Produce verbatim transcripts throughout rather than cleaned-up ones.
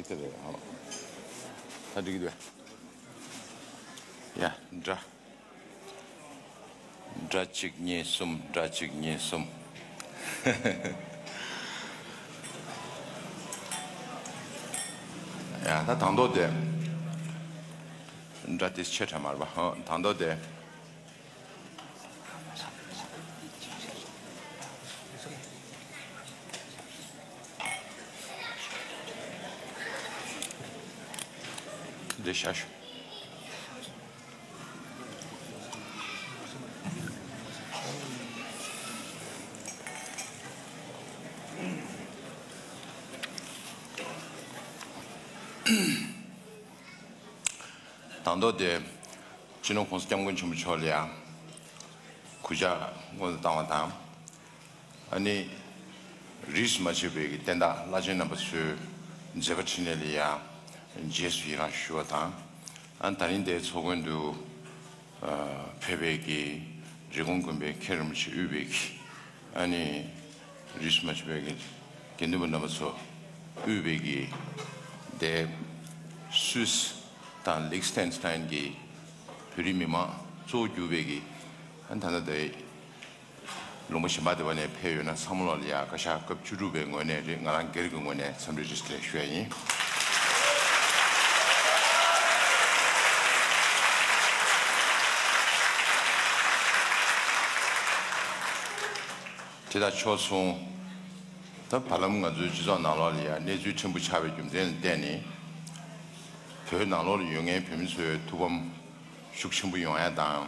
དེ་རེད། ཨ། ད་འགྲིག་གི་འདུག་ཡ། འདྲ། འདྲ་གཅིག་གཉིས་གསུམ། འདྲ་གཅིག་གཉིས་གསུམ། ཡ། ད་དང་ཐོག་དེ། འདྲ་དེ་ཆེ་དྲགས་མ་རེད་པ། ཧ། དང་ཐོག་དེ། འདི་བཞག་ཞུ། དང་ཐོག་དེ། སྤྱི་ནོར་༸གོང་ས་༸སྐྱབས་མགོན་ཆེན་པོ་མཆོག་ལ་ཡང་གུས་ཕྱག་སྔོན་དུ་བཏང་བ་དང་། ཨ་ནི། རིས་མ་ཆད་པའི་གི་བསྟན་བདག་བླ་ཆེན་རྣམ་པ་ཚོའི་མཛད་པ་འཕྲིན་ལས་ལ་ཡང་རྗེས་སུ་ཡི་རང་ཞུ་བ་དང་། ཨ། ད་རིང་དེའི་ཚོགས་མགོན་དུ་ཕེབས་པའི་གི་རི་ཀོན་དགོན་པའི་མཁན་རིན་པོ་ཆེ་དབུས་པའི་གི། ཨ་ནི། རིས་མ་ཆད་པའི་གི་དགེ་འདུན་པ་རྣམ་པ་ཚོ་དབུས་པའི་གི། དེ། སུད་སི་དང་ལིག་སི་ཐན་སི་ཐན་གྱི་བོད་རིགས་མི་མང་གཙོ་བོ་གྱུར་པའི་གི། ཨ། ད་ལྟ་དེ། ལུང་པ་གཞན་པ་དེ་བ་ནས་ཕེབས་ཡོད་ན་ཚང་མ་ལོག་ལ་ཡ་བཀའ་ཤག་སྐབས་བཅུ་དྲུག་པའི་ངོས་ནས་རེད། ང་རང་སྒེར་གྱི་ངོས་ནས་འཚམས་འདྲི་བཀྲ་ཤིས་བདེ་ལེགས་ཞུ་ཡ་ཡིན། དེ་དང་ཕྱོགས་མཚུངས། ད་བར་ལམ་ང་ཚོའི་སྤྱི་ཚོགས་ནང་ལོགས་ལ་ཡ་གནས་ཚུལ་ཕྲན་བུ་ཆགས་པའི་རྒྱུ་མཚན་ལ་བརྟེན་ནས། བོད་ནང་ལོགས་ལ་ཡོད་མཁན་བོད་མི་ཚོའི་ཐུགས་ཕམ་ཤུགས་ཆེན་པོ་ཡོང་ཡ་དང་།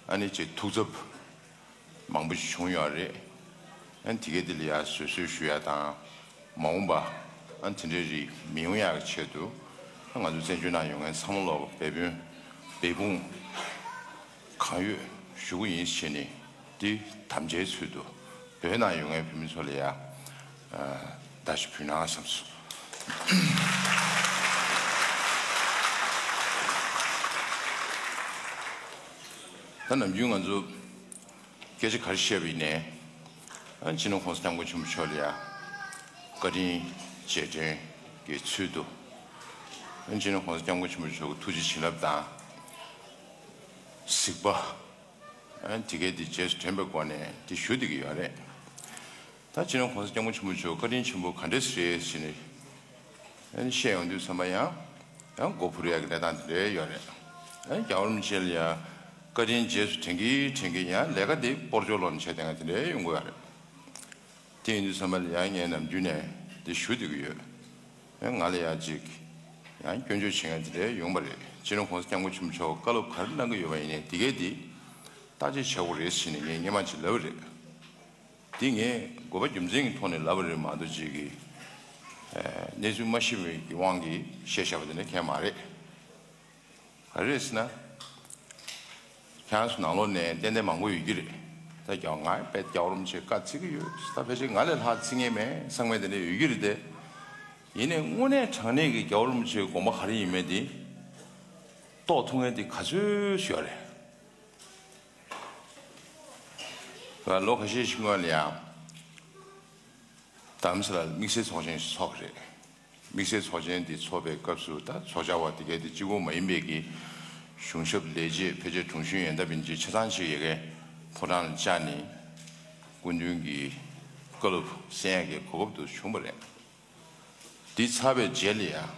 ཨ་ནི་ཅིག་ཐུགས་འཚབ་མང་པོ་ཞིག་བྱུང་ཡོད་རེད། ཨ་ནི་དེ་གས་དེ་ལ་ཡ་བཟོད་གསོལ་ཞུ་ཡ་དང་། མ་འོངས་པ་ཨ་ནི་དེ་འདྲའི་རིགས་མི་ཡོང་ཡག་གི་ཆེད་དུ། ཨ། ང་ཚོ་བཙན་བྱོལ་ནང་ཡོད་མཁན་ཚང་མ་ལོག་འབད་བརྩོན་འབད་འབུངས་གང་ཡོད་ཞུ་གི་ཡིན་ཞེས་ནས། འདི་དམ་བཅའི་ཚུལ་དུ་བོད་ནང་ཡོད་མཁན་བོད་མི་ཚོ་ལ་ཡ། ཨ། བརྡ་ཞིག་ཕུལ་ན་བསམས་སོང་། ད་ནམ་རྒྱུན་ང་ཚོ་སྐད་ཆ་ག་རེ་བཤད་པ་ཡིན་ནའི། ཨ། སྤྱི་ནོར་༸གོང་ས་༸སྐྱབས་མགོན་ཆེན་པོ་མཆོག་ལ་ཡ་བཀའ་དྲིན་རྗེས་དྲན་གྱི་ཚུལ་དུ། ཨ། སྤྱི་ནོར་༸གོང་ས་༸སྐྱབས་མགོན་ཆེན་པོ་མཆོག་གི་ཐུགས་རྗེ་བྱིན་རླབས་དང་། གཟིགས་པ། ཨ། དེ་གས་དེ་རྗེས་སུ་དྲན་པའི་སྒོ་ནས་དེ་ཞུ་བསྡད་ཀྱི་ཡོད་རེད། ད་སྤྱི་ནོར་༸གོང་ས་༸སྐྱབས་མགོན་ཆེན་པོ་མཆོག་བཀའ་དྲིན་ཆེན་པོ་ག་འདྲས་རེད་ཟེར་ནས། ཨ་ནི་བཤད་ཡོང་དུས་ཙམ་པ་ཡང་། ཡང་མགོ་འཕུར་ཡག་གི་གནས་སྟངས་དེ་འདྲས་ཡོད་རེད། ཨ་ནི་རྒྱལ་བ་རིན་པོ་ཆེ་ལ་ཡང་བཀའ་དྲིན་རྗེས་སུ་དྲན་གྱིན་དྲན་གྱིན་ཡང་ལས་ཀ་དེ་སྤོར་སྦྱོར་ལོག་ནས་བྱས་བསྡད་མཁན་དེ་འདྲས་ཡོང་གི་ཡོད་རེད། དེ་ཡིན་དུས་ཙམ་པ་ལ་ཡང་ངས་ནམ་རྒྱུན་ནས་དེ་ཞུ་བསྡད་ཀྱི་ཡོད། ཨ་ནི་ང་ལ་ཡང་ཅིག་ཡང་སྐྱོན་བརྗོད་བྱེད་མཁན་དེ་འདྲས་ཡོང་པ་རེད། སྤྱི་ནོར་༸གོང་ས་༸སྐྱབས་མགོན་ཆེན་པོ་མཆོག་བཀའ་སློབ་ག་རེ་གནང་གི་ཡོད་པ་ཡིན་ནའི་དེ་གས་དེ་བརྟག་དཔྱད་བྱེད་དགོས་རེད་ཟེར་ནས་ངས་སྔོན་མ་ཅིག་ལབ་པ་རེད། འདི་ངས་དགོས་པ་རྒྱུ་མཚན་གྱི་ཐོག་ནས་ལབ་པ་རེད་མ་གཏོགས་ཅིག་གི། ཨ། གནས་ཚུལ་མ་ཤེས་པའི་གི་དབང་གིས་བཤད་བཞག་པ་དེ་འདྲ་གང་ཡང་མ་རེད། ག་རེ་རེད་ཟེར་ན། ཁྱེད་རང་ཚོ་ནང་ལོགས་ནས་ཏན་ཏན་མང་པོ་ཡོད་ཀྱི་རེད། ད་རྒྱ་ང་དཔེ་རྒྱལ་བ་རིན་པོ་ཆེ་བཀའ་བརྩི་གི་ཡོད། ད་ཕལ་ཆེར་ང་ལས་ལྷག་བརྩི་མཁན་མེད་བསམ་མཁན་དེ་འདྲ་ཡོད་ཀྱི་རེད་དེ། ཡིན་ནའི་དངོས་གནས་དྲང་གནས་ཀྱི་རྒྱལ་བ་རིན་པོ་ཆེའི་དགོངས་པ་ག་རེ་ཡིན་མིན་དེ་རྟོགས་ཐུབ་མཁན་དེ་ག་ཚོད་ཡོད་རེད། ལོ་ཁ་ཤས་ཤིག་སྔོན་ལ་ཡང་རྡ་རམ་ས་ལར་དམིགས་བསལ་ཚོགས་ཆེན་ཞིག་ཚོགས་པ་རེད། དམིགས་བསལ་ཚོགས་ཆེན་འདི་ཚོགས་པའི་སྐབས་སུ་ད་ཚོགས་བཅར་བ་དེ་གའི་དེ་གཅིག་པོ་མ་ཡིན་པའི་གི་གཞུང་ཞབས་ལས་བྱེད་ཕལ་ཆེར་དྲུང་གཞོན་ཡོན་བདག་ཡིན་གཅིག་ཆ་ཚང་ཞིག་ཡ་གའི་ཕོ་བྲང་ལ་བཅར་ནས་སྐུ་མདུན་གྱི་བཀའ་སློབ་གསན་ཡ་གི་གོ་སྐབས་དེ་བྱུང་བ་རེད། འདི་ཚར་བའི་རྗེས་ལ་ཡང་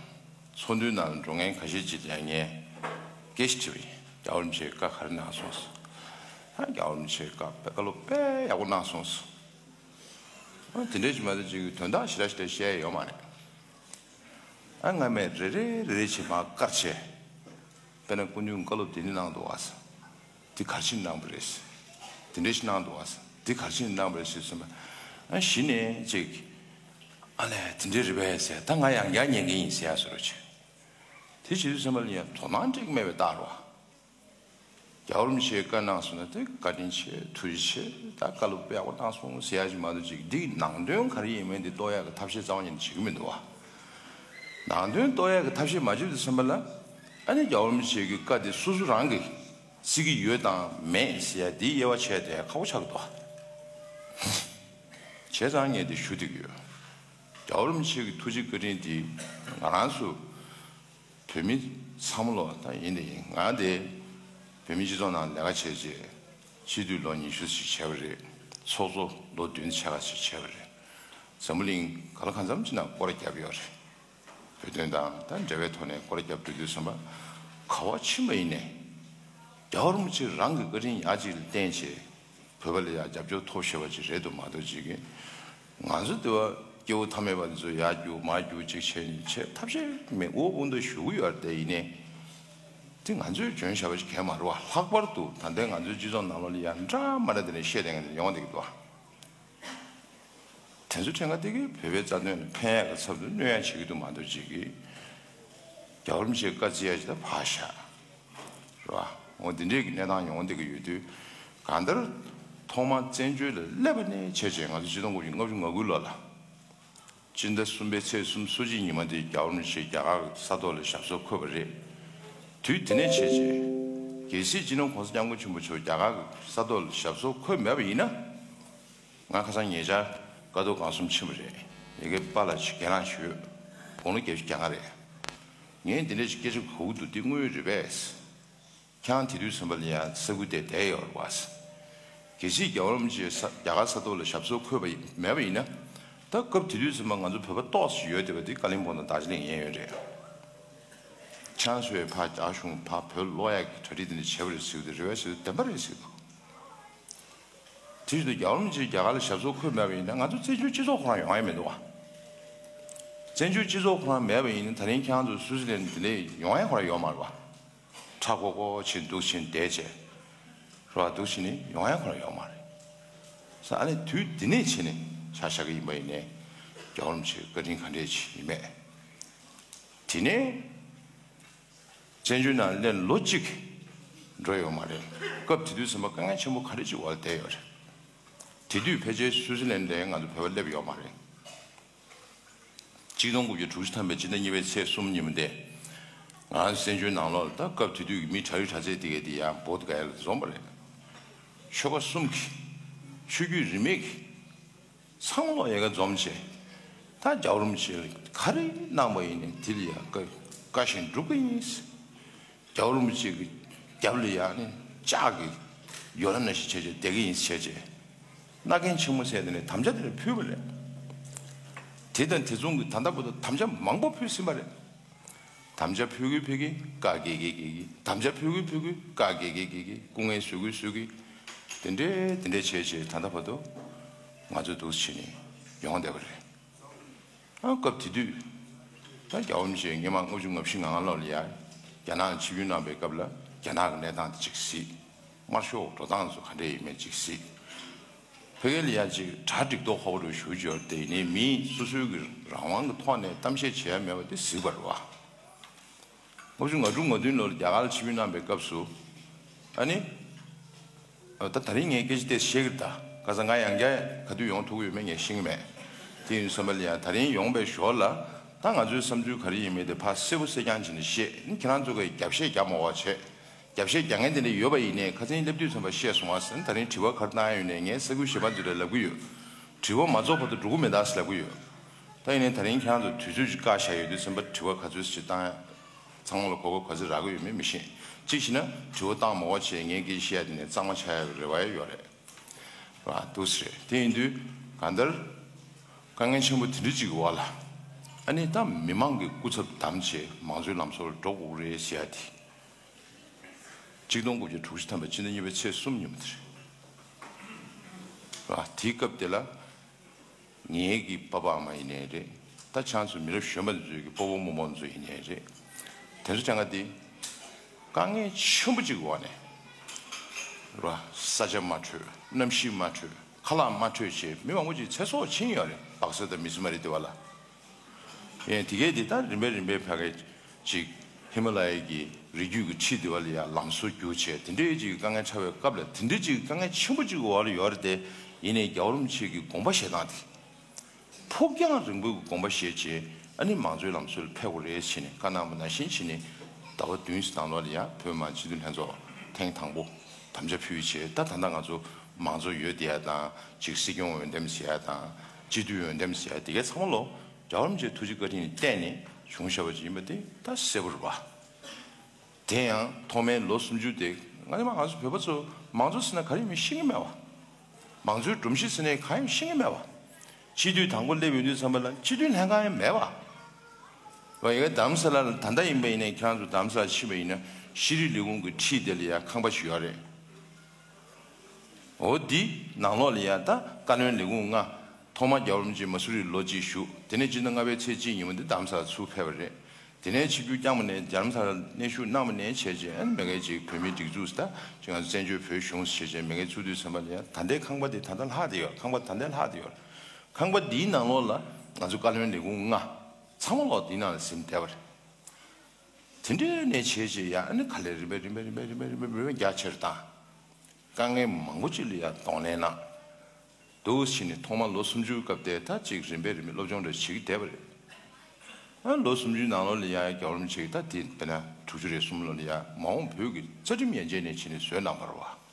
ཚོགས་འདུའི་ནང་ལ་འགྲོ་མཁན་ཁ་ཤས་ཅིག་ལ་ངས་སྐད་ཆ་དྲིས་པ་ཡིན། རྒྱལ་བ་རིན་པོ་ཆེས་བཀའ་ག་རེ་གནང་སོང་ཟེར། ཨ། རྒྱལ་བ་རིན་པོ་ཆེས་བཀའ་དཔེ་བཀའ་སློབ་དཔེ་ཡག་པོ་གནང་སོང་ཟེར། ཨ། དེ་འདྲས་ཅིག་མ་གཏོགས་ཅིག་དོན་དག་ཞེ་དྲག་ཞེ་དྲག་བཤད་ཡ་ཡོད་མ་རེད། ཨ། སྔ་མས་རེ་རེ་རེ་རེ་བྱས་མར་བཀར་བྱས། དཔེར་ན་སྐུ་མདུན་བཀའ་སློབ་དེ་འདྲ་གནང་འདུག་བ་ཟེར། འདི་ག་རེ་བྱས་ནས་གནང་བ་རེད་ཟེར། དེ་འདྲ་ཞིག་གནང་འདུག་བ་ཟེར། འདི་ག་རེ་བྱས་ནས་གནང་བ་རེད་ཟེར་དུས་ཙམ་པ། ཨ། གཞི་ནས་ཅིག་ཨ་ལས་དེ་འདྲ་རེད་པས་ཟེར། ད་ང་ཡང་བསྐྱར་ཉན་གྱི་ཡིན་ཟེར་ཡ་བཟོ་འདྲ་བྱས། དེ་བྱེད་དུས་ཙམ་པ་ལ་ཡང་དོ་སྣང་འགྲིག་མེད་པའི་རྟགས་རེད་བ། རྒྱལ་བ་རིན་པོ་ཆེས་བཀའ་གནང་སོང་ན་དེ་བཀའ་དྲིན་ཆེ། ཐུགས་རྗེ་ཆེ། ད་བཀའ་སློབ་དཔེ་ཡག་པོ་གནང་སོང་ཟེར་ཡ་ཞིག་མ་གཏོགས་ཅིག་འདི་ནང་དོན་ག་རེ་ཡིན་མིན་དེ་རྟོགས་ཡག་གི་ཐབས་ཤེས་རྩ་བ་ཉིད་ནས་བྱེད་ཀྱི་མི་འདུག་བ། ནང་དོན་རྟོགས་ཡག་གི་ཐབས་ཤེས་མ་བྱེད་དུས་ཙམ་པ་ལ། ཨ་ནི་རྒྱལ་བ་རིན་པོ་ཆེ་གི་བཀའ་དེ་སོ་སོ་རང་གིས་བརྩི་གི་ཡོད་དང་མེད་ཟེར་ཡ་དེའི་དབྱེ་བ་ཕྱེ་དེ་ཁག་པོ་ཆགས་ཀྱི་འདུག་བ། བྱས་ཙང་ངས་དེ་ཞུ་བསྡད་ཀྱི་ཡོད། རྒྱལ་བ་རིན་པོ་ཆེ་གི་ཐུགས་རྗེ་བཀའ་དྲིན་དེ་ང་རང་ཚོ་བོད་མི་ཚང་མ་ལོ་ད་ཡིན་དེ་ཡིན། ང་དེ་བོད་མི་སྤྱི་ཚོགས་ནང་ལས་ཀ་བྱས་རྗེས་སྤྱི་འཐུས་ལོ་ཉི་ཤུ་ཞིག་བྱས་པ་རེད། ཚོགས་གཙོ་ལོ་བདུན་ཕྱེད་ཀ་ཞིག་བྱས་པ་རེད། འཛམ་བུ་གླིང་ག་ལ་གང་འཚམ་ཅིག་ནང་སྐོར་ར་བརྒྱབ་ཡོད་རེད། བོད་དོན་དང་ད་འབྲེལ་བའི་ཐོག་ནས་སྐོར་ར་བརྒྱབ་འགྲོ་དུས་ཙམ་པ་ག་པར་ཕྱིན་པ་ཡིན་ནའི་རྒྱལ་བ་རིན་པོ་ཆེ་རང་གི་བཀའ་དྲིན་ཡག་ཅིག་ལ་བརྟེན་བྱས། བོད་པ་ལ་ཡང་རྒྱབ་སྐྱོར་ཐོབ་ཤེས་པ་ཅིག་རེད་འདུག་མ་གཏོགས་ཅིག་གིས་ང་ཚོ་འདི་བ་སྐྱེ་བོ་ཐ་མལ་པ་འདི་ཚོ་ཡར་རྒྱུག་མར་རྒྱུག་ཅིག་བྱས་ནས་བྱས་ཐབས་ཤེས་མེད། འུ་འུ་འདུག་ཞུ་གི་ཡོད་རེད་དེ། ཡིན་ནའི་དེ་ང་ཚོས་འཇོན་བྱ་བ་ཅིག་གང་ཡང་མ་རེད་བ། ལྷག་པར་དུ་ད་ལྟའི་ང་ཚོའི་སྤྱི་ཚོགས་ནང་ལོགས་ལ་ཡང་འདྲ་མ་འདྲ་དེ་ནས་བཤད་བསྡད་མཁན་དེ་ཡོང་བསྡད་ཀྱི་འདུག་བ། དེ་ཚོ་ཕྲན་ཁ་དེ་གིས་བོད་པའི་རྩ་དོན་ལ་ཕན་ཡག་གི་ཚབ་ཏུ་གནོད་ཡག་བྱེད་ཀྱི་འདུག་མ་གཏོགས་ཅིག་གིས་རྒྱལ་བ་རིན་པོ་ཆེའི་བཀའ་བརྩི་ཡག་ཅིག་ད་ཕར་བཞག་རེད་བ། འོ་འདི་འདྲའི་གི་གནས་སྟངས་ཡོང་བསྡད་ཀྱི་ཡོད་དུས། གང་ལྟར་ཐོག་མར་བཙན་བྱོལ་ལ་སླེབས་པ་ནས་བྱས་བྱས་ང་ཚོ་ཆིག་སྟོང་དགུ་བརྒྱ་ལྔ་བཅུ་ང་དགུ་ལོ་ལ་སྤྱི་ཟླ་གསུམ་པའི་ཚེས་སུམ་ཅུ་སོ་གཅིག་ཉི་མ་དེ་རྒྱལ་བ་རིན་པོ་ཆེ་རྒྱ་གར་གྱི་ས་ཐོག་ལ་ཞབས་སོར་འཁོད་པ་རེད། དུས་དེ་ནས་བྱས་བྱས་གལ་སྲིད་སྤྱི་ནོར་༸གོང་ས་༸སྐྱབས་མགོན་ཆེན་པོ་མཆོག་རྒྱ་གར་གྱི་ས་ཐོག་ལ་ཞབས་སོར་འཁོད་མེད་པ་ཡིན་ན། ང་ཁ་སང་ཉེ་ཆར་ཀ་ཐོག་སྒང་གསུམ་ཕྱིན་པ་རེད། ཡ་གི་པཱ་ལགས་ཀྱིས་སྒེར་ལངས་ཞུས། དགུང་ལོ་བརྒྱད་ཅུ་གྱ་ལྔ་རེད། ངས་འདི་འདྲ་ཞིག་སྐད་ཆ་གོ་གི་འདུག་འདི་དངོས་ཡོད་རེད་པས། ཁྱེད་རང་དེ་དུས་ཙམ་པ་ལ་ཡང་ས་ཁུལ་དེར་བསྡད་ཡོད་རེད་པ། གལ་སྲིད་རྒྱལ་བ་རིན་པོ་ཆེ་ས་རྒྱ་གར་ས་ཐོག་ལ་ཞབས་སོར་འཁོད་པ་མེད་པ་ཡིན་ན། ད་སྐབས་དེ་དུས་ཙམ་པ་ང་ཚོ་བོད་པ་ཏོག་ཙམ་ཡོད་བསྡད་པ་དེ་ཀ་ལིང་པོང་དང་རྡོ་རྗེ་གླིང་ཡན་ཡོད་རེད། ཁྱེད་རང་ཚོས་ཕར་རྒྱ་གཞུང་ཕར་བོད་སློག་ཡག་གི་གྲ་སྒྲིག་དེ་འདྲ་བྱས་པ་རེད་ཟེར་གི་འདུག་རེད་པས་ཟེར་དུས་བདེན་པ་རེད་ཟེར་གི་འདུག་དེ་བཞིན་དུ་རྒྱལ་བ་རིན་པོ་ཆེ་རྒྱ་གར་ལ་ཞབས་སོར་འཁོད་མེད་པ་ཡིན་ན་ང་ཚོ་བཙན་བྱོལ་སྤྱི་ཚོགས་ཁོ་རང་ཡོང་ཡ་མི་འདུག་བ། བཙན་བྱོལ་སྤྱི་ཚོགས་ཁོ་རང་མེད་པ་ཡིན་ན་ད་རིང་ཁྱེད་རང་ཚོ་སུའུ་ཙི་ལན་འདི་ལས་ཡོང་ཡ་ཁོ་རང་ཡོད་མ་རེད་བ། ཁྲ་ཁོག་ཁོག་བྱས་འདུག་བྱས་བསྡད་བྱས། རེད་བ། འདུག་བྱས་ནས་ཡོང་ཡ་ཁོ་རང་ཡོད་མ་རེད། ས་ཨ་ནི་དུས་འདི་ནས་བྱས་ནས་ཆ་བཞག་གི་ཡིན་པ་ཡིན་ནའི་རྒྱལ་བ་རིན་པོ་ཆེའི་བཀའ་དྲིན་ག་འདྲས་ཅིག་ཡིན་མེད། དེ་ནས། བཙན་བྱོལ་ནང་སླེབས་ལོ་གཅིག་འགྲོ་ཡོད་མ་རེད། སྐབས་དེ་དུས་ཙམ་པ་དཀའ་ངལ་ཆེན་པོ་ག་རེ་ཅིག་འོག་ལ་བསྡད་ཡོད་རེད། དེ་དུས་ཕལ་ཆེར་སུའུ་ཙི་ལན་ལ་ང་ཚོ་བོད་པ་སླེབས་ཡོད་མ་རེད། ཆིག་སྟོང་དགུ་བརྒྱ་དྲུག་ཅུ་ཐམ་པའི་སྤྱི་ཟླ་གཉིས་པའི་ཚེས་གསུམ་ཉིན་མོ་དེ། ང་རང་བཙན་བྱོལ་ནང་ལོགས་ལ་ད་སྐབས་དེ་དུས་ཀྱི་མི་གྲྭ་རིགས་གྲྭ་རྩེ་དེ་གས་དེ་ཡང་བོད་ག་ཡ་ལ་འཛོམས་པ་རེད། ཆོལ་ཁ་གསུམ་གྱི། ཆོས་བརྒྱུད་རིས་མེད་ཀྱི། ཚང་མ་ལོག་ཡ་ག་འཛོམས་བྱས། ད་རྒྱལ་བ་རིན་པོ་ཆེ་ལ་ག་རེ་གནང་པ་ཡིན་ནའི་དེ་ལ་ཡ་བཀའ་བཀའ་བཞིན་སྒྲུབ་ཀྱི་ཡིན། རྒྱལ་བ་རིན་པོ་ཆེ་གི་རྒྱབ་ལ་ཡ་ནི་ལྕགས་ཀྱི་ཡོ་ལ་ནང་བཞིན་བྱས་བྱས་བསྡད་ཀྱི་ཡིན་བྱས་བྱས། མནའ་གན་ཆེན་མོ་ཟེར་དེ་ནས་དམ་བཅའ་དེ་ནས་ཕུལ་བ་རེད། དེ་དང་དེ་མཚུངས་ཀྱི་ད་ལྟ་བར་དུ་དམ་བཅའ་མང་པོ་ཕུལ་ཟིན་པ་རེད། དམ་བཅའ་ཕུལ་གི་ཕུལ་གི་བཀའ་རྒྱག་གི་རྒྱག་གི། དམ་བཅའ་ཕུལ་གི་ཕུལ་གི་བཀའ་རྒྱག་གི་རྒྱག་གི། སྐུ་ངལ་གསོ་གི་གསོ་གི། དེ་འདྲའི་དེ་འདྲའི་བྱས་བྱས་ད་ལྟ་བར་དུ་ང་ཚོ་འདུག་བྱས་ནས་ཡོང་བསྡད་པ་རེད། ཨ་སྐབས་དེ་དུས་ད་རྒྱལ་བ་རིན་པོ་ཆེ་སྔོན་མ་ལྔ་བཅུ་ང་བཞི་ང་ལྔ་ལོ་ལ་ཡ་རྒྱ་ནག་ལ་ཆིབས་བསྒྱུར་གནང་པའི་སྐབས་ལ་རྒྱ་ནག་གི་གནས་སྟངས་དེ་གཅིག་གཟིགས། དམར་ཤོག་འགྲོ་སྟངས་ཚོ་ག་འདྲས་ཡིན་མིན་གཅིག་གཟིགས། ཕ་གི་ལ་ཡ་ཅིག་གྲ་སྒྲིག་མདོག་ཁ་པོ་རུ་ཞུ་རྒྱུ་ཡོད་རེད་དེ། ཡིན་ནའི་མིས་སོ་སོའི་གི་རང་དབང་གི་ཐོག་ནས་གཏམ་བཤད་བྱེད་ཡ་མེད་པ་དེ་གཟིགས་པ་རེད་བ། ལྔ་བཅུ་ང་དྲུག་ང་བདུན་ལོར་རྒྱ་གར་ལ་ཆིབས་བསྒྱུར་གནང་པའི་སྐབས་སུ། ཨ་ནི། ད་ད་རིང་ངས་སྐད་ཆ་དེ་བཤད་ཀྱི་རེད་ད། ཁ་སང་ང་ཡང་བསྐྱར་ག་དུས་ཡོང་ཐུབ་ཀྱི་ཡོད་མེད་ངས་ཤེས་ཀྱི་མེད། དེ་ཡིན་དུས་ཙམ་པ་ལ་ཡང་ད་རིང་ཡོང་པའི་ཞོར་ལ་ད་ང་ཚོའི་བསམ་ཚུལ་ག་རེ་ཡིན་མིན་དེ་ཕར་གསལ་པོ་གསལ་རྐྱང་བྱས་ནས་བཤད། ཨ་ནི་ཁྱེད་རང་ཚོ་གིས་རྒྱབ་བཤད་རྒྱག་མ་དགོས་པ་བྱས། རྒྱབ་བཤད་རྒྱག་མཁན་དེ་འདྲ་ཡོད་པ་ཡིན་ནའི་ཁ་སང་སླེབས་དུས་ཙམ་པ་བཤད་སོང་བ་ཟེར་ན། ད་རིང་དྲི་བ་ག་རེ་བཏང་ཡ་ཡོད་ནའི་ངས་ས་ཁུལ་གཞན་པ་ཚོ་ལ་ལབ་ཀྱི་ཡོད། དྲི་བ་མ་རྫོགས་བར་དུ་འགྲོ་གི་མེད་ད་ཟེར་ལབ་ཀྱི་ཡོད། ད་ཡིན་ནའི་ད་རིང་ཁྱེད་རང་ཚོ་དུས་ཚོད་ཅིག་བཀག་བཞག་ཡོད་དུས་ཙམ་པ་དྲི་བ་ག་ཚོད་ཅིག་བཏང་ཡ། ཚང་མ་ལ་གོ་སྐབས་ག་ཚོད་རག་གི་ཡོད་མེད་མི་ཤེས། གཅིག་བྱས་ན་དྲི་བ་བཏང་མ་དགོས་བྱས་ངས་སྐད་ཆ་བཤད་ཡ་དེ་ནས་གཙང་མ་ཆགས་ཡ་གི་རེ་བ་ཡང་ཡོད་རེད། ར་འདུག་སེ་རེད། དེ་ཡིན་དུས་གང་ལྟར་དཀའ་ངལ་ཆེན་པོ་དེ་འདྲ་ཅིག་གི་འོག་ལ། ཨ་ནི་ད་མི་མང་གི་སྐུ་ཚབ་བདམས་བྱས་མང་གཙོའི་ལམ་སྲོལ་འགྲོ་དགོས་རེད་ཟེར་ཡ་དེ། ཆིག་སྟོང་དགུ་བརྒྱ་དྲུག་ཅུ་ཐམ་པའི་སྤྱི་ཟླ་གཉིས་པའི་ཚེས་གསུམ་ཉིན་མོ་དེ་རེད། ར་དེའི་སྐབས་དེ་ལ། ངེད་ཀྱི་པ་ཕ་ཨ་མ་ཡིན་ནའི་རེད། ད་ཁྱེད་ཚོ་མི་རབས་གཞོན་པ་ཚོའི་གི་སྤོ་བོ་རྨོ་མོ་ཚོ་ཡིན་ནའི་རེད། དེ་ཚོ་གྱང་ག་དེ་དཀའ་ངལ་ཆེན་པོ་གཅིག་འོག་ནས་ར་ས་ཆ་མ་འཕྲོད། གནམ་གཤིས་མ་འཕྲོད། ཁ་ལག་མ་འཕྲོད་བྱས་མི་མང་པོ་ཅིག་ཚེ་སྲོག་ཕྱིན་ཡོད་རེད། སྦག་སྲོལ་དང་མི་སྲོལ་མ་རེད་དེ་བ་ལ། ཡིན་དེ་གས་དེ་ད་རིམ་པས་རིམ་པས་ཕ་གི་ཅིག་ཧི་མ་ལ་ཡའི་གི་རི་རྒྱུད་ཀྱི་འཁྲིས་དེ་བ་ལ་ཡ་ལམ་བཟོ་རྒྱུ་བྱས། དེ་འདྲའི་ཅིག་དཀའ་ངལ་འཕྲད་པའི་སྐབས་ལ་དེ་འདྲའི་ཅིག་དཀའ་ངལ་ཆེན་པོ་ཅིག་འོག་ལ་ཡོད་རེད་དེ། ཡིན་ནའི་རྒྱལ་བ་རིན་པོ་ཆེ་གི་དགོངས་པ་བཞེས་སྟངས་དེ། ཕུགས་རྒྱང་རིང་པོའི་དགོངས་པ་བཞེས་བྱས། ཨ་ནི་མང་གཙོའི་ལམ་སྲོལ་ཕེབས་དགོས་རེད་བྱས་ནས་བཀའ་གནང་བ་ནང་བཞིན་བྱས་ནས་ཟླ་བ་བདུན་ཙམ་ནང་ལོགས་ལ་ཡང་བོད་མི་མང་སྤྱི་འཐུས་ལྷན་ཚོགས་ཐེངས་དང་པོ་དམ་བཅའ་ཕུལ་བྱས། ད་ད་ལྟ་ང་ཚོ་མང་གཙོ་ཡོད་བསྡད་ཡ་དང་། ཅིག་སྲིད་སྐྱོང་འོས་འདེམས་ཟེར་ཡ་དང་། སྤྱི་འཐུས་འོས་འདེམས་ཟེར་ཡ་དེ་གའི་ཚང་མ་ལོ། རྒྱལ་བ་རིན་པོ་ཆེའི་ཐུགས་རྗེ་བཀའ་དྲིན་ལ་བརྟེན་ནས་བྱུང་བཞག་པ་ཅིག་ཡིན་པ་དེ་ད་གསལ་པོ་རེད་པ། དེ་ཡང་ཐོག་མའི་ལོ་སུམ་ཅུ་དེ་ང་ཚོ་ང་ཚོ་བོད་པ་ཚོ་མང་གཙོ་ཟེར་ན་ག་རེ་ཡིན་མིན་ཤེས་ཀྱི་མེད་པ། མང་གཙོའི་སྒྲོམ་གཞི་ཟེར་ནས་གང་ཡང་ཤེས་ཀྱི་མེད་པ། སྤྱི་འཐུས་དང་པོ་སླེབས་ཡོང་དུས་ཙམ་པ་ལ་སྤྱི་འཐུས་ལྷན་ཁང་ཡང་མེད་པ། བ་ཡ་གི་རྡ་རམ་ས་ལ་ལ་ད་ལྟ་ཡིན་པ་ཡིན་ནའི་ཁྱེད་རང་ཚོ་རྡ་རམ་ས་ལ་ཕྱིན་པ་ཡིན་ན་ཤེས་རིག་ལས་ཁུངས་ཀྱི་འཁྲིས་དེ་ལ་ཡ་ཁང་པ་ཞིག་ཡོད་རེད། འོ་འདི་ནང་ལོགས་ལ་ཡ་ད་བཀའ་བློན་ལས་ཁུངས་ལྔ། ཐོག་མ་རྒྱལ་བ་རིན་པོ་ཆེ་མ་སུ་རི་ལོ་གཅིག་བཞུགས། དེ་ནས་སྤྱི་ཟླ་ལྔ་པའི་ཚེས་གཅིག་ཉིན་མོ་འདི་རྡ་རམ་ས་ལ་ཚུར་ཕེབས་པ་རེད། དེ་ནས་ཆིབས་བསྒྱུར་བསྐྱངས་པ་ནས་རྡ་རམ་ས་ལ་གནས་བཞུགས་གནང་བ་ནས་བྱས་རྗེས་ཨ་ནི་མ་གི་ཅིག་བོད་མིའི་སྒྲིག་འཛུགས་ཟེར་ད་ཅིག་ང་ཚོ་བཙན་བྱོལ་བོད་གཞུང་ཟེར་བྱས་རྗེས་མ་གི་ཚུར་དུས་ཙམ་པ་ལ་ཡ་ད་ལྟའི་ཁང་པ་འདི་ད་ལྟ་ལྷག་བསྡད་ཡོད། ཁང་པ་ད་ལྟ་ལྷག་བསྡད་ཡོད། ཁང་པ་འདིའི་ནང་ལོགས་ལ་ང་ཚོ་བཀའ་བློན་ལས་ཁུངས་ལྔ་ཚང་མ་ལོག་འདིའི་ནང་ལ་ཟིན་བསྡད་པ་རེད། དེ་འདྲའི་ནས་བྱས་རྗེས་ཡ་ཨ་ནི་ག་ལེར་རིམ་པས་རིམ་པས་རྒྱ་ཆེར་བཏང་། དཀའ་ངལ་མང་པོ་ཅིག་ལ་ཡ་གདོང་ལེན་གནང་། འདུག་ཕྱིན་ནས་ཐོག་མ་ལོ་སུམ་ཅུའི་སྐབས་དེ་ད་ཅིག་རིམ་པས་རིམ་པས་སློབ་སྦྱོང་འདྲ་བྱེད་ཀྱི་བསྡད་པ་རེད། ཨ་ལོ་སུམ་ཅུའི་ནང་ལོགས་ལ་ཡ་རྒྱལ་བ་རིན་པོ་ཆེ་གིས་ད་དེ་དཔེར་ན་དྲུག་ཅུ་རེ་གསུམ་ལོ་ལ་ཡ་མ་འོངས་བོད་ཀྱི་རྩ་ཁྲིམས་ཡན་ཆད་ནས་ཕྱིན་ནས་བཟོས་གནང་བ་རེད་བ།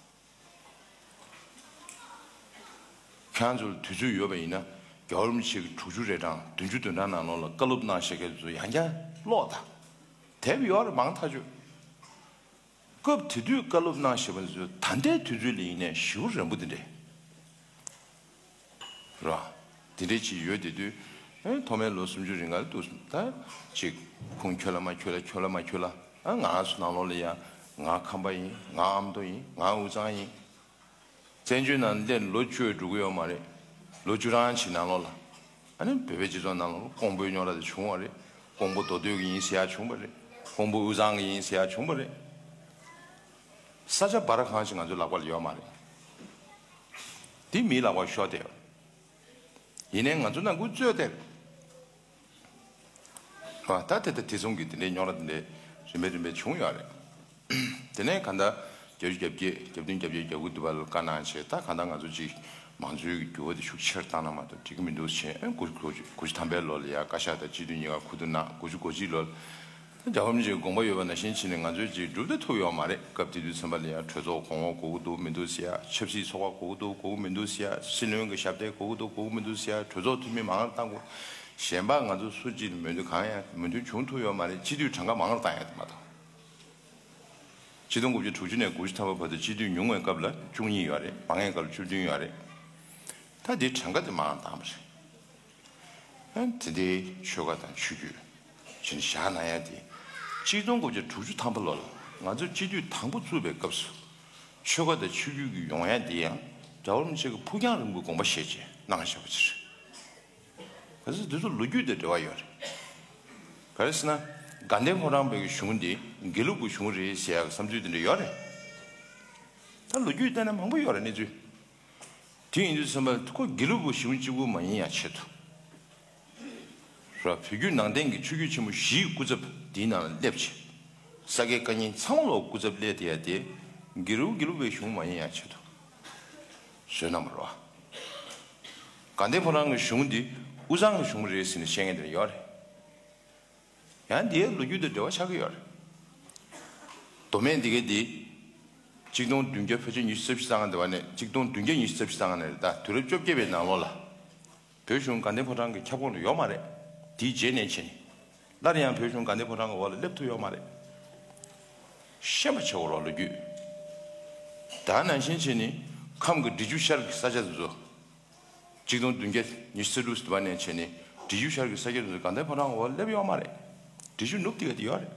ཁྱེད་རང་ཚོར་དུས་ཚོད་ཡོད་པ་ཡིན་ན་རྒྱལ་བ་རིན་པོ་ཆེ་གིས་དྲུག་ཅུ་རེ་གྲངས་བདུན་ཅུ་དོན་གྲངས་ནང་ལོགས་ལ་བཀའ་སློབ་གནང་བཞག་མཁན་ཚོ་ཡང་བསྐྱར་ཀློག་དང་། དེབ་ཡོད་རེད་མང་ཐག་ཆོད། སྐབས་དེ་དུས་བཀའ་སློབ་གནང་བཞག་པ་ཚོ་ད་ལྟའི་དུས་ཚོད་ལ་ཡིན་ནའི་ཞེ་པོ་རན་པོ་དེ་འདྲས་རེད་བ། དེ་འདྲས་ཅིག་ཡོད་དེ་དུས་ཨེ་ཐོག་མའི་ལོ་སུམ་ཅུ་རིང་ག་ལ་འདུག་ད་ཅིག་ཁུངས་འཁྱོལ་ལ་མ་འཁྱོལ་ལ་འཁྱོལ་ལ་མ་འཁྱོལ་ལ་ཨ་ང་ཚོ་ནང་ལོགས་ལ་ཡ་ང་ཁམས་པ་ཡིན། ང་ཨ་མདོ་ཡིན། ང་དབུས་གཙང་ཡིན། བཙན་བྱོལ་ནང་སླེབས་ལོ་བཅུ་འགྲོ་གི་ཡོད་མ་རེད། ལོ་བཅུ་གྲངས་ཅིག་ནང་ལོགས་ལ། ཨ་ནི་བོད་པའི་སྤྱི་ཚོགས་ནང་ལོགས་ལ་ཀོང་པོའི་རྙོག་དྲ་དེ་བྱུང་བ་རེད། ཀོང་པོ་མདོ་སྟོད་ཀྱི་ཡིན་ཟེར་ཡ་བྱུང་བ་རེད། ཀོང་པོ་དབུས་གཙང་གི་ཡིན་ཟེར་ཡ་བྱུང་བ་རེད། ས་ཆ་སྦ་ར་གང་ཞིག་ང་ཚོའི་ལག་པ་ལ་ཡོད་མ་རེད། དེ་མིའི་ལག་པར་ཤོར་བསྡད་ཡོད། ཡིན་ནའི་ང་ཚོ་ནང་ཁུལ་རྩོད་བསྡད་རེད། ད་དེ་ལྟ་དེ་མཚུངས་ཀྱི་དེ་འདྲའི་རྙོག་དྲ་དེ་འདྲའི་རིམ་པས་རིམ་པས་བྱུང་ཡོད་རེད། དེ་ནས་གང་ལྟར་བརྒྱད་ཅུ་གྱ་བརྒྱད་གྱ་བདུན་གྱ་བརྒྱད་གྱ་དགུ་དུ་བ་ལ་བཀའ་གནང་བྱས་ད་གང་ལྟར་ང་ཚོ་ཅིག་མང་གཙོའི་འགྱུར་བ་དེ་ཤུགས་ཆེར་བཏང་ན་མ་གཏོགས་འགྲིག་གི་མི་འདུག་ཟེར་དགུ་དགུ་དགུ་བཅུ་ཐམ་པའི་ལོ་ལ་ཡ་བཀའ་ཤག་དང་སྤྱི་འཐུས་གཉིས་ཀ་ཁུ་བསྡུ་གནང་། དགུ་བཅུ་གོ་གཅིག་ལོ་ལ་རྒྱལ་བ་རིན་པོ་ཆེའི་དགོངས་པ་ཡོད་པ་ནང་བཞིན་བྱས་ནས་ང་ཚོས་ཅིག་སྒྲུབ་ད་ཐུབ་ཡོད་མ་རེད། སྐབས་དེ་དུས་ཚན་པ་ལ་ཡ་གྲོས་ཚོགས་གོང་འོག་དགོས་ཀྱི་འདུག་མི་འདུག་ཟེར་ཡ། ཆབ་སྲིད་ཚོགས་པ་དགོས་ཀྱི་འདུག་དགོས་ཀྱི་མི་འདུག་ཟེར་ཡ། སྲིད་བློན་གྱི་ཞབས་སྟེགས་དགོས་ཀྱི་འདུག་དགོས་ཀྱི་མི་འདུག་ཟེར་ཡ། གྲོས་ཚོགས་འཐུས་མི་མང་རུ་བཏང་དགོས། གཞན་པ་ང་ཚོ་སུ་གཅིག་ལ་མོས་མཐུན་གང་ཡང་མོས་མཐུན་བྱུང་ཐུབ་ཡོད་མ་རེད། སྤྱི་འཐུས་གྲངས་ཀ་མང་རུ་བཏང་ཡ་དེ་མ་གཏོགས། ཆིག་སྟོང་དགུ་བརྒྱ་དྲུག་ཅུ་ནས་དགུ་བཅུ་ཐམ་པ་བར་དུ་སྤྱི་འཐུས་ཉུང་བའི་སྐབས་ལ་བཅུ་གཉིས་ཡོད་རེད། མང་བའི་སྐབས་ལ་བཅུ་བདུན་ཡོད་རེད། ད་འདི་གྲངས་ཀ་དེ་མང་རུ་བཏང་བ་རེད། ཨ་དེ་འདྲའི་ཆོལ་ཁ་དང་ཆོས་བརྒྱུད་ཅིག་བཞག་གནང་ཡ་དེ། ཆིག་སྟོང་དགུ་བརྒྱ་དྲུག་ཅུ་ཐམ་པ་ལོ་ལ་ང་ཚོ་སྤྱི་འཐུས་དང་པོ་བཙུགས་པའི་སྐབས་སུ། ཆོལ་ཁ་དང་ཆོས་བརྒྱུད་ཀྱི་ཡོང་ཡ་དེ་ཡང་རྒྱལ་བ་རིན་པོ་ཆེ་གི་ཕུགས་རྒྱང་རིང་པོའི་དགོངས་པ་བཞེས་བྱས་གནང་བཞག་པ་ཅིག་རེད། གལ་སྲིད་འདི་ཚོ་ལོ་རྒྱུས་དང་འབྲེལ་བ་ཡོད་རེད། ག་རེ་ཟེར་ན། དགའ་ལྡན་ཕོ་བྲང་པའི་གཞུང་འདི་དགེ་ལུགས་ཀྱི་གཞུང་རེད་ཟེར་ཡ་གི་བསམ་ཚུལ་དེ་འདྲ་ཡོད་རེད། ད་ལོ་རྒྱུས་བལྟས་ན་མང་པོ་ཡོད་རེད་གནས་ཚུལ། དེ་ཡིན་དུས་ཙམ་པ་ཁོ་དགེ་ལུགས་ཀྱི་གཞུང་གཅིག་པུ་མ་ཡིན་ཡ་ཆེད་དུ། ར་བོད་བརྒྱུད་ནང་བསྟན་གྱི་ཆོས་བརྒྱུད་ཆེན་མོ་བཞིའི་སྐུ་ཚབ་འདིའི་ནང་ལ་སླེབས་བྱས། ས་དགེ་བཀའ་རྙིང་ཚང་མ་ལོག་སྐུ་ཚབ་སླེབས་བསྡད་ཡ་དེ། དགེ་ལུགས་དགེ་ལུགས་པའི་གཞུང་མ་ཡིན་ཡ་ཆེད་དུ། བཟོས་གནང་བ་རེད་བ། དགའ་ལྡན་ཕོ་བྲང་གི་གཞུང་འདི་དབུས་གཙང་གི་གཞུང་རེད་ཟེར་ནས་བཤད་མཁན་དེ་ཡོད་རེད། ཡང་འདིའི་ལོ་རྒྱུས་དང་འབྲེལ་བ་ཆགས་ཀྱི་ཡོད་རེད། མདོ་སྨད་འདི་གའི་འདི། ཆིག་སྟོང་བདུན་བརྒྱ་ཕལ་ཆེར་ཉི་ཤུ་རྩ་བཞི་ཙམ་འདི་བ་ནས་ཆིག་སྟོང་བདུན་བརྒྱ་ཉི་ཤུ་རྩ་བཞི་ཙམ་ནས་རེད། ད་དུས་རབས་བཅོ་བརྒྱད་པའི་ནང་ལོགས་ལ། བོད་གཞུང་དགའ་ལྡན་ཕོ་བྲང་གི་ཁྱབ་ཁོངས་ལ་ཡོད་མ་རེད། དེའི་རྗེས་ནས་བྱས་ནས། སླར་ཡང་བོད་གཞུང་དགའ་ལྡན་ཕོ་བྲང་གི་འོག་ལ་སླེབས་ཐུབ་ཡོད་མ་རེད། ཤེས་པ་བྱེད་དགོས་རོགས་ལོ་རྒྱུས། ད་ནང་བཞིན་བྱས་ནས་ཁམས་ཀྱི་འབྲི་ཆུ་ཤར་གྱི་ས་ཆ་དེ་ཚོ། ཆིག་སྟོང་བདུན་བརྒྱ་ཉི་ཤུ་རྩ་དྲུག་ཙམ་ནས་བྱས་ནས་འབྲི་ཆུ་ཤར་གྱི་ས་ཆ་དེ་ཚོ་དགའ་ལྡན་ཕོ་བྲང་གི་འོག་ལ་སླེབས་ཡོད་མ་རེད། འབྲི་ཆུ་ནུབ་དེ་ག་དེ་ཡོད་རེད།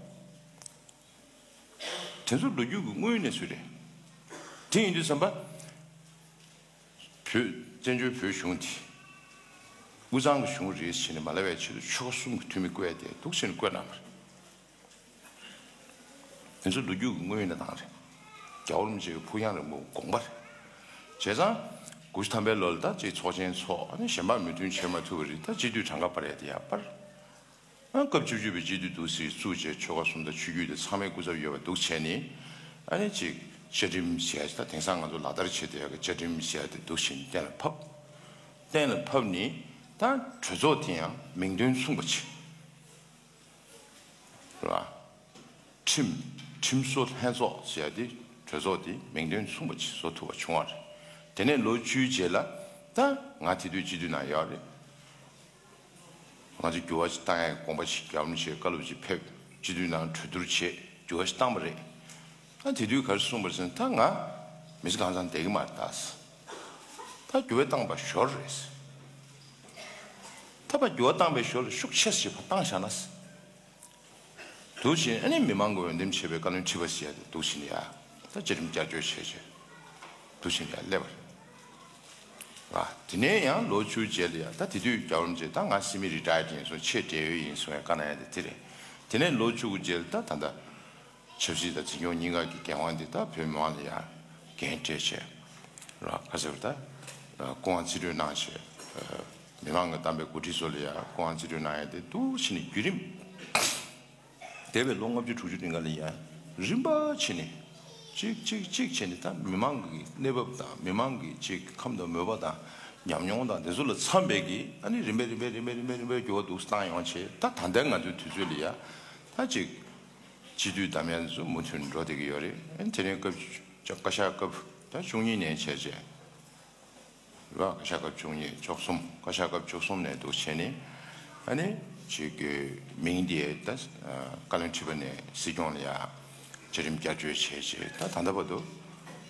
དེ་ཚོ་ལོ་རྒྱུས་ཀྱི་དངོས་ཡོད་གནས་ཚུལ་རེད། དེ་ཡིན་དུས་ཙམ་པ། བོད་བཙན་བྱོལ་བོད་གཞུང་དེ། དབུས་གཙང་གི་གཞུང་རེད་ཟེར་ནས་མ་ལབ་པའི་ཆེད་དུ་ཆོལ་ཁ་གསུམ་གྱི་འཐུས་མི་བསྐོས་ཡ་དེ་འདུག་ཟེར་ནས་བསྐོས་གནང་བ་རེད། དེ་ཚོ་ལོ་རྒྱུས་ཀྱི་དངོས་ཡོད་གནས་སྟངས་རེད། རྒྱལ་བ་རིན་པོ་ཆེ་གི་ཕུགས་རྒྱང་རིང་པོའི་དགོངས་པ་རེད། བྱས་ཙང་། དགུ་བཅུ་ཐམ་པའི་ལོ་ལ་ད་ཅིག་ཚོགས་ཆེན་ཚོགས། ཨ་ནི་གཞན་པ་མོས་མཐུན་བྱེད་མ་ཐུབ་པ་རེད། ད་སྤྱི་འཐུས་གྲངས་ཀ་སྤར་ཡ་དེ་ཡར་སྤར། ཨ་སྐབས་བཅུ་གཅིག་པའི་སྤྱི་འཐུས་འདུག་སེ་བཙུགས་བྱས་ཆོལ་ཁ་གསུམ་དང་ཆོས་བརྒྱུད་དེ་ཚང་མའི་སྐུ་ཚབ་ཡོད་པ་འདུག་བྱས་ནས། ཨ་ནི་ཅིག་བཅའ་ཁྲིམས་བྱས་ད་དེང་སང་ང་ཚོ་ལག་བསྟར་བྱེད་བསྡད་ཡག་གི་བཅའ་ཁྲིམས་བྱས་དེ་འདུག་བྱས་ནས་གཏན་ལ་ཕབ། གཏན་ལ་ཕབ་ནས་ད་གྲོས་ཚོགས་དེ་ཡང་མིང་དོན་མཚུངས་པ་ཅིག་རེད་བ། ཁྲིམས། ཁྲིམས་བཟོ་ལྷན་ཚོགས་ཟེར་ཡ་དེ་གྲོས་ཚོགས་དེ་མིང་དོན་མཚུངས་པ་ཅིག་བཟོ་ཐུབ་པ་བྱུང་བ་རེད། དེ་ནས་ལོ་བཅུའི་རྗེས་ལ་ད་ང་དེ་དུས་སྤྱི་འཐུས་ནང་ཡོད་རེད། ང་ཚོ་འགྱུར་བ་ཞིག་བཏང་ཡག་དགོངས་པ་ཞིག་རྒྱལ་བ་རིན་པོ་ཆེའི་བཀའ་སློབ་ཅིག་ཕེབས། སྤྱི་འཐུས་ནང་གྲོས་བསྡུར་བྱས་འགྱུར་བ་ཞིག་བཏང་པ་རེད། ད་དེ་དུས་ག་རེ་གསུངས་པ་རེད་ཟེར་ན། ད་ང་མི་ཚེ་གང་ཚང་བསྡད་ཀྱི་མ་རེད་ད། ད་འགྱུར་བ་བཏང་པ་ཞོར་རེད། ད་ཕར་འགྱུར་བ་བཏང་པའི་ཞོར་ལ་ཤུགས་ཆེ་ས་ཞིག་ཕར་བཏང་བཞག་ན། འདུག་བྱས་ཨ་ནི་མི་མང་གི་འོས་འདེམས་བྱས་པའི་བཀའ་བློན་ཁྲི་པ་ཟེར་ཡ་དེ་འདུག་བྱས་ནས་ཡ། ད་བཅའ་ཁྲིམས་བསྐྱར་བཅོས་བྱས་བྱས་འདུག་བྱས་ནས་ཡ་སླེབས་པ་རེད། ཨ། དེ་ནས་ཡང་ལོ་བཅུ་རྗེས་ལ་ཡ། ད་དེ་དུས་རྒྱལ་བ་རིན་པོ་ཆེ་ད་ང་སེ་མི་རི་ཊ་ཡར་ཌི་ཡིན་གསུངས། ཆེས་བགྲེས་ཡོལ་ཡིན་གསུངས་ཡ་བཀའ་གནང་ཡ་དེ་དེ་རེད། དེ་ནས་ལོ་བཅུ་དགུ་རྗེས་ལ་ད་ད་ལྟ་ཆབ་སྲིད་དང་འཛིན་སྐྱོང་གཉིས་ཀ་གི་འགན་དབང་དེ་ད་བོད་མི་མང་ལ་ཡ་འགན་སྤྲད་བྱས་ར། ག་ཟེར་བ་ད་སྐུ་དབང་རྩིས་སྤྲོད་གནང་བྱས། མི་མང་གིས་བདམས་པའི་འགོ་ཁྲིད་ཚོ་ལ་ཡ་སྐུ་དབང་རྩིས་སྤྲོད་གནང་ཡ་དེ་འདུག་བྱས་ནས་བརྒྱུད་རིམ། འདས་པའི་ལོ་ལྔ་བཅུ་དྲུག་ཅུ་རིང་ག་ལ་ཡ་རིམ་པ་བྱས་ནས་གཅིག་གཅིག་གཅིག་བྱས་ནས། ད་མི་མང་གི་གནས་བབ་དང་མི་མང་གི་གཅིག་ཁམས་དང་མོས་པ་དང་ཉམས་མྱོང་དང་དེ་ཚོ་ལ་འཚམ་པའི་གི་ཨ་ནི་རིམ་པས་རིམ་པས་རིམ་པས་རིམ་པས་རིམ་པས་འགྱུར་བ་འདུག་བཏང་ཡོང་བྱས། ད་ད་ལྟའི་ང་ཚོའི་དུས་ཚོད་ལ་ཡ་ད་གཅིག་སྤྱི་འཐུས་བདམས་ཡ་ཚོ་མུ་མཐུད་འགྲོ་བསྡད་ཀྱི་ཡོད་རེད། ཨ་ནི་དེ་རིང་སྐབས་བཀའ་ཤག་སྐབས་ད་བཅུ་གཉིས་ནས་བྱས་བྱས། ར། བཀའ་ཤག་སྐབས་བཅུ་གཉིས། བཅུ་གསུམ། བཀའ་ཤག་སྐབས་བཅུ་གསུམ་ནས་འདུག་བྱས་ནས། ཨ་ནི་ཅིག་གི་མིང་དེ་ད་བཀའ་བློན་ཁྲི་པ་ནས་སྲིད་སྐྱོང་ལ་ཡ་བཅའ་ཁྲིམས་བསྐྱར་བཅོས་བྱས་བྱས། ད་ད་ལྟ་བར་དུ་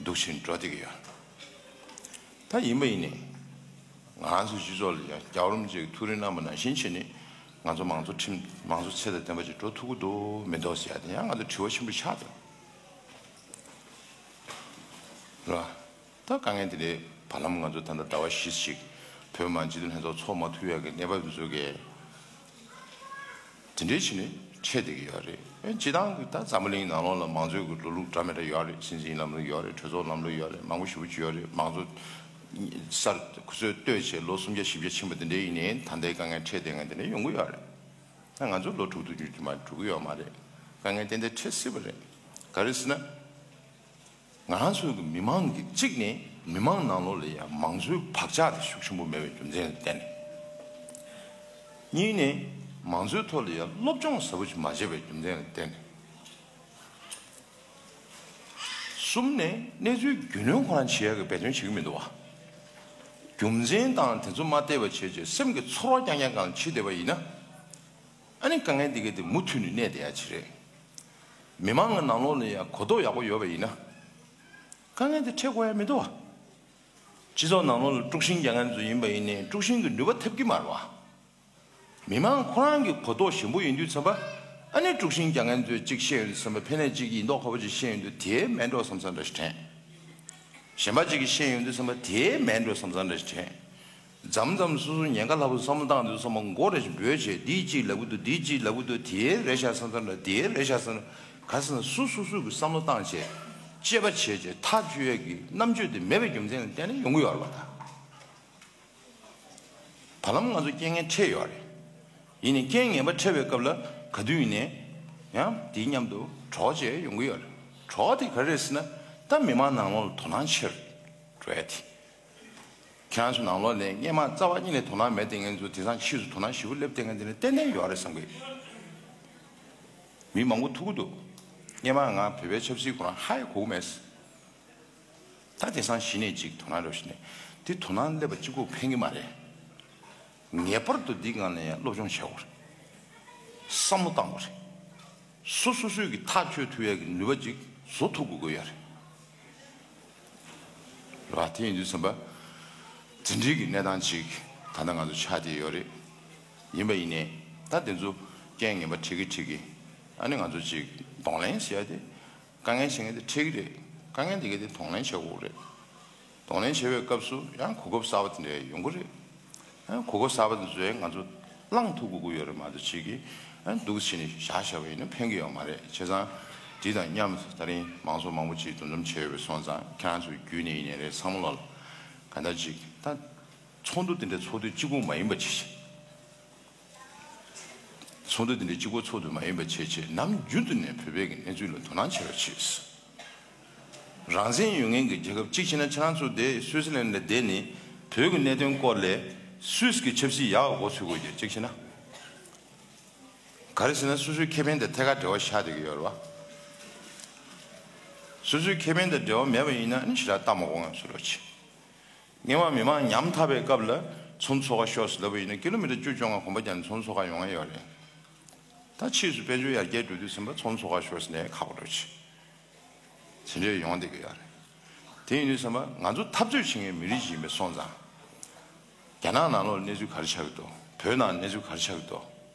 འདུག་བྱས་འགྲོ་བསྡད་ཀྱི་ཡོད། ད་ཡིན་པ་ཡིན་ནའི་ང་ཚོ་སྤྱི་ཚོགས་ལ་ཡ་རྒྱལ་བ་རིན་པོ་ཆེས་ཐུགས་རེ་གནང་བ་ནང་བཞིན་བྱས་ནས་ང་ཚོ་མང་གཙོ་ཁྲིམས། མང་གཙོ་ཚད་དང་ལྡན་པ་ཅིག་འགྲོ་ཐུབ་ཀྱི་འདུག་མི་འདུག་ཟེར་ཡ་དེ་ཡང་ང་ཚོ་དྲི་བ་ཆེན་པོ་ཆགས་འདུག་ར། ད་དཀའ་ངལ་དེ་འདྲའི། བར་ལམ་ང་ཚོ་ད་ལྟ་ཟླ་བ་བཞི་ཞིག་བོད་མི་མང་སྤྱི་འཐུས་ལྷན་ཚོགས་ཚོགས་མ་ཐུབ་ཡག་གི་གནས་བབ་འདི་ཚོ་གས་དེ་འདྲའི་བྱས་ནས་འཕྲད་བསྡད་ཀྱི་ཡོད་རེད། ཨེ། སྤྱིར་བཏང་གི་ད་འཛམ་བུ་གླིང་ནང་ལོགས་ལ་མང་གཙོའི་གི་འགྲོ་ལུགས་འདྲ་མི་འདྲ་ཡོད་རེད། སྲིད་འཛིན་ལམ་ལུགས་ཡོད་རེད། གྲོས་ཚོགས་ལམ་ལུགས་ཡོད་རེད། མང་པོ་ཞེ་པོ་ཅིག་ཡོད་རེད། མང་གཙོ་གསར་ཁོ་ཚོས་བཏོད་བྱས་ལོ་སུམ་བརྒྱ་བཞི་བརྒྱ་ཕྱིན་པ་དེ་འདྲའི་ཡིན་ནའི་ད་ལྟའི་དཀའ་ངལ་འཕྲད་བསྡད་མཁན་དེ་འདྲ་ཡོང་གི་ཡོད་རེད། ད་ང་ཚོ་ལོ་དྲུག་ཏུ་འགྱུར་གྱི་མ། འགྲོ་གི་ཡོད་མ་རེད། དཀའ་ངལ་ཏན་ཏན་འཕྲད་སྲིད་པ་རེད། ག་རེ་ཟེར་ན། ང་རང་ཚོའི་གི་མི་མང་གི་གཅིག་ནས་མི་མང་ནང་ལོགས་ལ་ཡང་མང་གཙོའི་བག་ཆགས་དེ་ཤུགས་ཆེན་པོ་མེད་པའི་རྒྱུ་མཚན་ལ་བརྟེན་ནས། གཉིས་ནས་མང་གཙོའི་ཐོག་ལ་ཡང་སློབ་སྦྱོང་ཟབ་པོ་ཞིག་མ་བྱས་པའི་རྒྱུ་མཚན་ལ་བརྟེན་ནས། གསུམ་ནས་གནས་ཚུལ་རྒྱུས་ལོན་ཁོ་རང་བྱེད་ཡག་གི་འབད་བརྩོན་བྱེད་ཀྱི་མི་འདུག་བ། རྒྱུ་མཚན་དང་དེ་ཚོ་མ་བལྟས་པ་བྱས་བྱས་སེམས་ཀྱི་ཚོར་བ་རྐྱང་རྐྱང་སྒང་ལ་ཕྱིན་བསྡད་པ་ཡིན་ན། ཨ་ནི་དཀའ་ངལ་འདི་ག་དེ་མུ་མཐུད་ནས་གནས་བསྡད་ཡ་ཅིག་རེད། མི་མང་གི་ནང་ལོགས་ལ་ཡང་གོ་རྟོགས་ཡག་པོ་ཡོད་པ་ཡིན་ན། དཀའ་ངལ་འདི་འཕྲད་དགོས་ཡ་མི་འདུག་བ། སྤྱི་ཚོགས་ནང་ལོགས་ལ་དཀྲུག་ཤིང་རྒྱག་མཁན་ཚོ་ཡིན་པ་ཡིན་ནའི་དཀྲུག་ཤིང་གི་ནུས་པ་ཐེབས་ཀྱི་མ་རེད་བ། མི་མང་ཁོ་རང་གི་གོ་རྟོགས་ཞན་པོ་ཡིན་དུས་ཙམ་པ། ཨ་ནི་དཀྲུག་ཤིང་རྒྱག་མཁན་ཚོས་གཅིག་བཤད་ཡོང་དུས་ཙམ་པ་ཕན་ནས་གཅིག་གིས་ཡིན་མདོག་ཁ་པོ་ཅིག་བཤད་ཡོང་དུས་དེ་མེད་འགྲོ་བསམ་བསམ་འདྲ་ཞིག་དྲན། གཞན་པ་གཅིག་གིས་བཤད་ཡོང་དུས་ཙམ་པ་དེ་མེད་འགྲོ་བསམ་བསམ་འདྲ་ཞིག་དྲན། མཚམས་མཚམས་སོ་སོ་ཉེན་ཁ་སླ་པོ་བསམ་བློ་བཏང་དུས་ཙམ་པ་མགོ་རེ་ཞིག་འབོད་བྱས། འདིས་གཅིག་ལབ་ཀྱི་འདུག་འདིས་གཅིག་ལབ་ཀྱི་འདུག་དེ་རེད་ཤག་བསམ་བསམ་འདྲ། དེ་རེད་ཤག་བསམ་འདྲ། ག་ཟེར་ན་སོ་སོ་སོ་གིས་བསམ་བློ་བཏང་བྱས་དཔྱད་པ་བྱས་བྱས་ཐག་གཅོད་ཡས་ཀྱི་རྣམ་དཔྱོད་དེ་མེད་པའི་རྒྱུ་མཚན་ལ་བརྟེན་ནས་ཡོང་གི་ཡོད་རེད་པ། ད་བར་ལམ་ང་ཚོ་རྐྱེན་ངན་འཕྲད་ཡོད་རེད། ཡིན་ནའི་རྐྱེན་ངན་པ་འཕྲད་པའི་སྐབས་ལ་ག་དུས་ཡིན་ནའི་ཡང་དེའི་མཉམ་དུ་གྲོགས་བྱས་ཡོང་གི་ཡོད་རེད། གྲོགས་དེ་ག་རེ་རེད་ཟེར་ན། ད་མི་མང་ནང་ལོགས་ལ་དོ་སྣང་ཆེར་འགྲོ་ཡ་དེ། ཁྱེད་རང་ཚོ་ནང་ལོགས་ནས་སྔས་མ་རྩ་བ་ཉིད་ནས་དོ་སྣང་མེད་བསྡད་མཁན་ཚོ་དེང་སང་ཕྱིས་སུ་དོ་སྣང་ཞེ་པོ་སླེབས་བསྡད་མཁན་དེ་ནི་ཏན་ཏན་ཡོད་རེད་བསམ་གི། མི་མང་པོ་ཐུག་གི་འདུག་སྔས་མ་ང་བོད་པའི་ཆབ་སྲིད་ཁོ་རང་ཧ་ཡང་གོ་གི་མེད། ད་དེང་སང་གཞི་ནས་ཅིག་དོ་སྣང་རོགས་ཞུས་ནས། དེ་དོ་སྣང་སླེབས་པ་གཅིག་པོས་ཕན་གི་མ་རེད། ངེས་པར་དུ་འདི་སྒང་ལ་ཡང་སློབ་སྦྱོང་བྱེད་དགོས་རེད། བསམ་བློ་བཏང་དགོས་རེད། སོ་སོ་སོས་ཀྱི་ཐག་གཅོད་ཐུབ་ཡག་གི་ནུས་པ་ཅིག་བཟོ་ཐུབ་དགོས་ཀྱི་ཡོད་རེད། རེད་བ། དེ་ཡིན་དུས་ཙམ་པ་དེ་འདྲའི་གི་གནས་སྟངས་ཅིག་ད་ལྟ་ང་ཚོ་ཆགས་བསྡད་ཡོད་རེད། ཡིན་པ་ཡིན་ནའི་ད་དེ་ཚོ་རྐྱེན་ངན་པ་འཕྲད་ཀྱི་འཕྲད་ཀྱི། ཨ་ནི་ང་ཚོ་ཅིག་གདོང་ལེན་ཟེར་ཡ་དེ། དཀའ་ངལ་ཆེ་ངེས་དེ་འཕྲད་ཀྱི་རེད། དཀའ་ངལ་དེ་ག་དེ་གདོང་ལེན་བྱེད་དགོས་རེད། གདོང་ལེན་བྱེད་པའི་སྐབས་སུ་ཡང་གོ་སྐབས་གསར་པ་དེ་འདྲ་ཡོང་གི་རེད། ཡང་གོ་སྐབས་གསར་པ་དེ་ཚོ་ཡང་ང་ཚོ་བླང་ཐུབ་དགོས་ཀྱི་ཡོད་རེད་མ་གཏོགས། ཅིག་གིས་ཡང་འདུག་བྱས་ནས་བཞག་བཞག་པ་ཡིན་ན་ཕན་གྱི་ཡོད་མ་རེད། བྱས་ཙང་དེ་དང་མཉམ་དུ་ད་རིང་མང་ཚོགས་མང་པོ་ཅིག་འདུ་འཛོམས་བྱས་ཡོད་པ་སོང་ཙང་། ཁྱེད་རང་ཚོའི་བརྒྱུད་ནས་ཡིན་ནའི་རེད། ཚང་མ་ལ་ག་འདྲ་ཅིག་ད་ཚོགས་འདུ་དེ་འདྲ་ཚོགས་དུས་གཅིག་པུ་མ་ཡིན་པ་བྱས་བྱས། ཚོགས་འདུ་འདི་འདྲའི་གཅིག་པོ་ཚོགས་དུས་མ་ཡིན་པ་བྱས་བྱས། ནམ་རྒྱུན་དུ་ནས་བོད་པའི་གི་གནས་ཚུལ་ལ་དོ་སྣང་བྱེད་རོགས་བྱེད། རང་བཙན་ཡོད་མཁན་གྱི་རྒྱལ་ཁབ་གཅིག་བྱས་ན། ཁྱེད་རང་ཚོ་དེ་སུད་སི་ལན་ལ་བསྡད་ནས་བོད་ཀྱི་གནད་དོན་སྐོར་ལ་སུད་སི་གི་ཆབ་སྲིད་ཡག་ག་འགོ་ཚུགས་དགོས་ཀྱི། གཅིག་བྱས་ན། ག་རེ་ཟེར་ན་སོ་སོའི་ཁེ་ཕན་དང་ཐད་ཀར་འབྲེལ་བ་ཆགས་བསྡད་ཀྱི་ཡོད་རེད་བ། སོ་སོའི་ཁེ་ཕན་དང་འབྲེལ་བ་མེད་པ་ཡིན་ན་ནི་ཞེ་དྲག་ལྟ་མ་དགོས་ངས་ཟེར་རོགས་བྱེད། སྔོན་མ་མི་མང་ཉམ་ཐག་པའི་སྐབས་ལ་ ཚོང་ཚོགས་ཁག་ཤོག་ཟེར་ལབ་པ་ཡིན་ན་ཀི་ལོ་མི་ཊར་བཅུ་བཅོ་ལྔ་གོམ་པ་རྒྱག་ནས་ཚོང་ཚོགས་ཁག་ཡོང་ཡ་ཡོད་རེད། ད་ཕྱིས་སུ་དཔལ་འབྱོར་ཡར་རྒྱས་འགྲོ་དུས་ཙམ་པ་ཚོང་ཚོགས་ཁག་ཤོག་ཟེར་ནས་ཁག་པོ་འགྲོ་ཆེ། དེ་འདྲས་ཡོང་བསྡད་ཀྱི་ཡོད་རེད། དེ་ཡིན་དུས་ཙམ་པ་ང་ཚོ་འཐབ་རྩོད་བྱེད་མཁན་མི་རིགས་ཤིག་ཡིན་པ་སོང་ཙང་། རྒྱ་ནག་ནང་ལོགས་གནས་ཚུལ་ག་རེ་ཆགས་ཀྱི་འདུག་བོད་ནང་གནས་ཚུལ་ག་རེ་ཆགས་ཀྱི་འདུག་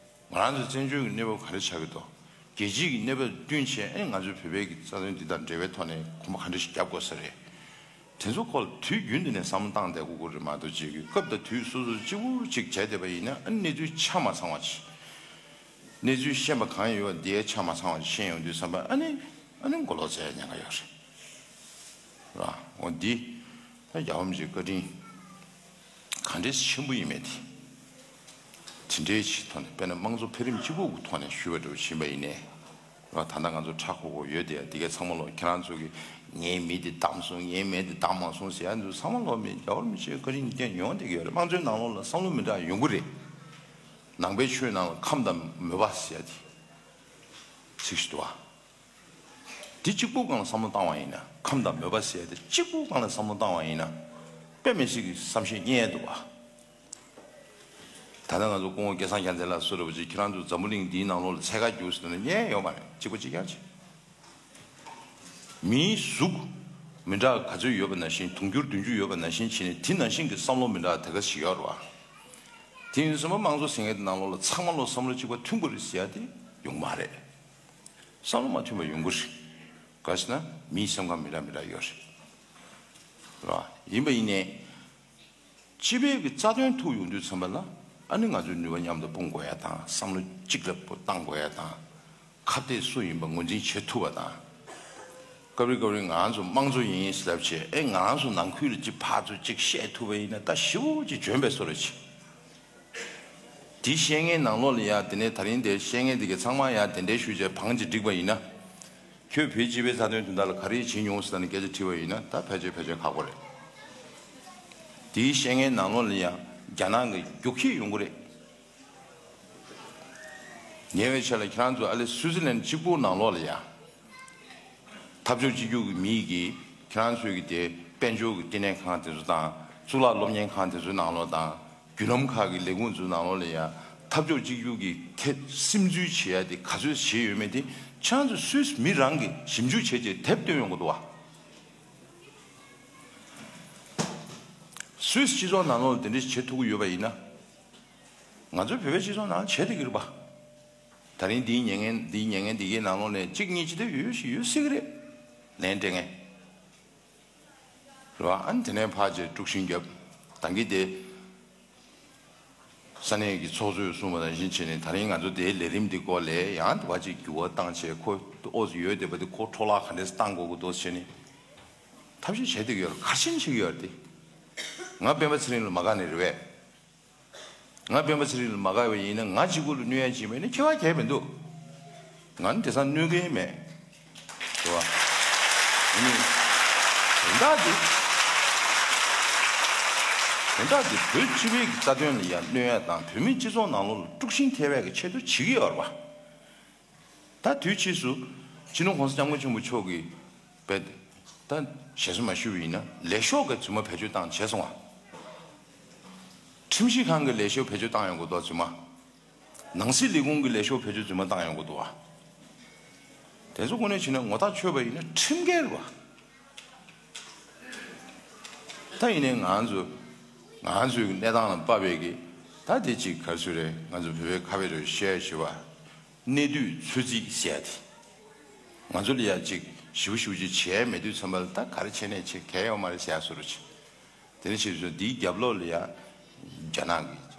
ང་རང་ཚོ་བཙན་བྱོལ་གྱི་གནས་བབ་ག་རེ་ཆགས་ཀྱི་འདུག་རྒྱལ་སྤྱིའི་གི་གནས་བབ་བསྟུན་བྱས་ཨེ་ང་ཚོའི་བོད་པའི་གི་རྩ་དོན་འདི་དང་འབྲེལ་བའི་ཐོག་ནས་གོམ་པ་ག་འདྲ་ཞིག་རྒྱབ་དགོས་ས་རེད། དེ་ཚོ་སྐོར་དུས་རྒྱུན་དུ་ནས་བསམ་བློ་བཏང་བསྡད་དགོས་ཀྱི་རེད་མ་གཏོགས་ཅིག་གི་སྐབས་དང་དུས་སོ་སོ་གཅིག་པུ་གཅིག་བྱས་བསྡད་པ་ཡིན་ན་ཨ་གནས་ཚུལ་ཆ་མ་ཚང་བ་ཅིག་གནས་ཚུལ་ཤེས་པ་གང་ཡོད་པ་འདིའི་ཆ་མ་ཚང་བ་ཅིག་ཤེས་ཡོང་དུས་བསམ་པ་ཨ་ནི་ཨ་ནི་མགོ་ལོག་བཙལ་ཉེན་ཁ་ཡོད་རེད། ར་འོ་འདི་ད་རྒྱལ་བ་རིན་པོ་ཆེའི་བཀའ་དྲིན་ག་འདྲས་ཆེན་པོ་ཡིན་མེད་དེ། དེ་འདྲའི་ཆེད་ཐོག་ནས་དཔེར་ན་དམངས་གཙོ་འཕེལ་རིམ་གཅིག་པུ་གི་ཐོག་ནས་ཞུས་པ་འདྲ་བོ་ཕྱིན་པ་ཡིན་ནའི། ར་ད་ལྟ་ང་ཚོ་ཁྲ་ཁོ་ཁོ་ཡོད་དེ་འདི་གའི་ཚང་མ་ལོ་ཁྱེད་རང་ཚོ་གི་ངའི་མི་འདི་བདམས་སོང་ངའི་མི་འདི་བདམས་མ་སོང་ཟེར་ཡ་འདི་ཚང་མ་ལོ་མི་རྒྱལ་བ་རིན་པོ་ཆེའི་བཀའ་དྲིན་བསྐྱངས་ཡོང་བསྡད་ཀྱི་ཡོད་རེད། དམངས་གཙོའི་ནང་ལོགས་ལ་བསམ་བློ་མི་འདྲ་ཡོང་གི་རེད། ནང་པའི་ཆོས་ནང་ལ་ཁམས་དང་མོས་པ་ཟེར་ཡ་དེ་ཚིག་ཞིག་འདུག་བ། འདི་གཅིག་པུ་སྒང་ལ་བསམ་བློ་བཏང་བ་ཡིན་ན་ཁམས་དང་མོས་པ་ཟེར་ཡ་དེ་གཅིག་པུ་སྒང་ལ་བསམ་བློ་བཏང་བ་ཡིན་ན་དཔེ་མི་སྲིད་ཀྱི་བསམ་ཤེས་རྙེད་ཡ་འདུག་བ། ད་ལྟ་ང་ཚོ་སྐུ་ངོ་སྐལ་བཟང་རྒྱལ་མཚན་ལགས་སུ་རེད་པ་ཅིག་ཁྱེད་རང་ཚོ་འཛམ་བུ་གླིང་འདིའི་ནང་ལོགས་ལ་འཚོལ་ཁ་རྒྱུགས་ཟེར་ན་རྙེད་ཡོད་མ་རེད། གཅིག་པ་གཅིག་རྐྱང་བྱས། མིའི་གཟུགས་མི་འདྲ་ག་ཚོད་ཡོད་པ་ནང་བཞིན་དུང་ཕྱུར་བདུན་ཅུ་ཡོད་པ་ནང་བཞིན་བྱས་ནས་དེ་ནང་བཞིན་གྱི་བསམ་བློ་མི་འདྲ་དེ་ག་ཞིག་ཡོད་རེད་བ། དེ་ཡིན་ཙང་དམངས་གཙོ་ཟེར་མཁན་དེ་ནང་ལོགས་ལ་ཚང་མ་ལོ་བསམ་བློ་གཅིག་པ་མཐུན་དགོས་རེད་ཟེར་ཡ་དེ་ཡོང་མ་རེད། བསམ་བློ་མ་མཐུན་པ་ཡོང་གི་རེད། ག་ཟེར་ན་མིའི་སེམས་ཁམས་མི་འདྲ་མི་འདྲ་ཡོད་རེད། རེད་བ། ཡིན་པ་ཡིན་ནའི། སྤྱི་པའི་གི་རྩ་དོན་ཐུག་ཡོང་དུས་ཙམ་པ་ལ་ཨ་ནི་ང་ཚོས་ནུས་པ་མཉམ་དུ་སྤུངས་དགོས་ཡ་དང་བསམ་བློ་གཅིག་ལ་བཏང་དགོས་ཡ་དང་། ཁ་གཏད་སུ་ཡིན་པ་ངོས་འཛིན་བྱེད་ཐུབ་པ་དང་། སྐབས་རེ་སྐབས་རེ་ང་རང་ཚོ་དམངས་གཙོ་ཡིན་ཟེར་ལབ་བྱས་ཨེ་ང་རང་ཚོ་ནང་ཁུལ་ལ་ཅིག་ཕར་ཚུར་ཅིག་བཤད་ཐུབ་པ་ཡིན་ན་ད་ཞེ་པོ་ཅིག་འཇོན་པའི་བཟོ་འདྲ་ཅིག་དེ་བཤད་མཁན་ནང་ལོགས་ལ་ཡ་དེ་ནས་ད་རིང་དེ་བཤད་མཁན་དེ་གས་ཚང་མ་ཡ་དེ་འདྲའི་ཞུས་བྱས་བང་ཅིག་བསྒྲིགས་པ་ཡིན་ན། ཁྱོད་བོད་སྤྱི་པའི་རྩ་དོན་དོན་དག་ལ་ག་རེ་བྱེད་མྱོང་ཟེར་ནས་སྐད་ཆ་དྲིས་པ་ཡིན་ན་ད་ཕལ་ཆེར་ཕལ་ཆེར་ཁག་པོ་རེད། དེའི་བཤད་མཁན་ནང་ལོགས་ལ་ཡང་རྒྱ་ནག་གི་རྒྱུག་ཁྱི་ཡོང་གི་རེད། ཉེ་བའི་ཆར་ལ་ཁྱེད་རང་ཚོ་ཨ་ལེ་སུའི་ཙི་ལན་གཅིག་པུ་ནང་ལོགས་ལ་ཡང་། འཐབ་ཕྱོགས་གཅིག་གྱུར་གྱི་མིས་ཀྱིས་ཁྱེད་རང་ཚོའི་གི་དེ་དཔལ་འབྱོར་གྱི་བསྟི་གནས་ཁང་དེ་ཚོ་དང་གཙུག་ལག་སློབ་གཉེར་ཁང་དེ་ཚོའི་ནང་ལོགས་དང་། བརྒྱུད་ལམ་ཁག་གི་ལས་ཁུངས་ཚོའི་ནང་ལོགས་ལ་ཡང་འཐབ་ཕྱོགས་གཅིག་གྱུར་གྱི་ཐད་སིམ་འཛུལ་བྱེད་ཡ་དེ་ག་ཚོད་བྱས་ཡོད་མེད་དེ་ཁྱེད་རང་ཚོ་སུད་སི་མི་རང་གིས་ཞིབ་འཇུག་བྱས་རྗེས་དེབ་བཏོན་ཡོང་གི་འདུག་བ། སུད་སི་སྤྱི་ཚོགས་ནང་ལོགས་ལ་དེ་འདྲ་བྱེད་ཐུབ་ཀྱི་ཡོད་པ་ཡིན་ན། ང་ཚོའི་བོད་པའི་སྤྱི་ཚོགས་ནང་བྱེད་བསྡད་ཀྱི་རེད་པ། ད་རིང་འདིའི་ཉན་མཁན་འདིའི་ཉན་མཁན་འདི་གའི་ནང་ལོགས་ནས་གཅིག་གཉིས་ཅི་ལྟར་ཡོད་ཞིག་ཡོད་སྲིད་ཀྱི་རེད། ལན་སྤྲད་མཁན། རེད་བ། ཨ་ནི་དེ་ནས་ཕར་རྗེས་དཀྲུག་ཤིང་བརྒྱབ། ད་གིན་དེ། ས་གནས་ཀྱི་ཚོགས་གཙོས་གསུངས་པ་ནང་བཞིན་བྱས་ནས་ད་རིང་ང་ཚོ་དེའི་ལས་རིམ་འདི་སྐོར་ལ་ཡང་དེ་བ་ཅིག་འགྱུར་བ་བཏང་བྱས་ཁོ་ཨོ་ཙི་ཡོད་བསྡད་པ་དེ་ཁོ་འཕྲོ་བརླག་ག་འདྲས་བཏང་དགོས་ཀྱི་འདུག་བྱས་ནས། ཐབས་ཤེས་བྱས་བསྡད་ཀྱི་ཡོད་རེད། ག་རེ་བྱས་ནས་བྱེད་ཀྱི་ཡོད་རེད་དེ། ང་སྤེན་པ་ཚེ་རིང་ལ་མ་དགའ་ནི་རེད་པས། ང་སྤེན་པ་ཚེ་རིང་ལ་མ་དགའ་བ་ཡིན་ན་ང་གཅིག་པུ་ལ་གནོད་ཡ་ཅིག་མེད་ན་ཁྱད་པར་གང་ཡང་མི་འདུག་ང་ནི་དེང་སང་གནོད་མཁན་མེད། རེད་བ། ཡིན་ནའི། དོན་དག་འདི། དོན་དག་འདི་བོད་སྤྱི་པའི་གི་རྩ་དོན་ལ་ཡང་གནོད་ཡ་དང་བོད་མིའི་སྤྱི་ཚོགས་ནང་ལོགས་ལ་དཀྲུག་ཤིང་ཐེབས་ཡ་གི་ཆེད་དུ་བྱེད་ཀྱི་ཡོད་རེད་བ། ད་དུས་ཕྱིས་སུ་སྤྱི་ནོར་༸གོང་ས་༸སྐྱབས་མགོན་ཆེན་པོ་མཆོག་གིས་རྦད་དེ་ད་ཞེ་སོ་མ་ཞུས་པ་ཡིན་ན་ལས་ཤོག་གི་རྫུན་མ་བེད་སྤྱོད་བཏང་བྱས་སོང་བ། ཁྲིམས་ཞིབ་ཁང་གི་ལས་ཤོག་བེད་སྤྱོད་བཏང་ཡོང་གི་འདུག་རྫུན་མ། ནང་སྲིད་ལས་ཁུངས་ཀྱི་ལས་ཤོག་བེད་སྤྱོད་རྫུན་མ་བཏང་ཡོང་གི་འདུག་བ། དེ་ཚོ་དངོས་གནས་བྱས་ན་ངོ་ཐག་ཆོད་པ་ཡིན་ན་ཁྲིམས་འགལ་རེད་བ། ད་ཡིན་ནའི་ང་ཚོ་ང་ཚོའི་གནས་སྟངས་ལ་དཔག་པའི་གི་ད་དེ་ཅིག་ག་རེ་ཟེར་རེད། ང་ཚོ་བོད་པའི་ཁ་བའི་རོལ་བཤད་ཞུ་བ། གནས་དུས་ཚོད་རྩིས་ཟེར་ཡ་དེ། ང་ཚོ་ལ་ཡ་ཅིག་ཞེ་པོ་ཞེ་པོ་ཅིག་བྱས་མེད་དུས་ཙམ་པ་ལ་ད་ག་རེ་བྱས་ནས་བྱེད་གལ་ཡོད་མ་རེད་ཟེར་ཡ་བཟོ་འདྲ་ཅིག་དེ་ནས་ཕྱིས་སུ་འདིའི་རྒྱབ་ལོགས་ལ་ཡ་རྒྱ་ནག་གི་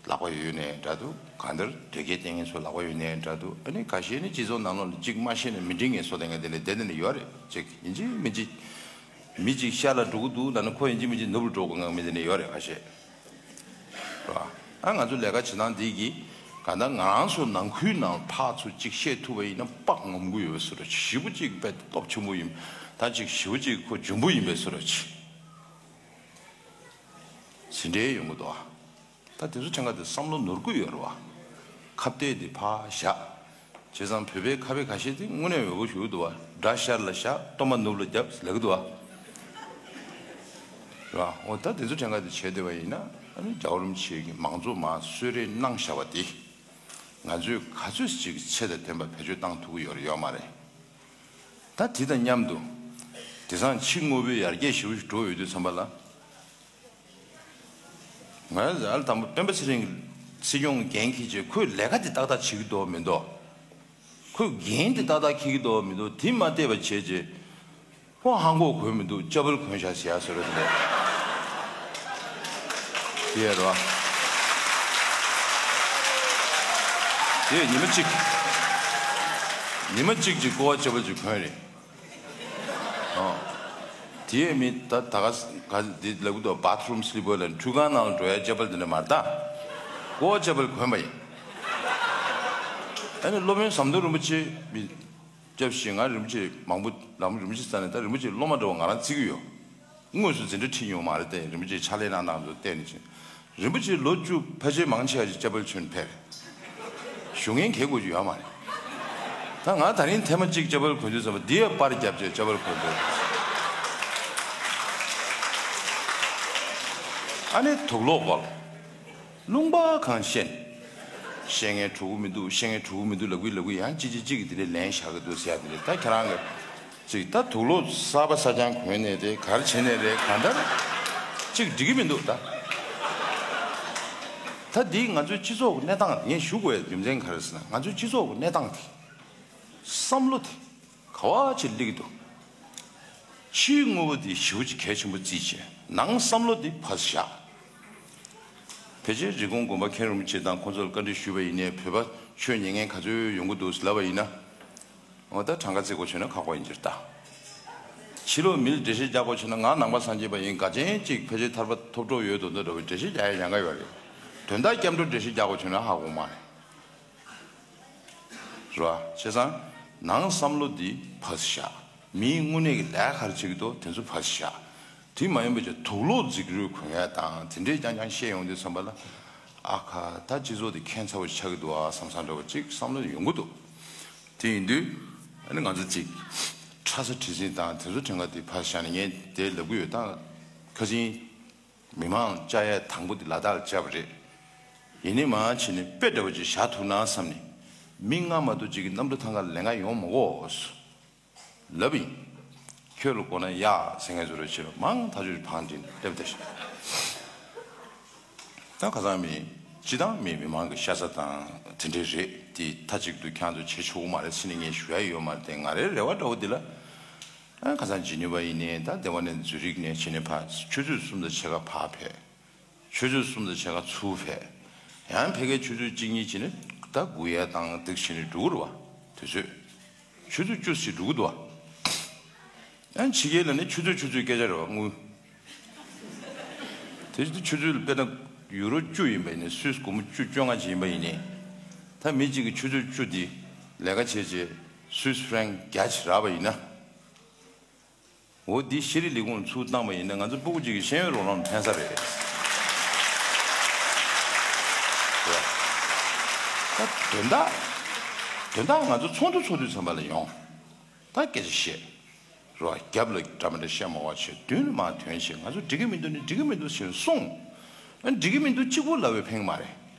ལག་པ་ཡོད་ནའི་འདྲ་འདུག་གང་ལྟར་དོལ་རྒྱལ་བསྟེན་མཁན་ཚོ་ལག་པ་ཡོད་ནའི་འདྲ་འདུག་ཨ་ནི་ཁ་ཤས་ནི་སྤྱི་ཚོགས་ནང་ལོགས་ལ་གཅིག་མ་ཤེས་ནས་མི་འགྲིག་ངེས་བཟོ་བསྡད་མཁན་དེ་འདྲ་དེ་འདྲ་ནི་ཡོད་རེད། གཅིག་ཡིན་གཅིག་མིན་གཅིག་མི་གཅིག་ཤར་ལ་འགྲོ་གི་འདུག་ལབ་ན་ཁོ་ཡིན་གཅིག་མིན་གཅིག་ནུབ་ལ་འགྲོ་དགོས་ངེས་མི་དེ་འདྲ་ཡོད་རེད་ཁ་ཤས། རེད་བ། ཨ་ང་ཚོ་ལས་ཀ་བྱེད་སྟངས་འདི་གིས་གང་ལྟར་ང་རང་ཚོ་ནང་ཁུལ་ནང་ཕར་ཚུར་གཅིག་བཤད་ཐུབ་པ་ཡིན་ན་དཔག་ངོམ་གི་ཡོད་པའི་བཟོ་འདྲ་ཞེ་པོ་གཅིག་དཔེ་སྟོབས་ཆེན་པོ་ཡིན། ད་གཅིག་ཞེ་པོ་གཅིག་ཁོ་འཇོན་པོ་ཡིན་པའི་བཟོ་འདྲ་ཅིག་ཟིན་བྲིས་ཡོང་གི་འདུག་ཨ། ད་དེ་ཚོ་ཆང་ག་དེ་བསམ་བློ་ནོར་གི་ཡོད་རེད་བ། ཁ་གཏད་དེ་ཕར་བཞག་བྱས་ཙང་བོད་པའི་ཁ་དཔེ་ཁ་ཤས་དེ་དངོས་གནས་འོས་པོ་ཞུ་གི་འདུག་བ། དགྲ་ཤར་ལ་བཞག་གཏོར་མ་ནུབ་ལ་རྒྱབ་ལབ་གི་འདུག་བ། རེད་བ། འོ་ད་དེ་ཚོ་ཆང་ག་དེ་བྱས་བསྡད་པ་ཡིན་ན་ ཨ་ནི་རྒྱལ་བ་རིན་པོ་ཆེ་གིས་མང་གཙོ་མར་གསོལ་རས་གནང་བཞག་པ་དེ་ང་ཚོས་ག་ཚོད་ཅིག་ཆེ་དང་ལྡན་པ་བེད་སྤྱོད་བཏང་ཐུབ་ཀྱི་ཡོད་རེད་ཡོད་མ་རེད། ད་དེ་དང་མཉམ་དུ་དེང་སང་ཕྱི་དངོས་པོའི་ཡར་རྒྱས་ཞེ་པོ་ཞིག་འགྲོ་ཡོད་དུས་ཙམ་པ་ལ། ང་ཨ་ལ་དང་པོ་སྤེན་པ་ཚེ་རིང་གི་སྲིད་སྐྱོང་གི་འགན་འཁྱེར་བྱས་ཁོས་ལས་ཀ་དེ་ཏག་ཏག་བྱེད་ཀྱི་འདུག་མི་འདུག་ཁོས་འགན་དེ་ཏག་ཏག་འཁྱེར་གྱི་འདུག་མི་འདུག་དེ་མ་བལྟས་པ་བྱས་རྗེས་ཁོ་ཧང་གོ་གོན་མི་འདུག་ཅ་པལ་གོན་བཞག་ཟེར་ཡ་བཟོ་འདྲ་དེ་འདྲ། དེ་ཡ་རོ། དེ་ཉི་མ་གཅིག་ཉི་མ་གཅིག་ཅིག་ཀོ་བ་ཅ་པལ་ཅིག་གོན་རེད། ཨོ། དེའི་མི་ད་ད་ག་ག་འདི་ལབ་གི་འདུག་བྷ་ཐི་རུམ་སི་ལི་པར་ལ་ཁྲུས་ཁང་ནང་ལ་འགྲོ་ཡ་ཅ་པལ་འདི་འདྲ་མ་རེད་ད། ཀོ་བ་ཅ་པལ་གོན་པ་ཡིན། ཨ་ནི་སློབ་དཔོན་ཟམ་གདོང་རིན་པོ་ཆེ་མི་སྐྱབས་ཤིག་ང་རིན་པོ་ཆེ་མང་པོ་ལམ་རིན་པོ་ཆེ་ས་ནས་ད་རིན་པོ་ཆེ་སློབ་མ་འདྲ་བོ་ང་རང་བརྩི་གི་ཡོད། དངོས་སུ་འཛིན་གྲྭ་ཁྲིད་མྱོང་མ་རེད་དེ་རིན་པོ་ཆེ་ཕྱག་ལས་གནང་སྟངས་ཚོ་བལྟས་ནས་ཕྱིན། རིན་པོ་ཆེ་ལོ་བཅུ་ཕལ་ཆེར་མང་ཆེ་བ་ཅིག་ཅ་པལ་གྱོན་ཕེབས། ཞུ་མཁན་གལ་དགོས་ཀྱི་ཡོད་མ་རེད། ད་ང་ད་རིང་ཐེངས་མ་གཅིག་ཅ་པལ་གོན་དུས་ཙམ་པ་འདི་ཡ་པར་བརྒྱབ་བྱས་ཅ་པལ་གོན་འདུག་ཨ་ནི་དུག་ལོག་བག་ལུང་པ་གང་བཤད། བཤད་མཁན་གྲུ་གུ་མི་འདུག་བཤད་མཁན་གྲུ་གུ་མི་འདུག་ལབ་གི་ལབ་གི་ཡང་གཅིག་གཅིག་གཅིག་གིས་དེ་འདྲའི་ལན་བཞག་གི་འདུག་ཟེར་ཡ་དེ་རེད་ད་ཁྱེད་རང་གི་ཅིག་ད་དུག་ལོག་གསར་པ་གསར་རྐྱང་གོན་ནས་རེད་ག་རེ་བྱས་ནས་རེད་གང་ལྟར་ཅིག་འགྲིག་གི་མི་འདུག་ད། ད་འདི་ང་ཚོའི་སྤྱི་ཚོགས་ཀྱི་གནས་སྟངས་ངས་ཞུ་དགོས་ཡ་རྒྱུ་མཚན་ག་རེ་ཟེར་ན་ང་ཚོའི་སྤྱི་ཚོགས་ཀྱི་གནས་སྟངས་དེ། བསམ་བློ་དེ་ག་བ་ཅིག་སླེབས་ཀྱི་འདུག་ཕྱིའི་དངོས་པོ་འདི་ཞེ་པོ་ཅིག་གལ་ཆེན་པོ་བརྩིས་བྱས་ནང་བསམ་བློ་འདི་ཕར་བཞག་ཕལ་ཆེར་རི་ཀོན་དགོན་པ་མཁན་རིན་པོ་ཆེ་དང་ཁོང་ཚོར་བཀའ་འདྲི་ཞུས་པ་ཡིན་ནའི་བོད་པ་ཆོས་ཉན་མཁན་ག་ཚོད་ཡོང་གི་འདུག་ལབ་པ་ཡིན་ན། འོ་ད་གྲངས་ཀ་བརྩི་དགོས་བྱུང་ན་ཁག་པོ་ཡིན་གྱི་རེད་ད། ཕྱི་ལོགས་མི་ལ་འགྲེལ་བཤད་རྒྱག་དགོས་བྱུང་ན་ང་ནང་པ་སངས་རྒྱས་པ་ཡིན་དགའ་ཆེན་གཅིག་ཕལ་ཆེར་ཐར་པ་ཐོབ་གྲོགས་ཡོད་དོ་འདི་འདྲ་བའི་འགྲེལ་བཤད་རྒྱག་ཡ་ཡན་ག་ཡོད་རེད། དོན་དག་སྐྱབས་འགྲོ་འགྲེལ་བཤད་རྒྱག་དགོས་བྱུང་ན་ཧ་གོ་མ་རེད། རེད་བ། བྱས་ཙང་ནང་བསམ་བློ་འདི་ཕར་བཞག་མིའི་དངོས་གནས་ཀྱི་ལས་ཀ་ག་རེ་བྱེད་ཀྱི་འདུག་དེ་ཚོ་ཕར་བཞག་དེ་མ་ཡིན་པ་ཅིག་དུག་ལོག་འཛིགས་རོས་གོན་ཡ་དང་དེ་འདྲས་རྐྱང་རྐྱང་བཤད་ཡོང་དུས་ཙམ་པ་ལ། ཨ་ཁ་ད་སྤྱི་ཚོགས་འདི་ཁྱད་མཚར་པོ་ཆགས་ཀྱི་འདུག་ཨ་བསམ་བསམ་འདྲ་བོ་ཅིག་བསམ་བློ་ཡོང་གི་འདུག་དེ་ཡིན་དུས་ཨ་ནི་ང་ཚོ་ཅིག་ཁྲ་ས་བྲིས་ཟིན་དང་དེ་ཚོ་དྲན་ག་དེ་ཕར་བཞག་ནས་ངས་དེ་ལབ་གི་ཡོད་ད། ཁ་སང་མི་མང་བཅའ་ཡས་དང་པོ་དེ་ལ་དྭགས་ལ་བཅར་བ་རེད། ཡིན་ནའི་མ་བྱས་ནས་དཔེ་འདྲ་བོ་ཅིག་བཞག་ཐུབ་ན་བསམ་ནས་མི་ལྔ་མ་གཏོགས་ཅིག་གི་གནམ་གྲུ་ཐང་ག་ལ་ལེན་ག་ཡོང་མ་དགོས་ལབ་ཡིན། ཁྱོད་ལ་དགོས་ན་ཡ་ཟེར་མཁན་ཚོ་རེ་ཕྱིར་མང་ཐག་ཆོད་བང་སྒྲིག་སླེབས་བསྡད་ཤག་ད་ཁ་སང་མི་སྤྱི་བཏང་མི་མི་མང་གི་ཤ་ཚ་དང་དེ་འདྲས་རེད་དེ་མཐའ་གཅིག་ཏུ་ཁྱེད་ཚོ་བྱེད་ཆོག་གི་མ་རེད་ཟེར་ནས་ངས་ཞུ་ཡ་ཡོད་མ་རེད་དེ་ང་རའི་རེ་བ་འདྲ་བོ་འདི་ལ། ཨ་ཁ་སང་ཇི་ནི་ཝ་ཡིན་ནའི་ད་ལྡེ་བ་ནས་ཛུ་རིག་ནས་བྱས་ནས་ཕར་ཆུ་ཚོད་གསུམ་དང་ཕྱེད་ཀ་ཕར་ཕེབས། ཆུ་ཚོད་གསུམ་དང་ཕྱེད་ཀ་ཚུར་ཕེབས། ཡང་ཕ་གིའི་ཆུ་ཚོད་གཅིག་གཉིས་བྱས་ནས་ད་སྒུག་ཡ་དང་འདུག་བྱས་ནས་འགྲོ་གི་རེད་བ། དུས་ཚོད། ཆུ་ཚོད་བཅུ་ཞིག་འགྲོ་གི་འདུག་བ། ཡང་ཕྱི་རྒྱལ་ལ་ནི་ཆུ་ཚོད་ཆུ་ཚོད་སྐད་ཆ་རེད་བ་དངུལ། དེ་ཆུ་ཚོད་དཔེར་ན་ཡུ་རོ་བཅུ་ཡིན་པ་ཡིན་ནའི་སུད་སི་སྒོར་མོ་བཅུ་བཅོ་ལྔ་ཅིག་ཡིན་པ་ཡིན་ནའི། ད་མི་གཅིག་གིས་ཆུ་ཚོད་བཅུ་འདི་ལས་ཀ་བྱས་རྗེས་སུད་སི་ཧྥི་རན་བརྒྱ་ཅིག་རག་པ་ཡིན་ན། འོ་འདི་ཤེས་རིག་ལས་ཁུངས་ཚུར་བཏང་བ་ཡིན་ན་ང་ཚོ་སྤུ་གུ་གཅིག་གི་ཤེས་ཡོན་རོགས་རམ་ཕན་ས་རེད། ད་དོན་དག་དོན་དག་ང་ཚོ་ཚོགས་འདུ་ཚོགས་དུས་ཙམ་པ་ལ་ཡོང་། ད་སྐད་ཆ་བཤད། རོ་རྒྱབ་ལ་འདྲ་མི་འདྲ་བཤད་མ་བ་བྱས་མདུན་ལ་མར་ཐོན་བྱས་ང་ཚོ་འགྲིག་གི་མི་འདུག་ནི་འགྲིག་གི་མི་འདུག་ཟེར་ནས་གསུངས། ཨ་འགྲིག་གི་མི་འདུག་གཅིག་པོ་ལབ་པས་ཕན་གི་མ་རེད།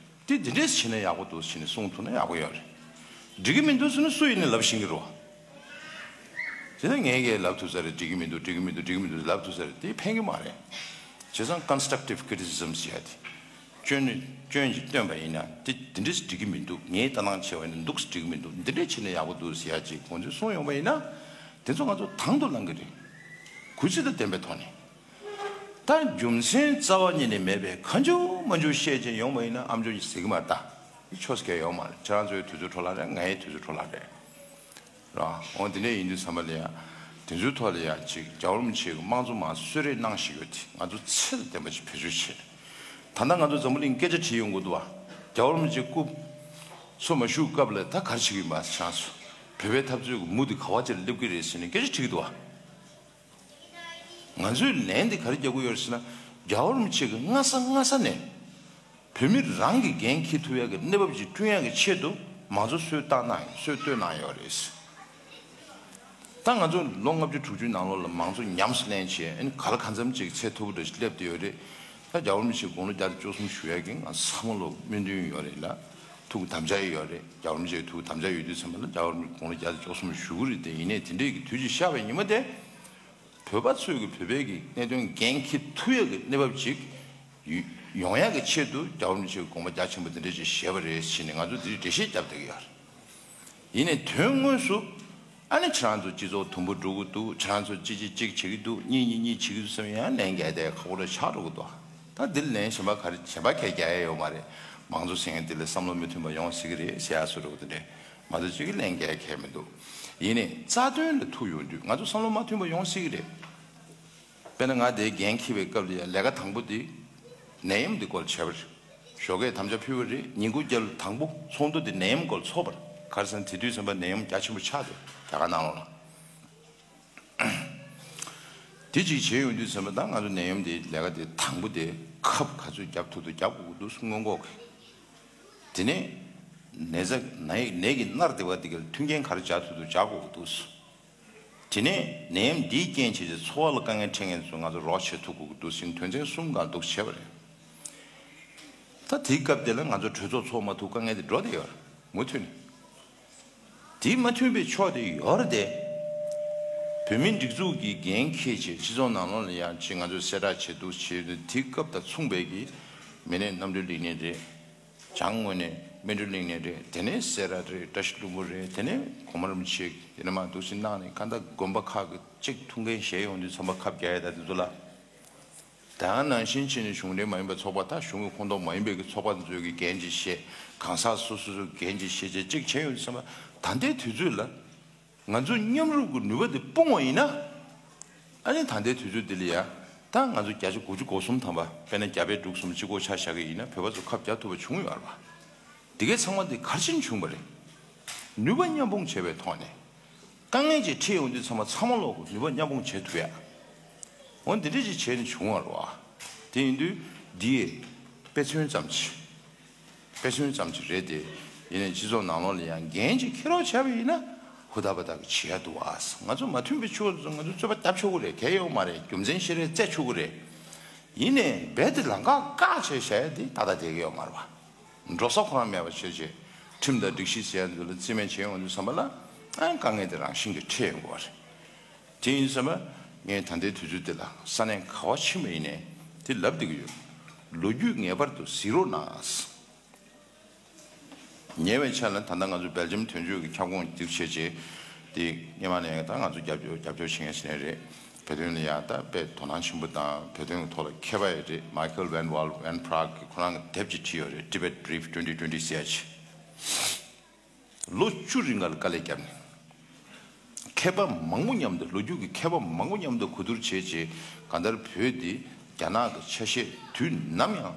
དེ་འདི་འདྲས་བྱས་ན་ཡག་པོ་འདུག་ཟེར་ནས་གསུང་ཐུབ་ན་ཡག་པོ་ཡོད་རེད། འགྲིག་གི་མི་འདུག་ཟེར་ན་སུ་ཡིན་ནའི་ལབ་ཤེས་ཀྱི་རེད་བ། དེ་ནས་ངས་ཀྱིས་ལབ་ཐུབ་ས་རེད། འགྲིག་གི་མི་འདུག་འགྲིག་གི་མི་འདུག་འགྲིག་གི་མི་འདུག་ལབ་ཐུབ་ས་རེད། དེ་ཕན་གྱི་མ་རེད། བྱས་ཙང་constructive criticism་ཟེར་ཡ་དེ། སྐྱོན་ནི་སྐྱོན་ཞིག་བཏོན་པ་ཡིན་ན་དེ་དེ་འདྲས་འགྲིག་གི་མི་འདུག་ངས་ལྟ་སྟངས་བྱས་པ་ཡིན་ན་འདུག་འགྲིག་གི་མི་འདུག་འདི་འདྲས་བྱས་ན་ཡག་པོ་འདུག་ཟེར་ཡ་ཅིག་ཁོང་ཚོས་གསུངས་ཡོང་པ་ཡིན་ན། དེ་ཚོ་ང་ཚོ་དང་དུ་བླང་གི་རེད། གུས་བརྩི་དང་ལྡན་པའི་ཐོག་ནས། ད་རྒྱུ་མཚན་རྩ་བ་ཉིད་ནས་མེད་པའི་ཁ་མཆུ་མ་མཆུ་བཤད་ཅིང་ཡོང་བ་ཡིན་ན་ཨམ་ཅོག་གིས་གཟིགས་ཀྱི་མ་རེད་ད། ཆོས་སྐལ་ཡོད་མ་རེད། ཁྱེད་རང་ཚོའི་དུས་ཚོད་འཕྲོ་བརླག་རེད། ངའི་དུས་ཚོད་འཕྲོ་བརླག་རེད། ར། འོ་དེ་འདྲ་ཡིན་དུས་ཙམ་པ་ལ་ཡང་དེ་ཚོའི་ཐོག་ལ་ཡང་ཅིག་རྒྱལ་བ་རིན་པོ་ཆེ་གི་དམངས་གཙོ་མར་གསོལ་རས་གནང་བཞིན་ཡོད་དེ་ང་ཚོ་ཚད་ལྡན་པ་ཞིག་བེད་སྤྱོད་བྱས། ད་ལྟ་ང་ཚོ་འཛམ་བུ་གླིང་སྐད་ཆ་དྲིས་ཡོང་གི་འདུག་བ། རྒྱལ་བ་རིན་པོ་ཆེ་སྐུ་འཚོ་མ་བཞུགས་སྐབས་ལ་ད་ག་རེ་བྱེད་ཀྱི་ཡིན་པ་ཆགས་སོང་། བོད་པའི་འཐབ་རྩོད་ཀྱི་མུ་དེ་ག་བ་ཅིག་ལ་སླེབས་ཀྱི་རེད་ཟེར་ནས་སྐད་ཆ་དྲིས་ཀྱི་འདུག་བ། ང་ཚོས་ལན་འདི་ག་རེ་རྒྱག་གི་ཡོད་རེད་ཟེར་ན། རྒྱལ་བ་རིན་པོ་ཆེ་གིས་སྔ་ས་སྔ་ས་ནས་བོད་མི་རང་གི་འགན་འཁྱེར་ཐུབ་ཡག་གི་གནས་བབ་ཅིག་བསྐྲུན་ཡག་གི་ཆེད་དུ་མང་གཙོ་སྲོལ་བཏང་གནང་ཡོད། སྲོལ་གཏོད་གནང་ཡོད་རེད། ད་ང་ཚོ་ལོ་ལྔ་བཅུ་དྲུག་ཅུའི་ནང་ལོགས་ལ་མང་གཙོ་ཉམས་སུ་ལེན་བྱས་ཨ་ནི་ག་ལ་གང་འཚམ་ཅིག་ཚད་མཐོ་པོ་འདྲ་ཞིག་སླེབས་བསྡད་ཡོད་རེད། ད་རྒྱལ་བ་རིན་པོ་ཆེ་དགུང་ལོ་བརྒྱ་དང་བཅུ་གསུམ་བཞུགས་ཡག་གི་ང་ཚང་མ་ལོ་སྨོན་འདུན་ཡོད་རེད་ལ། ཐུགས་དམ་བཅའ་ཡོད་རེད། རྒྱལ་བ་རིན་པོ་ཆེའི་ཐུགས་དམ་བཅའ་ཡོད་དུས་ཙམ་པ་ལ་རྒྱལ་བ་རིན་པོ་ཆེ་དགུང་ལོ་བརྒྱ་དང་བཅུ་གསུམ་བཞུགས་ཀྱི་རེད་དེ། ཡིན་ནའི་དེ་འདྲའི་གི་དུས་ཅིག་ཤར་བའི་ཉིན་མོ་དེ། བོད་པ་ཚོས་ཀྱི་བོད་པའི་གི་གནད་དོན་འགན་འཁྱེར་ཐུབ་ཡག་གི་གནས་བབ་ཅིག་ཡོ་ཡོང་ཡག་གི་ཆེད་དུ་རྒྱལ་བ་རིན་པོ་ཆེའི་དགོངས་པ་རྒྱ་ཆེན་པོ་དེ་འདྲ་ཅིག་བཞེས་པ་རེད་ཟེར་ནས་ང་ཚོ་འདིར་འགྲེལ་བཤད་བརྒྱབ་བསྡད་ཀྱི་ཡོད་རེད། ཡིན་ནའི་དོན་དངོས་སུ་ཨ་ནི་ཁྱེད་རང་ཚོ་སྤྱི་ཚོགས་དུམ་བུ་འགྲོ་གི་འདུག་ཁྱེད་རང་ཚོ་གཅིག་གཅིག་གཅིག་བྱེད་ཀྱི་འདུག་གཉིས་གཉིས་གཉིས་བྱེད་ཀྱི་འདུག་བསམ་ཡང་ལན་རྒྱག་བསྡད་ཁག་པོ་རེ་ཆགས་འགྲོ་གི་འདུག་ད་འདིར་ལན་གཞན་པ་ག་རེ་གཞན་པ་གས་རྒྱག་ཡ་ཡོད་མ་རེད། མང་གཙོ་ཟེར་མཁན་འདི་ལ་བསམ་བློ་མི་མཐུན་པ་ཡོང་སྲིད་ཀྱི་རེད་ཟེར་ཡ་བཟོ་འདྲ་པོ་དེ་འདྲས་མ་གཏོགས་གཅིག་གི་ལན་རྒྱག་ཡ་གང་ཡང་མི་འདུག་ཡིན་ནའི་རྩ་དོན་ལ་ཐུག་ཡོང་དུས་ང་ཚོ་བསམ་བློ་མ་མཐུན་པ་ཡོང་སྲིད་ཀྱི་རེད། དཔེར་ན་ང་དེའི་འགན་འཁྱེར་བའི་སྐབས་ལ་ཡང་ལས་ཀ་དང་པོ་དེ་ནད་ཡམས་འདི་སྐོར་བྱས་པ་རེད། ཞོགས་ཀས་དམ་བཅའ་ཕུལ་བ་རེད། ཉིན་གུང་རྒྱབ་ལ་དང་པོ་ཚོགས་འདུ་དེ་ནད་ཡམས་སྐོར་ཚོགས་པ་རེད། ག་རེ་ཟེར་ན་དེ་དུས་ཙམ་པ་ནད་ཡམས་རྒྱ་ཆེན་པོ་ཆགས་འདུག་རྒྱ་གར་ནང་ལོགས་ལ། དེ་གཅིག་བྱས་ཡོང་དུས་ཙམ་པ་ད་ང་ཚོ་ནད་ཡམས་དེ་ལས་ཀ་དེ་དང་པོ་དེ་ཁབ་ག་ཚོད་རྒྱབ་ཐུབ་ཐུབ་རྒྱབ་དགོས་ཀྱི་འདུག་སྔོན་འགོག་གི། དེ་ནས་ནད་ཚ་ནད་ནད་ཀྱི་མནར་བསྡད་པ་དེ་ག་ལ་མཐུན་རྐྱེན་ག་རེ་སྦྱར་ཐུབ་ཐུབ་སྦྱར་དགོས་ཀྱི་འདུག་དེ་ནས་ནད་ཡམས་འདིའི་རྐྱེན་བྱས་ཏེ་འཚོ་བ་ལ་དཀའ་ངལ་འཕྲད་མཁན་ཚོ་ང་ཚོ་རོགས་བྱེད་ཐུབ་དགོས་ཀྱི་འདུག་ཟེར་དོན་ཚན་གསུམ་སྒང་འདུག་བྱས་པ་རེད། ད་དེའི་སྐབས་དེ་ལ་ང་ཚོ་གྲོས་ཚོགས་ཚོགས་མ་ཐུབ་དཀའ་ངལ་དེ་འགྲོ་བསྡད་ཡོད་རེད་མུ་མཐུད་ནས། དེ་མ་མཐུན་པའི་ཕྱོགས་དེ་ཡོད་རེད་དེ། བོད་མིའི་སྒྲིག་འཛུགས་ཀྱི་འགན་འཁྱེར་བྱས་སྤྱི་ཚོགས་ནང་ལོགས་ལ་ཡང་ཅིག་ང་ཚོས་གསལ་བསྒྲགས་བྱེད་འདུག་བྱེད་དུས་དེའི་སྐབས་དང་མཚུངས་པའི་གི་མི་སྣས་རྣམ་གྲོལ་གླིང་ནས་རེད། བྱང་ངོས་ནས་སྨིན་གྲོལ་གླིང་ནས་རེད། དེ་ནས་སེ་ར་རེད། བཀྲ་ཤིས་ལྷུན་པོ་རེད། དེ་ནས་གོང་མ་རིན་པོ་ཆེ་དེ་ནས་མར་འདུག་སེ་གནང་ནས་གང་ལྟར་དགོན་པ་ཁག་གི་གཅིག་ཐུགས་འགན་བཞེས་ཡོང་དུས་ཚང་མ་ཁབ་རྒྱག་ཡ་ད་དེ་ཚོ་ལ། དེ་ནང་བཞིན་བྱས་ནས་གཞུང་འབྲེལ་མ་ཡིན་པའི་ཚོགས་པ་ད་གཞུང་གི་ཁོངས་གཏོགས་མ་ཡིན་པའི་གི་ཚོགས་པ་ཚོའི་གི་འགན་ཅིག་བཞེས། གང་ཟག་སོ་སོ་སོའི་འགན་ཅིག་བཞེས་བྱས་གཅིག་བྱས་ཡོང་དུས་ཚང་མ་ད་ལྟའི་དུས་ཚོད་ལ། ང་ཚོའི་མཉམ་རུབ་ཀྱི་ནུས་པ་དེ་སྤུངས་པ་ཡིན་ན། ཨ་ནི་ད་ལྟའི་དུས་ཚོད་འདི་ལ་ཡ། ད་ང་ཚོ་བརྒྱ་ཆ་དགུ་བཅུ་གོ་གསུམ་ཐམ་པ་དཔེར་ན་རྒྱ་བལ་འབྲུག་གསུམ་གཅིག་པོ་ཆ་བཞག་གི་ཡིན་ན་བོད་པ་ཚོ་ཁ་བརྒྱ་ཐུབ་པ་བྱུང་ཡོད་རེད་པ། འདི་གའི་ཚང་མ་འདི་ག་རེ་བྱས་ནས་བྱུང་བ་རེད། ནུས་པ་མཉམ་སྤུངས་བྱས་པའི་ཐོག་ནས། དཀའ་ངལ་ཅིག་འཕྲད་ཡོང་དུས་ཚང་མ་ཚང་མ་ལོག་གི་ནུས་པ་མཉམ་སྤུངས་བྱེད་ཐུབ་ཡ། འོ་འདི་འདྲ་ཅིག་བྱས་ནས་བྱུང་བ་རེད་པ། དེ་ཡིན་དུས་འདི་ཡི་དཔེ་མཚོན་ཙམ་ཅིག་དཔེ་མཚོན་ཙམ་ཅིག་རེད་དེ། ཡིན་ནའི་སྤྱི་ཚོགས་ནང་ལོགས་ལ་ཡང་འགན་ཅིག་འཁྱེར་རོགས་བྱས་པ་ཡིན་ན་ཧུར་ཐག་པ་ཐག་གི་བྱེད་ཡ་འདུག་ཨ། ང་ཚོ་མ་མཐུན་པའི་ཕྱོགས་ཚོ་ང་ཚོ་རྩོད་པ་བརྒྱབ་ཆོག་གི་རེད། གལ་ཡོད་མ་རེད། རྒྱུ་མཚན་བཤད་རེས་རྩེད་ཆོག་གི་རེད། ཡིན་ནའི་རྦད་དེ་ལམ་ཁ་བཀག་བྱས་བཞག་ཡ་དེ་ཏག་ཏག་བསྡད་ཀྱི་ཡོད་མ་རེད་པ། འགྲོ་ས་ཁོ་རང་མེད་པ་བྱས་བྱས་ཁྲིམས་དང་སྒྲིག་གཞི་ཟེར་ཡ་འདི་ལ་རྩིས་མེད་བྱས་ཡོང་དུས་ཙམ་པ་ལ་ཨ་དཀའ་ངལ་དེ་རང་བཞིན་གྱིས་འཕྲད་ཡོང་གི་རེད། དེ་ཡིན་ཙང་ངས་ད་ལྟའི་དུས་ཚོད་འདི་ལ་ས་གནས་ག་བ་ཕྱིན་པ་ཡིན་ནའི་དེ་ལབ་བསྡད་ཀྱི་ཡོད། ལོ་རྒྱུས་ངེས་པར་དུ་གཟིགས་རོགས་གནང་། ཉེ་བའི་ཆར་ལ་ད་ལྟ་ང་ཚོ་སྦེལ་ཇམ་དོན་གཅོད་ཀྱི་ཁྱབ་ཁོངས་འདིར་བྱས་རྗེས་དེ་སྔོན་མ་ནས་ད་ང་ཚོ་རྒྱབ་སྐྱོར་རྒྱབ་སྐྱོར་བྱེད་མཁན་ཞིག་ནས་རེད། བོད་དོན་ལ་ཡང་ད་དཔེ་དོ་སྣང་ཆེན་པོ་དང་བོད་དོན་གྱི་ཐོག་ལ་མཁས་པ་ཡང་རེད། Michael van Wall van Praag གིས་ཁོ་རང་གི་དེབ་ཅིག་བྲིས་ཡོད་རེད། Tibet Brief twenty twenty ཟེར་ཡ་ཅིག་ལོ་བཅུ་རིང་ག་ལ་དཀའ་ལས་བརྒྱབ་ནས། མཁས་པ་མང་པོ་མཉམ་དུ་ལོ་རྒྱུས་ཀྱི་མཁས་པ་མང་པོ་མཉམ་དུ་གོ་བསྡུར་བྱས་རྗེས་གང་ལྟར་བོད་འདི་རྒྱ་ནག་གི་ཆ་ཤས་དུས་ནམ་ཡང་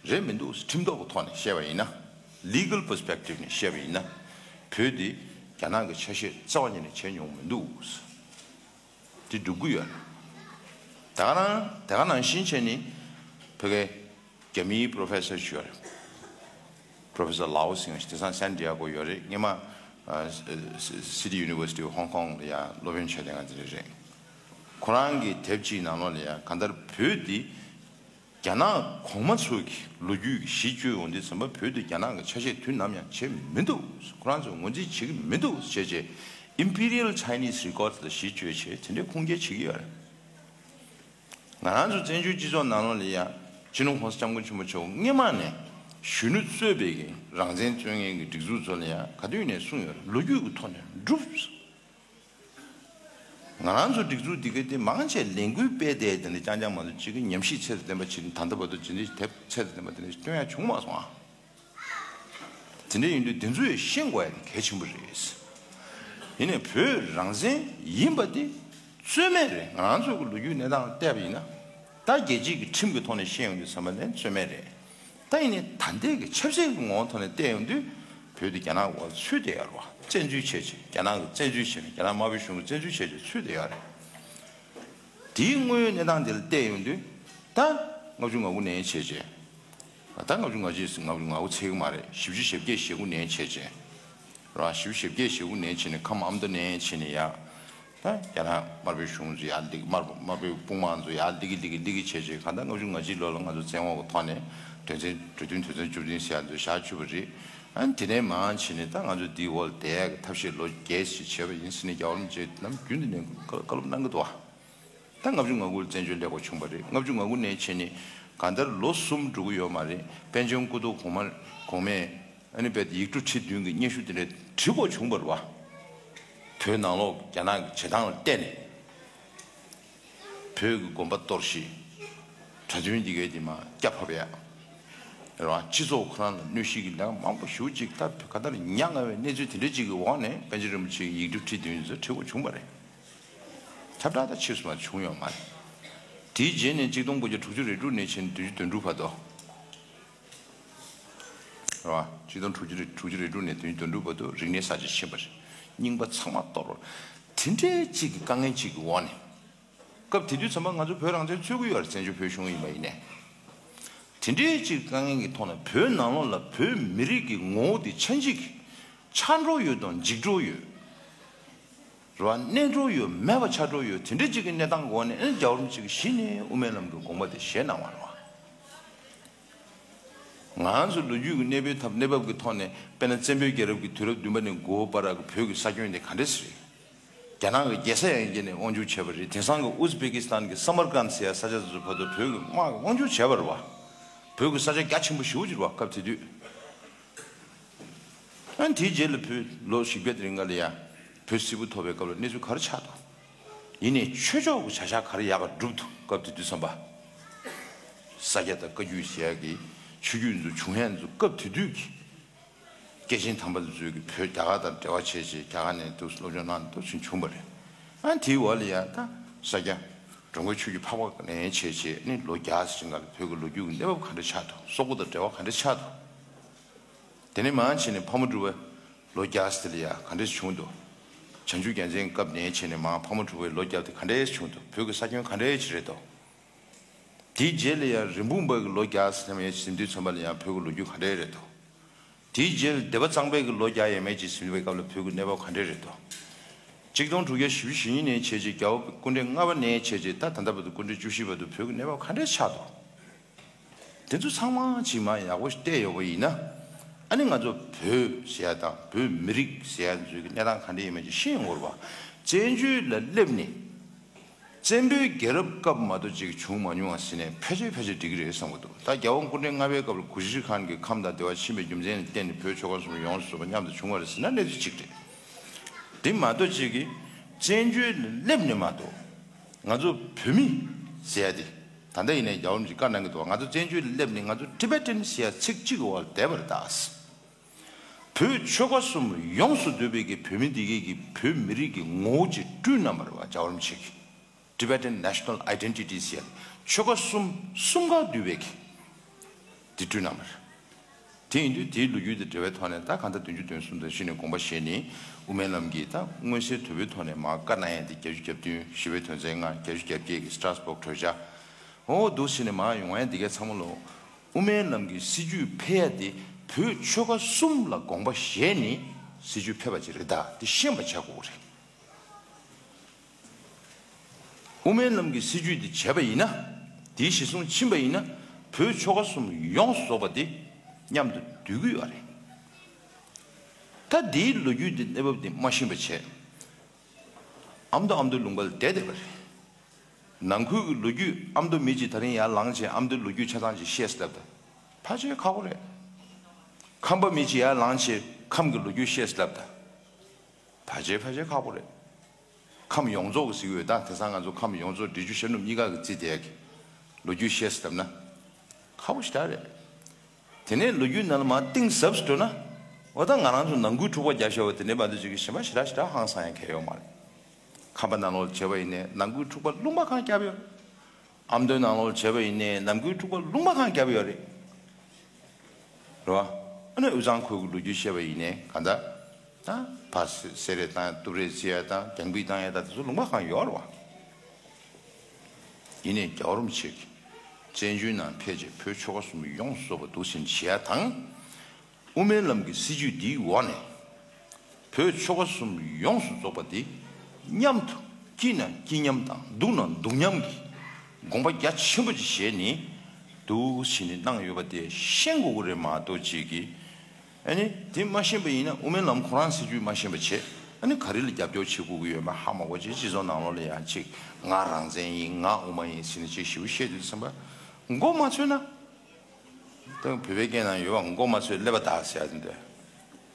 རེད་མི་འདུག་ཁྲིམས་ཐོག་གི་ཐོག་ནས་བཤད་པ་ཡིན་ན། Legal perspective ནས་བཤད་པ་ཡིན་ན། བོད་འདི་རྒྱ་ནག་གི་ཆ་ཤས་རྩ་བ་ཉིད་ནས་བྱས་མྱོང་མི་འདུག་དེ་སྒྲུབ་ཀྱི་ཡོད་རེད། ད་ག་རང་དེ་ག་ནང་བཞིན་བྱས་ནས་བོད་སྐད་རྒྱ་མིའི་པྲོ་ཕེ་སར་ཞིག་ཡོད་རེད། Professor Lau ཟེར་མཁན་ཞིག་དེང་སང་སན་ཏི་ཡ་གོ་ཡོད་རེད། སྔོན་མ་ཨ་City University of Hong Kong ལ་ཡང་སློབ་ཡོན་བྱས་བསྡད་མཁན་དེ་འདྲ་རེད། ཁོ་རང་གི་དེབ་ཅིག་ནང་ལོགས་ལ་ཡང་གང་ལྟར་བོད་འདི་རྒྱ་ནག་གོང་མ་ཚོ་གི་ལོ་རྒྱུས་ཀྱི་གཞི་བཅོལ་ཡོང་དུས་ཙམ་པ་བོད་དེ་རྒྱ་ནག་གི་ཆ་ཤས་དུས་ནམ་ཡང་བྱས་མི་འདུག་ཁོ་རང་ཚོས་ངོས་འཛིན་བྱེད་ཀྱི་མི་འདུག་ཟེར་བྱས་Imperial Chinese Records ལ་གཞི་བཅོལ་བྱས་དེ་འདྲའི་ཁུངས་སྐྱེལ་བྱེད་ཀྱི་ཡོད་རེད། ང་རང་ཚོ་བཙན་བྱོལ་སྤྱི་ཚོགས་ནང་ལོགས་ལ་ཡང་སྤྱི་ནོར་༸གོང་ས་༸སྐྱབས་མགོན་ཆེན་པོ་མཆོག་སྔོན་མ་ནས་གཞོན་ནུ་གཙོས་པའི་གི་རང་བཙན་རྩོད་མཁན་གྱི་སྒྲིག་འཛུགས་ཚོ་ལ་ཡང་ག་དུས་ནས་གསུངས་ཡོད་རེད། ལོ་རྒྱུས་ཀྱི་ཐོག་ནས་སྒྲུབ། ང་རང་ཚོ་སྒྲིག་འཛུགས་འདི་ག་དེ་མང་ཆེ་ལས་འགུལ་སྤེལ་བསྡད་དེ་འདྲ་རྐྱང་རྐྱང་མ་གཏོགས་གཅིག་གི་ཉམས་ཞིབ་ཚད་དང་ལྡན་པ་ཅིག་ད་ལྟ་བར་དུ་ཇི་འདྲའི་དེབ་ཚད་དང་ལྡན་པ་དེ་འདྲ་ཞིག་བཏོན་ཡ་བྱུང་མ་སོང་ཨ། དེ་འདྲ་ཡིན་དུས་དེ་ཚོ་ཡང་ཤེས་དགོས་ཡ་དེ་གལ་ཆེན་པོ་རེད། ཡིན་ནའི་བོད་རང་བཙན་ཡིན་པ་དེ་རྩོད་མེད་རེད། ང་རང་ཚོ་གི་ལོ་རྒྱུས་གནས་སྟངས་བལྟས་པ་ཡིན་ན། ད་རྒྱལ་སྤྱིའི་གི་ཁྲིམས་ཀྱི་ཐོག་ནས་བཤད་ཡོང་དུས་ཙམ་པ་ལ་རྩོད་མེད་རེད། ད་ཡིན་ནའི་ད་ལྟའི་གི་ཆབ་སྲིད་ཀྱི་ངོ་བོ་ཐོག་ནས་བལྟས་ཡོང་དུས་བོད་དེ་རྒྱ་ནག་གི་འོག་ཚུད་བསྡད་ཡོད་རེད་བ། བཙན་འཛུལ་བྱས་བྱས་རྒྱ་ནག་གི་བཙན་འཛུལ་བྱས་ནས་རྒྱ་ནག་དམར་པོའི་གཞུང་གི་བཙན་འཛུལ་བྱས་བྱས་ཚུད་བསྡད་ཡོད་རེད། དེའི་དངོས་ཡོད་གནས་སྟངས་དེ་ལ་བལྟས་ཡོང་དུས་ད་ལྔ་བཅུ་ང་དགུ་ནས་བྱས་རྗེས། ད་ལྔ་བཅུ་ང་གཅིག་ལྔ་བཅུ་ང་དགུ་ཚེག་མ་རེད། བཞི་བཅུ་ཞེ་བརྒྱད་ཞེ་དགུ་ནས་བྱས་རྗེས། རང་བཞི་བཅུ་ཞེ་བརྒྱད་ཞེ་དགུ་ནས་བྱས་ནས་ཁམས་ཨ་མདོ་ནས་བྱས་ནས་ཡ། ད་རྒྱ་ནག་དམར་པོའི་གཞུང་ཚོ་ཡར་སླེབས། དམར་པོ་དམར་པོའི་དཔུང་དམག་ཚོ་ཡར་སླེབས་ཀྱི་སླེབས་ཀྱི་སླེབས་ཀྱི་བྱས་བྱས། གང་ལྟར་ལྔ་བཅུ་ང་གཅིག་ལོ་ལ་ང་ཚོ་བཙན་འོག་གི་ཐོག་ནས་གྲོས་མཐུན་གྲོས་མཐུན་དོན་ཚན་བཅུ་བདུན་ཟེར་ཡ་ཚོ་བཞག་བཅུག་པ་རེད། ཨ་ནི་དེ་ནས་མར་བྱས་ནས་ད་ང་ཚོ་འདིའི་འོག་ལ་བསྡད་ཡག་གི་ཐབས་ཤེས་ལོ་བརྒྱད་ཅིག་བྱས་པ་ཡིན་ཟེར་ནས་རྒྱལ་བ་རིན་པོ་ཆེ་ནམ་རྒྱུན་དུ་ནས་བཀའ་སློབ་གནང་གི་འདུག་བ། ད་ལྔ་བཅུ་ང་དགུ་ལ་བཙན་བྱོལ་སླེབས་དགོས་བྱུང་བ་རེད། ལྔ་བཅུ་ང་དགུ་ནས་བྱས་ནས་གང་ལྟར་ལོ་གསུམ་འགྲོ་གི་ཡོད་མ་རེད། པཎ་ཆེན་སྐུ་ཐོག་གོང་མ་གོང་མས་ཨ་ནི་དཔེ་ཡིག་འབྲུ་ཁྲི་བདུན་གྱི་སྙན་ཞུ་དེ་འདྲ་བྲིས་དགོས་བྱུང་བ་རེད་བ། བོད་ནང་ལོགས་རྒྱ་ནག་གི་བྱེད་སྟངས་ལ་བལྟས་ནས། བོད་ཀྱི་དགོན་པ་གཏོར་བཤིག་གྲྭ་བཙུན་འདི་གའི་དེ་མར་སྐྱ་ཕབ་ཡག་རེད་བ། སྤྱི་ཚོགས་ཁོ་རང་ལ་གནོད་གཞི་གི་ལས་ཀ་མང་པོ་ཞེ་པོ་ཅིག་ད་ག་ད་ཉག་ང་བའི་གནས་ཚུལ་དེ་འདྲ་ཅིག་གི་འོག་ནས་པཎ་ཆེན་རིན་པོ་ཆེ་གི་ཡིག་འབྲུ་ཁྲི་བདུན་ཚོ་བྲིས་དགོས་བྱུང་བ་རེད། ཁྱབ་བསྒྲགས་ད་ཕྱིས་སུ་མར་བྱུང་ཡོད་མ་རེད། དེའི་རྗེས་ནས་གཅིག་སྟོང་དགུ་བརྒྱ་དྲུག་ཅུ་རེ་དྲུག་ནས་བྱས་ནས་བདུན་ཅུ་དོན་དྲུག་བར་དུ། རེད་བ། གཅིག་སྟོང་དྲུག་ཅུ་རེ་དྲུག་ཅུ་རེ་དྲུག་ནས་བདུན་ཅུ་དོན་དྲུག་བར་དུ་རིག་གནས་གསར་བརྗེ་ཕྱིན་པ་རེད། རྙིང་པ་ཚང་མ་གཏོར་བ། དེ་འདྲའི་གཅིག་གི་དཀའ་ངལ་གཅིག་གི་འོག་ནས། སྐབས་དེ་དུས་ཙམ་པ་ང་ཚོ་བོད་རང་བཙན་རྩོད་ཀྱི་ཡོད་རེད། བཙན་བྱོལ་བོད་གཞུང་ཡིན་པ་ཡིན་ནའི། དེ་འདྲའི་གཅིག་དཀའ་ངལ་གྱི་ཐོག་ནས་བོད་ནང་ལོགས་ལ་བོད་མི་རིགས་ཀྱི་ངོ་བོ་དེ་ཆ་འཇིག་ཆགས་འགྲོ་ཡོད་དང་འཇིག་འགྲོ་ཡོད། རེད་བ། གནས་འགྲོ་ཡོད་མེད་པ་ཆགས་འགྲོ་ཡོད། དེ་འདྲ་གཅིག་གི་གནས་སྟངས་འོག་ནས་ཨ་ནི་རྒྱལ་བ་རིན་པོ་ཆེ་གིས་གཞི་ནས་དབུ་མའི་ལམ་གྱི་དགོངས་པ་དེ་བཞེས་གནང་བ་རེད་བ། ང་ཚོ་ལོ་རྒྱུས་ཀྱི་གནས་བབ་ཐབས་གནས་བབ་ཀྱི་ཐོག་ནས་དཔེར་ན་བཙན་པོའི་རྒྱལ་རབས་ཀྱི་དུས་རབས་བདུན་པ་ནས་དགུ་པ་བར་གྱི་བོད་ཀྱི་ས་ཁྱོན་དེ་ག་འདྲས་རེད། རྒྱ་ནག་གི་རྒྱལ་ས་ཡང་བརྒྱུད་ནས་དབང་སྒྱུར་བྱས་པ་རེད། དེང་སང་གི་ཨུ་ཛི་བེ་ཀི་སི་ཐན་གྱི་ས་མར་ཀན་ཟེར་ཡ་ས་ཆ་དེ་ཚོ་བར་དུ་བོད་ཀྱི་དམག་གིས་དབང་སྒྱུར་བྱས་པ་རེད་བ། བོད་ཀྱི་ས་ཆ་རྒྱ་ཆེན་པོ་ཞེ་པོ་ཅིག་རེད་བ་སྐབས་དེ་དུས། ཨ་ནི་དེའི་རྗེས་ལ་བོད་ལོ་བཞི་བརྒྱ་དེ་རིང་ག་ལ་ཡ་བོད་སིལ་བུ་ཐོབ་པའི་སྐབས་ལ་གནས་ཚུལ་ག་རེ་ཆགས་འདུག་ཡིན་ནའི་ཆོས་ཕྱོགས་ཀྱི་བྱ་གཞག་ག་རེ་ཡག་ག་བསྒྲུབས་འདུག་སྐབས་དེ་དུས་ཙམ་པ། ས་སྐྱ་དང་བཀའ་བརྒྱུད་ཟེར་ཡག་གི་ཆོས་བརྒྱུད་ཚོ་བྱུང་ཡག་ཚོ་སྐབས་དེ་དུས་ཀྱི་སྐྱེས་ཆེན་དམ་པ་ཚོས་ཀྱི་བོད་རྒྱ་གར་དང་འབྲེལ་བ་བྱས་བྱས་རྒྱ་གར་ནས་འདུག་སློབ་སྦྱོང་གནང་འདུག་ཕྱིན་བྱུང་བ་རེད། ཨ་ནི་དེའི་འོག་ལ་ཡ་ད་ས་སྐྱ་འགྲོ་མགོན་ཆོས་ཀྱི་འཕགས་པ་ནས་བྱས་བྱས་ནི་ལོ་བརྒྱ་ཟིན་ག་ལ་བོད་ཀྱི་ལོ་རྒྱུས་ཀྱི་གནས་བབ་ག་འདྲ་ཆགས་འདུག་སོག་པོ་དང་འབྲེལ་བ་ག་འདྲ་ཆགས་འདུག་དེ་ནས་མར་བྱས་ནས་ཕག་མོ་གྲུ་པ་ལོ་བརྒྱ་ཟེར་ལ་ཡ་ག་འདྲས་བྱུང་འདུག་བྱང་ཆུབ་རྒྱལ་མཚན་སྐབས་ནས་བྱས་ནས་མར་ཕག་མོ་གྲུ་པའི་ལོ་བརྒྱ་དེ་ག་འདྲས་བྱུང་འདུག་བོད་ཀྱི་ས་ཁྱོན་ག་འདྲས་ཅིག་རེད་འདུག་དེའི་རྗེས་ལ་ཡང་རིན་སྤུངས་པ་གི་ལོ་བརྒྱ་ཟེར་ཡ་ཟིན་དུས་ཙམ་པ་ལ་ཡང་བོད་ཀྱི་ལོ་རྒྱུས་ག་འདྲས་རེད་འདུག་དེའི་རྗེས་ལ་སྡེ་པ་གཙང་པའི་གི་ལོ་བརྒྱ་ཡས་མས་ཅིག་ཟིན་པའི་སྐབས་ལ་བོད་ཀྱི་གནས་བབ་ག་འདྲས་རེད་འདུག་གཅིག་སྟོང་དྲུག་བརྒྱ་བཞི་བཅུ་ཞེ་གཉིས་ནས་བྱས་རྗེས་རྒྱལ་བ་སྐུ་ཕྲེང་ལྔ་པ་ནས་བྱས་རྗེས་ད་ད་ལྟ་བར་དུ་སྐུ་ཕྲེང་བཅུ་བཞི་བར་དུ་བོད་ཀྱི་གནས་བབ་ག་འདྲས་ཆགས་འདུག་དེ་ཚོ་ཚང་མ་ཅིག་མར་ཡག་པོ་ཞིག་བལྟས་ཡོད་པ་ཡིན་ན། ཨ་ནི་ང་ཚོ་བོད་ཟེར་ཡ་དང་བོད་མི་རིགས་ཟེར་ཡ་ཚོའི་གི་གནས་སྟངས་ག་འདྲ་ཡིན་མིན་ཅིག་ཤེས་ཡོང་གི་རེད་བ། བཙན་བྱོལ་ལ་སླེབས་ནས། བཙན་པོའི་རྒྱལ་རབས་སྐབས་མ་གཏོགས་ཅིག་བྱུང་མ་མྱོང་བ་ཟེར་ནས་ཕལ་ཆེར་ཕལ་ཆེར་འགྲིག་གི་རེད་བསམ་གི་འདུག་ད་རྒྱལ་བ་སྐུ་ཕྲེང་ལྔ་པའི་སྐབས་ལ་གུ་ཤྲི་ཁཱན་གྱིས་ཁམས་དང་བདེ་བ་ཆེན་པོའི་རྒྱུ་མཚན་ལ་བརྟེན་ནས་བོད་ཆོལ་ཁ་གསུམ་ཡོངས་སུ་རྫོགས་པ་མཉམ་དུ་བྱུང་བ་རེད་ཟེར་ན་གནས་ཚུལ་གཅིག་རེད། དེ་མ་གཏོགས་ཅིག་གིས་བཙན་བྱོལ་ལ་སླེབས་ནས་མ་གཏོགས། ང་ཚོ་བོད་མི་ཟེར་ཡ་དེ། ད་ལྟ་ཡིན་ནའི་རྒྱལ་བ་རིན་པོ་ཆེས་བཀའ་གནང་གི་འདུག་ང་ཚོ་བཙན་བྱོལ་ལ་སླེབས་ནས་ང་ཚོ་ཊི་བེ་ཊན་ཟེར་ཡ་ཚིག་གཅིག་གི་འོག་ལ་བསྡད་པ་རེད་ད། བོད་ཆོལ་ཁ་གསུམ་ཡོངས་སུ་འདུས་པའི་གི་བོད་མི་འདི་གའི་གི་བོད་མི་རིགས་ཀྱི་ངོ་བོ་ཅིག་བསྐྲུན་གནང་བ་རེད་བ་རྒྱལ་བ་རིན་པོ་ཆེ་གིས། Tibetan National Identity ཟེར་ཡ་ཆོལ་ཁ་གསུམ་གསུམ་ཀ་འདུས་པའི་གི་དེ་བསྐྲུན་གནང་བ་རེད། དེ་ཡིན་དུས་དེའི་ལོ་རྒྱུས་དང་འབྲེལ་བའི་ཐོག་ནས་ད་གང་ལྟར་བདུན་ཅུ་དོན་གསུམ་དང་གཞི་ནས་དགོངས་པ་བཞེས་ནས་དབུ་མའི་ལམ་གྱི་ད་མངོན་གསལ་དོད་པོའི་ཐོག་ནས་མར་བཀའ་གནང་ཡ་དེ་བརྒྱད་ཅུ་གྱ་བདུན་ཞི་བའི་དོན་ཚན་ལྔ་བརྒྱད་ཅུ་གྱ་བརྒྱད་ཀྱི་Strasbourg གྲོས་འཆར། འོ་འདུག་ཟེར་ནས་མར་ཡོང་ཡ་འདི་གས་ཚང་མ་ལོ། དབུ་མའི་ལམ་གྱི་སྲིད་བྱུས་ཕེབས་ཡ་དེ་བོད་ཆོལ་ཁ་གསུམ་ལ་དགོངས་པ་བཞེས་ནས་སྲིད་བྱུས་ཕེབས་པ་ཅིག་རེད་ད་དེ་ཤེས་པ་བྱ་དགོས་རེད། དབུ་མའི་ལམ་གྱི་སྲིད་བྱུས་འདི་བྱས་པ་ཡིན་ན། དེའི་གཞི་བཟུང་ཕྱིན་པ་ཡིན་ན། བོད་ཆོལ་ཁ་གསུམ་ཡོངས་སུ་རྫོགས་པ་འདི་མཉམ་དུ་འདུས་ཀྱི་ཡོད་རེད། ད་འདིའི་ལོ་རྒྱུས་འདི་གནས་བབ་འདི་མ་ཤེས་པ་བྱས། ཨ་མདོ་ཨ་མདོའི་ལུང་པ་ལ་བསྡད་བསྡད་པ་རེད། ནང་ཁུལ་གྱི་ལོ་རྒྱུས་ཨ་མདོ་མི་གཅིག་ད་རིང་ཡར་ལངས་བྱས་ཨ་མདོའི་ལོ་རྒྱུས་ཆ་ཚང་ཅིག་བཤད་སླེབས་ད། ཕལ་ཆེར་ཁག་པོ་རེད། ཁམས་པ་མི་གཅིག་ཡར་ལངས་བྱས་ཁམས་ཀྱི་ལོ་རྒྱུས་བཤད་སླེབས་ད། ཕལ་ཆེར་ཕལ་ཆེར་ཁག་པོ་རེད། ཁམས་ཡོངས་རྫོགས་ཀྱི་ཟེར་གྱི་ཡོད་ད། དེང་སང་ང་ཚོ་ཁམས་ཡོངས་རྫོགས་འབྲི་ཆུ་ཤར་ནུབ་གཉིས་ཀ་གི་རྩིས་དེ་གི་ལོ་རྒྱུས་བཤད་ཟེར་ལབ་ན། ཁག་པོ་ཞེ་དྲག་རེད། དེ་ནས་ལོ་རྒྱུས་ནང་ལ་མར་གཏིང་ཟབ་ཟེར་འགྲོ་ན། འོ་ད་ང་རང་ཚོ་ནང་ཁུལ་འཁྲུག་པ་རྒྱག་ཤོར་བ་དེ་འདྲའི་བར་དུ་ཅིག་གི་གཞན་པ་ཞེ་དྲག་ཞེ་དྲག་ཧང་སང་ཡང་གལ་ཡོད་མ་རེད། ཁམས་པ་ནང་ལོགས་བྱས་པ་ཡིན་ནའི་ནང་ཁུལ་འཁྲུག་པ་ལུང་པ་གང་བརྒྱབ་ཡོད་རེད། ཨ་མདོའི་ནང་ལོགས་བྱས་པ་ཡིན་ནའི་ནང་ཁུལ་འཁྲུག་པ་ལུང་པ་གང་བརྒྱབ་ཡོད་རེད། རེད་བ། ཨ་ནི་དབུས་གཙང་ཁུལ་གྱི་ལོ་རྒྱུས་བཤད་པ་ཡིན་ནའི་གང་ལྟར། ད་ཕར་སེ་སེ་རེ་བཏང་ཡ་གཏུབ་རེས་བྱེད་ཡ་དང་རྒྱང་འབུད་བཏང་ཡ་དང་དེ་ཚོ་ལུང་པ་གང་ཡོད་རེད་བ། ཡིན་ནའི་རྒྱལ་བ་རིན་པོ་ཆེ་གིས་བཙན་བྱོལ་ནང་ཕེབས་རྗེས་བོད་ཆོལ་ཁ་གསུམ་ཡོངས་སུ་རྫོགས་པ་འདུག་ཟིན་བྱེད་ཡ་དང་། དབུ་མའི་ལམ་གྱི་སྲིད་བྱུས་འདིའི་འོག་ནས་བོད་ཆོལ་ཁ་གསུམ་ཡོངས་སུ་རྫོགས་པ་འདི་མཉམ་དུ་ སྐྱིད་ན་སྐྱིད་ཉམས་དང་སྡུག་ན་སྡུག་ཉམས་ཀྱི་དགོངས་པ་རྒྱ་ཆེན་པོ་ཅིག་བཞེས་ནས་འདུག་བྱས་ནས་གནང་ཡོད་པ་དེ་ཤེས་དགོས་ཀྱི་རེད་མ་གཏོགས་ཅིག་གིས། ཨ་ནི་དེ་མ་ཤེས་པ་ཡིན་ན་དབུ་མའི་ལམ་ཁོ་རང་སྲིད་བྱུས་མ་ཤེས་པ་བྱས། ཨ་ནི་ག་རེ་ལ་རྒྱབ་སྐྱོར་བྱེད་དགོས་ཀྱི་ཡོད་མེད་ཧ་མ་གོ་བྱས། སྤྱི་ཚོགས་ནང་ལོགས་ལ་ཡང་ཅིག་ང་རང་བཙན་ཡིན། ང་དབུ་མ་ཡིན་ཟེར་ནས་ཅིག་ཞེ་པོ་བཤད་དུས་ཙམ་པ་མགོ་མ་ཚོས་ན། ད་བོད་པའི་སྐད་ནང་ཡོད་པ། མགོ་མ་ཚོས་ཀླད་པ་བདག་ཟེར་ཡ་དེ་འདྲ།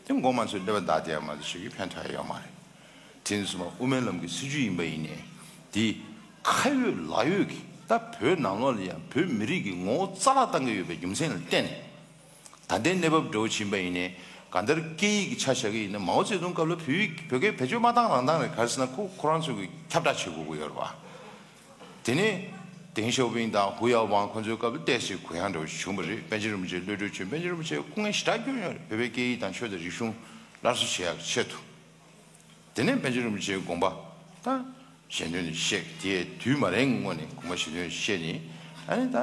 དེ་མགོ་མ་ཚོས་ཀླད་པ་བདག་དེ་ཡང་མ་གཏོགས་ཞིག་གིས་ཕན་ཐོགས་ཡ་ཡོད་མ་རེད། དེ་ནས་བཟུང་མ་དབུ་མའི་ལམ་གྱི་སྲིད་བྱུས་ཡིན་པ་ཡིན་ནའི། དེ་ཁ་ཡོད་ལག་ཡོད་ཀྱི་ད་བོད་ནང་ལོགས་ལ་ཡང་བོད་མི་རིགས་ཀྱི་ངོ་བོ་རྩ་བརླག་བཏང་གི་ཡོད་པའི་རྒྱུ་མཚན་ལ་བརྟེན་ནས། ད་ལྟའི་གནས་བབ་འདྲ་བོ་ཕྱིན་པ་ཡིན་ནའི། གང་ལྟར་སྐད་ཡིག་གི་ཆ་བཞག་གི་ཡིན་ན། མའོ་ཙེ་ཏུང་སྐབས་ལ་བོད་ཡིག་བོད་སྐད་བེད་སྤྱོད་མ་བཏང་རང་བཏང་རེད། ག་རེ་ཟེར་ན་ཁོ་ཁོ་རང་ཚོ་གིས་ཁྱབ་བསྒྲགས་བྱེད་དགོས་ཀྱི་ཡོད་རེད་བ། དེ་ནས་ཏེང་ཞའོ་ཕིང་དང་ཧུའུ་ཡའོ་ཝང་ཁོ་ཚོའི་སྐབས་ལ་ཏོག་ཙམ་གུ་ཡངས་འདྲ་བོ་ཞིག་བྱུང་བ་རེད། པཎ་ཆེན་རིན་པོ་ཆེ་གློད་གྲོལ་བྱུང་། པཎ་ཆེན་རིན་པོ་ཆེས་སྐུ་ངལ་ཞེ་དྲག་བསྐྱོན་ཡོད་རེད། བོད་པའི་སྐད་ཡིག་དང་ཆོས་དང་རིག་གཞུང་སླར་གསོ་བྱེད་ཡག་ཆེད་དུ། དེ་ནས་པཎ་ཆེན་རིན་པོ་ཆེའི་དགོངས་པ་དང་གཞན་དོན་བཤད། དེའི་དུས་མ་རན་སྔོན་ནས་དགོངས་པ་གཞན་དོན་བཤད་ནས། ཨ་ནི་ད་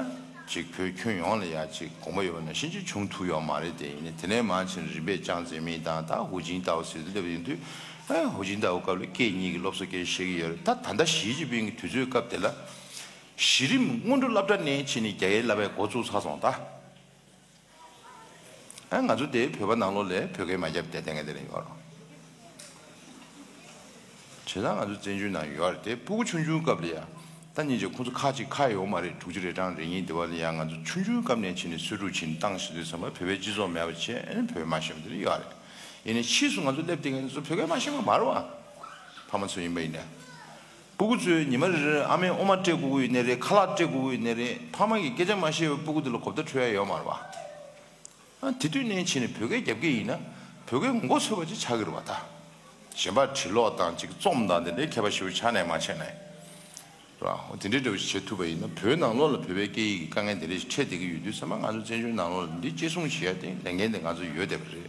ཅིག་བོད་ཁྱོན་ཡོངས་ལ་ཡ་ཅིག་དགོངས་པ་ཡོད་པ་ནང་བཞིན་ཅིག་བྱུང་ཐུབ་ཡོད་མ་རེད། དེ་ཡིན་ནའི་དེ་ནས་མར་ཕྱིན་རིམ་པས་ཅང་ཙེ་མིན་དང་ད་ཧུའུ་ཅིན་ཏའོ་ཟེར་དུས་སླེབས་ཡོང་དུས། ཨ་ཧུའུ་ཅིན་ཏའོ་སྐབས་ལ་སྐད་གཉིས་ཀྱི་སློབ་གསོ་སྐད་བཤད་ཀྱི་ཡོད་རེད། ད་ད་ལྟ་ཞི་ཅིན་ཕིང་གི་དུས་ཚོད་སྐབས་དེ་ལ་གཞི་རིམ་སྔོན་འགྲོ་སློབ་གྲྭ་ནས་ཕྱིན་ནས་རྒྱ་སྐད་བསླབ་པའི་འགོ་བཙུགས་ཚར་སོང་ད། ཨ་ང་ཚོ་དེ་བོད་པ་ནང་ལོགས་ལ་བོད་སྐད་མ་བརྒྱབ་བསྡད་བསྡད་མཁན་དེ་འདྲ་ཡོད་རེད། བྱས་ཙང་ང་ཚོ་བཙན་བྱོལ་ནང་ཡོད་རེད། དེ་སྤུ་གུ་ཆུང་ཆུང་སྐབས་ལ་ཡ། ད་སྙིང་རྗེ་ཁོང་ཚོ་ཁག་ཅིག་ཁག་ཡོད་མ་རེད། དྲུག་ཅུ་རེ་གྲངས་རེ་གཉིས་དེ་བ་ལ་ཡ་ང་ཚོ་ཆུང་ཆུང་སྐབས་ནས་ཕྱིན་ནས་གསོས་ཕྲུག་ཕྱིན་བཏང་ཞེས་དུས་ཙམ་པ་བོད་པའི་སྤྱི་ཚོགས་མེད་པ་བྱས། ཨ་ནི་བོད་མ་ཤེས་པ་དེ་འདྲ་ཡོད་རེད། ཡིན་ནའི་ཕྱིས་སུ་ང་ཚོ་སླེབས་བསྡད་མཁན་ཚོ་བོད་སྐད་མ་ཤེས་པ་མ་རེད་བ། ཕ་མ་ཚོ་ཡིན་པ་ཡིན་ནའི། སྤུ་གུ་ཚོས་ཉི་མ་རེ་རེར་ཨ་མའི་འོ་མ་སྤྲད་དགོས་ཀྱི་ཡོད་ནའི་རེད། ཁ་ལག་སྤྲད་དགོས་ཀྱི་ཡོད་ནའི་རེད། ཕ་མ་གིས་སྐད་ཆ་མ་བཤད་པའི་སྤུ་གུ་དེ་ལ་གོ་བརྡ་འཕྲོད་ཡ་ཡོད་མ་རེད་བ། ཨ་དེ་དུས་ནས་ཕྱིན་ནས་བོད་སྐད་རྒྱབ་ཀྱི་ཡིན་ན་བོད་སྐད་མགོ་ཚོས་པ་ཅིག་ཆགས་ཀྱི་རེད་བ་ད། གཞན་པ་བྲིས་ཀློག་དང་ཅིག་རྩོམ་དང་དེ་འདྲའི་མཁས་པ་ཞེ་པོ་ཆགས་ནས་མ་བྱས་ནའི། རེད་བ། འོ་དེ་འདྲའི་འདྲ་བོ་ཞིག་བྱེད་ཐུབ་པ་ཡིན་ན། བོད་ནང་ལོགས་ལ་བོད་པའི་སྐད་ཡིག་གི་དཀའ་ངལ་དེ་འདྲ་ཞིག་འཕྲད་བསྡད་ཀྱི་ཡོད་དུས་ཙམ་པ་ང་ཚོ་བཙན་བྱོལ་ནང་ལོགས་ལ་འདི་གཅེས་སྲུང་བྱེད་ཡ་དེ་ལས་འགན་དེ་ང་ཚོ་ཡོད་བསྡད་པ་རེད།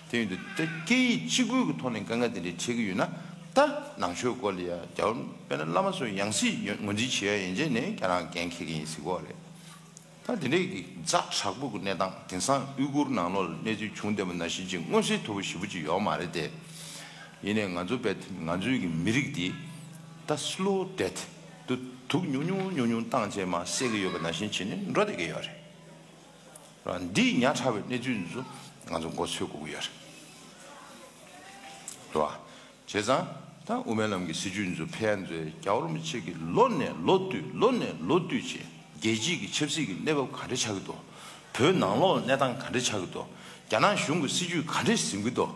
དེ་ཡིན་དུས་ད་སྐད་ཡིག་གཅིག་པུའི་གི་ཐོག་ནས་དཀའ་ངལ་དེ་འདྲ་འཕྲད་ཀྱི་ཡོད་ན། ད་ནང་ཆོས་སྐོར་ལ་ཡ་རྒྱལ་བ་དཔེར་ན་བླ་མ་ཚོ་ཡང་སྲིད་ངོས་འཛིན་བྱེད་ཡ་ཡན་ཆད་ནས་ཁྱེད་རང་འགན་འཁྱེར་གྱི་ཡིན་ཟེར་གྱི་ཡོད་རེད། ད་དེ་འདྲའི་གི་ཛ་དྲག་པོ་གི་གནས་སྟངས། དེང་སང་ཨུ་ཀུར་ནང་ལོགས་ལ་གནས་ཚུལ་བྱུང་བསྡད་པ་ནང་བཞིན་ཅིག་མངོན་གསལ་དོད་པོ་ཞེ་པོ་ཅིག་ཡོད་མ་རེད་དེ། ཡིན་ནའི་ང་ཚོ་བས་ང་ཚོའི་གི་མི་རིགས་འདི་ད་slow death དུ་དུག་ཉུང་ཉུང་ཉུང་ཉུང་བཏང་བྱས་མར་བསད་ཀྱི་ཡོད་པ་ནང་བཞིན་བྱས་ནས་འགྲོ་བསྡད་ཀྱི་ཡོད་རེད། ར་འདིས་ཉག་ཕྲ་བའི་གནས་ཚུལ་འདི་ཚོ་ང་ཚོ་མགོ་ཚོས་དགོས་ཀྱི་ཡོད་རེད། རེད་བ། བྱས་ཙང་ད་དབུ་མའི་ལམ་གྱི་སྲིད་བྱུས་འདི་ཚོ་ཕན་ཚུན་རྒྱལ་བ་རིན་པོ་ཆེ་གིས་ལོ་ནས་ལོ་བསྟུད་ལོ་ནས་ལོ་བསྟུད་བྱས། རྒྱལ་སྤྱིའི་གི་ཆབ་སྲིད་ཀྱི་གནས་བབ་ག་འདྲ་ཆགས་ཀྱི་འདུག་བོད་ནང་ལོགས་གནས་སྟངས་ག་འདྲ་ཆགས་ཀྱི་འདུག་རྒྱ་ནག་གཞུང་གི་སྲིད་བྱུས་ག་འདྲ་ཟིན་གྱི་འདུག་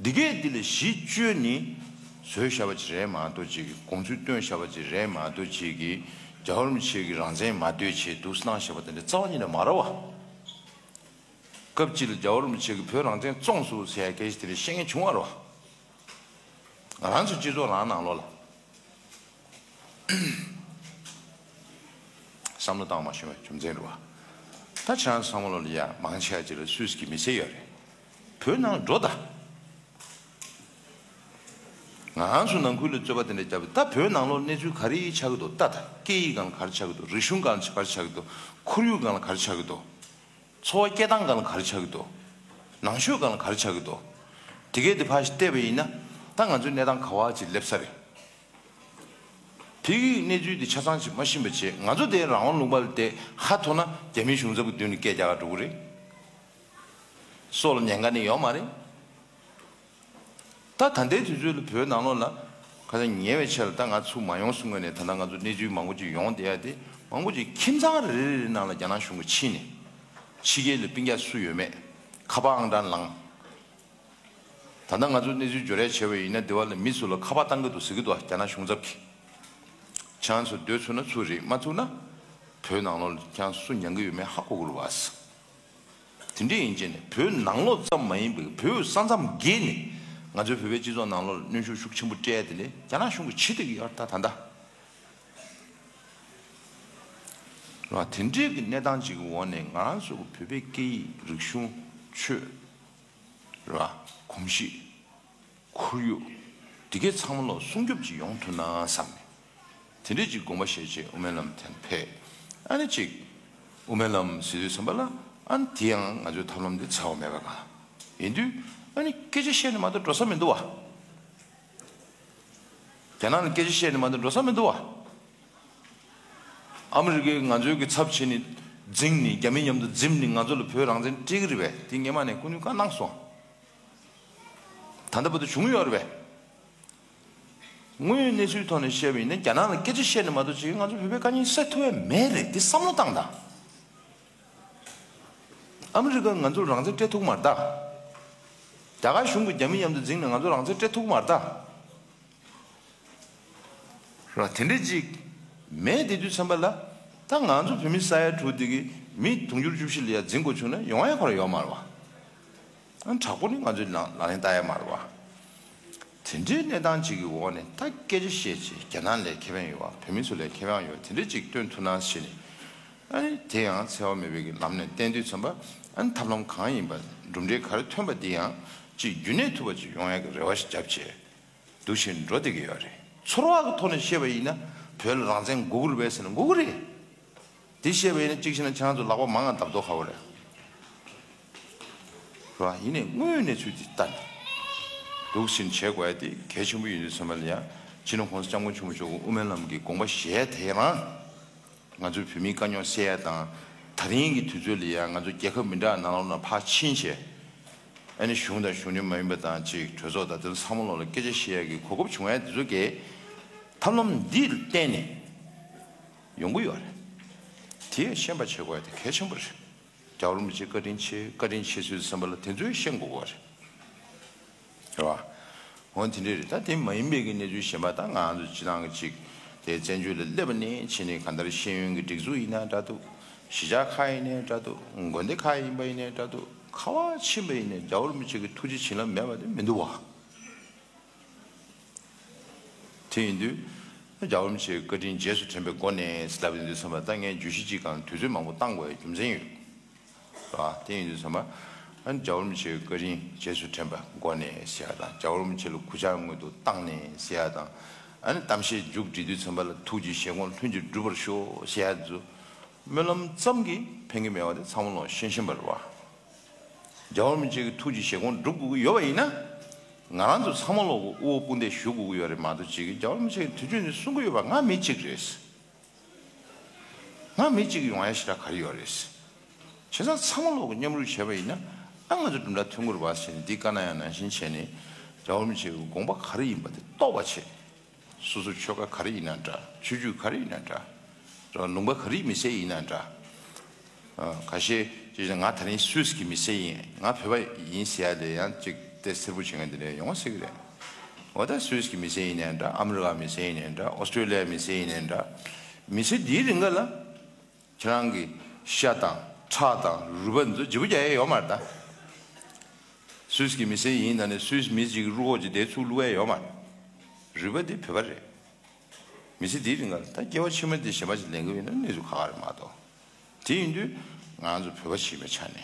འདི་གས་འདི་ལ་གཞི་བཅོལ་ནས་བཟོས་བཞག་པ་ཅིག་རེད་མ་གཏོགས་ཅིག་གི་དགོངས་ཚུལ་བཏོན་བཞག་པ་ཅིག་རེད་མ་གཏོགས་ཅིག་གི་རྒྱལ་བ་རིན་པོ་ཆེ་གི་རང་བཙན་མ་འདོད་བྱས་འདུག་སེ་བཏང་བཞག་པ་དེ་འདྲ་རྩ་བ་ཉིད་ནས་མ་རེད་བ། སྐབས་གཅིག་ལ་རྒྱལ་བ་རིན་པོ་ཆེ་གིས་བོད་རང་བཙན་བཙོང་སོང་ཟེར་ཡ་སྐད་ཆ་དེ་འདྲ་བཤད་མཁན་བྱུང་བ་རེད་བ། ང་རང་ཚོ་སྤྱི་ཚོགས་རང་ནང་ལོགས་ལ་བསམ་བློ་བཏང་མ་ཤེས་པའི་རྒྱུ་མཚན་རེད་བ། ད་ཁྱེད་རང་ཚོ་བསམ་བློ་ལ་ཡ་མང་ཆེ་བ་ཅིག་ལ་སུད་སི་གི་མི་ཚེ་ཡོད་རེད། བོད་ནང་ལ་འགྲོ་ད། ང་རང་ཚོ་ནང་ཁུལ་ལ་རྩོད་པ་དེ་འདྲ་བརྒྱབ་ད། བོད་ནང་ལོགས་གནས་ཚུལ་ག་རེ་ཆགས་ཀྱི་འདུག་ལྟ་ད། སྐད་ཡིག་སྒང་ལ་ག་རེ་ཆགས་ཀྱི་འདུག་རིག་གཞུང་སྒང་ལ་ག་རེ་ཆགས་ཀྱི་འདུག་ཁོར་ཡུག་སྒང་ལ་ག་རེ་ཆགས་ཀྱི་འདུག་འཚོ་བ་སྐྱེལ་སྟངས་སྒང་ལ་ག་རེ་ཆགས་ཀྱི་འདུག་ནང་ཆོས་སྒང་ལ་ག་རེ་ཆགས་ཀྱི་འདུག་དེ་གས་དེ་ཕར་ཞིག་བལྟས་པ་ཡིན་ན། ད་ང་ཚོའི་གནས་སྟངས་ག་བ་ཅིག་སླེབས་ས་རེད། དེ་གི་གནས་ཚུལ་དེ་ཆ་ཚང་ཞིག་མ་ཤེས་པ་བྱས། ང་ཚོ་དེ་རང་དབང་ལུང་པ་ལ་བསྡད་ཧ་ཐོར་ན་རྒྱ་མིའི་གཞུང་ཚབ་ཀྱི་མདུན་ལ་སྐད་རྒྱག་ག་འགྲོ་གི་རེད། སྲོག་ལ་ཉེན་ཁ་ནི་ཡོད་མ་རེད། ད་ད་ལྟའི་དུས་ཚོད་ལ་བོད་ནང་ལོགས་ལ་ཁ་སང་ཉེ་བའི་ཆར་ད་ང་ཚུར་མ་ཡོང་སྔོན་ནས་ད་ལྟ་ང་ཚོ་གནས་ཚུལ་མང་པོ་ཅིག་ཡོང་བསྡད་ཡ་དེ། མང་པོ་ཅིག་ཁྱིམ་ཚང་རེ་རེ་རེ་ནང་ལ་རྒྱ་ནག་གཞུང་གིས་ཕྱིན་ནས་ཕྱི་རྒྱལ་ལ་སྤུན་ཀྱག་སུ་ཡོད་མེད་ཁ་པར་ཨང་གྲངས་ལངས། ད་ལྟ་ང་ཚོ་གནས་ཚུལ་འབྱོར་ཡ་བྱས་པ་ཡིན་ན། དེ་བ་ལ་མི་ཚོ་ལ་ཁ་པར་བཏང་གི་འདུག་ཟེར་གི་འདུག་རྒྱ་ནག་གཞུང་ཚབ་ཀྱིས། ཁྱེད་རང་ཚོ་སྡོད་ཚུགས་ན་ཚུགས་རེད། མ་ཚུགས་ན་བོད་ནང་ལོགས་ལ་ཁྱེད་རང་སུ་མྱང་གི་ཡོད་མེད་ཧ་གོ་གི་རེད་བ། དེ་འདྲ་ཡིན་བྱས་ནས་བོད་ནང་ལོགས་ཙམ་མ་ཡིན་པའི་བོད་ས་མཚམས་བརྒལ་ནས་ང་ཚོའི་བོད་པའི་སྤྱི་ཚོགས་ནང་ལོགས་ལ་གནོན་ཤུགས་ཤུགས་ཆེན་པོ་སྤྲད་ཡ་དེ་ལས་རྒྱ་ནག་གཞུང་གིས་བྱེད་བསྡད་ཀྱི་ཡོད་རེད་ད་ད་ལྟ། རེད་བ། དེ་འདྲའི་གི་གནས་སྟངས་ཅིག་གི་འོག་ནས་ང་རང་ཚོ་གི་བོད་པའི་སྐད་ཡིག་རིག་གཞུང་ཆོས། རེད་བ། གོམས་གཤིས། ཁོར་ཡུག་འདི་གའི་ཚང་མ་ལོག་སྲུང་སྐྱོབ་ཅིག་ཡོང་ཐུབ་ན་བསམ་ནས། དེ་འདྲའི་ཅིག་དགོངས་པ་བཞེས་བྱས་དབུ་མའི་ལམ་དེར་ཕེབས། ཨ་ནི་ཅིག་དབུ་མའི་ལམ་ཟེར་དུས་ཙམ་པ་ལ། ཨ་ནི་དེ་ཡང་ང་ཚོའི་ཐབས་ལམ་འདི་འཚེ་བ་མེད་པ་གང་ཡིན་དུས། ཨ་ནི་སྐད་ཆ་བཤད་ནས་མ་གཏོགས་འགྲོ་ས་མི་འདུག་བ། རྒྱ་ནག་ལ་སྐད་ཆ་བཤད་ནས་མ་གཏོགས་འགྲོ་ས་མི་འདུག་བ། ཨ་མི་རི་ཀས་ང་ཚོའི་གི་ཚབ་བྱས་ནས་འཛིང་ནས་རྒྱ་མི་མཉམ་དུ་འཛིམ་ནས་ང་ཚོ་ལ་བོད་རང་བཙན་སྤྲད་ཀྱི་རེད་པས། དེ་སྔོན་མ་ནས་སྐུ་ཉིད་བཀའ་གནང་སོང་། ད་ལྟ་བར་དུ་བྱུང་ཡོད་རེད་པས། དངོས་ཡོད་གནས་ཚུལ་ཐོག་ནས་བཤད་པ་ཡིན་ན་རྒྱ་ནག་ལ་སྐད་ཆ་བཤད་ནས་མ་གཏོགས་ཅིག་ང་ཚོ་བོད་པའི་དཀའ་ངལ་སེལ་ཐུབ་ཡ་མེད་རེད། དེ་བསམ་བློ་བཏང་དང་། ཨ་མི་རི་ཀ་ང་ཚོར་རང་བཙན་སྤྲད་ཐུབ་ཀྱི་མ་རེད་ད། རྒྱ་གར་གཞུང་གིས་རྒྱ་མི་མཉམ་དུ་འཛིང་ནས་ང་ཚོར་རང་བཙན་སྤྲད་ཐུབ་ཀྱི་མ་རེད་ད། ར་དེ་འདྲ་ཅིག་མེད་དེ་དུས་ཙམ་པ་ལ། ད་ང་ཚོ་བོད་མི་ས་ཡ་དྲུག་དེ་གི་མི་དུང་ཕྱུར་བཅུ་བཞི་ལ་ཡ་འཛིང་དགོས་བྱུང་ན་ཡོང་ཡ་ཁོ་རང་ཡོད་མ་རེད་བ། ཨ་དྲག་པོ་ནི་ང་ཚོས་ལག་ལག་ལེན་བསྟར་ཡ་མ་རེད་བ། དེ་འདྲའི་གནས་སྟངས་ཅིག་གི་འོག་ནས་ད་སྐད་ཆ་བཤད་ཅིག་རྒྱ་ནག་ལ་ཁེ་ཕན་ཡོད་བ། བོད་མི་ཚོ་ལ་ཁེ་ཕན་ཡོད་དེ་འདྲ་ཅིག་སྟོན་ཐུབ་ན་ཟེར་ནས། ཨ་ནི་དེ་ཡང་འཚེ་བ་མེད་པའི་གི་ལམ་ནས་བསྟན་དུས་ཙམ་པ། ཨ་ནི་ཐབས་ལམ་གང་ཡིན་པ་གྲུབ་འབྲས་ག་རེ་ཐོན་པ་དེ་ཡང་ཅིག་རྒྱུན་གནས་ཐུབ་པ་ཅིག་ཡོང་ཡ་གི་རེ་བ་ཞིག་བརྒྱབ་བྱས། འདུག་བཞིན་འགྲོ་བསྡད་ཀྱི་ཡོད་རེད། ཚོར་བ་གི་ཐོག་ནས་བཤད་པ་ཡིན་ན་བོད་ལ་རང་བཙན་དགོས་ཀྱི་རེད་པས་ཟེར་ན་དགོས་ཀྱི་རེད། དེ་བཤད་པ་ཡིན་ན་གཅིག་བྱས་ན་ཁྱེད་རང་ཚོ་ལག་པ་མང་ང་བརྡབ་མདོག་ཁ་པོ་རེད། རེད་བ། ཡིན་ནའི་དངོས་ཡོད་གནས་ཚུལ་དེ་ལྟ་ནས་འདུག་བཞིན་བྱེད་དགོས་ཡ་དེ་གལ་ཆེན་པོ་ཡིན་དུས་ཙམ་པ་ལ་ཡང་སྤྱི་ནོར་༸གོང་ས་༸སྐྱབས་མགོན་ཆེན་པོ་མཆོག་གི་དབུ་མའི་ལམ་གྱི་དགོངས་པ་བཞེས་དེ་རང་། ང་ཚོའི་བོད་མིའི་དཀའ་རྙོག་སེལ་ཡ་དང་། ད་རིང་གི་དུས་ཚོད་ལ་ཡང་ང་ཚོ་རྒྱལ་ཁབ་མི་འདྲ་ནང་ལོགས་ནང་ཕར་ཕྱིན་བྱས། ཨ་ནི་གཞུང་དང་གཞུང་འབྲེལ་མ་ཡིན་པ་དང་ཅིག་གྲོས་ཚོགས་དང་དེ་ཚོ་ཚང་མ་ལོག་ལ་སྐད་ཆ་བཤད་ཡ་གི་གོ་སྐབས་བྱུང་ཡ་དེ་ཚོ་གས་ཐབས་ལམ་འདི་ལ་བརྟེན་ནས་ཡོང་གི་ཡོད་རེད། དེ་ཤེས་པ་བྱེད་དགོས་ཡ་དེ་གལ་ཆེན་པོ་རེད། རྒྱལ་བ་རིན་པོ་ཆེ་བཀའ་དྲིན་ཆེ། བཀའ་དྲིན་ཆེ་ཟེར་དུས་ཙམ་པ་ལ་དེ་ཚོས་ཤེས་དགོས་པ་རེད། རེད་བ། འོ་དེ་འདྲ་རེད། ད་དེ་མ་ཡིན་པའི་གི་གནས་ཚུལ་གཞན་པ་ད་ང་ཚོ་སྤྱི་བཏང་གི་ཅིག་དེ་བཙན་བྱོལ་ལ་སླེབས་པ་ནས་ཕྱིན་ནས་གང་ལྟར་ཤེས་ཡོན་གྱི་སྒྲིག་འཛུགས་ཡིན་ན་འདྲ་འདུག་གཞིས་ཆགས་ཁག་ཡིན་ནའི་འདྲ་འདུག་དགོན་སྡེ་ཁག་ཡིན་པ་ཡིན་ནའི་འདྲ་འདུག་ག་པར་ཕྱིན་པ་ཡིན་ནའི་རྒྱལ་བ་རིན་པོ་ཆེ་གི་ཐུགས་རྗེ་བྱིན་རླབས་མེད་པ་དེ་མི་འདུག་བ། དེ་ཡིན་དུས། རྒྱལ་བ་རིན་པོ་ཆེའི་བཀའ་དྲིན་རྗེས་སུ་དྲན་པའི་སྒོ་ནས་ལབ་ཡིན་དུས་ཙམ་པ་ད་ངས་བརྗོད་གཞི་གཅིག་གམ་དུས་ཚོད་མང་པོ་བཏང་དགོས་པའི་རྒྱུ་མཚན་ཡོད། རེད་བ། དེ་ཡིན་དུས་ཙམ་པ། ཨ་ནི་རྒྱལ་བ་རིན་པོ་ཆེའི་བཀའ་དྲིན་རྗེས་སུ་དྲན་པའི་སྒོ་ནས་ཟེར་ཡ་དང་། རྒྱལ་བ་རིན་པོ་ཆེ་ལ་གུས་ཕྱག་སྔོན་དུ་བཏང་ནས་ཟེར་ཡ་དང་། ཨ་ནི་གཏམ་བཤད་མཇུག་སྒྲིལ་དུས་ཙམ་པ་ལ་ཐུགས་ཀྱི་བཞེད་དགོངས་ལྷུན་གྱིས་འགྲུབ་པར་ཤོག་ཟེར་ཡ་དེ་ཚོ། སྨོན་ལམ་ཙམ་གྱིས་ཕན་གྱི་མེད་པ་དེ་ཚང་མ་ལོག་ཤེས་བཞིན་པ་རེད་བ། རྒྱལ་བ་རིན་པོ་ཆེ་གི་ཐུགས་ཀྱི་བཞེད་དགོངས་སྒྲུབ་དགོས་ཀྱི་ཡོད་པ་ཡིན་ན། ང་རང་ཚོ་ཚང་མ་ལོག་གི་དབུ་འོག་དཔུང་འདེགས་ཞུ་དགོས་ཀྱི་ཡོད་རེད་མ་གཏོགས་ཅིག་གིས་རྒྱལ་བ་རིན་པོ་ཆེ་གི་དུས་ཚོད་ནས་གསུང་གི་ཡོད་པ་ང་མི་གཅིག་རེད། ང་མི་གཅིག་ཡོང་ཡ་ཞེ་དྲག་ག་རེ་ཡོད་རེད། བྱས་ཙང་ཚང་མ་ལོག་གི་མཉམ་རུབ་བྱས་པ་ཡིན་ན་ཨ་ང་ཚོ་གྲུབ་འབྲས་ཐོན་གྱི་རེད་པ་ཟེར་ནས་འདི་བཀའ་གནང་ཡ་ནང་བཞིན་བྱས་ནས་རྒྱལ་བ་རིན་པོ་ཆེ་གི་དགོངས་པ་ག་རེ་ཡིན་པ་དེ་རྟོགས་པ་བྱེད། སོ་སོ་ཆོལ་ཁ་ག་རེ་ཡིན་ན་འདྲ། ཆོས་བརྒྱུད་ག་རེ་ཡིན་ན་འདྲ། རེད་བ། ལུང་པ་ག་རེའི་མི་སེར་ཡིན་ན་འདྲ། ཨ། ཁ་ཤས་ཅིག་ང་ད་རིང་སུད་སི་གི་མི་སེར་ཡིན། ང་བོད་པ་ཡིན་ཟེར་ཡ་དེ་ཡང་ཅིག་དེ་སེར་པོ་བྱེད་མཁན་དེ་འདྲ་ཡོང་བ་སྲིད་གི་རེད། འོ་ད་སུད་སི་གི་མི་སེར་ཡིན་ནའི་འདྲ། ཨ་མི་རི་ཀ་མི་སེར་ཡིན་ནའི་འདྲ། ཨོ་སི་ཀྲོ་ལི་ཡ་མི་སེར་ཡིན་ནའི་འདྲ། མི་ཚེ་འདིའི་རིང་ག་ལ་ཁྱེད་རང་གི་ཤ་དང་ཁྲག་དང་རུས་པ་འདི་ཚོ་བརྗེ་པོ་རྒྱག་ཡ་ཡོད་མ་རེད་ད། སུད་སི་གི་མི་སེར་ཡིན་ད་ནི་སུད་སི་མི་གཅིག་གི་རུས་ཁོག་ཅིག་དེ་ཚུར་བླུག་ཡ་ཡོད་མ་རེད། རུས་པ་དེ་བོད་པ་རེད། མི་ཚེ་འདིའི་རིང་ལ་ད་སྐྱེ་བ་ཕྱི་མ་འདི་གཞན་པ་ཞིག་ལེན་གི་ཡོད་ན་གནས་ཚུལ་ཁག་ཁག་རེད་མ་གཏོགས། དེ་ཡིན་དུས་ང་ཚོ་བོད་པ་ཞིག་ཡིན་པའི་ཆ་ནས་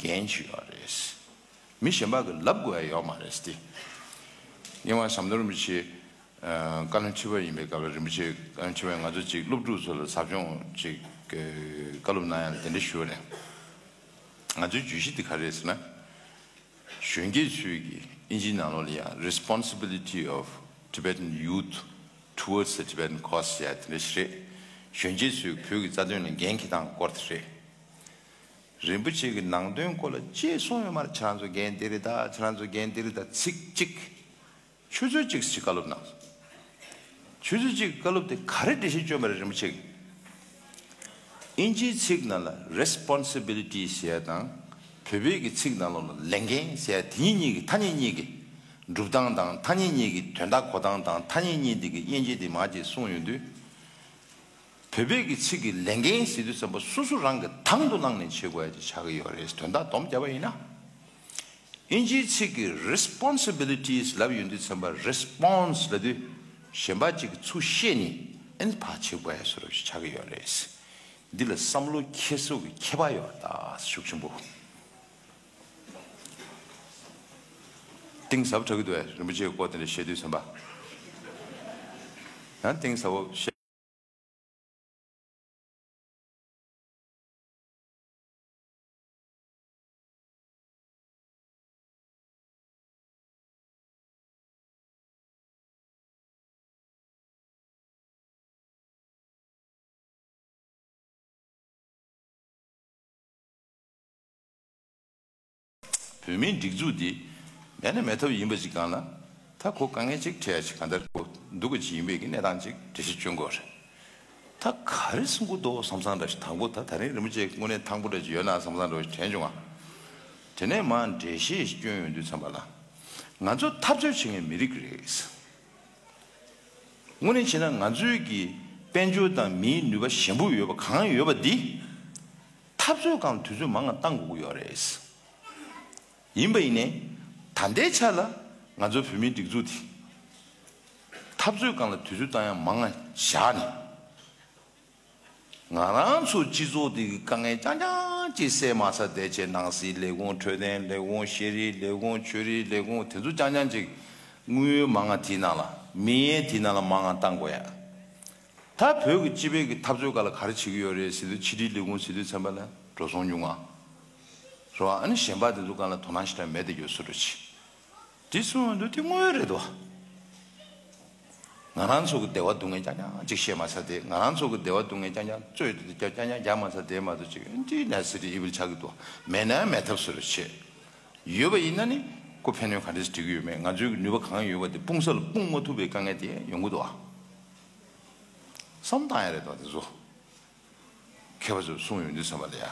འགན་ཞིག་ཡོད་རེད། མི་གཞན་པ་གིས་ལབ་དགོས་ཡ་ཡོད་མ་རེད་དེ། ངས་ང་ཟམ་གདོང་རིན་པོ་ཆེ་བཀའ་བློན་ཁྲི་པ་ཡིན་པའི་སྐབས་ལ། རིན་པོ་ཆེ་བཀའ་བློན་ཁྲི་པས་ང་ཚོ་ཅིག་སློབ་ཕྲུག་ཚོ་ལ་ཟབ་སྦྱོང་ཅིག་བཀའ་སློབ་གནང་ཡ་ལ་དེ་འདྲ་ཞུ་བ་རེད། ང་ཚོའི་བརྗོད་གཞི་འདི་ག་རེ་རེད་ཟེར་ན། གཞོན་སྐྱེས་ཚོས་ཀྱི་ཨིན་ཇིའི་ནང་ལོགས་ལ་ཡང་Responsibility of Tibetan Youth Towards the Tibetan Cause ཟེར་ཡ་དེ་འདྲ་ཞིག་རེད། གཞོན་སྐྱེས་ཚོས་བོད་ཀྱི་རྩ་དོན་ལ་འགན་འཁྱེར་སྟངས་སྐོར་དེ་རེད། རིན་པོ་ཆེ་གི་ནང་དོན་སྐོར་ལ་ཅི་གསུངས་ཡོད་མ་རེད། ཁྱེད་རང་ཚོ་འགན་འདི་རེད་ད། ཁྱེད་རང་ཚོ་འགན་འདི་རེད་ད། ཚིག་གཅིག་ཆུ་ཚོད་གཅིག་ཅིག་བཀའ་སློབ་གནང་། ཆུ་ཚོད་གཅིག་བཀའ་སློབ་དེ་ག་རེ་འགྲེལ་བཤད་བསྐྱོན་པ་རེད་རིན་པོ་ཆེ་གིས། ཨིན་ཇིའི་ཚིག་ནང་ལ་Responsibility ཟེར་ཡ་དང་། བོད་པའི་གི་ཚིག་ནང་ལོགས་ལ་ལས་འགན་ཟེར་ཡ་དེ་གཉིས་གཉིས་ཀྱི་ཐ་སྙད་གཉིས་ཀྱི་སྒྲུབ་སྟངས་དང་། ཐ་སྙད་གཉིས་ཀྱི་དོན་དག་གོ་སྟངས་དང་། ཐ་སྙད་གཉིས་དེ་གི་དབྱེ་འབྱེད་དེ་མར་ཅིག་གསུངས་ཡོང་དུས། བོད་པའི་གི་ཚིག་གི་ལས་འགན་ཟེར་དུས་ཙམ་པ་སོ་སོ་རང་གི་དང་དུ་བླངས་ནས་བྱེད་དགོས་ཡ་ཅིག་ཆགས་ཀྱི་ཡོད་རེད། དོན་དག་སྡོམ་བརྒྱབ་པ་ཡིན་ན། ཨིན་ཇིའི་ཚིག་གི་Responsibilities ལབ་ཡོང་དུས་ཙམ་པ་Response ལབ་དུས་གཞན་པ་ཅིག་གིས་ཚུར་བཤད་ནས་ཨེ་ནི་ཕར་བྱེད་དགོས་ཡ་བཟོ་འདྲ་ཞིག་ཆགས་ཀྱི་ཡོད་རེད། འདི་ལ་བསམ་བློ་འཁྱེར་སོ་གི་ཁྱད་པར་ཡོད་རེད་ད། ཤུགས་ཆེན་པོ། གཏིང་ཟབ་དྲགས་ཀྱི་འདུག་ཨེ། རིན་པོ་ཆེའི་སྐོར་དེ་འདྲ་བཤད་དུས་ཙམ་པ། ཡང་གཏིང་ཟབ་པོ་བཤད། བོད་མིའི་སྒྲིག་འཛུགས་འདི་མེད་ན་མེད་ཐབས་ཡིན་པ་ཅིག་སྒང་ལ། ད་ཁོ་དཀའ་ངལ་ཅིག་འཕྲད་ཡ་ཅིག་གང་ལྟར་ཁོ་སྡུག་ག་ཅིག་ཡིན་པའི་གི་གནས་སྟངས་ཅིག་འགྲེལ་བཤད་སྐྱོན་དགོས་རེད། ད་ག་རེ་གསུང་གི་འདུག་བསམ་བསམ་འདྲ་ཞིག་དང་པོ་ད་ད་རིང་རིན་པོ་ཆེ་དངོས་གནས་ཐང་པོ་འདྲ་ཞིག་ཡོད་ན་བསམ་བསམ་འདྲ་ཞིག་དྲན་བྱུང་ང་། དེ་ནས་མར་འགྲེལ་བཤད་ཞིག་སྐྱོན་ཡོང་དུས་ཙམ་པ་ལ། ང་ཚོ་འཐབ་རྩོད་བྱེད་མཁན་མི་རིགས་རེད། དངོས་གནས་བྱས་ན་ང་ཚོའི་གི་དཔལ་འབྱོར་དང་མིའི་ནུས་པ་ཞན་པོ་ཡོད་པ་གང་ཡོད་པ་འདི། འཐབ་རྩོད་སྒང་དུས་ཚོད་མང་ང་བཏང་དགོས་ཀྱི་ཡོད་རེད། ཡིན་པ་ཡིན་ནའི། ད་ལྟའི་ཆ་ལ་ང་ཚོ་བོད་མིའི་སྒྲིག་འཛུགས་དེ། འཐབ་རྩོད་སྒང་ལ་དུས་ཚོད་བཏང་ཡ་མང་ང་བཞག་ནས། ང་རང་ཚོ་སྤྱི་ཚོགས་འདི་གི་དཀའ་ངལ་རྐྱང་རྐྱང་ཅིག་སེལ་མ་ཚར་བསྡད་བྱས། ནང་སྲིད་ལས་ཁུངས། འཕྲོད་བསྟེན་ལས་ཁུངས། ཤེས་རིག་ལས་ཁུངས། ཆོས་རིག་ལས་ཁུངས། དེ་ཚོ་རྐྱང་རྐྱང་ཅིག་དངུལ་མང་ང་དེའི་ནང་ལ། མི་ཡན་དེའི་ནང་ལ་མང་ང་བཏང་དགོས་ཡ། ད་བོད་ཀྱི་སྤྱི་པའི་གི་འཐབ་རྩོད་སྒང་ལ་ག་རེ་བྱེད་ཀྱི་ཡོད་རེད་ཟེར་དུས། ཕྱི་དྲིལ་ལས་ཁུངས་ཟེར་དུས་ཙམ་པ་ལ་འགྲོ་སོང་ཉུང་ང་། རེད་བ། ཨ་ནི་གཞན་པ་དེ་ཚོ་སྒང་ལ་དོ་སྣང་ཞེ་དྲག་མེད་དེ་ཡོད་བཟོ་འདྲ་ཅིག་དེ་གསུང་ཡོང་དུས་དེ་དངོས་ཡོད་རེད་དོ། ང་རང་ཚོ་གི་བདེ་བ་སྡུག་བསྔལ་རྐྱང་རྐྱང་ཅིག་བཤད་མ་ཚར་དེ། ང་རང་ཚོ་གི་བདེ་བ་སྡུག་བསྔལ་རྐྱང་རྐྱང་རྩོད་དེ་རྐྱང་རྐྱང་རྒྱག་མ་ཚར་དེ་མ་གཏོགས་ཅིག་འདི་ནས་སི་ཏི་ཨི་བིལ་ཆགས་ཀྱི་འདུག་མེད་ན་མེད་ཐབས་བཟོ་འདྲ་བྱེད། ཡོད་པ་ཡིན་ན་ནི་ཁོ་ཕན་གནོད་ག་འདྲས་འགྲིག་གི་ཡོད་མེད། ང་ཚོའི་གི་ནུས་པ་གང་ཡོད་པ་དེ་སྤུངས་ས་ལ་སྤུངས་མ་ཐུབ་པའི་དཀའ་ངལ་དེ་ཡོང་གི་འདུག་ཨ། བསམ་བཏང་ཡ་རེད་དོ་དེ་ཚོ། མཁས་པ་ཚོས་གསུངས་ཡོང་དུས་ཙམ་པ་ལ་ཡ།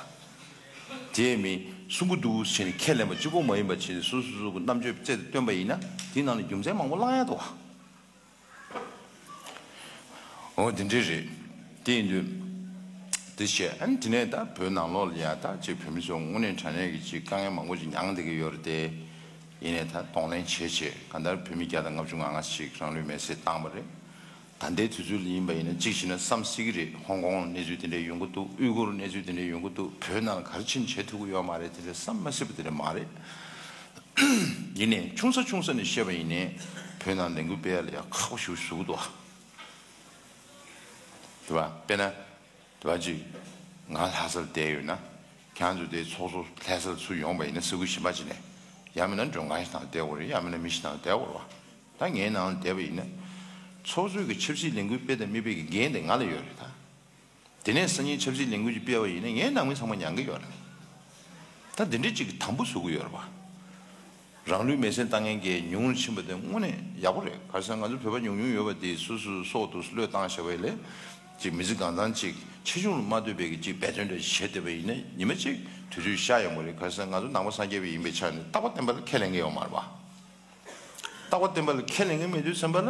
དེ་མིན་གསུང་གི་འདུག་ཟེར་ནས་ཁས་ལེན་པ་གཅིག་པོ་མ་ཡིན་པ་བྱས་ནས། སོ་སོ་སོ་གི་རྣམ་དཔྱོད་རྩལ་དུ་བཏོན་པ་ཡིན་ན། དེའི་ནང་ལ་རྒྱུ་མཚན་མང་པོ་བླང་ཡ་འདུག་བ། འོ་དེ་འདྲས་རེད། དེ་ཡིན་དུས། དེ་བྱས། ཨ་ནི་དེ་ནས་ད་བོད་ནང་ལོགས་ལ་ཡ་ད་ཅིག་བོད་མི་ཚོ་དངོས་གནས་དྲང་གནས་ཀྱི་ཅིག་དཀའ་ངལ་མང་པོ་ཅིག་མྱངས་བསྡད་ཀྱི་ཡོད་རེད་དེ། ཡིན་ནའི་ད་གདོང་ལེན་བྱས་བྱས། གང་ལྟར་བོད་མི་བརྒྱ་དང་ལྔ་བཅུ་ང་ལྔ་ཞིག་རང་ལུས་མེར་སྲེག་བཏང་བ་རེད། ད་ལྟའི་དུས་ཚོད་ལ་ཡིན་པ་ཡིན་ན་གཅིག་བྱས་ན་བསམ་སྲིད་ཀྱི་རེད། ཧོང་ཀོང་གནས་ཚུལ་དེ་འདྲ་ཡོང་གི་འདུག་ཨུའི་གུར་གནས་ཚུལ་དེ་འདྲ་ཡོང་གི་འདུག་བོད་ནང་ལ་ག་རེ་བྱས་ནས་བྱེད་ཐུབ་ཀྱི་ཡོད་མ་རེད། དེ་འདྲ་བསམ་མ་སྲིད་པ་དེ་འདྲ་མ་རེད། ཡིན་ནའི་ཆུང་ས་ཆུང་ས་ནས་བཤད་པ་ཡིན་ནའི། བོད་ནང་ལས་འགུལ་སྤེལ་ཡ་ལ་ཡ་ཁག་པོ་ཞེ་པོ་བཟོ་གི་འདུག་བ། དེ་བ་དཔེར་ན། དེ་བ་ཅིག་ང་ལྷ་སར་བསྡད་ཡོད་ན། ཁྱེད་ཚོ་དེ་ཚོགས་གཙོ་ལྷ་སར་ཚུར་ཡོང་བ་ཡིན་ན། ས་ཁུལ་གཞན་པ་ཅིག་ནས། ཡང་མིན་ན་མགྲོན་ཁང་ཞིག་ནང་བསྡད་དགོས་རེད། ཡང་མིན་ན་མི་ཞིག་ནང་བསྡད་དགོས་རེད་བ། ད་ངའི་ནང་ལ་བསྡད་པ་ཡིན་ན། ཚོགས་གཙོའི་གི་ཆབ་སྲིད་ལས་འགུལ་སྤེལ་དང་མི་སྤེལ་གི་འགན་དེ་ང་ལ་ཡོད་རེད་ད། དེ་ནས་སང་ཉིན་ཆབ་སྲིད་ལས་འགུལ་ཅིག་སྤེལ་བ་ཡིན་ན། ངའི་ནང་མི་ཚང་མ་མྱང་གི་ཡོད་རེད། ད་འདི་འདྲ་ཅིག་གི་དམ་པོ་བཟོ་གི་ཡོད་རེད་བ། རང་ལུས་མེར་སྲེག་བཏང་མཁན་གྱི་ཉུང་རུ་ཕྱིན་པ་དེ་དངོས་གནས་ཡག་པོ་རེད། ག་རེ་ཟེར་ན་ང་ཚོ་བོད་པ་ཉུང་ཉུང་ཡོད་པ་དེ་སོ་སོའི་སྲོག་དེ་བློས་བཏང་བྱས་པ་ཡིན་ལས། ཅིག་མི་ཚེ་གང་ཚང་ཅིག་ཆེ་ཆུང་ལ་མ་ལྟོས་པའི་གི་ཅིག་འབད་བརྩོན་འདྲ་བྱས་བསྡད་པ་ཡིན་ན། ཉི་མ་ཅིག་དུས་ཚོད་ཤར་ཡོང་གི་རེད། ག་རེ་ཟེར་ན་ང་ཚོ་ནང་པ་སངས་རྒྱས་པ་ཡིན་པའི་ཆ་ནས་རྟག་པ་བརྟན་པ་ལ་ཁས་ལེན་གི་ཡོད་མ་རེད་བ། རྟག་པ་བརྟན་པ་ལ་ཁས་ལེན་གི་མེད་དུས་ཙམ་པ་ལ།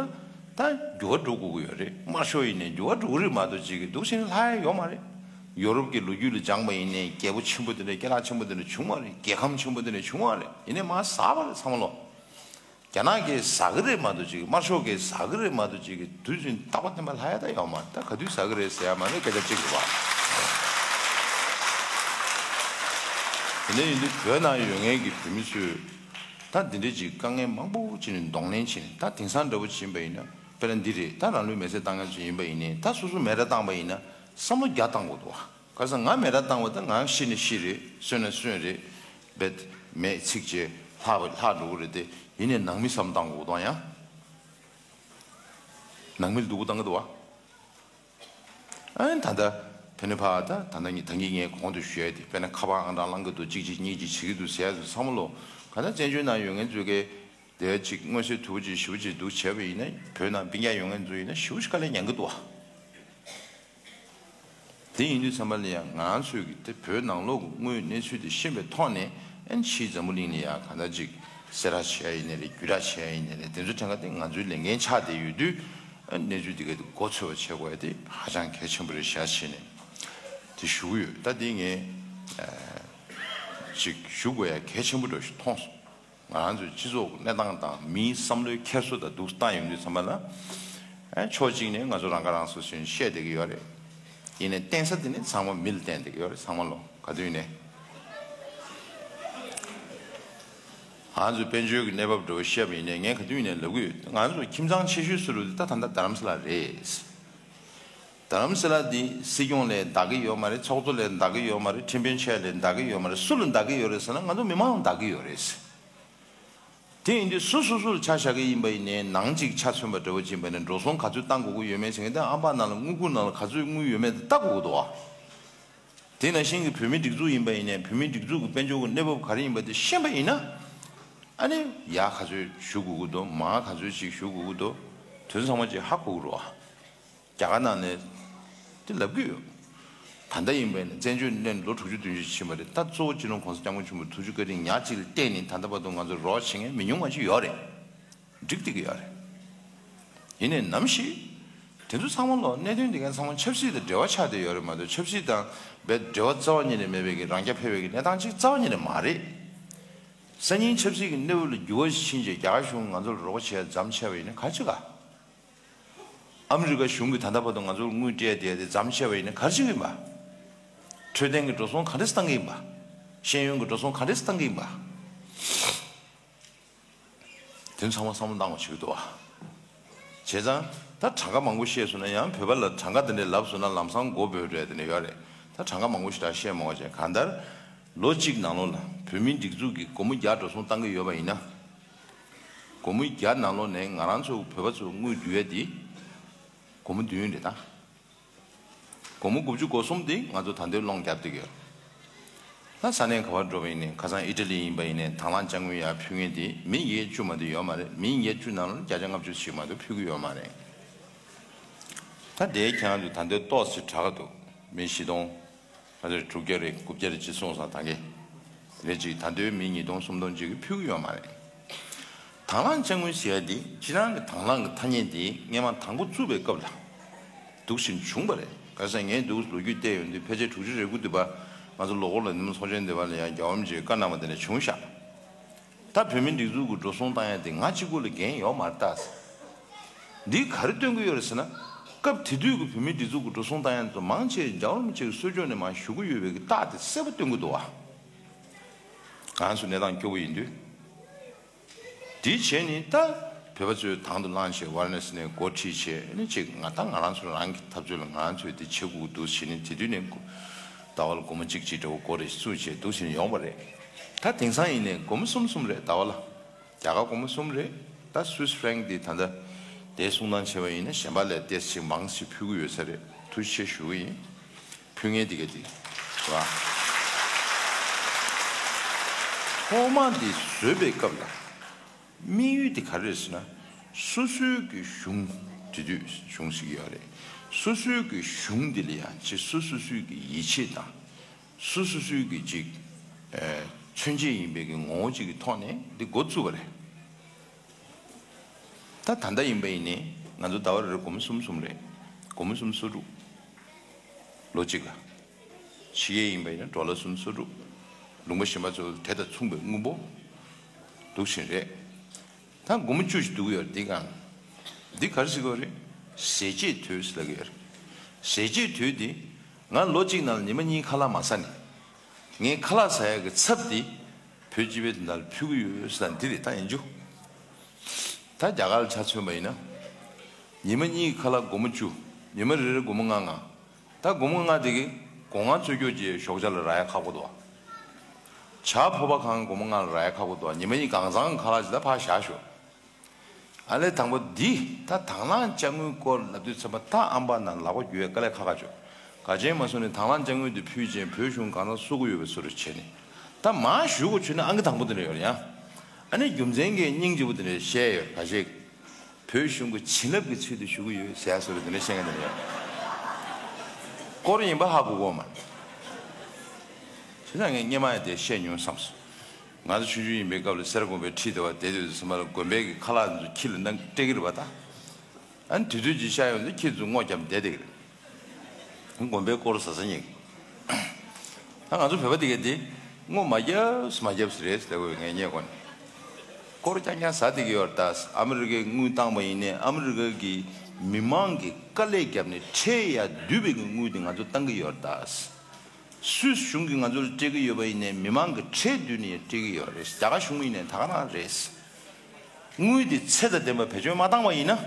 ད་འགྱུར་བ་འགྲོ་དགོས་ཀྱི་ཡོད་རེད། དམར་ཤོག་ཡིན་ནའི་འགྱུར་བ་འགྲོ་གི་རེད་མ་གཏོགས་ཅིག་གི་འདུག་བྱས་ནས་ལྷག་ཡ་ཡོད་མ་རེད། ཡོ་རོབ་ཀྱི་ལོ་རྒྱུས་ལ་སྦྱངས་པ་ཡིན་ནའི། རྒྱལ་པོ་ཆེན་པོ་དེ་འདྲ། རྒྱལ་ལགས་ཆེན་པོ་དེ་འདྲ་བྱུང་བ་རེད། རྒྱལ་ཁམས་ཆེན་པོ་དེ་འདྲ་བྱུང་བ་རེད། ཡིན་ནའི་མར་ཟགས་པ་རེད་ཚང་མ་ལོ། རྒྱ་ནག་གིས་ཟ་གི་རེད་མ་གཏོགས་ཅིག་གི། དམར་ཤོག་གིས་ཟ་གི་རེད་མ་གཏོགས་ཅིག་གི། དུས་ཚོད་རྟག་པ་བརྟན་པ་ལྷག་ཡ་ད་ཡོད་མ་རེད། ད་ག་དུས་ཟ་གི་རེད་ཟེར་ཡ་མ་རེད། སྐད་ཆ་གཅིག་རེད་བ། དེ་འདྲ་ཡིན་དུས་བོད་ནང་ཡོད་མཁན་གྱི་བོད་མི་ཚོས་ད་འདི་འདྲ་ཅིག་དཀའ་ངལ་མང་པོ་ཅིག་ནས་གདོང་ལེན་བྱས་ནས། ད་དེང་སང་འདྲ་པོ་ཕྱིན་པ་ཡིན་ན། དཔེར་ན་འདི་རེད། ད་རང་ལུས་མེར་སྲེག་བཏང་མཁན་ཚོ་ཡིན་པ་ཡིན་ནའི། ད་སོ་སོ་མེ་ར་བཏང་པ་ཡིན་ན་བསམ་བློ་བརྒྱ་བཏང་དགོས་འདུག་བ། ག་རེ་ཟེར་ན་ང་མེ་ར་བཏང་བ་ད་ང་ཤི་ན་ཤི་རེད། གསོན་ན་གསོན་རེད། རྦད་མེ་འཚིག་བྱས་ལྷག་ལྷག་འགྲོ་གི་རེད་དེ། ཡིན་ནའི་ནང་མི་བསམ་བཏང་དགོས་འདུག་ཡང་། ནང་མི་ལ་སྡུག་པོ་བཏང་གི་འདུག་བ། ཨ་ནི་ད་ལྟ་ཕན་ནུས་ཕ་ད་ད་ལྟ་ངས་ད་གིན་ངས་གོང་དུ་ཞུ་ཡ་དེ། དཔེར་ན་ཁ་པར་ཨང་གྲངས་བླང་གི་འདུག་གཅིག་གཅིག་གཉིས་གཅིག་བྱེད་ཀྱི་འདུག་ཟེར་ཡ་ཚོ་ཚང་མ་ལོ། ག་ད་བཙན་བྱོལ་ནང་ཡོད་མཁན་ཚོས་གི་དེ་ཅིག་མངོན་གསལ་དོད་པོ་ཅིག་ཞེ་པོ་ཅིག་འདུག་བྱས་པ་ཡིན་ན། བོད་ནང་སྤུན་ཀྱག་ཡོད་མཁན་ཚོ་ཡིན་ན་ཞེ་པོ་ཅིག་དཀའ་ལས་མྱངས་ཀྱི་འདུག་བ། དེ་ཡིན་དུས་ཙམ་པ་ལ་ཡང་ང་ཚོས་ཀྱི་དེ་བོད་ནང་ལོགས་ཀྱི་དངོས་ཡོད་གནས་ཚུལ་དེ་ཤེས་པའི་ཐོག་ནས། ཨན་ཕྱིའི་འཛམ་བུ་གླིང་ལ་ཡང་གང་ལྟར་ཅིག་གསལ་བསྒྲགས་བྱེད་ཡ་ཡིན་ནའི་རེད། བརྒྱུད་བསྒྲགས་བྱེད་ཡ་ཡིན་ནའི་རེད། དེ་ཚོ་ཐད་ཀ་དེ་ང་ཚོའི་ལས་འགན་ཆགས་བསྡད་ཡོད་དུས། ཨན་གནས་ཚུལ་དེ་ག་དེ་མགོ་ཚོས་པ་བྱེད་དགོས་ཡ་དེ་ཧ་ཅང་གལ་ཆེན་པོ་རེད་ཤག་བྱས་ནས་དེ་ཞུ་གི་ཡོད། ད་དེ་ངས་ཨ་ཅིག་ཞུ་དགོས་ཡ་གལ་ཆེན་པོ་འདྲ་ཞིག་མཐོང་སོང་། ང་རང་ཚོའི་སྤྱི་ཚོགས་ཀྱི་གནས་སྟངས་དང་མིའི་བསམ་བློའི་འཁྱེར་སོ་དང་འདུག་བལྟ་ཡོང་དུས་ཙམ་པ་ལ། ཨ་ཕྱོགས་གཅིག་ནས་ང་ཚོ་རང་ཁ་རང་གསོ་ཟེར་ནས་བཤད་བསྡད་ཀྱི་ཡོད་རེད། ཡིན་ནའི་བརྟེན་ས་དེ་ནི་ཚང་མ་མི་ལ་བརྟེན་བསྡད་ཀྱི་ཡོད་རེད། ཚང་མ་ལོ་ག་དུས་ནས། ང་ཚོའི་དཔལ་འབྱོར་གྱི་གནས་བབ་འདྲ་བོ་བཤད་པ་ཡིན་ནའི། ངས་ག་དུས་ནས་ལབ་ཀྱི་ཡོད། ང་ཚོ་ཁྱིམ་ཚང་ཆེ་ཤོས་སུ་རུ་དེ་ད་ད་ལྟ་རྡ་རམ་ས་ལ་རེད། རྡ་རམ་ས་ལ་འདི་སྲིད་སྐྱོང་ལས་འདའ་གི་ཡོད་མ་རེད། ཚོགས་གཙོ་ལས་འདའ་གི་ཡོད་མ་རེད། ཁྲིམས་དཔོན་ཆེ་ལས་འདའ་གི་ཡོད་མ་རེད། སུ་ལ་འདའ་གི་ཡོད་རེད་ཟེར་ན། ང་ཚོ་མི་མང་ལ་འདའ་གི་ཡོད་རེད། དེ་ཡིན་དུས་སུ་སོ་སོ་ལ་ཆ་བཞག་གི་ཡིན་པ་ཡིན་ནའི། ནང་གཅིག་ཆ་མཚོན་པ་འདྲ་བོ་ཅིག་ཡིན་པ་ནི། འགྲོ་སོང་ག་ཚོད་བཏང་དགོས་ཀྱི་ཡོད་མེད་ཟེར་མཁན་དེ། ཨམ་ཕྲག་ནང་ལ་དངུལ་ཁུག་ནང་ལ་ག་ཚོད་དངུལ་ཡོད་མེད་དེ་བལྟ་དགོས་ཀྱི་འདུག་བ། དེ་ནང་བཞིན་གྱི་བོད་མིའི་སྒྲིག་འཛུགས་ཡིན་པ་ཡིན་ནའི་བོད་མིའི་སྒྲིག་འཛུགས་ཀྱི་དཔལ་འབྱོར་གྱི་གནས་བབ་ག་རེ་ཡིན་པ་དེ་ཤེས་པ་ཡིན་ན། ཨ་ནི་ཡག་ག་ཚོད་ཞུ་དགོས་ཀྱི་འདུག་མང་ག་ཚོད་ཅིག་ཞུ་དགོས་ཀྱི་འདུག་དོན་ཚང་མ་ཅིག་ཧ་གོ་གི་རེད་བ། རྒྱ་གར་ནང་ནས་དེ་ལབ་ཀྱི་ཡོད། ད་ལྟ་ཡིན་པ་ཡིན་ན་བཙན་བྱོལ་གནས་ལོ་དྲུག་ཅུ་བདུན་ཅུ་ཕྱིན་པ་རེད། ད་གཙོ་བོ་སྤྱི་ནོར་༸གོང་ས་༸སྐྱབས་མགོན་ཆེན་པོ་ཐུགས་རྗེ་བཀའ་དྲིན་ཉག་གཅིག་ལ་བརྟེན་ནས་ད་ལྟ་བར་དུ་ང་ཚོ་རོགས་བྱེད་མཁན་མི་ཉུང་བ་ཅིག་ཡོད་རེད། འགྲིག་བསྡད་ཀྱི་ཡོད་རེད། ཡིན་ནའི་ནམ་ཞིག་དེ་ཚོ་ཚང་མ་ལོ་གནད་དོན་དེ་ག་ཚང་མ་ཆབ་སྲིད་དང་འབྲེལ་བ་ཆགས་བསྡད་ཡོད་རེད་མ་གཏོགས། ཆབ་སྲིད་དང་བའི་འབྲེལ་བ་རྩ་བ་ཉིད་ནས་མེད་པའི་གི་རང་རྐྱ་འཕེར་བའི་གི་གནས་སྟངས་ཅིག་རྩ་བ་ཉིད་ནས་མ་རེད། སང་ཉིན་ཆབ་སྲིད་ཀྱི་གནས་བབ་ལ་འགྱུར་བ་ཕྱིན་རྗེས་རྒྱ་གར་གཞུང་ང་ཚོར་རོགས་པ་བྱས་མཚམས་ཆད་པ་ཡིན་ན་ག་ཅི་ག་ཨ་མི་རི་ཀ་གཞུང་གིས་ད་ལྟ་བར་དུ་ང་ཚོར་དངུལ་སྤྲད་བསྡད་དེ་མཚམས་ཆད་པ་ཡིན་ན་ག་རེ་བྱེད་ཀྱི་ཡིན་པ། འཕྲོད་བསྟེན་གྱི་འགྲོ་སོང་ག་འདྲས་བཏང་གི་ཡིན་པ། ཤེས་ཡོན་གྱི་འགྲོ་སོང་ག་འདྲས་བཏང་གི་ཡིན་པ། དེ་ཚང་མ་བསམ་བློ་བཏང་དགོས་བྱེད་ཀྱི་འདུག་བ། བྱས་ཙང་ད་གྲངས་ཀ་མང་པོ་བཤད་སོང་ན་ཡང་བོད་པ་ལ་གྲངས་ཀ་དེ་འདྲས་ལབ་སོང་ན་ལམ་སང་མགོ་འབོལ་འདྲ་དེ་འདྲས་ཡོད་རེད། ད་གྲངས་ཀ་མང་པོ་ཞེ་དྲག་བཤད་མ་དགོས་བྱས། གང་ལྟར་ལོ་གཅིག་ནང་ལོགས་ལ་བོད་མིའི་སྒྲིག་འཛུགས་ཀྱིས་སྒོར་མོ་བརྒྱ་འགྲོ་སོང་བཏང་གི་ཡོད་པ་ཡིན་ན། སྒོར་མོ་བརྒྱ་ནང་ལོགས་ནས་ང་རང་ཚོ་བོད་པ་ཚོ་དངུལ་བསྡུ་ཡ་དེ་སྒོར་མོ་བདུན་རེད་ད། སྒོར་མོ་དགུ་བཅུ་གོ་གསུམ་དེ་ང་ཚོ་ད་ལྟའི་སློང་རྒྱབ་བསྡད་ཀྱི་ཡོད། ད་ས་གནས་ག་པར་འགྲོ་བ་ཡིན་ནའི་ཁ་སང་ཨི་ཊ་ལི་ཡིན་པ་ཡིན་ནའི་དང་བླངས་དཔྱ་དངུལ་ཡར་ཕུལ་མཁན་དེ་མི་བརྒྱད་ཅུ་མ་གཏོགས་ཡོད་མ་རེད། མི་བརྒྱད་ཅུ་ནང་ལ་བརྒྱ་ཆ་ལྔ་བཅུ་ཞིག་མ་གཏོགས་ཕུལ་གྱི་ཡོད་མ་རེད། ད་དེའི་ཁྱེད་རང་ཚོ་ད་ལྟའི་ཏོག་ཙམ་དྲག་གི་འདུག་མི་བཞི་སྟོང་། ང་ཚོས་དྲུག་བརྒྱ་རེ་དགུ་བརྒྱ་རེ་ཅིག་སོང་ཙང་ད་གིན། དེ་ཅིག་ད་ལྟའི་མི་ཉིས་སྟོང་སུམ་སྟོང་ཅིག་གིས་ཕུལ་གྱི་ཡོད་མ་རེད། དང་བླངས་དཔྱ་དངུལ་ཟེར་ཡ་དེ་སྤྱིར་བཏང་གི་དང་བླངས་ཀྱི་ཐ་སྙད་དེ་སྔས་མ་དང་པོ་བཙུགས་པའི་སྐབས་ལ་འདུག་བཞིན་བྱུང་བ་རེད། ག་རེ་ཟེར་ན་ངས་འདུག་ལོ་རྒྱུས་བལྟས་ཡོང་དུས་ཕལ་ཆེར་དྲུག་ཅུ་རེ་དགུ་དུས་པ་ང་ཚོ་ལོ་འཁོར་ལ་ཉི་མ་ཚོགས་ཆེན་དུས་པ་ལ་ཡང་རྒྱལ་བ་རིན་པོ་ཆེའི་བཀའ་གནང་བ་དེ་འདྲ་བྱུང་ཤག་ད་བོད་མིའི་སྒྲིག་འཛུགས་ཀྱི་འགྲོ་སོང་བཏང་ཡ་དེ་ང་གཅིག་པུ་ལ་འགན་ཡོད་མ་རེད་ད། འདིས་ག་རེ་སྟོན་གྱི་ཡོད་རེད་ཟེར་ན། སྐབས་དེ་དུས་ཀྱི་བོད་མིའི་སྒྲིག་འཛུགས་ཀྱི་འགྲོ་སོང་བཏང་ཡ་དེ་ཚོ་མང་ཆེ་རྒྱལ་བ་རིན་པོ་ཆེ་གི་གསོལ་ལྕོག་ནས་མར་ཞུ་གི་ཡོད་པའི་གི་རྟགས་དེ་གསལ་པོ་སྟོན་གྱི་འདུག་བ། ང་ཚོ་གནས་སྟངས་སྐྱོ་བོ་ཡིན་དུས། དེའི་རྗེས་ནི་ད་བོད་པ་ཚོས་དང་དུ་བླངས་བྱས་ཝཱ་ར་ཎ་སི་ནས་འགོ་ཁྲིད་བྱས་ནི་ཅིག་ང་ད་ང་རང་ཚོ་རང་གི་འཐབ་རྩོད་ལ་ང་རང་ཚོས་དེ་བྱེད་དགོས་འདུག་བྱས་ནས་དེ་དུས་ནས་ཟླ་བ་ལ་སྒོར་མོ་གཅིག་གཅིག་འདྲ་བོ་སྒོར་རེ་བཙུགས་བྱས་འདུག་བྱས་ནས་ཡོང་བ་རེད། ད་དེང་སང་ཡིན་ནའི་སྒོར་མོ་གསུམ་གསུམ་རེད་ཟླ་བ་ལ། རྒྱ་གར་སྒོར་མོ་གསུམ་རེད། ད་སུད་སི་ཧྥ་རན་གྱི་དེ་ད་ལྟ་དེ་གསུང་སྟངས་བྱས་པ་ཡིན་ན་གཞན་པ་ལས་ཏོག་ཙམ་མང་ཞིག་ཕུལ་གྱི་ཡོད་ས་རེད། ཐུགས་རྗེ་ཆེ་ཞུ་གི་ཡིན། ཕུལ་མཁན་དེ་ག་དེ་རེད་བ། ཐོག་མ་འདི་བཟོས་པའི་སྐབས་ལ་དམིགས་ཡུལ་དེ་ག་རེ་རེད་ཟེར་ན། སོ་སོའི་གི་གཞུང་དེ་དུས་གཞུང་ཟེར་གྱི་ཡོད་རེད། སོ་སོའི་གི་གཞུང་འདི་ལ་ཡང་ཅིག་སོ་སོ་སོའི་གི་ཡིད་ཆེས་དང་། སོ་སོ་སོའི་གི་ཅིག་ཨེ་མཚོན་བྱེད་ཡིན་པའི་གི་ངོ་བོ་ཅིག་གི་ཐོག་ནས་འདི་འགོ་བཙུགས་པ་རེད། ད་ད་ལྟ་ཡིན་པ་ཡིན་ནའི་ང་ཚོ་ཟླ་བ་རེར་སྒོར་མོ་གསུམ་གསུམ་རེད། སྒོར་མོ་གསུམ་སོ་དྲུག་ལོ་གཅིག་ལ། ཕྱི་རྒྱལ་ཡིན་པ་ཡིན་ན་ཌོ་ལར་གསུམ་སོ་དྲུག་ལུང་པ་གཞན་པ་ཚོ་དེ་དང་མཚུངས་པའི་དངུལ་འབོར་འདུག་བཞིན་རེད། ད་སྒོར་མོ་བཅུ་ཞིག་འདུག་ཡོད་རེད་འདི་གང་། འདི་ག་རེ་ཟེར་དགོས་རེད། ཟས་བཅད་དུས་ཟེར་ལབ་ཀྱི་ཡོད་རེད། ཟས་བཅད་དུས་འདི་ང་ལོ་གཅིག་ནང་ལ་ཉི་མ་གཉིས་ཁ་ལག་མ་ཟ་ནས། ངས་ཁ་ལག་ཟ་ཡག་གི་ཚབ་འདི་བོད་སྤྱི་པའི་དོན་དག་ལ་ཕུལ་གྱི་ཡོད་ཟེར་ན་འདི་རེད་ད་ཡིན་རྒྱུ། ད་རྒྱ་གར་ལ་ཆ་མཚོན་པ་ཡིན་ན། ཉི་མ་གཉིས་ཀྱི་ཁ་ལག་སྒོར་མོ་བཅུ། ཉི་མ་རེ་རེ་སྒོར་མོ་ལྔ་ལྔ། ད་སྒོར་མོ་ལྔ་དེ་གིས་སྒོ་ང་འཚོ་སྐྱོ་བྱེད་ཞོགས་ཇ་ལ་རག་ཡ་ཁག་པོ་འདུག་བ། ཇ་ཕོར་པ་གང་སྒོར་མོ་ལྔ་ལ་རག་ཡ་ཁག་པོ་འདུག་བ། ཉི་མ་གཉིས་གང་ཚང་ཁ་ལག་ཅིག་ད་ཕར་བཞག་ཞོག་ཨ་ལས་དང་པོ་འདི་ད་དང་བླངས་དཔྱ་དངུལ་སྐོར་ལབ་དུས་ཙམ་པ་ད་ཨམ་པ་ན་ལག་པ་འགྱུར་བའི་དཀའ་ལས་ཁག་ཁག་བྱུང་། ག་ཅན་མ་སོང་ནས་དང་བླངས་དཔྱ་དངུལ་དེ་ཕུལ་རྗེས་བོད་གཞུང་གང་ཟག་གསོ་གི་ཡོད་པའི་བཟོ་འདྲ་བྱས་ནས། ད་མར་ཞུ་དགོས་བྱུང་ན་ཨང་ཀི་དང་པོ་དེ་འདྲ་ཡོད་རེད་ཡ། ཨ་ནི་རྒྱུ་མཚན་གྱི་སྙིང་རྗེ་པོ་དེ་འདྲ་བཤད་ཡོད་ག་ཞིག་བོད་གཞུང་གི་བྱིན་རླབས་ཀྱི་ཚུལ་དུ་ཞུ་གི་ཡོད་ཟེར་ཡ་བཟོ་འདྲ་དེ་འདྲ་བཤད་མཁན་དེ་འདྲ་ཡོད། སྐོར་ཡིན་པ་ཧ་གོ་གོ་མ། བྱས་ཙང་ངས་སྔས་མ་ཡང་དེ་བཤད་མྱོང་བསམས་སོང་། ང་ཚོ་ཆུང་ཆུང་ཡིན་པའི་སྐབས་ལ་སེ་ར་དགོན་པའི་ཁྲི་དེ་བ་དེ་དུས་སུ་མ་ལ་དགོན་པའི་གི་ཁ་ལག་ཚོ་ཁྱི་ལ་ནང་སྤྲད་ཀྱི་རེད་པ་ད། ཨ་ནི་དུས་ཚོད་ཅིག་ཤར་ཡོང་དུས་ཁྱི་ཚོ་སྔོ་བརྒྱབ་བསྡད་བསྡད་ཀྱི་རེད། དགོན་པའི་སྐོར་ཟ་ས་ཉིད། ད་ང་ཚོ་བོད་པ་དེ་གས་དེ་སྔོ་མ་བརྒྱབ་མ་བརྒྱབ་རེད་ཟེར་དགོས་ངས་ཉེ་གོ་ནས། སྐོར་རྐྱང་རྐྱང་ཟ་བསྡད་ཀྱི་ཡོད་རེད་ད། ཨ་མི་རི་ཀའི་དངུལ་བཏང་པ་ཡིན་ནའི་ཨ་མི་རི་ཀ་གི་མི་མང་གི་དཀའ་ལས་བརྒྱབ་ནས་ཁྲལ་ཡར་བསྡུས་པའི་གི་དངུལ་དེ་ང་ཚོ་བཏང་གི་ཡོད་རེད་ད། སུད་སི་གཞུང་གིས་ང་ཚོར་སྤྲད་ཀྱི་ཡོད་པ་ཡིན་ནའི་མི་མང་གི་ཁྲལ་བསྡུས་ནས་སྤྲད་ཀྱི་ཡོད་རེད། རྒྱ་གར་གཞུང་ཡིན་ནའི་ད་ག་རང་རེད། དངུལ་དེ་ཚད་དང་ལྡན་པ་བེད་སྤྱོད་མ་བཏང་བ་ཡིན་ན་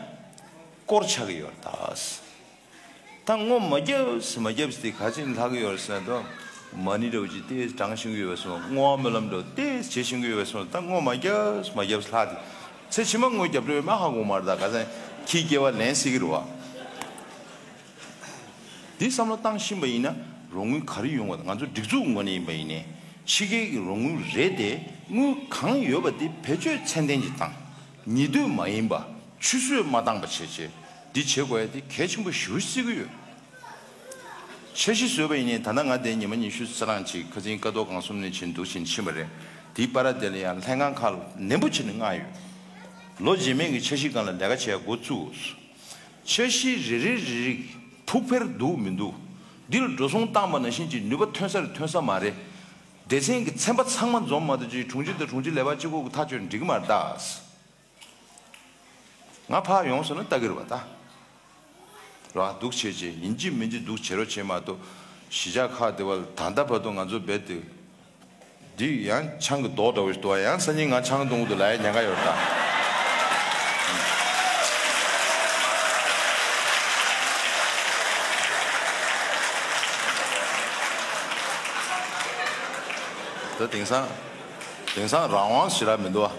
སྐོར་ཆགས་ཀྱི་ཡོད་རེད་ད། ད་སྔོ་མ་བརྒྱབ་མ་བརྒྱབ་དེ་ག་ཅིག་ལྷག་གི་ཡོད་རེད་ཟེར་ན། ད་མ་ཎི་འདྲ་བོ་ཅིག་ཏོག་ཙམ་བགྲང་ཤེས་ཀྱི་ཡོད་པ་སོང་། བསྔོ་བ་སྨོན་ལམ་འདྲ་བོ་ཏོག་ཙམ་བྱེད་ཤེས་ཀྱི་ཡོད་པ་སོང་། ད་སྔོ་མ་བརྒྱབ་མ་བརྒྱབ་ལྷག་དེ་ཚེ་ཕྱི་མ་དངུལ་རྒྱབ་འགྲོ་ཡོད་མ་ཧ་གོ་མ་རེད་ད། ག་ཚད་ཁྱིའི་སྐྱེ་བ་ལེན་སྲིད་ཀྱི་རེད་བ། འདི་བསམ་བློ་བཏང་ཤེས་པ་ཡིན་ན་ རོགས་དངུལ་ག་རེ་ཡོང་བ་དང་། ང་ཚོ་སྒྲིག་འཛུགས་ངོས་ནས་ཡིན་པ་ཡིན་ནའི་ཕྱི་རྒྱལ་གྱི་རོགས་དངུལ་རེད་དེ། དངུལ་གང་ཡོད་པ་དེ་བེད་སྤྱོད་ཚད་ལྡན་ཅིག་བཏང་། ཉེས་དོད་མ་ཡིན་པ། ཆུད་ཟོས་མ་བཏང་པ་བྱས་བྱས་འདི་བྱེད་དགོས་ཡ་དེ་གལ་ཆེན་པོ་ཞེ་པོ་བརྩི་གི་ཡོད། འཆར་གཞི་བཟོས་པ་ཡིན་ནའི་ད་ལྟ་ང་དེ་ཉི་མ་ཉི་ཤུ་རྩ་གྲངས་ཅིག་ཁ་སང་ཀ་ཐོག་སྒང་གསུམ་ནས་ཕྱིན་འདུག་ཕྱིན་ཕྱིན་པ་རེད། དེའི་བར་དེ་ལ་ཡང་ལྷན་ཁང་ཁག་ལ་ནན་པོ་བྱས་ནས་མངགས་ཡོད། ལོ་རྗེས་མའི་གི་འཆར་གཞི་སྒང་ལ་ལས་ཀ་བྱེད་ཡ་འགོ་བཙུགས། འཆར་གཞི་རེ་རེ་རེ་རེ་ཕུགས་འཕེར་འདུག་མི་འདུག་འདི་ལ་འགྲོ་སོང་བཏང་པ་ནང་བཞིན་གྱི་ནུས་པ་ཐོན་ས་རེད་ཐོན་ས་མ་རེད། སྡེ་ཚན་གྱི་ཚན་པ་ཚང་མ་འཛོམས་མ་གཏོགས་ཅིག་དྲུང་ཆེ་དང་དྲུང་ཆེ་ལས་པ་གཅིག་པོ་གིས་ཐག་གཅོད་འགྲིག་གི་མ་རེད་ད། ང་ཕར་ཡོང་སོང་ན་ལྟ་གི་རེད་པ་ད། ར་འདུག་བྱས་བྱས་ཡིན་གཅིག་མིན་གཅིག་འདུག་བྱེད་རོགས་བྱེད་མ་གཏོགས། གཞིས་ཆགས་ཁག་དེ་བ་ལ་ད་ལྟ་བར་དུ་ང་ཚོ་རྦད་དེ། འདི་ཡང་ཆང་གི་མདོག་འདྲ་བོ་ཞིག་འདུག་ཨ། ཡང་སང་ཉིན་ང་ཆང་འཐུང་གི་འདུག་ལབ་ཡ་ཉེན་ཁ་ཡོད་རེད་ད། ད་དེང་སང་དེང་སང་རང་དབང་ཞེ་དྲག་མི་འདུག་ཨ།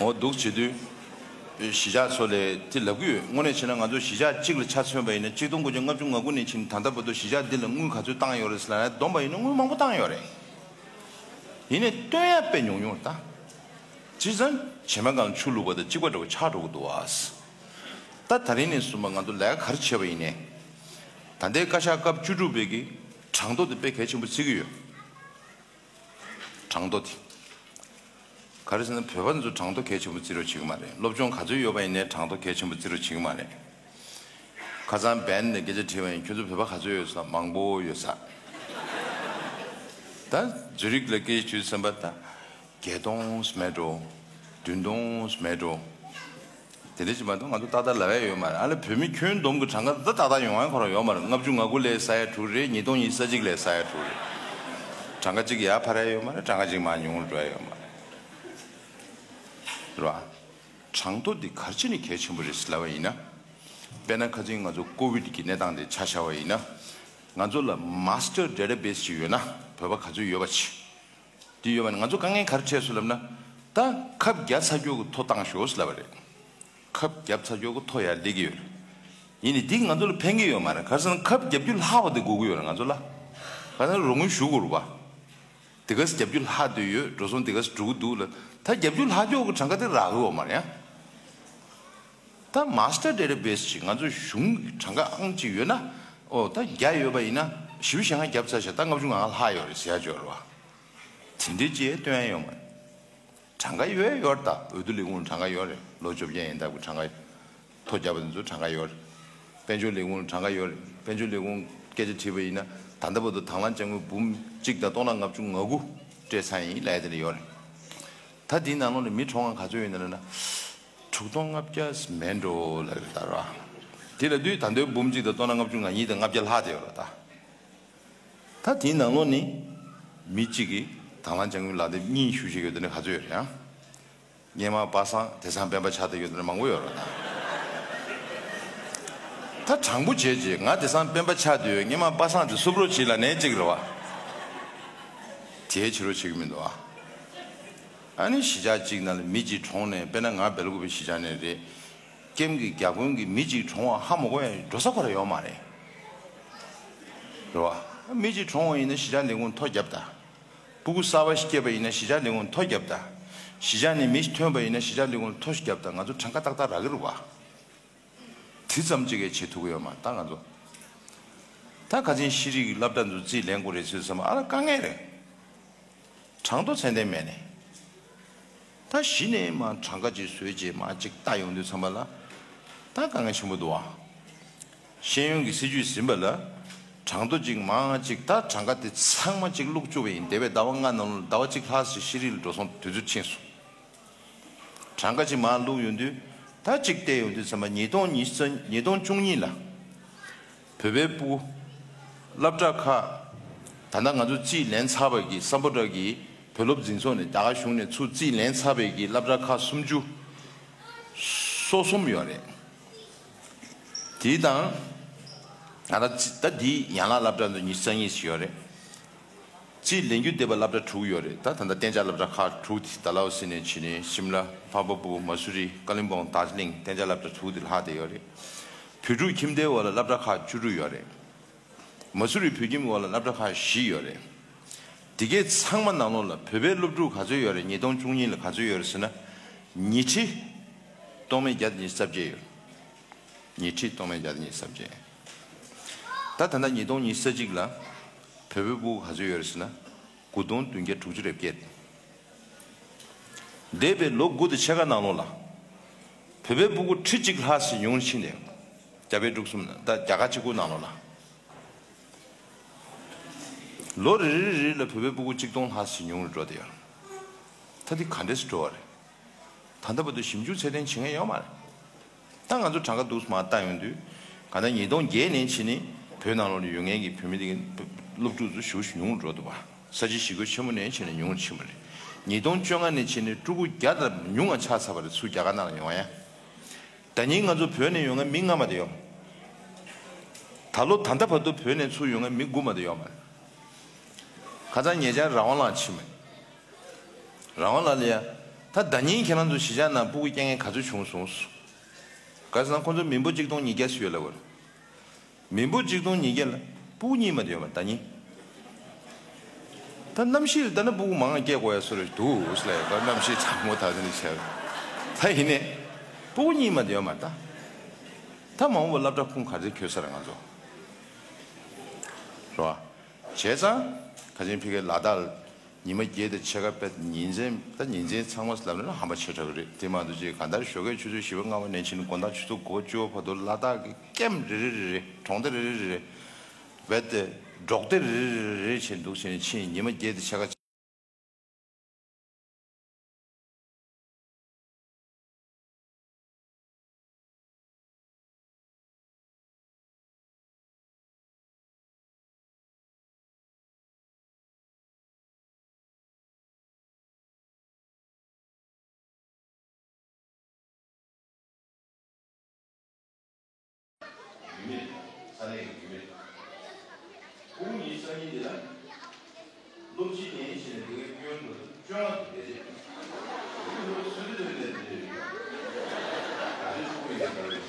འོ་འདུག་བྱེད་དུས། གཞིས་ཆགས་ཚོ་ལས་དེ་ལབ་ཀྱི་ཡོད། དངོས་གནས་བྱས་ན་ང་ཚོ་གཞིས་ཆགས་གཅིག་ལ་ཆ་མཚོན་པ་ཡིན་ན། གཅིག་སྟོང་དགུ་བརྒྱ་ལྔ་བཅུ་ང་དགུ་ནས་ཕྱིན་ད་ལྟ་བར་དུ་གཞིས་ཆགས་འདི་ལ་དངུལ་ག་ཚོད་བཏང་ཡོད་རེད་ཟེར་ལབ་ན། བསྡོམས་པ་ཡིན་ན་དངུལ་མང་པོ་བཏང་ཡོད་རེད། ཡིན་ནའི་བཏོན་ཡ་དཔེ་ཉུང་ཉུང་རེད་ད། བྱས་ཙང་བྱེ་མ་སྒང་ལ་ཆུ་བླུགས་པ་དང་གཅིག་པ་འདྲ་བོ་ཆགས་འགྲོ་གི་འདུག་ཨ། ད་ད་རིང་ནས་བཟུང་པ་ང་ཚོ་ལས་ཀ་ག་རེ་བྱས་པ་ཡིན་ནའི། ད་ལྟའི་བཀའ་ཤག་སྐབས་བཅུ་དྲུག་པའི་གི་གྲངས་ཐོ་དེ་དཔེ་གལ་ཆེན་པོ་བརྩི་གི་ཡོད། གྲངས་ཐོ་དེ། ག་རེ་ཟེར་ན་བོད་པ་ཚོ་གྲངས་ཐོ་གལ་ཆེན་པོ་བརྩི་རོགས་བྱེད་ཀྱི་མ་རེད། སློབ་སྦྱོང་ག་ཚོད་ཡོད་པ་ཡིན་ནའི་གྲངས་ཐོ་གལ་ཆེན་པོ་བརྩི་རོགས་བྱེད་ཀྱི་མ་རེད། ཁ་སང་བན་ནས་སྐད་ཆ་དྲིས་པ་ཡིན། ཁྱོད་ཚོ་བོད་པ་ག་ཚོད་ཡོད་ཟེར། མང་པོ་ཡོད་ཟེར། ད་ཛུ་རིག་ལ་སྐད་ཆ་དྲིས་ཙམ་པ་ད། བརྒྱད་སྟོང་མེད་འགྲོ། བདུན་སྟོང་མེད་འགྲོ། དེ་འདྲ་ཅིག་མ་གཏོགས་ང་ཚོ་ཏག་ཏག་ལབ་ཡ་ཡོད་མ་རེད། ཨ་ལེ་བོད་མི་ཁྱོན་བསྡོམས་ཀྱི་གྲངས་ཀ་འདི་ཏག་ཏག་ཡོང་ཡ་ཁོ་རང་ཡོད་མ་རེད། ལྔ་བཅུ་ང་དགུ་ལས་ས་ཡ་དྲུག་རེད། ཉིས་སྟོང་ཉི་ཤུ་རྩ་གཅིག་ལས་ས་ཡ་དྲུག་རེད། གྲངས་ཀ་གཅིག་ཡར་འཕར་ཡ་ཡོད་མ་རེད། གྲངས་ཀ་གཅིག་མར་ཉུང་རུ་འགྲོ་ཡ་ཡོད་མ་རེད། རེད་བ། གྲངས་ཐོ་འདི་ག་རེ་བྱས་ནས་གལ་ཆེན་པོ་རེད་ཟེར་ལབ་པ་ཡིན་ན། དཔེར་ན་ཁ་སང་ང་ཚོ་ཀོ་བིད་ཀྱི་གནས་སྟངས་དེ་ཆ་བཞག་པ་ཡིན་ན། ང་ཚོ་ལ་མཱས་ཊར་ཌེ་ཊ་བེ་སི་ཅིག་ཡོད་ན། བོད་པ་ག་ཚོད་ཡོད་པ་ཅིག་འདི་ཡོད་པ་ནི་ང་ཚོ་དཀའ་ངལ་ག་རེ་འཕྲད་སོང་ལབ་ན། ད་ཁབ་བརྒྱབ་ཚར་རྒྱུ་གི་ཐོ་བཏང་ཤོག་ཟེར་ལབ་པ་རེད། ཁབ་བརྒྱབ་ཚར་རྒྱུ་གི་ཐོ་ཡར་སླེབས་ཀྱི་ཡོད་རེད། ཡིན་ནའི་འདི་ང་ཚོ་ལ་ཕན་གྱི་ཡོད་མ་རེད། ག་རེ་ཟེར་ན་ཁབ་བརྒྱབ་རྒྱུ་ལྷག་པ་དེ་དགོས་ཀྱི་ཡོད་རེད་ང་ཚོ་ལ། ག་རེ་ཟེར་ན་རོགས་དངུལ་ཞུ་དགོས་རེད་པ། དེ་ག་ཚོད་བརྒྱབ་རྒྱུ་ལྷག་བསྡད་ཡོད། འགྲོ་སོང་དེ་ག་ཚོད་འགྲོ་གི་འདུག་ལབ། ད་བརྒྱབ་རྒྱུ་ལྷག་རྒྱུ་གི་གྲངས་ཀ་དེ་རག་གི་ཡོད་མ་རེད་ཡ། ད་མཱས་ཊར་ཌེ་ཊ་བེ་སི་ཅིག་ང་ཚོ་གཞུང་གི་གྲངས་ཀ་ཨང་གཅིག་ཡོད་ན། ཨོ་ད་བརྒྱ་ཡོད་པ་ཡིན་ན་བཞི་བཅུ་ཞེ་ལྔ་བརྒྱབ་ཚར་ཤག་ད་ལྔ་བཅུ་ང་ལྔ་ལྷག་ཡོད་རེད་ཟེར་ཡ་ཅིག་ཡོད་རེད་པ། དེ་འདྲའི་ཅིག་སྟོན་ཡ་ཡོད་མ་རེད། གྲངས་ཀ་ཡོད་ཡོད་རེད་ད། འོས་བསྡུ་ལས་ཁུངས་ལ་གྲངས་ཀ་ཡོད་རེད། ལོ་བཅོ་བརྒྱད་ཡན་འདབ་ཀྱི་གྲངས་ཀ་ཐོ་བརྒྱབ་པ་དེ་ཚོ་གྲངས་ཀ་ཡོད་རེད། དཔལ་འབྱོར་ལས་ཁུངས་ལ་གྲངས་ཀ་ཡོད་རེད། དཔལ་འབྱོར་ལས་ཁུངས་སྐད་ཆ་དྲིས་པ་ཡིན་ན། ད་ལྟ་བར་དུ་དང་བླངས་དཔྱ་དངུལ་འབུམ་གཅིག་དང་སྟོང་ཕྲག་ལྔ་བཅུ་ང་དགུ་སྤྲད་ཚར་ཡིན་ལབ་ཡ་དེ་འདྲ་ཡོད་རེད། ད་དེའི་ནང་ལོགས་ནས་མི་གྲོངས་པ་ག་ཚོད་ཡོད་ན་ལབ་ན། དྲུག་སྟོང་ལྔ་བརྒྱ་མེད་འགྲོ་ལབ་རེད་ད་ར། དེ་ལབ་དུས་ད་དུང་འབུམ་གཅིག་དང་སྟོང་ཕྲག་ལྔ་བཅུ་ང་གཉིས་དང་ལྔ་བརྒྱ་ལྷག་དེ་ཡོད་རེད་ད། ད་དེའི་ནང་ལོགས་ནས་མི་གཅིག་གིས་དང་བླངས་དཔྱ་དངུལ་ལག་དེབ་གཉིས་ཞུ་བཞིན་ཡོད་དེ་ནི་ག་ཚོད་ཡོད་རེད་ཨང་། སྔོན་མ་པ་སངས་དེང་སང་སྤེན་པ་ཆགས་བསྡད་ཡོད་དེ་ནི་མང་པོ་ཡོད་རེད་ད། ད་དྲང་པོ་བྱས་རྗེས་ང་དེང་སང་སྤེན་པ་ཆགས་བསྡད་ཡོད། སྔོན་མ་པ་སངས་དེ་བསུབ་རོགས་བྱེད་ལབ་ནའི་གཅིག་རེད་བ། དེའི་ཕྱིར་རོགས་བྱེད་ཀྱི་མི་འདུག་ཨ། ཨ་ནི་གཞིས་ཆགས་གཅིག་ནང་ལ་མི་གཅིག་གྲོངས་ནས། དཔེར་ན་ང་སྦེལ་ཀོབ་གཞིས་ཆགས་ནས་རེད། ཀེམ་གྱི་རྒྱ་དཔོན་གྱིས་མི་གཅིག་གྲོངས་པ་ཧ་མ་གོ་ཡ་འགྲོ་ས་ཁོ་རང་ཡོད་མ་རེད། རེད་བ། མི་གཅིག་གྲོངས་པ་ཡིན་ན་གཞིས་ཆགས་ལས་ཁུངས་ཐོ་བརྒྱབ་ད། སྤུ་གུ་གསར་པ་ཞིག་སྐྱེས་པ་ཡིན་ན་གཞིས་ཆགས་ལས་ཁུངས་ཐོ་བརྒྱབ་ད། གཞིས་ཆགས་ནས་མི་ཞིག་ཐོན་པ་ཡིན་ན་གཞིས་ཆགས་ལས་ཁུངས་ཐོ་ཞིག་བརྒྱབ་ད། ང་ཚོ་གྲངས་ཀ་ཏག་ཏག་རག་གི་རེད་བ། དེ་ཙམ་གཅིག་གིས་བྱེད་ཐུབ་ཀྱི་ཡོད་མ་རེད་ད་ང་ཚོ། ད་ཁ་སང་ཤེས་རིག་གི་སློབ་གྲྭ་ཚོ་རྩིས་ལེན་དགོས་རེད་ཟེར་དུས་ཙམ་པ་ཨ་ལ་དཀའ་ངལ་རེད། གྲངས་ཐོ་ཚད་ལྡན་མེད་ནས། ད་གཞི་ནས་མར་གྲངས་ཀ་ཅིག་བཟོས་རྗེས་མར་ཅིག་བལྟ་ཡོང་དུས་ཙམ་པ་ལ། ད་དཀའ་ངལ་ཆེན་པོ་འདུག་ཨ། ཤེས་ཡོན་གྱི་སྲིད་བྱུས་ཟིན་པ་ལ། གྲངས་ཐོ་ཅིག་མར་ཅིག་ད་གྲངས་ཀ་དེ་ཚང་མ་ཅིག་བླུགས་བཅུག་པ་ཡིན། འདས་པའི་ཟླ་བ་ལྔ་ནང་ལ་ཟླ་བ་གཅིག་ལྷག་ཙམ་ཤེས་རིག་ལ་འགྲོ་སོང་དུས་ཚོད་ཕྱིན་སོང་། གྲངས་ཀ་ཅིག་མར་བླུགས་ཡོང་དུས། ད་ཅིག་བལྟས་ཡོང་དུས་ཙམ་པ་ཉིས་སྟོང་ཉི་ཤུ་རྩ། ཉིས་སྟོང་བཅུ་གཉིས་ལ། བོད་པའི་སྤུ་གུ། སློབ་གྲྭ་ཁག་ད་ལྟ་ང་ཚོ་རྩིས་ལེན་ཚར་བའི་གི་སམ་བྷོ་ཊ་གི་བོད་སློབ་འཛིན་ཚོགས་ནས་རྒྱ་གར་གཞུང་ནས་ཚུར་རྩིས་ལེན་ཚར་བའི་གི་སློབ་གྲྭ་ཁག་སུམ་ཅུ་སོ་གསུམ་ཡོད་རེད། དེ་དང་། ང་ད་ད་དེའི་ཡན་ལག་སློབ་གྲྭ་ཚོ་ཉི་ཤུ་རྩ་གཉིས་ཤིག་ཡོད་རེད། རྩིས་ལེན་རྒྱུ་བསྡད་པ་སློབ་གྲྭ་དྲུག་ཡོད་རེད། ད་ད་ལྟ་གཏན་འཇགས་སློབ་གྲྭ་ཁག་དྲུག་དེ་ཌལ་ཧོ་སི་ནས་བྱས་ནས་ཤིམ་ལ། ཕ་བ་པུར། མ་སུ་རི། ཀ་ལིམ་པོང་། དར་ཇི་ལིང་། གཏན་འཇགས་སློབ་གྲྭ་དྲུག་དེ་ལྷག་བསྡད་ཡོད་རེད། བོད་ཕྲུག་ཁྱིམ་སྡེའི་འོག་ལ་སློབ་གྲྭ་ཁག་བཅུ་དྲུག་ཡོད་རེད། མ་སུ་རི་བོད་ཁྱིམ་འོག་ལ་སློབ་གྲྭ་ཁག་བཞི་ཡོད་རེད། དེ་གའི་ཚང་མ་ནང་ལོགས་ལ་བོད་པའི་སློབ་ཕྲུག་ག་ཚོད་ཡོད་རེད། ཉིས་སྟོང་བཅུ་གཉིས་ལ་ག་ཚོད་ཡོད་རེད་ཟེར་ན། ཉིས་ཁྲི་སྟོང་མེད་བརྒྱ་དང་ཉི་ཤུ་རྩ་བརྒྱད་ཡོད། ཉིས་ཁྲི་སྟོང་མེད་བརྒྱ་དང་ཉི་ཤུ་རྩ་བརྒྱད། ད་ད་ལྟ་ཉིས་སྟོང་ཉི་ཤུ་རྩ་གཅིག་ལ་བོད་པའི་སྤུ་གུ་ག་ཚོད་ཡོད་རེད་ཟེར་ན། དགུ་སྟོང་བདུན་བརྒྱ་དྲུག་ཅུ་རེ་བརྒྱད། འདས་པའི་ལོ་དགུ་དང་ཕྱེད་ཀ་ནང་ལོགས་ལ། བོད་པའི་སྤུ་གུ་ཁྲི་གཅིག་ལྷག་ཙམ་ཉུང་རུ་ཕྱིན་ཏེ། རྒྱ་བལ་འབྲུག་གསུམ་ད་རྒྱ་གར་གཅིག་པུ་ནང་ལོགས་ལ། ལོ་རེ་རེ་རེ་ལ་བོད་པའི་སྤུ་གུ་གཅིག་སྟོང་ལྷག་ཙམ་ཉུང་རུ་འགྲོ་བསྡད་ཡོད། ད་འདི་ག་འདྲས་སུ་འགྲོ་བ་རེད། ད་ལྟ་བར་དུ་ཞིབ་འཇུག་ཚད་ལྡན་བྱེད་མཁན་ཡོད་མ་རེད། ད་ང་ཚོ་གྲངས་ཀ་འདུག་སེ་མར་བལྟ་ཡོང་དུས། གང་ལྟར་ཉིས་སྟོང་བརྒྱད་ནས་ཕྱིན་ནས་བོད་ནང་ལོགས་ལ་ཡོད་མཁན་གྱི་བོད་མི་དེ་གའི་སློབ་ཕྲུག་ཚོ་ཞེ་པོ་ཉུང་རུ་འགྲོ་འདུག་བ། ས་བྱི་ཞི་རྒོལ་ཆེན་མོ་ནས་ཕྱིན་ནས་ཉུང་རུ་ཕྱིན་པ་རེད། ཉིས་སྟོང་བཅོ་ལྔ་ནས་ཕྱིན་ནས་ཕྲུ་གུ་བརྒྱ་དང་ཉུང་ང་ཆགས་ཚར་བ་རེད། ཚུར་རྒྱ་གར་ནང་ལ་ཡོང་ཡ། ད་ཉིན་ང་ཚོ་བོད་ནས་ཡོང་མཁན་མི་ལྔ་མ་གཏོགས་ཡོད་མ་རེད། ད་ལོ་ད་ལྟ་བར་དུ་བོད་ནས་ཚུར་ཡོང་མཁན་མི་དགུ་མ་གཏོགས་ཡོད་མ་རེད། ཁ་སང་ཉེ་ཆར་རང་དབང་ལགས་ཕྱིན་པ་རེད། རང་དབང་ལགས་ལ་ཡ། ད་ཟླ་ཉིན་ཁྱེད་རང་ཚོ་གཞིས་ཆགས་ནང་སྤུ་གུ་སྐྱེ་མཁན་ག་ཚོད་བྱུང་སོང་། ག་ཟེར་ན་ཁོང་ཚོ་མི་འབོར་གཅིག་སྟོང་ཉིས་བརྒྱ་ཙམ་ཡོད་ལབ་པ་རེད། མི་འབོར་གཅིག་སྟོང་ཉིས་བརྒྱ་ལ་སྤུ་གུ་གཉིས་མ་གཏོགས་ཡོད་མ་རེད་ཟླ་ཉིན། ད་གནམ་གཤིས་ལ་ལྟ་ན་སྤུ་གུ་མང་ང་སྐྱེ་དགོས་ཡ་བཟོ་འདྲ་འདུག་ཟེར་ལབ་ཡ། ད་གནམ་གཤིས་གྲང་མོ་ད་དེ་འདྲ་བྱས། ད་ཡིན་ནའི་སྤུ་གུ་གཉིས་མ་གཏོགས་ཡོད་མ་རེད་ད། ད་མ་འོངས་པ་སློབ་གྲྭ་ཁུངས་ག་ཚོད་འཁྱོལ་ས་རེད་ང་ཚོ། རེད་བ། བྱས་ཙང་། ཁ་ཆེན་ཕ་གིའི་ལ་དྭགས་ཉི་མ་བརྒྱད་དང་ཕྱེད་ཀ་དཔེ་ཉིན་མཚན་ད་ཉིན་མཚན་ཚང་མ་ལབ་ན་ཧམ་པ་ཆེ་དྲགས་རེད། དེ་མ་གཏོགས་ཅིག་གང་ལྟར་ཞོགས་ཀས་ཆུ་ཚོད་བཞི་པ་ལྔ་པ་ནས་ཕྱིན་དགོང་དག་ཆུ་ཚོད་དགུ་པ་བཅུ་པ་བར་དུ་ལ་དྭགས་ཀྱི་ཀེམ་རེ་རེ་རེ་རེ་གྲོང་སྡེ་རེ་རེ་རེ་རེ་བེད་དེ་འབྲོག་སྡེ་རེ་རེ་རེ་རེ་བྱས་འདུག་བྱས་ནས་ཕྱིན། ཉི་མ་བརྒྱད་དང་ཕྱེད་ཀ། ཡུལ་མི། ས་གནས་ཀྱི་ཡུལ་མི། ཁོང་གཉིས་སང་ཉིན་འདི་ལ་སློབ་སྤྱི་ནས་བྱས་ནས་འདི་གའི་སྐྱོན་དུ་བཅོ་ལྔ་དུ་བསྡད་རྗེས། འདི་ལོ་སུ་འདི་ལོས་ལས་འདི་ལས་ཡོད། ད་ལྟའི་ཕྲུ་གུ་ཡིན་ད་ལོས།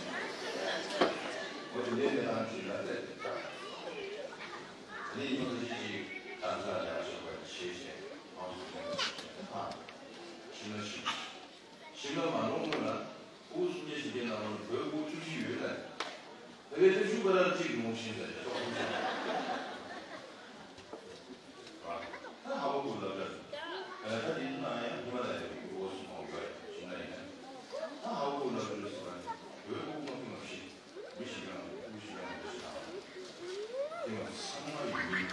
འོ་དེ་ལས་ལས་དང་ཞིག་ལ་ལས་དེ་འདྲ། ད་ནི་ཉོ་ཚོ་ཅི་ཅིག་ད་ཚོད་ལ་ཡག་ཤོས་པ་ཤེས་བྱས་མང་ཚོགས་ཀྱི་ཐོག་ཕྱིན་ན་ཤི། ཤི་ན་མ་རུང་སྔོན་ལ་ཕྲུ་གུ་སུམ་བརྒྱ་བཞི་བརྒྱ་ནང་ལ་བོད་ཕྲུ་གུ་བཅུ་བཞི་ཡོད་ལ། ད་གའི་ཚེ་ཤུག་པ་ར་གཅིག་ཡོང་ཤིང་ཟ་ཡ་ཏོག་ཙམ་ཟ། ད་ཧ་བོ་ཁུ་ལབ་ར། ད་དེ་ན་ཡང་ཉི་མ་ད་ཡང་ཡོད་འོ་སུ་མང་ཡོད་ཤི་ན་ཡིན། ད་ཧ་བོ་ཁུ་ལབ་ར་ཟེར་བ་ནི་བོད་ཕྲུ་གུ་མ་ཁི་མ་ཤི། མི་ཞིག་ཡང་མི་ཞིག་ཡང་མི་ཞིག་ཡང་། དེ་མ་ཚང་མ་ཡིན་མིན།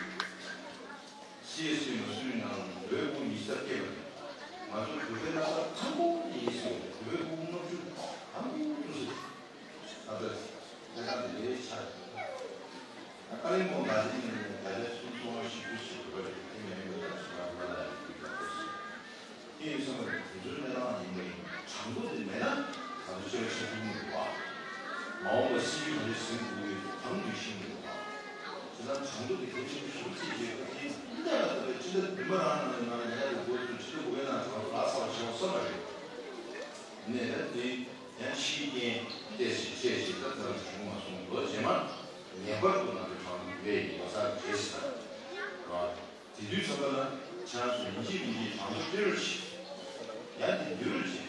སི་ཨེ་སི་མ་སུའི་ནང་བོད་ཕྲུ་གུ་ཉི་ཤུ་རྩ་བརྒྱད་པ་རེད། ང་ཚོ་བོད་པའི་ལྷག་པར་དང་པོ་ཡིན་ཟེར་བ་རེད། བོད་ཕྲུ་གུ་ལྔ་བཅུ་དང་པོ་ཐུག་ཟེར། ཨ་ཙི། དེ་དང་དེ་འདྲའི་ཆ་རེད། ཨ་ཀ་ལེ་མོ་འདྲ་ཞིག་ཡིན་ནའི་ད་ཆ་སུམ་ཅུ་སོ་ལྔ་ཞེ་དགུ་ཞིག་ཡོད་པ་རེད། དེ་མིན་པ་ད་ཕྱི་ལ་ལ་ལ་ཡོད་པ་རེད། དེ་ཡིན་ཙང་དེ་ཚོའི་གནས་སྟངས་ཡིན་པ་ཡིན་གྲངས་ཐོ་དེ་མེད་ན་ང་ཚོ་ཆེ་བ་ཆེ་ཐུབ་མི་འདུག་བ། མ་འོངས་པ་སྲིད་ཇུས་ག་འདྲ་ཟིན་དགོས་ཀྱི་གང་འདུག་ཤེས་མི་འདུག་བ། དེ་ལ་གྲངས་ཐོ་དེ་གལ་ཆེན་པོ་ཞེ་པོ་ཅིག་རེད། ཁོ་དེ་འདི་ལ་ད་ལྟ་ཕྱི་ཟླ་བདུན་པ་རང་ནང་ནང་ལ་ཡ་ལ་འགོ་ཚུགས་ཕྱི་ཟླ་དགུ་པའི་ནང་གྲངས་ཐོ་ལག་ཚ་བ་བྱེད་པ་གསར་པ་རེད། ནས་ད་དེ་ཡང་ཕྱིའི་རྐྱེན་ཏོག་ཙམ་སྤྲད་ཅིག་ད་ལྟ་བྱུང་མ་སོང་། ལོ་རྗེས་མ་ངེས་པར་དུ་ང་ཚོ་གྲངས་ཐོ་ཡོད་པའི་ཡིན་པ་གསར་བརྗེ་ཞིག་དང་། དེ་དུས་ཙམ་པ་ལ་ཁྱེད་རང་ཚོ་ཡིན་གཅིག་མིན་གཅིག་གྲངས་ཐོ་སྤྲོད་རོགས་གྱིས། ཡང་དེ་འདུལ་རོགས་གྱིས།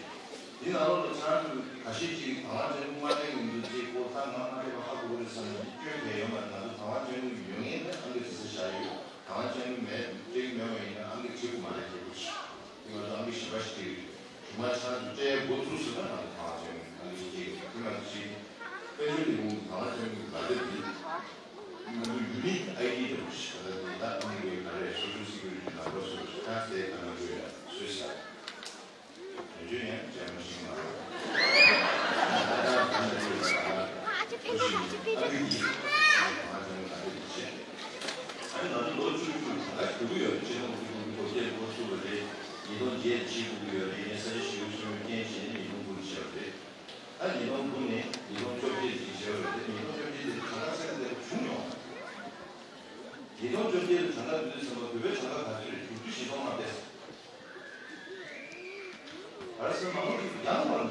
དེ་ནང་ལོགས་ལ་ཁྱེད་རང་ཚོ་ཁ་ཤས་ཅིག་གིས་དང་བླངས་ཅན་མ་སྤྲད་མི་འདུག་ཅེས་སྐོར། ད་ང་མ་སྤྲད་པ་ཧ་གོ་གི་རེད་བསམ་ནས་སྐྱོན་གང་ཡོད་མ་རེད། ང་ཚོ་དང་བླངས་ཅན་ཡོད་མཁན་ནི་ཨང་ཀི་དེ་ཚོ་བཞག་ཡོད། དང་བླངས་ཅན་མེད་སྤྲད་ཀྱི་མེད་པ་ཡིན་ན་ཨང་ཀི་བྲིས་དགོས་མ་རེད་ཅེས་དགོས་ཤིག་དེ་ང་ཚོ་ཨང་ཀི་གཞན་པ་ཞིག་སྤྲད་ཀྱི་རེད། ཇུ་མ་ཆང་དུ་སྤྲད་འགོ་ཚུགས་ཟིན་ན་ང་ཚོ་དང་བླངས་ཅན་ཨང་ཀི་ཞིག་སྤྲད་ཀྱི་རེད། དེ་ང་ཚོ་ཞིག་དཔལ་འབྱོར་ལས་ཁུངས་ཀྱི་དང་བླངས་ཅན་གྱི་ལག་དེབ་འདི་ང་ཚོ་ཡུ་ནིག་ཨའི་ཌི་འདྲ་པོ་ཞིག་ད་ལྟ་འདི་ད་ཨང་ཀི་ག་རེ་སོ་ཤལ་སི་ཀུ་རི་ཊི་ནམ་བར་སོགས་ཀྱི་ཁ་གསལ་ག་ན་འགྲོ་ཡ་སུས་ཟ། དོན་བརྗོད་ཡང་རྒྱལ་མོ་ཞིག་མ་རེད། ད་ལྟ་ག་ན་འགྲོ་ཡ་ཟ། ཨ་ནི་ང་ཚོ་ལོ་བཅུ་དྲུག་གྲངས་ཀ་ཞུ་གི་ཡོད་རེད། ཕྱི་ལོ་ཉིས་སྟོང་དགུ་བཅུ་གོ་བརྒྱད་འགོ་ཚུགས་པ་རེད། ཉིས་སྟོང་བརྒྱད་བྱེད་དགོས་ཀྱི་ཡོད་རེད། ངས་ས་ཆ་ཞེ་པོ་ཞིག་རྐྱེན་བྱས་ནས་ཉིས་སྟོང་དགུ་ལ་བྱས་པ་རེད། ད་ཉིས་སྟོང་དགུ་ནས་ཉིས་སྟོང་བཅོ་བརྒྱད་ཅིག་བྱས་པ་རེད། དེ་ཉིས་སྟོང་བཅོ་བརྒྱད་དེ་གྲངས་ཀ་གསལ་པོ་བྱུང་མྱོང་། ཉིས་སྟོང་བཅོ་བརྒྱད་ལ་གྲངས་ཀ་བསྡུས་ཚེ་བོད་པའི་གྲངས་ཀ་ག་ཚོད་རེད། དྲུག་ཅུ་བཞི་སྟོང་ལྔ་བརྒྱ་ཟེར། ཨ་རི་སི་མང་པོ་ཞིག་ཡང་བར་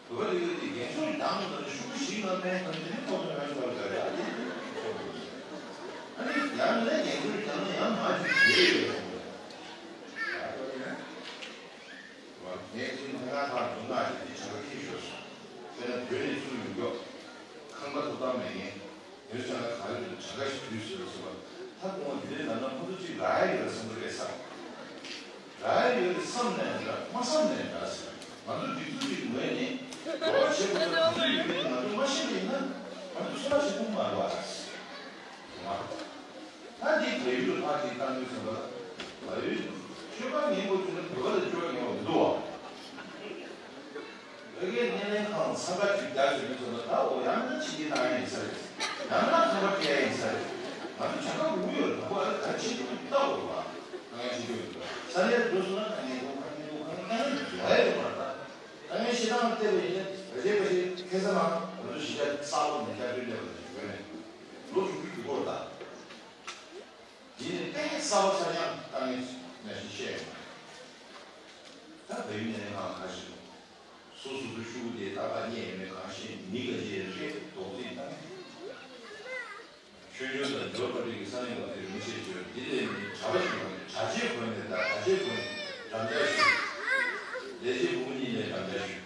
འདུག་བ། བོད་རིག་པའི་འདི་རྒན་ཤོས་རྒྱང་དུ་ཤུགས་ཤིག་ལ་ཕན་ཐོགས་ནས་ཐོག་ཏུ་ཕན་ཐོགས་ཀྱི་རེད། ཨ་ནི་ཡང་ན་རྒན་ཤོས་རྒྱང་ན་ཡང་མ་ཞིག་ཡོད་ཡོད། ངས་ཚུར་ཐད་ཀར་ཐག་རྫོང་ཁག་ཞིག་འདི་བྱ་བ་ཁྱེར་ཤོར་སོང་། དཔེར་ན་བོད་ནས་ཚུར་ཡོང་མགྱོགས་ཁང་པ་ཐོབ་ཐང་མེད་མཁན། དེ་ཚོ་ལ་ག་རེ་འདུག་གྲངས་ཀ་ཞིག་བསྡུས་ཟེར་བ་ཟེར་བ། ད་དགོངས་པ་དེ་འདྲའི་ལབ་ན་ཁོ་ཚོ་གཅིག་རག་ཡ་ཡོད་བསམ་གི་རེད་བསམ། རག་ཡ་ཡོད་རེད་བསམ་ནས་འདྲ་མ་བསམ་ནས་འདྲ་ཟེར། ང་ཚོ་སྒྲིག་འཛུགས་ཀྱི་ངོས་ནས་འགྲོ་བ་བྱེད་དགོས་ན་ག་ཚོད་ཡོད་མེད་ང་ཚོ་མ་ཤེས་པ་ཡིན་ན་ང་ཚོ་སེམས་པ་ཞིག་ཁུངས་མ་རེད་བ། ད་འདི་བལ་ཡུལ་ལ་ཕར་ཅིག་བཏང་དུས་ཙམ་པ་ལ་བལ་ཡུལ་ཆོས་པ་ངན་པོ་བྱུང་ན་བོད་པ་ལ་ཆོས་པ་ངན་པ་མི་འདུག་བ། བོད་སྐད་སྣེ་ལེན་ཁང་འཚང་ཁ་ཅིག་རྒྱག་བྱེད་མི་ཚོ་ལ་ད་འོ་ཡང་ན་ཕྱི་རྒྱལ་བཏང་ཡ་ཡིན་ས་རེད། ཡང་ན་ཁང་པ་སྤྲད་ཡ་ཡིན་ས་རེད། ང་ཚོ་བྱ་དགའ་འུ་ཡོད་ལ་ད་གོ་ཨ་ད་ཕྱི་རྒྱལ་ལྟ་འོ་བ་ད་ངས་ཕྱི་རྒྱལ་ཡོད་ས་ནས་འགྲོ་སོང་ན་ད་ངས་འགྲོ་ཁ་ངས་འགྲོ་ཁ་ངས་ད་ངས་ཞེ་སྡང་བལྟས་པ་ཡིན་ན་རེ་ཞིག་རེ་ཞིག་ཁེ་ས་མ་ང་ཚོ་གཞིས་ཆགས་གསར་པ་ནས་བསྐྱར་བཅོས་སླེབས་པ་ནས་བྱུང་བས་ནས་ལོ་དྲུག་ཅུ་དུས་འཁོར་ད། འདི་ནི་དཔེ་གསར་པ་གསར་རྐྱང་བཏང་ངེས་ནང་བཞིན་བཤད། ད་བལ་ཡུལ་ནས་ནང་ཁ་ཞིག་སོ་སོ་སོའི་ཤུགས་དེ་ཏག་ཏག་རྙེད་ཡོད་མེད་གང་ཤེས་མི་འགའ་ཅིག་རེད་རྡོག་རྫིས་བཏང་། ཆོས་འབྱོར་དང་འབྱོར་པ་རིགས་ཀྱི་ས་གནས་ལ་དེ་རིན་ཆེ་བརྗོད་འདི་ལས་མི་གྲྭ་པ་ཞིག་ཡོང་ནས་གྲྭ་ཆས་གོན་ནས་ད་གྲྭ་ཆས་གོན་ནས་འགྲམ་ལྕག་ཞུས། ལས་བྱེད་བུ་མོ་གཉིས་ནས་འགྲམ་ལྕག་ཞུས།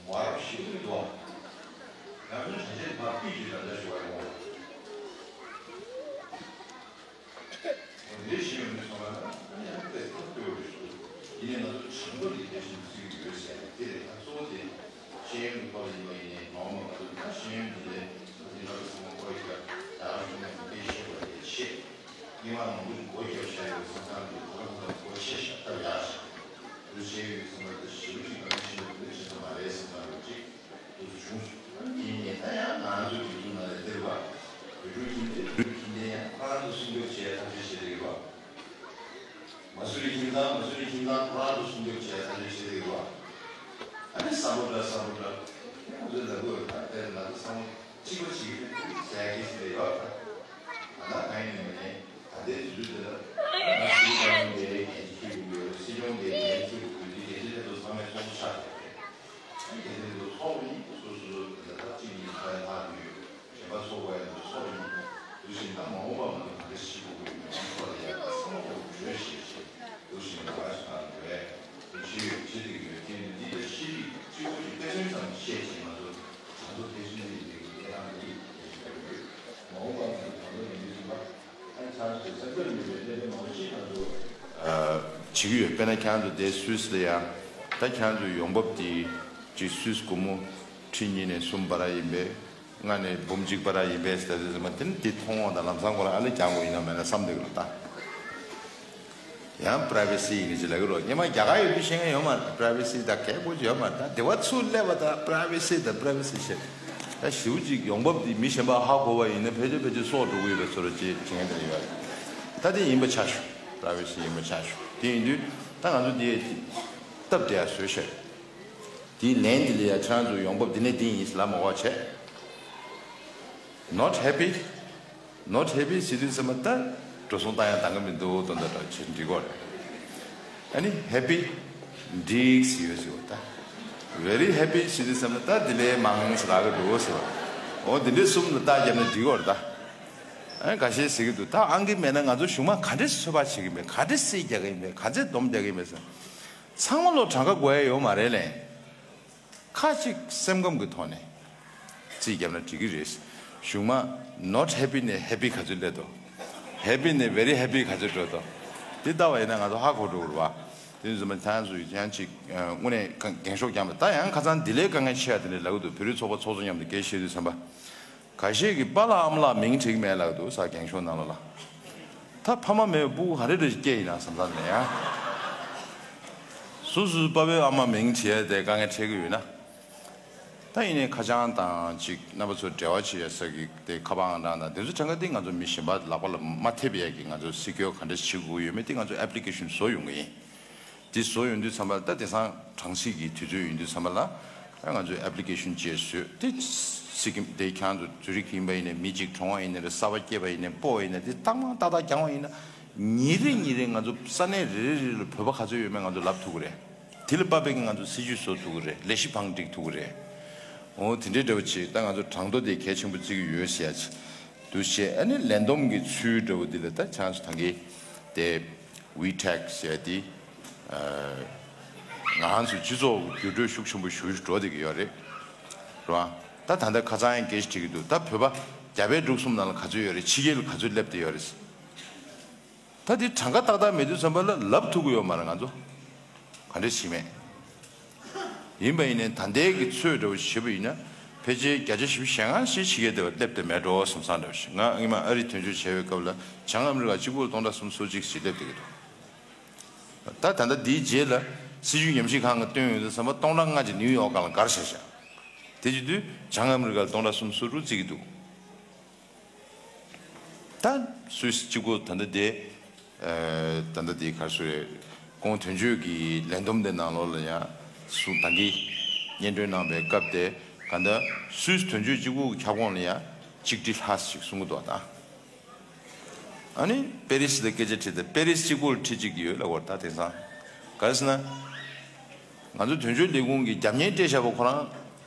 མ་རབས་ཞིག་མི་འདུག་ཡང་མིན་གྲྭ་ཆས་ཕར་ཕུད་ཀྱི་འགྲམ་ལྕག་ཞུ་བ་ཡོང་བ། འདི་ཞིག་ཡོང་མི་སོང་ན་ཨ་ནི་ཡང་དཔེ་ཐབས་སྐྱོ་བའི་ཞུ། ཡིན་ནའི་ང་ཚོ་བྱང་པོ་འདི་དེ་བཞིན་བརྩི་གི་ཡོད་ཟེར་ནས་དེ་རེད། ད་གཙོ་བོ་དེ་ཤེས་ཡོན་གྱི་ཐོག་ལ་ཡིན་པ་ཡིན་ནའི་མ་འོངས་པ་ང་ཚོ་ད་ཤེས་ཡོན་འདི་ལས་ང་ཚོ་ཡིན་ན་ཚང་མ་སྐོར་རྒྱབ་ད་ཤུགས་མེད་དུ་སྐད་ཆ་བཤད་པ་རེད་ཤེས། མི་མང་མང་པོ་ཞིག་སྒོ་རྒྱབ་བཞག་ཡོད་ཙང་ཙང་གི་ད་ལྟ་ཁོ་ཚོ་སྒོ་ཕྱེ་བཞག་སྟབས་ཡག་ཞིག་འདུག་བྱས་ཡོད་ཙང་ད་ཞེ་པོ་ཞིག་གང་ཤེས་ཡོད་དེ་བྱེད་ཐུབ་མ་རེད་བསམ་ཙང་ཡོད་ཅིག་འདུག་བྱུང་སོང་། ཡིན་ནའི་ད་ཡང་ང་ཚོ་སྒྲིག་འཛུགས་ནང་ལ་སྡོད་པ་བོད་ཕྲུག་ཁྱིམ་སྡེ་བོད་ཕྲུག་ཁྱིམ་སྡེ་ཡང་ཁོ་རང་ཚོ་སྲུང་སྐྱོབ་བྱེད་ཐབས་ཤེས་བྱེད་བསྡད་ཡོད་པ། མ་སུ་རི་ཁྱིམ་ཚང་མ་སུ་རི་ཁྱིམ་ཚང་ཁོ་རང་ཚོ་སྲུང་སྐྱོབ་བྱེད་ཐབས་ཤེས་བྱེད་བསྡད་ཡོད་པ། ཨ་ནི་བསམ་བློ་འདྲ་བསམ་བློ་འདྲ་ཁོ་ཚོས་ལབ་དགོས་ད་དཔེར་ན་ད་བསམ་བློ། གཅིག་པ་གཅིག་གིས་ཟས་སྐད་ཆ་དེ་ཡོད་ད། ད་ལྟ་གང་ཡིན་ནའི་ད་ལྟའི་དུས་ཚོད་འདི་ལ་ང་ཚོའི་ཏང་ཡོན་འདི་འགན་འཁྱེར་དགོས་ཡོད། སྲིད་སྐྱོང་འདི་འགན་འཁྱེར་དགོས་ཡོད། འདི་འགན་འཁྱེར་ལས་དོ་ཚང་མས་ཚོགས་གཙོ་ཆགས་ཡོད་རེད། འགན་འཁྱེར་ལས་དོ་ཚོགས་པ་ཡིན་སོ་སོ་སོ་འདི་ལ་ད་གཅིག་ཡིན་ཁ་ཡ་ཐག་ཡོད། གཞན་པ་ཚོགས་པ་ཡིན་དོ་ཚོགས་པ་ཡིན་དུས་ཕྱིན་ད་མ་འོངས་པ་ང་ཚོ་ག་འདྲ་ཞིག་དགོས་ཀྱི་ཡོད་མེད་ཚོགས་ལ་ཡ་ཚང་མ་གོ་བརྗོད་བྱེད་བྱེད་དུས་ཕྱིན་ད་ག་ཞིག་ང་ཚོ་བས་དུས་ཕྱིན་ཡོད་བྱེད་དེ་ཡོད་དེ་ནི་འདི་ལ་ཤེས་རིག་སྤྱི་བོ་གི་དཔེ་མཚོན་ཙམ་བཤད་བྱེད་ང་ཚོ། བྱེད་ཀྱི་ཡོད། དཔེར་ན་ཁྱེད་རང་ཚོ་དེ་སུད་སི་ལ་ཡང་ད་ཁྱེད་རང་ཚོའི་ཡོང་འབབ་དེ་ཅིག་སུད་སི་སྒོར་མོ་ཁྲི་གཉིས་ནས་གསུམ་བར་ཡིན་པས། ལྔ་ནས་འབུམ་གཅིག་བར་ཡིན་པས་ཟེར་ཟེར་མ་དེ་ནི་དེ་མཐོང་བ་དང་ལམ་སང་ཁོ་རང་ཨ་ལེ་རྒྱག་དགོས་ཡིན་ན་མེད་ན་བསམ་བསྡད་ཀྱི་རེད་ད། ཡང་པ་རའི་ཝེ་སི་ཡིན་ནི་ཅི་ལབ་ཀྱི་རོ། སྔོན་མ་རྒྱ་གར་ཡོད་དུས་ཤེས་མཁན་ཡོད་མ་རེད། པ་རའི་ཝེ་སི་ད་གལ་དགོས་ཀྱི་ཡོད་མ་རེད། ད་དེ་བ་ཚུར་སླེབས་པ་ད་པ་རའི་ཝེ་སི་ད་པ་རའི་ཝེ་སི་བྱས། ད་ཞེ་པོ་ཅིག་ཡོང་འབབ་འདི་མི་གཞན་པ་ཧ་གོ་བ་ཡིན་ན་ཕལ་ཆེར་ཕལ་ཆེར་སྲོག་འགྲོ་གི་ཡོད་པའི་ཚོར་བ་ཅིག་བྱེད་མཁན་དེ་ཡོད་རེད། ད་དེ་ཡིན་པ་ཆ་བཞག་པ་རའི་ཝེ་སི་ཡིན་པ་ཆ་བཞག་དེ་ཡིན་དུས་ད་ང་ཚོ་འདི་སྟབས་བདེ་ཡ་བཟོས་ཤག་དེའི་ལན་དེ་ལ་ཡ་ཁྱེད་རང་ཚོ་ཡོང་འབབ་འདི་ནས་འདི་ཡིན་ཟེར་ལབ་མ་དགོས་པ་བྱས། Not happy? Not happy ཟེར་དུས་ཙམ་པ་ད་འགྲོ་སོང་བཏང་ཡང་བཏང་གི་མི་འདུག་དོན་དག་འདྲ་བྱེད་འགྲིག་གོ་རེད། ཨ་ནི་happy འགྲིག་ཟེར་ཡོད་ཟེར་བ་ད། Very happy ཟེར་དུས་ཙམ་པ་ད་དེ་ལས་མང་ཟེར་ལབ་གི་འགྲོ་ཟེར་བ། འོ་དེ་འདྲའི་གསུམ་ལ་རྟགས་བརྒྱབ་ན་འགྲིག་གོ་རེད་ད། ཨ་ནི་འགའ་ཤས་ཟེར་གི་འདུག་ད་ཨང་ཀི་མེད་ན་ང་ཚོ་གཞུང་མ་ག་འདྲས་ཚོད་དཔག་བྱེད་ཀྱི་མེད། ག་འདྲས་རྩིས་རྒྱག་གི་མེད། ག་ཚད་སྡོམ་རྒྱག་གི་མེད་ཟེར། ཚང་མ་ལོ་གྲངས་ཀ་དགོས་ཡ་ཡོད་མ་རེད་ལན། ཁ་ཅིག་སེམས་ཁམས་ཀྱི་ཐོག་ནས་རྩིས་བརྒྱབ་ན་འགྲིག་གི་རེད། གཞུང་མ་not happy ནས་happy ག་ཚོད་སླེབས་འདུག happy ནས་very happy ག་ཚོད་འགྲོ་འདུག་འདི་ལྟ་བ་ཡིན་ན་ང་ཚོ་ཧ་གོ་འགྲོ་གི་རེད་བ། དེ་ཚོ་མ་ཐང་ཚོ་ཡང་ཅིག་དངོས་གནས་འགེངས་ཤོག་རྒྱག་མ་ད་ཡང་ཁ་སང་འདི་ལས་དཀའ་ངལ་ཆེ་བ་དེ་འདྲ་ལབ་ཀྱི་འདུག་བོད་རིགས་ཚོགས་པ་ཚོགས་གཙོ་མཉམ་དུ་སྐད་བཤད་དུས་ཙམ་པ། ཁ་ཤས་ཀྱིས་པཱ་ལགས་ཨ་མ་ལགས་མིང་བྲིས་ཀྱི་མེད་ལབ་འདུག་ས་འགེངས་ཤོག་ནང་ལོགས་ལ། ད་ཕ་མ་མེད་པའི་སྤུ་གུ་ག་རེ་རེ་སྐྱེས་ཡིན་ན་བསམ་ས་ནས་ཡང་། སོ་སོའི་པཱ་ཕའི་ཨ་མ་མིང་བྲིས་ཡ་དེ་དཀའ་ངལ་འཕྲད་ཀྱི་ཡོད་ན། ད་ཡིན་ནའི་ཁ་བྱང་དང་ཅིག་རྣམ་པ་ཚོ་འབྲེལ་བ་བྱེད་ཡ་ས་གི་དེ་ཁ་པར་ཨང་གྲངས་དང་དེ་ཚོ་གྲངས་ཀ་དེ་ང་ཚོ་མི་གཞན་པ་ལག་པ་ལ་མ་ཐེབས་ཡ་གི་ང་ཚོ་སི་ཀིའོར་ག་འདྲ་བྱེད་དགོས་ཡོད་མེད་དེ་ང་ཚོ་ཨེབ་ལི་ཀེ་ཤན་བཟོ་ཡོང་གི་ཡིན། དེ་བཟོ་ཡོང་དུས་ཙམ་པ་ལ་ད་དེང་སང་གྲངས་རྩིས་ཀྱི་དུས་ཚོད་ཡིན་དུས་ཙམ་པ་ལ་ང་ཚོས་ཨེབ་ལི་ཀེ་ཤན་ཅིག་བཟོས་ཏེ་སི་ཀིམ་དེ་ཁྱེད་རང་ཚོ་ཛུ་རིག་ཡིན་པ་ཡིན་ནའི་མི་གཅིག་གྲོངས་པ་ཡིན་ནའི་རེད། གསར་པ་སྐྱེས་པ་ཡིན་ནའི་སྤོ་བ་ཡིན་ནའི་དེ་ཏག་མ་ཏག་ཏག་རྒྱང་བ་ཡིན་ན་ཉིན་རེ་ཉིན་རེ་ང་ཚོ་ས་གནས་རེ་རེ་རེ་ལ་བོད་པ་ག་ཚོད་ཡོད་མེད་ང་ཚོ་ལབ་ཐུབ་ཀྱི་རེད། དེ་ལ་དཔག་པའི་ང་ཚོ་སྲིད་ཇུས་བཟོ་ཐུབ་ཀྱི་རེད། ལས་གཞི་བང་སྒྲིག་ཐུབ་ཀྱི་རེད། འོ་དེ་འདྲའི་འདྲ་བོ་བྱས། ད་ང་ཚོ་གྲངས་ཐོ་དེ་གལ་ཆེན་པོ་བརྩི་གི་ཡོད་ཟེར་ཡ་ཅིག་འདུག་བྱས། ཨ་ནི་ལས་བསྡོམས་ཀྱི་ཚུལ་འདྲ་བོ་འདི་ལ་ད་ཆང་སུ་ཐང་གི་དེ་ཝི་ཊེག་ཟེར་ཡ་དེ། ང་ཚོ་སྤྱི་ཚོགས་འགྱུར་འགྲོས་ཤུགས་ཆེན་པོ་ཞུ་འགྲོ་བསྡད་ཀྱི་ཡོད་རེད། རེད་བ། ད་ད་ལྟ་ཁ་སང་ཡང་སྐད་ཆ་དྲིས་ཀྱི་འདུག་ད་བོད་པ་རྒྱ་བལ་འབྲུག་གསུམ་ནང་ལ་ག་ཚོད་ཡོད་རེད། ཕྱི་རྒྱལ་ལ་ག་ཚོད་སླེབས་བསྡད་ཡོད་རེད། ད་དེ་གྲངས་ཀ་ཏག་ཏག་མེད་དུས་ཙམ་པ་ལ་ལབ་ཐུབ་ཀྱི་ཡོད་མ་རེད། ང་ཚོ་ག་འདྲ་ཞིག་མེད། ཡིན་པ་ཡིན་ནའི་ད་ལྟའི་གི་ཚོད་འདྲ་བོ་ཞིག་བྱེད་པ་ཡིན་ན། ཕལ་ཆེར་བརྒྱ་ཆ་བཞི་བཅུ་ཞེ་ལྔ་ཞིག་ཕྱི་རྒྱལ་དེ་བ་སླེབས་བསྡད་མེད་འགྲོ་བསམ་བསམ་འདྲ་བོ་ཞིག་ང་སྔོན་མ་ཨ་རི་དོན་གཅོད་བྱས་པའི་སྐབས་ལ་བྱང་ཨ་མི་རི་ཀ་གཅིག་པོར་སྟོང་ཕྲག་སུམ་ཅུ་སོ་གཅིག་ཞིག་སླེབས་བསྡད་ཀྱི་འདུག་ད་ད་ལྟ་འདིའི་རྗེས་ལ་སྲིད་བྱུས་ཉམས་ཞིབ་ཁང་གིས་བཏོན་ཡོང་དུས་ཙམ་པ་སྟོང་ཕྲག་ལྔ་ཅིག་ནིའུ་ཡོག་སྒང་ལ་བསྒར་བཞག་བཞག་དེ་བྱེད་དུས་བྱང་ཨ་མི་རི་ཀ་ལ་སྟོང་ཕྲག་སུམ་ཅུ་སོ་དྲུག་བརྩི་གི་འདུག་ད་སུད་སི་གཅིག་པོ་ད་ལྟ་དེ། ཨ། ད་ལྟ་དེ་ག་རེ་ཟེར་རེད། ཁོང་དོན་གཅོད་ཀྱི་ལས་བསྡོམས་དེ་ནང་ལོགས་ལ་ཡང་གསུང་། ད་གིན་སྙན་སྒྲོན་གནང་བའི་སྐབས་དེ་ག་འདྲ། སུད་སི་དོན་གཅོད་གཅིག་པོ་གི་ཁྱབ་ཁོངས་ལ་ཡང་གཅིག་ཁྲི་ལྷག་ཞིག་གསུང་གི་འདུག་ད། ཨ་ནི་པེ་རི་སི་ལ་སྐད་ཆ་དྲིས་ཏེ། པེ་རི་སི་གཅིག་པོ་ལ་ཁྲི་གཅིག་ཡོད་ལབ་པ་རེད། ད་དེང་སང་ག་རེ་ཟེར་ན། ང་ཚོ་དོན་གཅོད་ལས་ཁུངས་ཀྱི་རྒྱབ་གཉེར་སྤྲད་བཞག་པ་ཁོ་རང་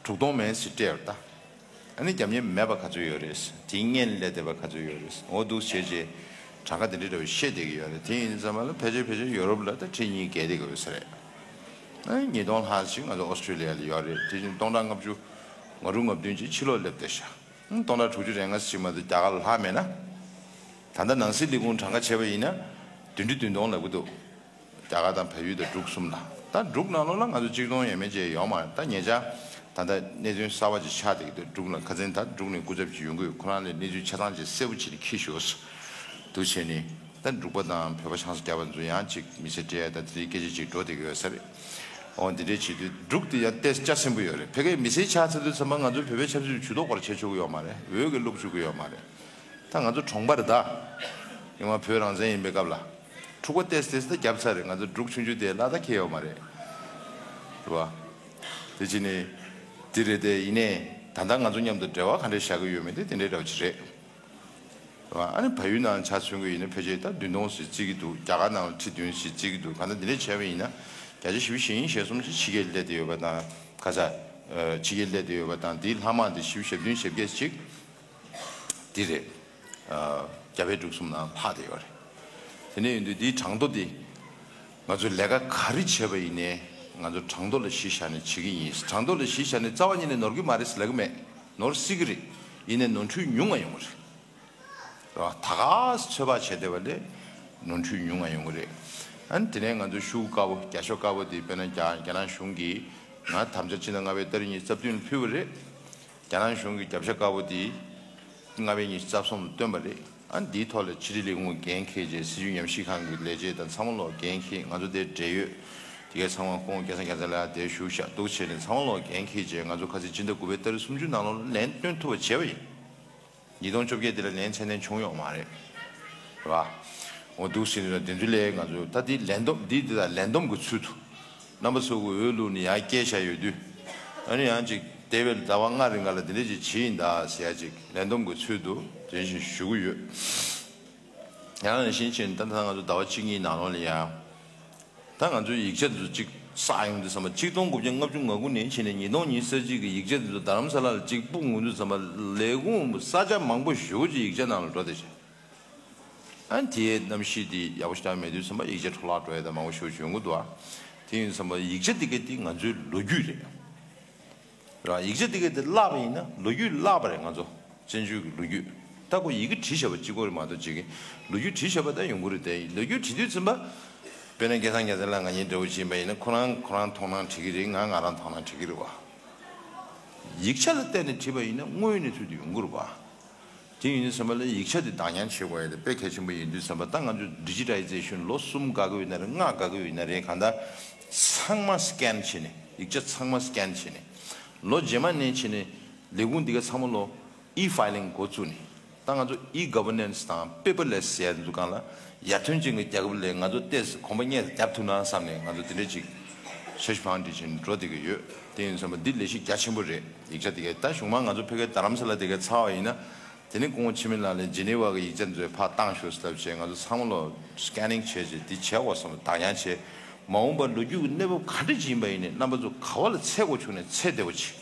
དྲུག་སྟོང་མིན་ཞེས་སྤྲད་ཡོད་ད། ཨ་ནི་རྒྱབ་གཉེར་མེད་པ་ག་ཚོད་ཡོད་རེད། དེའི་སྔོན་ལ་སླེབས་བསྡད་པ་ག་ཚོད་ཡོད་རེད། འོ་འདུག་བྱས་རྗེས་གྲངས་ཀ་དེ་འདྲ་འདྲ་བོ་བཤད་བསྡད་ཀྱི་ཡོད་རེད། དེ་ཡིན་ཙམ་པ་ལ་ཕལ་ཆེར་ཕལ་ཆེར་ཡོ་རོབ་ལ་ད་ཁྲི་གཉིས་བརྒལ་བསྡད་ཀྱི་ཡོད་ས་རེད། ཨ་ནི་ཉིས་སྟོང་ལྷག་ཅིག་ང་ཚོ་ཨོ་སི་ཀྲི་ལི་ཡ་ལ་ཡོད་རེད། དེ་བཞིན་སྟོང་ཕྲག་ལྔ་བཅུ་ང་དྲུག་ང་བདུན་ཅིག་ཕྱི་ལོགས་སླེབས་བསྡད་ཤག་ཨ་ནི་སྟོང་ཕྲག་དྲུག་ཅུ་རེ་ལྔ་ཅིག་མ་གཏོགས་རྒྱ་གར་ལ་ལྷག་མེད་ན། ད་ལྟ་ནང་སྲིད་ལས་ཁུངས་གྲངས་ཀ་བྱས་པ་ཡིན་ན་བདུན་ཁྲི་བདུན་སྟོང་ལབ་ཀྱི་འདུག་རྒྱ་གར་དང་བལ་ཡུལ་དང་འབྲུག་གསུམ་ལ། ད་འབྲུག་ནང་ལོགས་ལ་ང་ཚོ་གཅིག་སྟོང་ཡས་མས་ཅིག་ཡོད་མ་རེད། ད་ཉེ་ཆར་ད་ལྟ་གནད་དོན་གསར་པ་ཅིག་ཆགས་བསྡད་ཀྱི་འདུག་འབྲུག་ལ་ཁ་སང་ད་འབྲུག་ནས་སྐུ་ཚབ་ཅིག་ཡོང་གི་ཡོད། ཁོ་རང་ལ་གནས་ཚུལ་ཆ་ཚང་ཅིག་གསལ་པོ་བྱས་ནས་འཁྱེར་ཤོག་ཟེར་འདུག་བྱས་ནས། ད་འབྲུག་པ་དང་བོད་པ་ཆང་ས་རྒྱག་པ་ཚོ་ཡང་ཅིག་མི་ཚེ་སྤྲད་ཡ་ད་དེ་རིགས་སྐད་ཆ་ཅིག་འགྲོ་བསྡད་ཀྱི་ཡོད་ས་རེད། འོ་འདི་འདྲས་བྱེད་དུས་འབྲུག་དེ་ཡང་ཏོག་ཙམ་སྐྱ་སེང་པོ་ཡོད་རེད། ཕ་གིའི་མི་སེར་ཆགས་ཚར་དུས་ཙམ་པ་ང་ཚོ་བོད་པའི་ཆབ་སྲིད་ཇུས་གཏོགས་སྐོར་བྱེད་ཆོག་གི་ཡོད་མ་རེད། འོས་ཀྱི་བླུག་བཅུག་གི་ཡོད་མ་རེད། ད་ང་ཚོ་གྲོང་པ་རེད་ད། ཡང་མ་བོད་རང་བཙན་ཡིན་པའི་སྐབས་ལ། འཁྲུག་པ་ཏོག་ཙམ་ཏོག་ཙམ་ད་བརྒྱབ་ཚར་རེད། ང་ཚོ་འབྲུག་ཆུང་ཆུང་དེ་ལ་ད་ཁེལ་ཡོད་མ་རེད། རེད་བ། དེ་བྱས་ནས། འདི་རེད་དེ། ཡིན་ནའི་ད་ལྟ་ང་ཚོ་མཉམ་དུ་འབྲེལ་བ་ག་འདྲས་བཞག་གི་ཡོད་མེད་དེ་དེ་འདྲའི་འདྲ་བོ་ཅིག་རེད། རེད་བ། ཨ་ནི་བལ་ཡུལ་ནང་ཆ་མཚོན་གྱི་ཡིན་ན་ཕལ་ཆེར་ད་བདུན་སྟོང་ཞིག་བརྩི་གི་འདུག་རྒྱ་གར་ནང་ལ་ཁྲི་བདུན་ཞིག་བརྩི་གི་འདུག་གང་ལྟར་འདི་འདྲས་བྱས་པ་ཡིན་ན། བརྒྱ་ཆ་བཞི་བཅུ་ཞེ་གཉིས་ཞེ་གསུམ་ཞིག་ཕྱི་རྒྱལ་སླེབས་བསྡད་ཡོད་པ་དང་། ཁ་ས། ཨ། ཕྱི་རྒྱལ་སླེབས་བསྡད་ཡོད་པ་དང་། དེའི་ལྷག་མ་དེ་བཞི་བཅུ་ཞེ་བདུན་ཞེ་བརྒྱད་ཅིག་དེ་རེད། ཨ། རྒྱ་བལ་འབྲུག་གསུམ་ནང་ལྷག་བསྡད་ཡོད་རེད། དེ་འདྲ་ཡིན་དུས་འདིའི་གྲངས་ཐོ་འདི། ང་ཚོས་ལས་ཀ་ག་རེ་བྱས་པ་ཡིན་ནའི་ང་ཚོ་གྲངས་ཐོ་ལ་གཞི་བཞག་ནས་བྱེད་ཀྱི་ཡིན། གྲངས་ཐོ་ལ་གཞི་བཞག་ནས་རྩ་བ་ཉིད་ནས་ནོར་གྱི་མ་རེད་ཟེར་ལབ་ཀྱི་མེད། ནོར་སྲིད་ཀྱི་རེད། ཡིན་ནའི་ནོར་འཁྲུལ་ཉུང་ང་ཡོང་གི་རེད། རེད་བ། ད་ག་ཚོད་དཔག་བྱས་བསྡད་པ་ལས་ནོར་འཁྲུལ་ཉུང་ང་ཡོང་གི་རེད། ཨ་ནི་དེ་ནས་ང་ཚོ་ཤོག་བུ་དཀར་པོ། རྒྱ་ཤོག་དཀར་པོ་དེ་དཔེར་ན་རྒྱ་རྒྱ་ནག་གཞུང་གིས་ང་དམ་བཅའ་སྤྱི་ཟླ་ལྔ་པའི་ཏ་རིག་ཉི་ཤུ་རྩ་བདུན་ལ་ཕུལ་བ་རེད། རྒྱ་ནག་གཞུང་གི་རྒྱབ་ཤ་དཀར་པོ་དེ་ལྔ་པའི་ཉི་ཤུ་རྩ་གསུམ་ལ་བཏོན་པ་རེད། ཨ་ནི་འདིའི་ཐོག་ལ་ཕྱི་དྲིལ་ལས་ཁུངས་འགན་འཁྱེར་བྱས། སྲིད་བྱུས་ཉམས་ཞིབ་ཁང་གི་ལས་བྱེད་དང་ཚང་མ་ལོག་འགན་འཁྱེར། ང་ཚོ་དེར་འབྲེལ་ཡོད་དེ་གའི་ཚང་མ་ཁོང་སྐལ་བཟང་རྒྱལ་མཚན་ལགས་དེར་བཞུགས་ཤག་འདུག་བྱས་ནས་ཚང་མ་ལོག་འགན་འཁྱེར་བྱས། ང་ཚོ་ཁ་སང་སྤྱི་ཟླ་དགུ་པའི་ཏ་རིག་སུམ་ཅུ་ནང་ལོགས་ལ་ལན་སྟོན་ཐུབ་པ་བྱས་པ་ཡིན། ཉིས་སྟོང་བཅོ་བརྒྱད་དེ་ལ་ལན་ཚད་ལྡན་བྱུང་ཡོད་མ་རེད། རེད་བ། འོ་འདུག་ཟེར་ནས་དེ་ཚོ་ལས་ང་ཚོ་ད་དེ་ལས་བསྡོམས་འདི་དེ་དང་ལས་བསྡོམས་ཀྱི་ཚུལ་དུ། རྣམ་པ་ཚོ་གི་འོས་བླུགས་ནས་ཡར་བསྐྱལ་བཞག་ཡོད་དུས། ཨ་ནི་ཡང་ཅིག་འདས་པའི་ཟླ་བ་ལྔ་རིང་ག་ལ་དེ་འདྲ་ཅིག་བྱས་ཡིན་ད་ཟེར་ཡ་ཅིག་ལས་བསྡོམས་ཀྱི་ཚུལ་དུ་དེ་བཞིན་ཞུ་གི་ཡོད། ཡང་ནང་བཞིན་བྱས་ནས་ད་ལྟ་ང་ཚོ་ཟླ་བ་གཅིག་གཉིས་ནང་ལོགས་ལ་ཡང་། ད་ང་ཚོའི་ཡིག་ཆ་འདི་ཚོ་གཅིག་བསགས་ཡོང་དུས་ཙམ་པ། ཆིག་སྟོང་དགུ་བརྒྱ་ལྔ་བཅུ་ང་དགུ་ནས་བྱས་ནས་ཉིས་སྟོང་ཉི་ཤུ་རྩ་གཅིག་གི་ཡིག་ཆ་འདི་ཚོ་རྡ་རམ་ས་ལ་ལ་གཅིག་སྤུངས་ཡོང་དུས་ཙམ་པ། ལས་ཁུངས་ས་ཆ་མང་པོ་ཞེ་པོ་ཅིག་ཡིག་ཆ་ནང་ལ་འགྲོ་བསྡད་ཤག་ཨ་ནི་དེའི་གནམ་གཤིས་དེ་ཡག་པོ་ཞེ་དྲག་མེད་དུས་ཙམ་པ་ཡིག་ཆ་འཕྲོ་བརླག་འགྲོ་ཡ་ད་མང་པོ་ཞེ་པོ་ཅིག་ཡོང་གི་འདུག་ཨ། དེ་ཡིན་དུས་ཙམ་པ་ཡིག་ཆ་དེ་ག་དེ་ང་ཚོའི་ལོ་རྒྱུས་རེད། ར། ཡིག་ཆ་དེ་ག་དེ་བརླག་པ་ཡིན་ན་ལོ་རྒྱུས་བརླག་པ་རེད། ང་ཚོ་བཙན་བྱོལ་གྱི་ལོ་རྒྱུས། ད་ཁོ་ཡི་གེ་བྲིས་བཞག་པ་གཅིག་པོ་རེད་མ་གཏོགས། གཅིག་གི་ལོ་རྒྱུས་བྲིས་བཞག་པ་ད་ཡོང་གི་རེད་དེ། ལོ་རྒྱུས་བྲིས་དུས་ཙམ་པ། དཔེར་ན་སྐལ་བཟང་རྒྱལ་མཚན་ལགས་ང་གཉིས་འདྲ་བོ་ཅིག་ཡིན་པ་ཡིན་ན། ཁོ་རང་ཁོ་རང་མཐོང་སྣང་བྲིས་ཀྱི་རེད། ང་ང་རང་མཐོང་སྣང་བྲིས་ཀྱི་རེད་བ། ཡིག་ཆ་ལ་བལྟས་ནས་བྲིས་པ་ཡིན་ན་དངོས་ཡོད་གནས་ཚུལ་དེ་ཡོང་གི་རེད་བ། དེ་ཡིན་དུས་ཙམ་པ་ལ་ཡིག་ཆ་དེ་བདག་ཉར་བྱེད་དགོས་ཡ་དེ་དཔེ་གལ་ཆེན་པོ་ཡིན་དུས་ཙམ་པ། ད་ང་ཚོ་ཌི་ཇི་ཊའི་ཛེ་ཤན་ལོ་གསུམ་འགོར་གི་ཡོད་ན་རེད། ལྔ་འགོར་གི་ཡོད་ན་རེད། གང་ལྟར་ཚང་མ་སི་ཀེན་བྱས་ནས། ཡིག་ཆ་ཚང་མ་སི་ཀེན་བྱས་ནས། ལོ་རྗེས་མ་ནས་བྱས་ནས་ལས་ཁུངས་འདི་ག་ཚང་མ་ལོ་ཨི་ཕའི་ལིང་འགོ་བཙུགས་ནས། ད་ང་ཚོ་ཨི་གྷ་ཝར་ནན་སི་དང་པེ་པར་ལེ་སི་ཟེར་ཡ་འདུག་གང་ལ་ཡར་ཐོན་ཅན་གྱི་རྒྱལ་ཁབ་ལ་ང་ཚོ་ཏོག་ཙམ་གོམ་པ་སྔོན་ལ་བརྒྱབ་ཐུབ་ན་བསམ་ནས་ང་ཚོ་དེ་འདྲ་ཅིག་ཤ་ཤུ་བང་སྒྲིག་བྱས་ནས་འགྲོ་བསྡད་ཀྱི་ཡོད། དེ་ཡིན་ཙམ་པ་འདི་ལས་གཞི་རྒྱ་ཆེན་པོ་རེད། ཡིག་ཆ་དེ་གས་ད་གཞུང་མང་ང་ཚོ་ཕ་གིའི་རྡ་རམ་ས་ལ་དེ་གས་ཚར་བ་ཡིན་ན། དེ་ནས་སྐུ་ངོ་འཆི་མེད་ལགས་ལ་ཇི་ནི་ཝ་གི་ཡིག་ཆ་འདི་ཚོ་ཕར་བཏང་ཤོག་ཟེར་ལབ་བྱས། ང་ཚོ་ཚང་མ་ལོ་སི་ཀེ་ནིང་བྱས་བྱས་འདི་བྱས་འོ་བསམ་བདག་ཉར་བྱས། མ་འོངས་པར་ལོ་རྒྱུས་ཀྱི་གནས་བབ་ག་འདྲ་ཅིག་ཡིན་པ་ཡིན་ནའི་རྣམ་པ་ཚོ་ག་བ་ལ་ཚད་དགོས་བྱུང་ནས་ཚད་བདེ་བོ་ཅིག་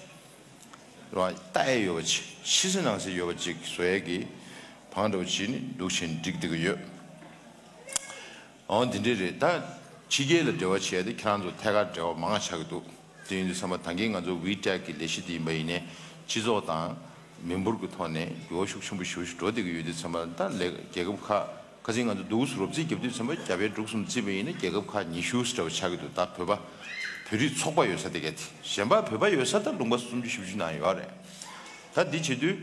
རེད་བ། ལྟ་ཡས་ཡོད་པ་ཅིག་ཕྱི་གསལ་ནང་གསལ་ཡོད་པ་ཅིག་བཟོ་ཡས་ཀྱི་བང་འདྲ་བོ་ཅིག་ནི་འདུག་བྱས་ནས་འགྲིག་བསྡད་ཀྱི་ཡོད། འོ་འདི་འདྲ་རེད། ད་ཕྱི་རྒྱལ་ལ་འབྲེལ་བ་བྱས་ཏེ་ཁྱེད་རང་ཚོ་ཐད་ཀར་འབྲེལ་བ་མང་ང་ཆགས་ཀྱི་འདུག་དེ་ཡིན་དུས་ཚང་མ་ད་གིན་ང་ཚོ་ཝི་ཊེག་གི་ལས་གཞི་དེ་ཡིན་པ་ཡིན་ནའི་སྤྱི་ཚོགས་དང་མི་འབོར་གྱི་ཐོག་ནས་འགྱུར་བ་ཤུགས་ཆེན་པོ་ཞེ་པོ་ཞིག་འགྲོ་བསྡད་ཀྱི་ཡོད་དུས་ཚང་མ་ད་ལས་རྒྱལ་ཁབ་ཁག་ཁ་སང་ང་ཚོ་འདུག་སེ་རོབ་རྩིས་རྒྱབ་དུས་ཚང་མ་རྒྱ་བལ་འབྲུག་གསུམ་བརྩིས་པ་ཡིན་ན་རྒྱལ་ཁབ་ཁག་ཉི་ཤུ་འདྲ་བོ་ཆགས་ཀྱི་འདུག་ད་བོད་པ་བོད་རིགས་ཚོགས་པ་ཡོད་ས་དེ་ག་དེ་གཞན་པ་བོད་པ་ཡོད་ས་ད་ལུང་པ་སུམ་ཅུ་བཞི་བཅུ་ནང་ཡོད་རེད། ད་འདི་བྱེད་དུས་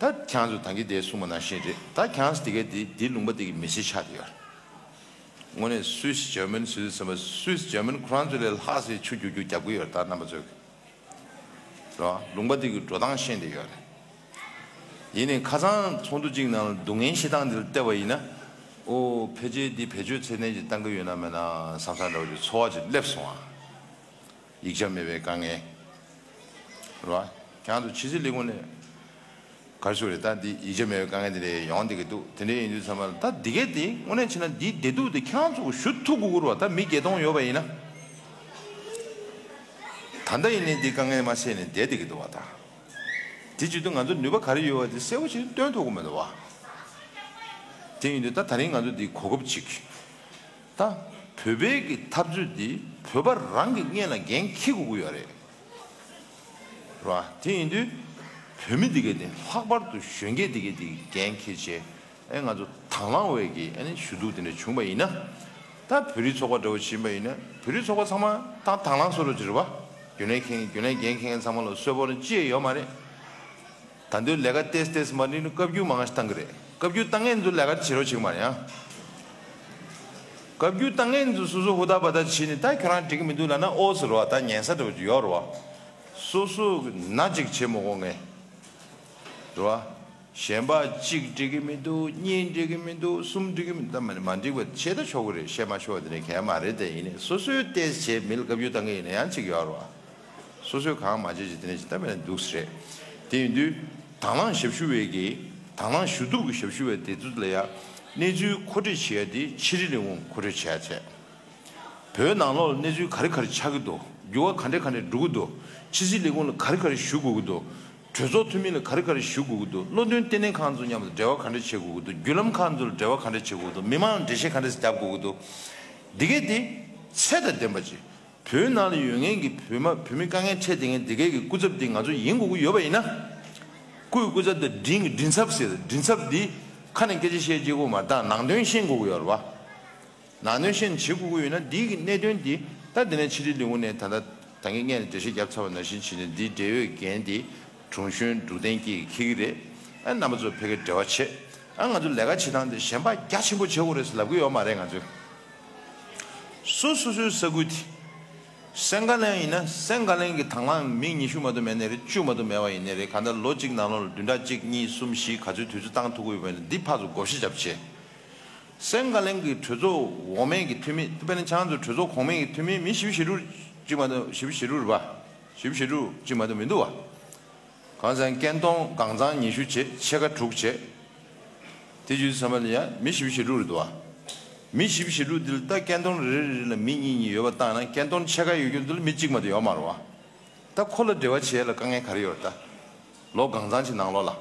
ད་ཁྱེད་རང་ཚོ་ད་གིན་དེ་གསུངས་པ་ནང་བཞིན་རེད། ད་ཁྱེད་རང་ཚོ་དེ་ག་དེ་དེ་ལུང་པ་དེ་གི་མི་སེར་ཆགས་བསྡད་ཡོད་རེད། དངོས་གནས་སུད་སི་འཇར་མན་སུད་སི་ཟེར་བ་སུད་སི་འཇར་མན་ཁོ་རང་ཚོ་ལས་ལྷག་སའི་ཆུ་རྒྱུག་རྒྱུག་རྒྱབ་ཀྱི་ཡོད་རེད། ད་རྣམ་པ་ཚོས་རེད་བ། ལུང་པ་དེ་གི་འགྲོ་སྟངས་ཤེས་བསྡད་ཡོད་རེད། ཡིན་ནའི་ཁ་སང་ཚོགས་འདུ་གཅིག་ནང་ལ་སྡུག་བསྔལ་བཤད་སྟངས་འདི་ལ་བལྟས་པ་ཡིན་ན། ཨོ་ཕལ་ཆེར་འདི་བེད་སྤྱོད་ཚད་ལྡན་ཅིག་བཏང་གི་ཡོད་ན་མེད་ན་བསམ་བསམ་འདྲ་བོ་ཅིག་ཚོར་བ་ཅིག་སླེབས་སོང་ཨ། ཡིག་ཆ་མེད་པའི་དཀའ་ངལ། རེད་བ། ཁྱེད་རང་ཚོ་ཕྱི་སྲིད་ལས་ཁུངས་ནས་ག་རེ་ཞུ་རེད། ད་འདི་ཡིག་ཆ་མེད་པའི་དཀའ་ངལ་དེ་འདྲ་ཡོང་བསྡད་ཀྱི་འདུག་དེ་འདྲ་ཡིན་དུས་ཚང་མ་ད་འདི་གས་དེ་དངོས་གནས་བྱས་ན་འདིའི་བདེ་སྡུག་དེ་ཁྱེད་རང་ཚོ་ཞུ་ཐུབ་དགོས་ཀྱི་རེད་བ། ད་མི་བརྒྱད་སྟོང་ཡོད་པ་ཡིན་ན། ད་ལྟ་ཡིན་ནའི་འདི་དཀའ་ངལ་མ་སེལ་ནས་བསྡད་བསྡད་ཀྱི་འདུག་བ། ད་དེ་བྱེད་དུས་ང་ཚོ་ནུས་པ་ག་རེ་ཡོད་བ་དེ་གསལ་པོ་ཞིག་སྟོན་ཐུབ་ཀྱི་མི་འདུག་བ། དེ་ཡིན་དུས་ད་ད་རིང་ང་ཚོ་འདི་གོ་སྐབས་ཅིག་ད་བོད་པའི་གི་འཐབ་རྩོད་འདི་བོད་པ་རང་གི་སྔོན་ལ་འགན་འཁྱེར་དགོས་ཀྱི་ཡོད་རེད། རེད་བ། དེ་ཡིན་དུས་བོད་མི་འདི་གས་དེ་ལྷག་པར་དུ་གཞོན་སྐྱེས་འདི་གས་དེ་འགན་འཁྱེར་བྱས་ཨེ་ང་ཚོ་དང་བླངས་འོས་ཀྱི་ཨ་ནི་ཞུ་གཏུག་དེ་འདྲ་བྱུང་བ་ཡིན་ན། ད་བོད་རིགས་ཚོགས་པ་འདྲ་བོ་ཕྱིན་པ་ཡིན་ན་བོད་རིགས་ཚོགས་པ་ཚང་མ་ད་དང་བླངས་བཟོ་འདྲ་ཅིག་རེད་བ། རྒྱུན་ལས་མཁན་རྒྱུན་ལས་འགན་འཁྱེར་མཁན་ཚང་མ་ལ་གསོལ་པོ་ནི་ཅི་ཡང་ཡོད་མ་རེད། ད་དུང་ལས་ཀ་ཏེས་ཏེས་མ་འགྲིག་ན་བཀའ་བཀྱོན་མང་ཞིག་བཏང་གི་རེད། བཀའ་བཀྱོན་བཏང་མཁན་ཚོ་ལས་ཀ་བྱེད་རོགས་བྱེད་ཀྱི་མ་རེད་ཨ། བཀའ་བཀྱོན་བཏང་མཁན་ཚོ་སོ་སོ་ཧུར་ཐག་བར་ཐག་བྱས་ནས་ད་ཁྱོད་རང་འགྲིག་གི་མི་འདུག་ལབ་ན་ཨོ་ཟེར་བ། ད་ཉན་ས་འདྲ་བོ་ཅིག་ཡོད་རེད་བ། སོ་སོ་གི་ན་ཅིག་བྱེད་མི་དགོས་ངས་རེད་བ། གཞན་པ་གཅིག་འགྲིག་གི་མི་འདུག་གཉིས་འགྲིག་གི་མི་འདུག་གསུམ་འགྲིག་གི་མི་འདུག་ད་མ་མ་འགྲིག་པ་བྱེད་ད་ཆོག་གི་རེད། བཤད་མ་ཆོག་པ་དེ་འདྲ་གང་ཡང་མ་རེད། དེ་ཡིན་ནའི་སོ་སོའི་ཏོག་ཙམ་བྱས་མི་ལ་བཀའ་བཀྱོན་བཏང་གི་ཡིན་ན་ཡང་ཅིག་ཡོད་རེད་བ། སོ་སོས་གང་མ་བྱེད་ཅིག་དེ་ནས་ཅིག་ལྟ་བས་ན་འདུག་ཟེར། དེ་ཡིན་དུས་དང་བླངས་ཞབས་ཞུ་བའི་གི་དང་བླངས་ཞུ་གཏུག་གི་ཞབས་ཞུ་བའི་དེ་ཚོ་ལ་ཡང་གནས་ཚུལ་མཁོ་སྤྲོད་བྱེད་ཡ་དེ་ཕྱི་དྲིལ་ལས་ཁུངས་མཁོ་སྤྲོད་བྱེད་ཡ་བྱས། བོད་ནང་ལོགས་ལ་གནས་ཚུལ་ག་རེ་ག་རེ་ཆགས་ཀྱི་འདུག་འགྱུར་བ་ག་འདྲ་ག་འདྲ་འགྲོ་གི་འདུག་ཕྱི་སྲིད་ལས་ཁུངས་ལ་ག་རེ་ག་རེ་ཞུ་དགོས་ཀྱི་འདུག་གྲོས་ཚོགས་འཐུས་མི་ལ་ག་རེ་ག་རེ་ཞུ་དགོས་ཀྱི་འདུག་བློ་འདོན་ལྟེ་གནས་ཁང་ཚོ་མཉམ་དུ་འབྲེལ་བ་ག་འདྲ་བྱེད་དགོས་ཀྱི་འདུག་བརྒྱུད་ལམ་ཁང་ཚོ་ལ་འབྲེལ་བ་ག་འདྲ་བྱེད་དགོས་ཀྱི་འདུག་མི་མང་ལ་འགྲེལ་བཤད་ག་འདྲ་རྒྱབ་དགོས་ཀྱི་འདུག་འདི་གས་དེ་ཚད་དང་ལྡན་པ་ཅིག་བོད་ནང་ལ་ཡོད་མཁན་གྱི་བོད་མ་བོད་མི་དཀའ་ངལ་འཕྲད་བསྡད་མཁན་འདི་གའི་གི་སྐུ་ཚབ་འདི་ང་ཚོ་ཡིན་དགོས་ཀྱི་ཡོད་པ་ཡིན་ན། སྐུའི་སྐུ་ཚབ་དང་མགྲིན་གྱི་མགྲིན་ཚབ་ཟེར། མགྲིན་ཚབ་འདི་ཁ་ནས་སྐད་ཆ་བཤད་བྱེད་དགོས་མ་རེད། ད་ནང་དོན་ཤེས་དགོས་ཀྱི་ཡོད་རེད་བ། ནང་དོན་ཤེས་ནས་བྱེད་དགོས་ཀྱི་ཡོད་ན་འདི་གི་གནད་དོན་འདི་ད་འདི་ནས་ཕྱི་དྲིལ་ལས་ཁུངས་ནས་ད་ལྟ་ད་གིན་སྔོན་ལ་འགྲེལ་བཤད་བརྒྱབ་ཚར་བ་ནང་བཞིན་བྱས་ནས་འདིའི་འབྲེལ་ཡོད་འགན་འདི་དྲུང་གཞོན་འབྲུག་བསྟན་སྐྱིད་ཀྱིས་འཁྱེར་གྱི་རེད། ཨ་རྣམ་པ་ཚོ་ཕ་གིར་འབྲེལ་བ་བྱེད། ཨ་ང་ཚོ་ལས་ཀ་བྱེད་སྟངས་འདི་གཞན་པ་རྒྱ་ཆེན་པོ་བྱེད་དགོས་རེད་ཟེར་ལབ་ཀྱི་ཡོད་མ་རེད། ང་ཚོས་སོ་སོ་སོའི་ས་ཁུལ་དེ། སེང་ག་ལན་ཡིན་ན་སེང་ག་ལན་གྱི་དང་བླངས་མི་ཉི་ཤུ་མ་གཏོགས་མེད་ནའི་རེད། བཅུ་མ་གཏོགས་མེད་པ་ཡིན་ནའི་རེད། གང་ལྟར་ལོ་གཅིག་ནང་ལོགས་ལ་བདུན་ཕྲག་གཅིག་གཉིས་གསུམ་བཞི་ག་ཚོད་དུས་ཚོད་བཏང་ཐུབ་ཀྱི་ཡོད་པ་ཡིན་ན་འདི་ཕར་ཚུར་བགོ་བཤའ་རྒྱབ་བྱས། སེང་ག་ལན་གྱི་གྲོས་ཚོགས་འོག་མའི་གི་འཐུས་མི་དཔེར་ན་ཁྱེད་རང་ཚོ་གྲོས་ཚོགས་གོང་མའི་གི་འཐུས་མི་མི་བཞི་བཅུ་ཞེ་དྲུག་ཅིག་མ་གཏོགས་བཞི་བཅུ་ཞེ་དྲུག་རེད་པ། བཞི་བཅུ་ཞེ་དྲུག་ཅིག་མ་གཏོགས་མི་འདུག་བ། གང་ཟེར་ན་སྐད་གཏོང་གང་ཚང་ཉི་ཤུ་བྱས། ཕྱེད་ཀ་དྲུག་བྱས། དེ་བྱས་ཙང་མ་ལ་ཡ་མི་བཞི་བཅུ་ཞེ་དྲུག་རེད་འདུག་བ། མི་བཞི་བཅུ་ཞེ་དྲུག་འདི་ལ་ད་སྐད་གཏོང་རེ་རེ་རེ་ལ་མི་གཉིས་གཉིས་ཡོད་པ་བཏང་ན་སྐད་གཏོང་ཕྱེད་ཀ་ཡོད་རྒྱུ་འདི་ལ་མི་གཅིག་མ་གཏོགས་ཡོད་མ་རེད་བ། ད་ཁོ་ལ་འབྲེལ་བ་བྱེད་ཡ་ལ་དཀའ་ངལ་ག་རེ་ཡོད་རེད་ད། ལོ་གང་ཚང་ཅིག་ནང་ལོགས་ལ།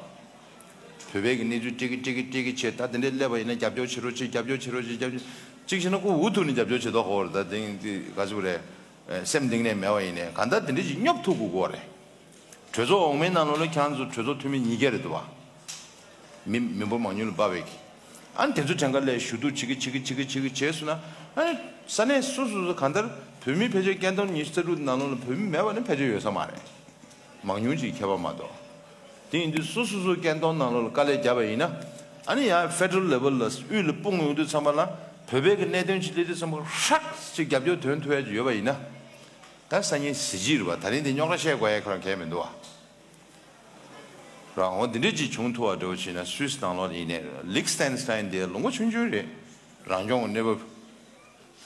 བོད་པའི་གི་གནས་ཚུལ་ཀྲིག་ཀི་ཀྲིག་ཀི་ཀྲིག་ཀི་བྱས། ད་དེ་འདྲའི་སླེབས་པ་ཡིན་ན་རྒྱབ་སྐྱོར་བྱེད་རོགས་བྱེད། རྒྱབ་སྐྱོར་བྱེད་རོགས་བྱེད། རྒྱབ་སྐྱོར་གཅིག་བྱས་ན་ཁོ་འུ་ཐུག་ནས་རྒྱབ་སྐྱོར་བྱེད་མདོག་ཁ་པོ་རེད། ད་དེ་དེ་ག་ཚོད་རེད། སེམས་གཏིང་ནས་མེད་པ་ཡིན་ནའི་གང་ལྟར་དེ་འདྲ་ཅིག་སྙོབ་ཐུབ་དགོས་ཀྱི་རེད། གྲོས་ཚོགས་འོག་མའི་ནང་ལོགས་ལ་ཁྱེད་རང་ཚོ་གྲོས་ཚོགས་འཐུས་མི་ཉིས་བརྒྱ་རེད་འདུག་བ། མི་མི་འབོར་མང་ཉུང་ལ་དཔག་པའི་གི། ཨ་ནི་དེ་ཚོ་གྲངས་ཀ་ལས་ཞུ་གཏུག་བྱེད་ཀི་བྱེད་ཀི་བྱེད་ཀི་བྱེད་ཀི་བྱས་སོང་ན། ཨ་ནི་ས་གནས་སོ་སོ་སོ་གང་ལྟར་བོད་མི་ཕལ་ཆེར་སྐད་གཏོང་ཉི་ཤུ་རྩ་དྲུག་ནང་ལོགས་ལ་བོད་མི་མེད་པ་ནི་ཕལ་ཆེར་ཡོད་ས་མ་རེད། མང་ཉུང་ཅིག་ཁྱད་པར་མ་གཏོགས། དེ་ཡིན་དུས་སོ་སོ་སོ་སྐད་གཏོང་ནང་ལོགས་ལ་དཀའ་ལས་བརྒྱབ་པ་ཡིན་ན། ཨ་ནི་ཡང་ཕེ་ཌ་རལ་ལེ་ཝལ་ལ་དབུས་ལ་སྤུངས་ཡོང་དུས་ཙམ་པ་ལ་བོད་པའི་གི་གནད་དོན་ཅིག་སླེབས་དུས་ཙམ་པ་ཧྲག་ཅིག་རྒྱབ་སྐྱོར་ཐོན་ཐུབ་ཡ་ཅིག་ཡོད་པ་ཡིན་ན། ད་སང་ཉིན་གཟི་བརྗིད་རེད་བ། ད་རིང་འདི་རྙོག་དྲ་བཤད་དགོས་ཡ་ཁོ་རང་གལ་མི་འདུག་བ། རང་འོ་འདི་འདྲས་ཅིག་བྱུང་ཐུབ་པ་འདྲ་བོ་བྱས་ན་སུད་སི་ནང་ལོགས་ཡིན་ནའི་ལིག་སི་ཏན་སི་ཏན་དེ་ལུང་པ་ཆུང་ཆུང་རེད། རང་སྐྱོང་གི་གནས་བབ་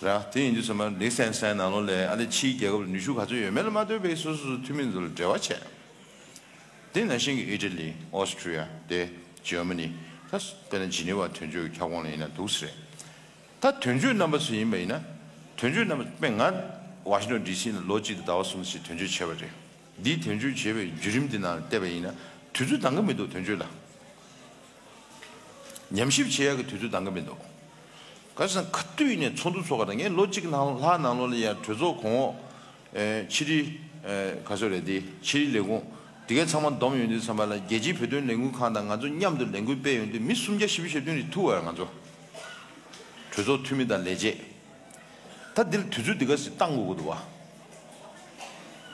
རེད། དེ་ཡིན་དུས་ཙམ་པ་ལིག་སི་ཏན་སི་ཏན་ནང་ལོགས་ལ་ཨ་ལེ་ཕྱིའི་རྒྱལ་ཁབ་ལ་ནུས་ཤུགས་ག་ཚོད་ཡོད་མེད་ལ་མ་ལྟོས་པའི་སོ་སོ་སོ་འཐུས་མི་ཚོ་ལ་འབྲེལ་བ་བྱས། དེ་ནང་བཞིན་གྱི་ཨི་ཊ་ལི། ཨོ་སི་ཊྲི་ཡ། དེ་ཇར་མ་ནི། ད་དཔེར་ན་ཇི་ནི་ཝ་དོན་གཅོད་ཀྱི་ཁྱབ་ཁོངས་ལ་ཡིན་ན་འདུག་སེ་རེད། ད་དོན་གཅོད་རྣམ་པ་ཚོ་ཡིན་པ་ཡིན་ན། དོན་གཅོད་རྣམ་པ་དཔེ་ང་ཝ་ཤིང་ཊོན་ཌི་སི་ལ་ལོ་གཅིག་དང་ཟླ་བ་གསུམ་ཞིག་དོན་གཅོད་བྱས་པ་རེད། འདིའི་དོན་གཅོད་བྱས་པའི་བརྒྱུད་རིམ་འདི་ནང་བལྟས་པ་ཡིན་ན་དུས་ཚོད་འདང་གི་མི་འདུག་དོན་གཅོད་ལ། ཉམས་ཞིབ་བྱེད་ཡག་གི་དུས་ཚོད་འདང་གི་མི་འདུག་ག་རེ་ཟེར་ན་ག་དུས་ཡིན་ནའི་ཚོགས་འདུ་ཚོགས་ག་དང་ངས་ལོ་གཅིག་ནང་ལྷག་ནང་ལོགས་ལ་ཡང་གྲོས་ཚོགས་གོང་འོག་ཨེ་ཕྱི་དྲིལ་ཨེ་ག་ཚོད་རེད་དེ་ཕྱི་དྲིལ་ལས་ཁུངས་དེ་གའི་ཚང་མ་བསྡོམས་ཡོང་དུས་ཙམ་པ་ལ་རྒྱལ་སྤྱིའི་བོད་དོན་ལས་འགུལ་ཁང་དང་ང་ཚོ་མཉམ་དུ་ལས་འགུལ་སྤེལ་ཡོང་དུས་མི་སུམ་བརྒྱ་བཞི་བཅུ་ཞེ་བདུན་རེ་ཐུག་པ་ང་ཚོ་གྲོས་ཚོགས་འཐུས་མི་དང་ལས་བྱེད། ད་འདིར་དུས་ཚོད་འདི་ག་ཞིག་བཏང་དགོས་ཀྱི་འདུག་བ།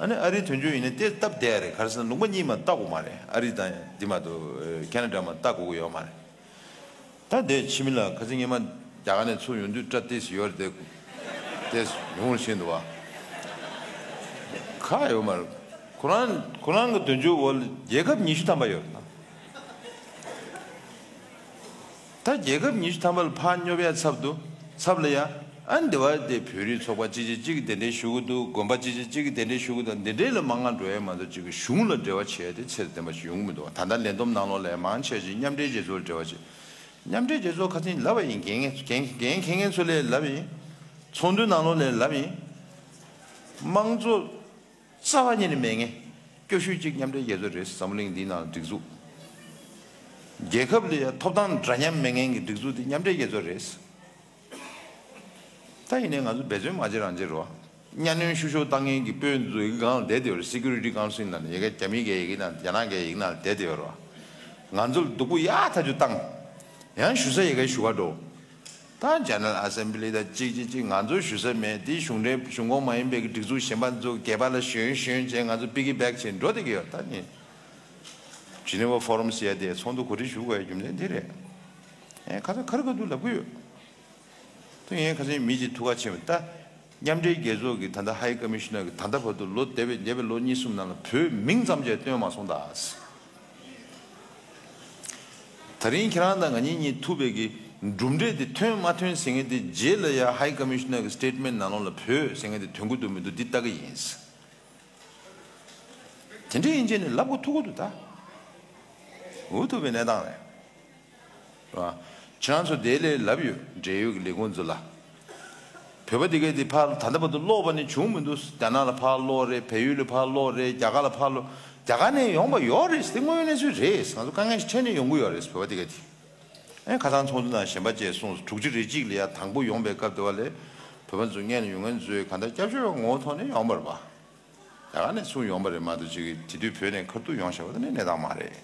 ཨ་ནི་ཨ་རིའི་དོན་གཅོད་ཡིན་ན་དེ་སྟབས་བདེ་རེད། ག་རེ་ཟེར་ན་ལུང་པ་གཉིས་མ་ལྟ་དགོས་མ་རེད། ཨ་རི་དང་འདི་མ་གཏོགས་ཁེ་ན་ཌ་མ་ལྟ་དགོས་ཀྱི་ཡོད་མ་རེད། ད་དེ་ཕྱི་མི་ལ་ཁ་སང་ཉི་མ་རྒྱ་གར་ནས་ཚུར་ཡོང་དུས་སྐྲ་ཏོག་ཙམ་ཡོད་རེད་དེ། ཏོག་ཙམ་ཉུང་རུ་ཕྱིན་འདུག་བ། ཁག་ཡོད་མ་རེད། ཁོ་རང་ཁོ་རང་གི་དོན་གཅོད་འོག་ལ་རྒྱལ་ཁབ་ཉི་ཤུ་ཐམ་པ་ཡོད་རེད། ད་རྒྱལ་ཁབ་ཉི་ཤུ་ཐམ་པ་ལ་ཕར་སྙོབ་ཡ་ཚབ་ཏུ་ཚབ་ལ་ཡ་ཨ་འདི་བ་དེ་བོད་རིགས་ཚོགས་པ་གཅིག་གཅིག་གཅིག་གིས་གདན་འདྲེན་ཞུ་གི་འདུག་དགོན་པ་གཅིག་གཅིག་གཅིག་གིས་གདན་འདྲེན་ཞུ་གི་འདུག་འདི་འདྲའི་ལ་མང་ང་འགྲོ་ཡ་མ་གཏོགས་གཅིག་གི་གཞུང་ལ་འབྲེལ་བ་བྱེད་ཡ་དེ་ཚེ་འདི་མ་ཞིག་ཡོང་གི་མི་འདུག་ད་ལྟ་ལས་བསྡོམས་ནང་ལོགས་ལ་མང་ཆེ་ཞིག་མཉམ་འབྲེལ་རྒྱལ་ཚོགས་ལ་འབྲེལ་བ་བྱེད། མཉམ་འབྲེལ་རྒྱལ་ཚོགས་ཁ་སང་ལབ་པ་ཡིན། འགན་འགན་འགན་འཁྱེར་མཁན་ཚོ་ལ་ལབ་པ་ཡིན། ཚོགས་འདུའི་ནང་ལོགས་ལ་ལབ་པ་ཡིན། དམངས་གཙོ་རྩ་བ་ཉིད་ནས་མེད་མཁན། སྐྱོ་ཤོས་གཅིག་མཉམ་འབྲེལ་རྒྱལ་ཚོགས་རེད། འཛམ་བུ་གླིང་འདིའི་ནང་སྒྲིག་འཛུགས། རྒྱལ་ཁབ་ལ་ཡང་ཐོབ་ཐང་འདྲ་མཉམ་མེད་མཁན་གྱི་སྒྲིག་འཛུགས་དེ་མཉམ་འབྲེལ་རྒྱལ་ཚོགས་རེད། ད་ཡིན་ནའི་ང་ཚོ་འབད་བརྩོན་མ་བྱེད་རང་བྱེད་རོ། གཉའ་གནོན་བཤུ་གཞོག་བཏང་མཁན་གྱི་དཔོན་ཚོ་ཡི་གེ་སྒང་ལ་བསྡད་དེ་ཡོད་རེད། སི་ཀུ་རི་ཊི་ཀའུན་སིལ་ནང་ལ་ཡ་གི་རྒྱ་མིའི་གི་ཡི་གེ་ནང་རྒྱ་ནག་གི་ཡི་གེ་ནང་ལ་བསྡད་དེ་ཡོད་རེད། ང་ཚོ་ལ་སྡུག་པོ་ཡག་ཐག་ཆོད་བཏང་། ཡང་ཞུ་ས་ཡི་གེ་ཞུ་བ་འགྲོ། ད་General Assembly་དང་གཅིག་གཅིག་གཅིག་ང་ཚོ་ཞུ་ས་མེད། དེ་གཞུང་འབྲེལ་གཞུང་ཁོངས་མ་ཡིན་པའི་གི་སྒྲིག་འཛུགས་གཞན་པ་ཚོ་སྒལ་པ་ལ་ཞོན་ཞོན་བྱས་ང་ཚོ་པི་གི་བེག་བྱས་འགྲོ་བསྡད་ཀྱི་ཡོད། ད་ནི་Geneva Forum་ཟེར་ཡ་དེ་ཚོགས་འདུ་གོ་སྒྲིག་ཞུ་དགོས་ཡ་རྒྱུ་མཚན་འདི་རེད། ཨེ་ཁ་ཚ་ཁ་རི་ཁ་ཐུག་ལབ་ཀྱི་ཡོད། ད་ངས་ཁ་སང་མི་གཅིག་ཐུག་ཁ་ཕྱེ་བ་ད། མཉམ་འབྲེལ་རྒྱལ་ཚོགས་ཀྱི་ད་ལྟ་High Commissioner་གྱི་ད་ལྟ་བར་དུ་ལོ་འདས་པའི་འདས་པའི་ལོ་གཉིས་གསུམ་ནང་ལ་བོད་མིང་ཙམ་ཅིག་བཏོན་མ་སོང་ད། ད་རིང་ཁྱེད་རང་དང་ང་གཉིས་གཉིས་ཐུག་པའི་གི་གྲུབ་འབྲས་དེ་ཐོན་མ་ཐོན་ཟེར་མཁན་དེ་རྗེས་ལ་ཡ་High Commissioner་གི་statement་ནང་ལོགས་ལ་བོད་ཟེར་མཁན་དེ་ཐོན་གི་འདུག་མི་འདུག་འདི་ལྟ་གི་ཡིན། དེ་འདྲ་ཡིན་ཅེས་ནས་ལབ་དགོས་ཐུག་གི་འདུག་ད། འུ་ཐུག་པའི་གནས་སྟངས་རེད། རེད་བ། ཁྱེད་རང་ཚོ་དེ་ལས་ལབ་ཡོད། འབྲེལ་ཡོད་ཀྱི་ལས་ཁུངས་ཚོ་ལ། བོད་པ་དེ་གས་དེ་ཕར་ད་ལྟ་བར་དུ་ལོག་པ་ནི་བྱུང་མི་འདུག་རྒྱ་ནག་ལ་ཕར་ལོག་རེད། བལ་ཡུལ་ལ་ཕར་ལོག་རེད། རྒྱ་གར་ལ་ཕར་ལོག་རྒྱ་གར་ནས་ཡོང་པ་ཡོད་རེད། དེ་དངོས་ཡོད་གནས་ཚུལ་རེད། ང་ཚོ་དཀའ་ངལ་ཞིག་འཕྲད་ནས་ཡོང་གི་ཡོད་རེད། བོད་པ་དེ་གས་དེ། ཨེ་ཁ་སང་ཚོགས་འདུ་ནང་གཞན་པ་བཅས་གསུངས་སོང་། དྲུག་ཅུ་རེ་གཅིག་ལ་ཡ་དང་པོ་ཡོང་པའི་སྐབས་དེ་བ་ལས་བོད་པ་ཚོ་སྔོན་ལ་ཡོང་མཁན་ཚོས་གང་ལྟར་སྐྱབས་བཅོལ་བའི་ངོ་བོ་ཐོག་ནས་ཡོང་པ་རེད་པ། རྒྱ་གར་ནས་ཚུར་ཡོང་པ་རེད་མ་གཏོགས་ཅིག་གིས་དེ་དུས་བོད་ནས་ཁ་ཐུག་ཡོང་བཞག་པ་དེ་ནི་གནས་སྟངས་མ་རེད།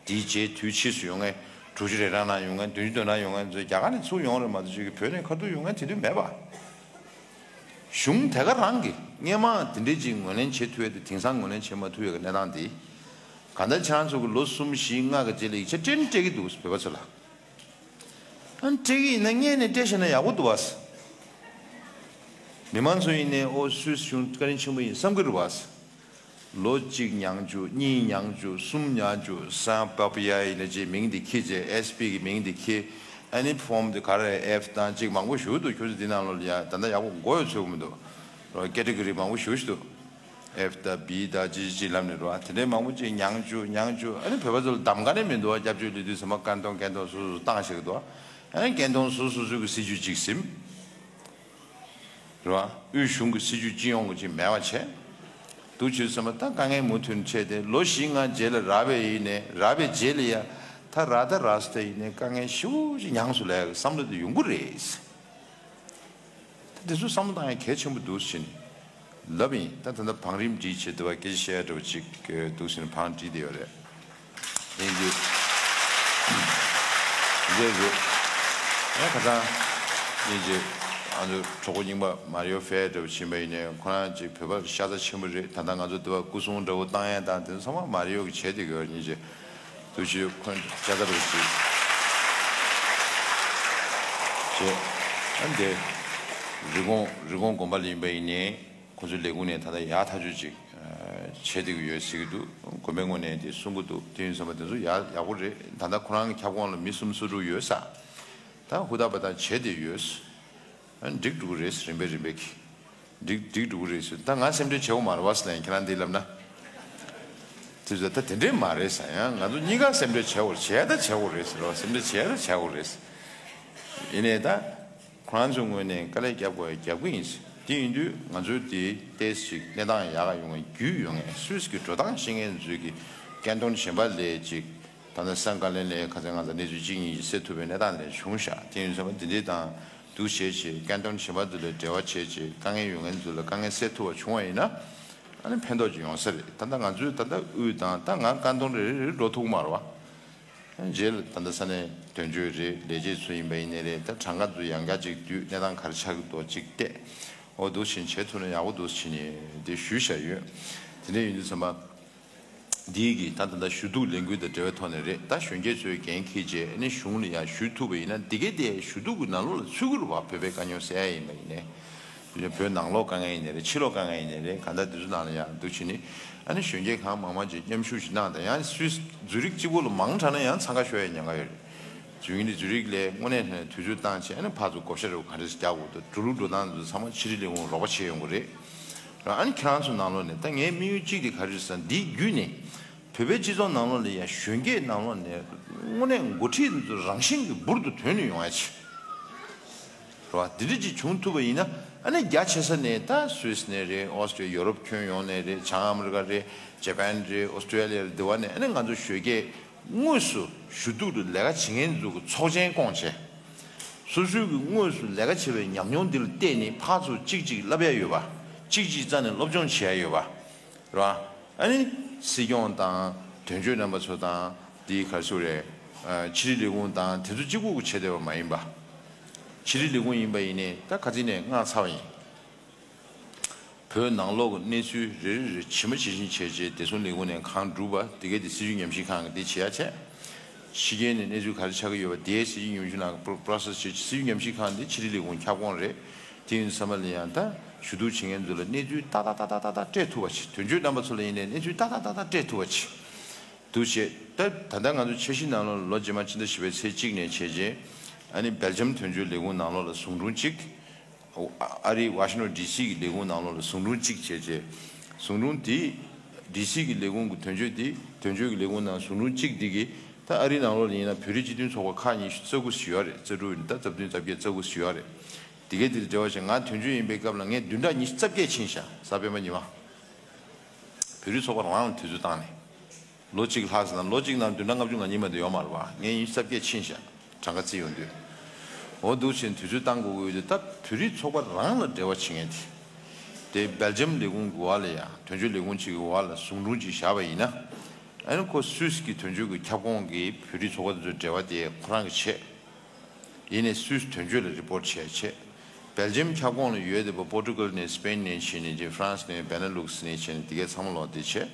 དེའི་རྗེས་དུས་ཕྱིས་སུ་ཡོང་མཁན་དྲུག་ཅུ་རེ་གྲངས་ནང་ཡོང་མཁན་བདུན་ཅུ་དོན་གྲངས་ཡོང་མཁན་ཚོས་རྒྱ་གར་ནས་ཚུར་ཡོང་རེད་མ་གཏོགས་ཅིག་གིས་བོད་ནས་ཁ་ཐུག་ཡོང་མཁན་དེ་དུས་མེད་པ། གཞུང་དེ་ག་རང་གིས་སྔོན་མ་དེ་འདྲའི་ཅིག་ངོས་ལེན་བྱེད་ཐུབ་ཡས་དེ་དེང་སང་ངོས་ལེན་བྱེད་མ་ཐུབ་ཡས་ཀྱི་གནས་སྟངས་དེ། གང་ལྟར་ཁྱེད་རང་ཚོ་གི་ལོ་གསུམ་བཞི་ལྔ་གི་རྗེས་ལ་ཡིག་ཆ་སྤྲད་སྤྲད་ཀྱི་འདུག་བོད་པ་ཚོ་ལ། ཨ་ནི་སྤྲད་ཀྱི་ཡིན་ན་སྔོན་ནས་སྤྲད་བཞག་ན་ཡག་པོ་འདུག་བ། མི་མང་ཚོ་ཡིན་ནའི་ཨོ་སུད་སི་གཞུང་བཀའ་དྲིན་ཆེན་པོ་ཡིན་བསམ་གྱི་རེད་བ། ལོ་གཅིག་ཉང་བཅུག་གཉིས་ཉང་བཅུག་གསུམ་ཉང་བཅུག་སན་པ་པི་ཡ་ཡིན་ན་ཅིག་མིང་འདི་ཁྱེར་བྱས་ཨེས་པི་གི་མིང་འདི་ཁྱེར། ཨ་ནི་ཕོམ་འདི་ག་རེ་ཨེཕ་དང་ཅིག་མང་པོ་ཞིག་འདུག་ཁྱོད་ཚོ་འདི་ནང་ལོགས་ལ་ཡ་ད་ལྟ་ཡག་པོ་མགོ་ཡང་ཚོད་ཀྱི་མི་འདུག་ཀེ་ཊི་གོ་རི་མང་པོ་ཞིག་འདུག་ཨེཕ་དང་བི་དང་ཅི་ཅི་ཅི་ལབ་ནས་རོ། དེ་འདྲའི་མང་པོ་ཅིག་ཉང་བཅུག་ཉང་བཅུག་ཨ་ནི་བོད་པ་ཚོ་ལ་གདམ་ག་ནས་མི་འདུག་བ། སྐྱབས་བཅོལ་ལས་དུས་ཚང་མ་ཀན་ཐོང་ཀན་ཐོང་སོ་སོ་སོ་བཏང་ཤེས་ཀྱི་འདུག་ཨ་ནི་ཀན་ཐོང་སོ་སོ་སོ་གི་སྲིད་ཇུས་ཅིག་ཟིན་རོ། དབུས་གཞུང་གི་སྲིད་ཇུས་སྤྱི་ཡོངས་ཀྱི་ཅིག་མེད་པ་བྱས་འདུག་བྱས་ཙང་མ་ད་དཀའ་ངལ་མུ་མཐུད་ནས་འཕྲད་དེ་ལོ་བཞི་ལྔ་རྗེས་ལ་རག་པའི་ཡིན་ནས་རག་པའི་རྗེས་ལ་ཡ་ད་རག་ད་རག་སོང་ད་ཡིན་ནས་དཀའ་ངལ་ཞེ་པོ་ཅིག་ཉམས་སུ་ལེན་ཡག་བསམ་བློ་དེ་ཡོང་གི་རེད། ད་དེ་ཚོ་བསམ་བློ་བཏང་ཡ་གལ་ཆེན་པོ་འདུག་ཟེར་ནས་ལབ་ཡིན། ད་ད་ལྟ་བང་རིམ་བསྒྲིགས་བྱས་དེ་བ་སྐད་ཆ་བཤད་ཡ་འདྲ་བོ་ཅིག་འདུག་ཟེར་ནས་བང་བསྒྲིགས་བསྡད་ཡོད་རེད། ཡིན་གྱི། འདི་རེད། ཡང་ཁ་སང་ཡིན་གྱི། ང་ཚོ་གྲོགས་པོ་རྙིང་པ་མ་རི་ཡོ་ཧྥེ་འདྲ་བོ་ཕྱིན་པ་ཡིན་ནའི་ཁོ་རང་ཅིག་བོད་པ་ཤ་ཚ་ཆེན་པོ་རེད། ད་ལྟ་ང་ཚོ་དེ་བ་སྐུ་སྲུང་འདྲ་བོ་བཏང་ཡ་དང་དེ་ཚོ་ཚང་མ་མ་རི་ཡོ་གི་བྱས་བསྡད་ཀྱི་ཡོད་ཡིན་གྱི། དུ་ཞུ་ཁོན་ཅ་ད་རུ་ཞུ། ཞེས། ཨ་འདི། རི་ཀོང་རི་ཀོང་དགོན་པ་ལ་ཡིན་པ་ཡིན་ནའི། ཁོ་ཚོའི་ལས་ཁུངས་ནས་ད་ལྟ་ཡག་ཐག་ཆོད་ཅིག་བྱེད་བསྡད་ཀྱི་ཡོད་ཟེར་གྱི་འདུག་དགོན་པའི་ངོས་ནས་དེ་གསུང་གི་འདུག་དེ་ཡིན་ཙང་མ་དེ་ཚོ་ཡག་ཡག་པོ་རེད། ད་ལྟ་ཁོ་རང་གི་ཁྱབ་ཁོངས་ལ་མི་གསུམ་སོ་དྲུག་ཡོད་ས། ད་ཧུར་ཐག་པ་ཐག་བྱས་བསྡད་ཡོད། ཨ་འགྲིག་འགྲོ་གི་རེད། རིམ་པས་རིམ་པས་ཀྱི། འགྲིག་འགྲིག་འགྲོ་གི་རེད་ཟེར། ད་ང་སེམས་ཁྲལ་བྱེད་དགོས་མ་རེད་བ་ཟེར་ན་ཡང་ཁྱེད་རང་འདི་ལབ་ན། དེ་ཚོ་ད་དེ་འདྲས་མ་རེད་ཟེར། ཡང་ང་ཚོ་གཉིས་ཀ་སེམས་ཁྲལ་བྱེད་དགོས་བྱས་ད་བྱེད་དགོས་རེད་ཟེར་བ། སེམས་ཁྲལ་བྱས་ད་བྱེད་དགོས་རེད་ཟེར། ཡིན་ནའི་ད། ཁོ་རང་ཚོའི་ངོས་ནས་དཀའ་ལས་རྒྱབ་དགོས་རྒྱབ་ཀྱི་ཡིན། དེ་ཡིན་དུས་ང་ཚོའི་དེ་ཏོག་ཙམ་ཅིག་གནས་སྟངས་ཡག་ག་ཡོང་བའི་རྒྱུས་ཡོད་མཁན་སུད་སི་གི་འགྲོ་སྟངས་ཤེས་མཁན་ཚོས་ཀྱི་ཀན་ཏོན་གཞན་པ་ལས་ཅིག་ད་ལྟ་སན་ཀ་ལན་ལས་ཁ་སང་ང་ཚོ་གནས་ཚུལ་གཅིག་གཉིས་ཤིག་གསལ་ཐུབ་པའི་གནས་སྟངས་དེ་འདྲ་བྱུང་ཤག་དེ་ཡིན་ཙང་འདི་འདྲའི་དང་འདུག་བྱས་བྱས་ཀན་ཏོན་གཞན་པ་ཚོ་ལ་འབྲེལ་བ་བྱས་བྱས་དཀའ་ངལ་ཡོད་མཁན་ཚོ་ལ་དཀའ་ངལ་སེལ་ཐུབ་པ་བྱུང་བ་ཡིན་ན། ཨ་ནི་ཕན་ཐོགས་ཅིག་ཡོང་ས་རེད། ད་ལྟ་ང་ཚོའི་ད་ལྟ་དབུས་དང་ད་ང་ཀན་ཏོན་རེ་རེ་རེ་འགྲོ་ཐུབ་ཀྱི་མ་རེད་བ། རྗེས་ལ་ད་ལྟ་ས་གནས་དོན་གཅོད་རེད། ལས་བྱེད་ཚོ་ཡིན་པ་ཡིན་ནའི་རེད། ད་གྲངས་ཀ་ཚོ་ཡང་བསྐྱར་ཅིག་བསྡུས། གནས་སྟངས་ག་རེ་ཆགས་ཀྱི་འདུག་ཅིག་བལྟས། འོ་འདུག་བྱས་བྱེད་ཐུབ་ན་ཡག་པོ་འདུག་བྱས་ནས་དེ་ཞུས་བཞག་ཡོད། དེ་འདྲ་ཡིན་དུས་ཙམ་པ། འདིའི་གི་ད་ད་ལྟ་ཞུ་གཏུག་ལས་འགུལ་དང་འབྲེལ་བའི་ཐོག་ནས་རེད། ད་གཞོན་སྐྱེས་ཚོས་འགན་འཁྱེར་བྱས་ཨ་ནི་གཞུང་ལ་ཡང་ཞུ་ཐུབ་པ་ཡིན་ན་འདི་གའི་དེ་ཞུ་གཏུག་གི་ནང་ལོགས་ལ་ཚུད་ཀྱི་རེད་བ། བོད་པའི་དཀའ་རྙོག་སེལ་ཡ་ཡིན་པ་ཡིན་ནའི། བོད་ནང་ལོགས་དཀའ་ངལ་ཡིན་ནའི་རེད། ཕྱི་ལོགས་དཀའ་ངལ་ཡིན་ནའི་རེད། གང་ལྟར་དེ་ཚོ་ནང་ལ་ཡང་འདུག་བྱས་ནི་ཨ་ནི་གཞོན་སྐྱེས་གང་མང་མང་ཅིག་མཉམ་ཞུགས་ཤིག་གནང་དང་། ཡང་སུད་ཛུ་རིག་གཅིག་པོ་ལ་མང་དྲགས་ན་ཡང་འཚང་ཁ་ཤོར་ཡ་ཉེན་ཁ་ཡོད་རེད། ཛུ་ཡིན་ནི་ཛུ་རིག་ལས་དངོས་གནས་དུས་ཚོད་བཏང་བྱས་ཨ་ནི་ཕར་ཚུར་བགོ་བཤའ་རེ་ག་རེ་བརྒྱབ་དགོས་འདུག་འགྲོ་ལུགས་འགྲོ་སྟངས་ཚོ་ཚང་མ་ཕྱི་རིགས་ལས་ཁུངས་རོགས་པ་བྱེད་ཡོང་གི་རེད། ཨ་ནི་ཁྱེད་རང་ཚོ་ནང་ལོགས་ནས་ད་ངའི་དམིགས་ཡུལ་གཅིག་དེ་ག་རེ་རེད་ཟེར་ན། འདིའི་བརྒྱུད་ནས་བོད་པའི་སྤྱི་ཚོགས་ནང་ལོགས་ལ་ཡང་གཞོན་སྐྱེས་ནང་ལོགས་ནས་དངོས་གནས་འགོ་ཁྲིད་འདི་ཚོ་རང་བཞིན་གྱིས་འབུར་དུ་ཐོན་ནས་ཡོང་ཡ་ཆེ། རེད་བ། འདི་འདྲ་ཅིག་བྱུང་ཐུབ་པ་ཡིན་ན་ཨ་ནི་རྒྱ་ཆེ་ས་ནས་ད་སུད་སི་ནས་རེད། ཨོ་སི་ཀྲི་ཡ། ཡོ་རོབ་ཁྱོན་ཡོངས་ནས་རེད། བྱང་ཨ་མི་རི་ཀ་རེད། ཇ་པན་རེད། ཨོ་སི་ཀྲི་ཡ་ལི་ཡ་རེད། འདི་བ་ནས་ཨ་ནི་ང་ཚོ་གཞོན་སྐྱེས་དངོས་སུ་ཞུ་གཏུག་ཏུ་ལས་ཀ་བྱེད་མཁན་ཚོ་གི་ཚོགས་ཆེན་བསྐོང་བྱས། སོ་སོའི་གི་དངོས་སུ་ལས་ཀ་བྱེད་པའི་ཉམས་མྱོང་འདི་ལ་བལྟས་ནས་ཕར་ཚུར་གཅིག་གཅིག་བསླབ་ཡ་ཡོད་པ། གཅིག་གཅིག་རྩ་ནས་སློབ་སྦྱོང་བྱེད་ཡ་ཡོད་པ། རེད་བ། ཨ་ནི་སྲིད་སྐྱོང་དང་དོན་གཅོད་རྣམ་པ་ཚོ་དང་དེའི་ག་རེ་ཟེར་རེད། ཨ། ཕྱི་དྲིལ་ལས་ཁུངས་དང་དེ་ཚོ་གཅིག་པུ་གི་བྱེད་བསྡད་པ་མ་ཡིན་པ། ཕྱི་དྲིལ་ལས་ཁུངས་ཡིན་པ་ཡིན་ནའི་ད་ག་ཚིག་ནས་མངགས་ཚར་བ་ཡིན། བོད་ནང་ལོགས་ཀྱི་གནས་ཚུལ་རེ་རེ་རེ་ཇི་མ་ཇི་བཞིན་བྱས་རྗེས་བདེ་སྲུང་ལས་ཁུངས་ནས་གང་བསྒྲུབས་པ་དེ་གའི་དེ་སྲིད་བྱུས་ཉམས་ཞིབ་ཁང་གིས་དེ་བྱེད་ཡ་བྱས། ཕྱི་རྒྱལ་ནས་གནས་ཚུལ་ག་རེ་ཆགས་ཀྱི་ཡོད་པ་དེ་སྲིད་བྱུས་ཉམས་ཞིབ་ནང་པོ་རོ་སེ་སི་བྱས། སྲིད་བྱུས་ཉམས་ཞིབ་ཁང་དེ་ཕྱི་དྲིལ་ལས་ཁུངས་ཁྱབ་ཁོངས་རེད། དེ་ཡིན་ཙམ་པ་ལ་ཡང་ད་ཞུ་གཏུག་བྱེད་མཁན་ཚོ་ལ་གནས་ཚུལ་ཏག་ཏག་ཏག་ཏག་ཏག་ཏག་སྤྲད་ཐུབ་པ་བྱེད། དོན་གཅོད་རྣམ་པ་ཚོ་ལ་ཡིན་ནའི་གནས་ཚུལ་ཏག་ཏག་ཏག་ཏག་སྤྲད་ཐུབ་པ་བྱེད། འདུག་བྱས། ད་ད་ལྟ་ང་ཚོ་འཆར་གཞི་ནང་ལོགས་ལ་ལོ་རྗེས་མ་ཕྱི་ཟླ་བཞི་པའི་ཚེས་གཅིག་ནས་བྱས་རྗེས་ཨ་ནི་སྦེལ་ཇམ་དོན་གཅོད་ལས་ཁུངས་ནང་ལོགས་ལ་ཟུང་དྲུང་གཅིག་ཨ་རིའི་ཝ་ཤིང་ཊོན་ཌི་སི་གི་ལས་ཁུངས་ནང་ལོགས་ལ་ཟུང་དྲུང་གཅིག་བྱས་རྗེས། ཟུང་དྲུང་དེ་ཌི་སི་གི་ལས་ཁུངས་ཀྱི་དོན་གཅོད་དེ་དོན་གཅོད་ཀྱི་ལས་ཁུངས་ནང་ཟུང་དྲུང་གཅིག་དེ་གིས་ད་ཨ་རིའི་ནང་ལོགས་ལ་ཡིན་ན་བོད་རིགས་སྤྱི་མཐུན་ཚོགས་པ་ཁག་ཉི་ཤུ་རྩ་དགུ་ཞིག་ཡོད་རེད། རྩ་དྲུག་ད་རྩ་བདུན་རྩ་བརྒྱད་རྩ་དགུ་ཞིག་ཡོད་རེད། དེ་གའི་དེ་ལ་འབྲེལ་བ་བྱས། ང་དོན་གཅོད་ཡིན་པའི་སྐབས་ལ་ངས་བདུན་ཕྲག་ཉི་ཤུ་རྩ་བརྒྱད་ཕྱིན་ཤག་གཟའ་སྤེན་པ་ཉི་མ། བོད་རིགས་ཚོགས་པ་རང་ལ་དུས་ཚོད་བཏང་ནས། ལོ་གཅིག་ལྷག་ཟེར་ན་ལོ་གཅིག་ནང་བདུན་ཕྲག་ལྔ་བཅུ་ང་གཉིས་མ་གཏོགས་ཡོད་མ་རེད་བ། ངས་ཉི་ཤུ་རྩ་བརྒྱད་ཕྱིན་ཤག་གྲངས་ཀ་བརྩིས་ཡོང་དུས། འོ་འདུག་བྱས་དུས་ཚོད་བཏང་དགོས་ཀྱི་ཡོད་དུས་ད་བོད་རིགས་ཚོགས་པ་རང་ལ་འབྲེལ་བ་བྱེད་མཁན་དེ། དེ་སྦེལ་ཇམ་ལས་ཁུངས་ཀྱི་འོག་ལ་ཡ་དོན་གཅོད་ལས་ཁུངས་གཅིག་གི་འོག་ལ་ཟུང་དྲུང་གཅིག་བཞག་པ་ཡིན་ན། ཨ་ནི་ཁོ་སུད་སི་གི་དོན་གཅོད་ཀྱི་ཁྱབ་ཁོངས་ཀྱི་བོད་རིགས་ཚོགས་པ་དེ་ཚོའི་འབྲེལ་བ་དེ་ཁོ་རང་གིས་བྱེད། ཡིན་ནའི་སུད་སི་དོན་གཅོད་ལ་རི་པོར་ཊི་བྱས་བྱས། སྦེལ་ཇམ་ཁྱབ་ཁོངས་ལ་ཡོད་བསྡད་པ་པོར་ཊུ་གལ་ནས་སི་པེན་ནས་བྱས་ནས་ཅིག་ཧྥ་རན་སི་ནས་བེ་ན་ལུག་སི་ནས་བྱས་ནས་དེ་གའི་ཚང་མ་ལོག་དེ་བྱས།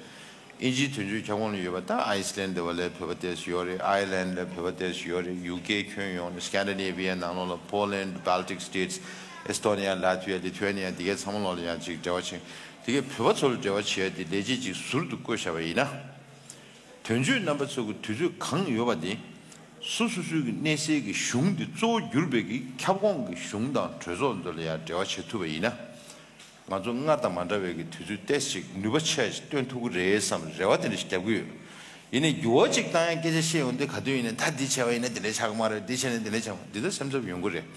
དབྱིན་ཇིའི་དོན་གཅོད་ཁྱབ་ཁོངས་ལ་ཡོད་པ་ད་ཨའི་སི་ལན་དེ་བ་ལས་བོད་པ་ཏོག་ཙམ་ཡོད་རེད། ཨའི་ལན་ལ་བོད་པ་ཏོག་ཙམ་ཡོད་རེད། ཡུ་ཀེ་ཁྱོན་ཡོངས་ནས་སི་ཀན་ཌི་ནེ་བི་ཡ་ནང་ལོགས་ལ་པོ་ལན། Baltic States། ཨེ་སི་ཐོ་ནི་ཡ། ལ་ཐི་ཝི་ཡ། ལི་ཐུ་ཝེ་ནི་ཡ། དེ་གའི་ཚང་མ་ལོགས་ལ་ཡང་ཅིག་འབྲེལ་བ་བྱས། དེ་གའི་བོད་པ་ཚོ་ལ་འབྲེལ་བ་བྱས་ཏེ་ལས་བྱེད་ཅིག་ཟུར་དུ་བསྐོས་བཞག་པ་ཡིན་ན། དོན་གཅོད་རྣམ་པ་ཚོ་གི་དུས་ཚོད་གང་ཡོད་པ་དེ། སོ་སོ་སོའི་གི་གནས་སའི་གི་གཞུང་དེ་གཙོ་བོ་གྱུར་པའི་གི་ཁྱབ་ཁོངས་ཀྱི་གཞུང་དང་གྲོས་ཚོགས་ཚོ་ལ་ཡང་འབྲེལ་བ་བྱེད་ཐུབ་པ་ཡིན་ན། ང་ཚོ་སྔར་དང་མ་འདྲ་བའི་གི་དུས་ཚོད་ཏོག་ཙམ་ཅིག་ནུས་པ་ཆེ་ཞིག་སྟོན་ཐུབ་ཀྱི་རེད་བསམ་རེ་བ་དེ་འདྲ་ཞིག་རྒྱབ་ཀྱི་ཡོད། ཡིན་ནའི་འགྱུར་བ་ཅིག་བཏང་ཡ་སྐད་ཆ་བཤད་ཡོང་དུས་ག་དུས་ཡིན་ནའི་ད་འདི་བྱས་པ་ཡིན་ན་འདི་འདྲ་ཆགས་ཀྱི་མ་རེད། འདི་བྱས་ན་འདི་འདྲ་ཆགས་ཀྱི་མ་རེད། འདི་ལྟར་སེམས་འཚབ་ཡོང་གི་རེད།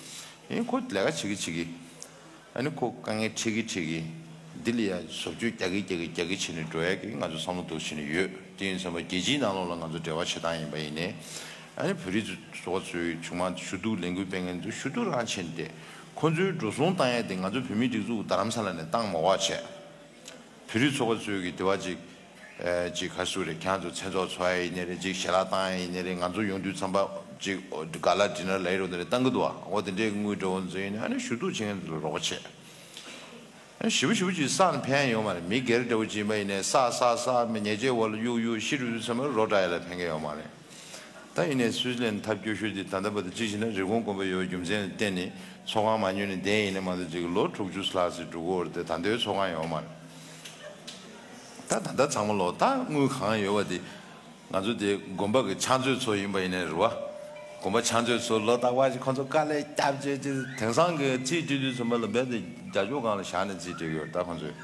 ཡིན་ཁོ་ལས་ཀ་བྱེད་ཀྱི་བྱེད་ཀྱི། ཨ་ནི་ཁོ་དཀའ་ངལ་འཕྲད་ཀྱི་འཕྲད་ཀྱི། འདི་ལ་ཡང་བཟོ་བཅོས་རྒྱག་གི་རྒྱག་གི་རྒྱག་གི་བྱས་ནས་འགྲོ་ཡ་གི་ང་ཚོ་བསམ་བློ་འདུག་བྱས་ནས་ཡོད། དེ་ཡིན་ཙང་རྒྱལ་སྤྱིའི་ནང་ལོགས་ལ་ང་ཚོ་འབྲེལ་བ་བྱེད་སྟངས་ཡིན་པ་ཡིན་ནའི། ཨ་ནི་བོད་རིགས་ཚོ་ཚོགས་པ་ཚོའི་ཆུང་མ་ཞུ་གཏུག་ལས་འགུལ་སྤེལ་མཁན་ཚོ་ཞུ་གཏུག་རང་བྱས་ནས་བསྡད། ཁོ་ཚོའི་འགྲོ་སོང་བཏང་ཡ་དེ་ང་ཚོ་བོད་མིའི་སྒྲིག་འཛུགས་རྡ་རམ་ས་ལ་ནས་བཏང་མ་དགོས་པ་བྱས། བོད་རིགས་ཚོགས་པ་ཚོའི་གི་དེ་བ་ཅིག་ཨེ། ཅིག་ག་རེ་ཟེར་དགོས་རེད། ཁྱེད་རང་ཚོ་མཚན་ཚོགས་འཚོགས་ཡ་ཡིན་ནའི་རེད། ཅིག་ཞལ་ལག་བཏང་ཡ་ཡིན་ནའི་རེད། ང་ཚོ་ཡོང་དུས་ཙམ་པ་ཅིག་ག་ལ་ཌི་ནར་ལ་ཡི་རོ་དེ་རེད་བཏང་གི་འདུག་བ། འོ་དེ་འདྲའི་དངུལ་འགྲོ་བ་ཚོ་ཡིན་ནའི་ཨ་ནི་ཞུ་གཏུག་བྱེད་མཁན་ཚོ་ལ་རོགས་པ་བྱས། ཨ་ནི་ཞེ་པོ་ཞེ་པོ་ཅིག་བསགས་ནས་ཕན་ཡ་ཡོད་མ་རེད། མི་སྒེར་འདྲ་བོ་ཅིག་ཡིན་པ་ཡིན་ནའི་བསགས་བསགས་བསགས་མི་ཉེས་ཆད་འོག་ལ་གཡུག་གཡུག་ཤི་རུ་ཚང་མ་རོ་བསྒྲགས་ཡ་ལ་ཕན་གི་ཡོད་མ་རེད། ད་ཡིན་ནའི་སུའི་ཙི་ལན་ཐབས་སྐྱོ་ཤོས་དེ་ད་ལྟ་བར་དུ་གཅིག་བྱས་ན་རི་ཀོན་དགོན་པ་ཡོད་པའི་རྒྱུ་མཚན་ལ་བརྟེན་ནས་ཚོགས་ཁང་མ་ཉོས་ནས་བསྡད་ཡིན་ན་མ་གཏོགས་ཅིག་ལོ་དྲུག་ཅུ་ལྷག་ཙམ་འགྲོ་གི་ཡོད་རེད་དེ། ད་ལྟའི་ཚོགས་ཁང་ཡོད་མ་རེད། ད་ད་ལྟ་ཚང་མ་ལོག་ད་དངུལ་གང་ཡོད་པ་དེ་ང་ཚོ་དེ་དགོན་པ་གི་ཕྱག་མཛོད་ཚོ་ཡིན་པ་ཡིན་ནའི་རེད་བ། དགོན་པ་ཕྱག་མཛོད་ཚོ་ལོ་རྟག་པར་ཅིག་ཁོང་ཚོ་དཀའ་ལས་བརྒྱབ་བྱས་ཅིག་དེང་སང་གི་རྩིས་སྤྲད་དུས་ཚང་མ་ལ་རྦད་དེ་རྒྱ་ཤོག་སྒང་ལ་བཞག་ནས་རྩིས་སྤྲད་ཀྱི་ཡོད་རེད། ད་ཁོང་ཚོས།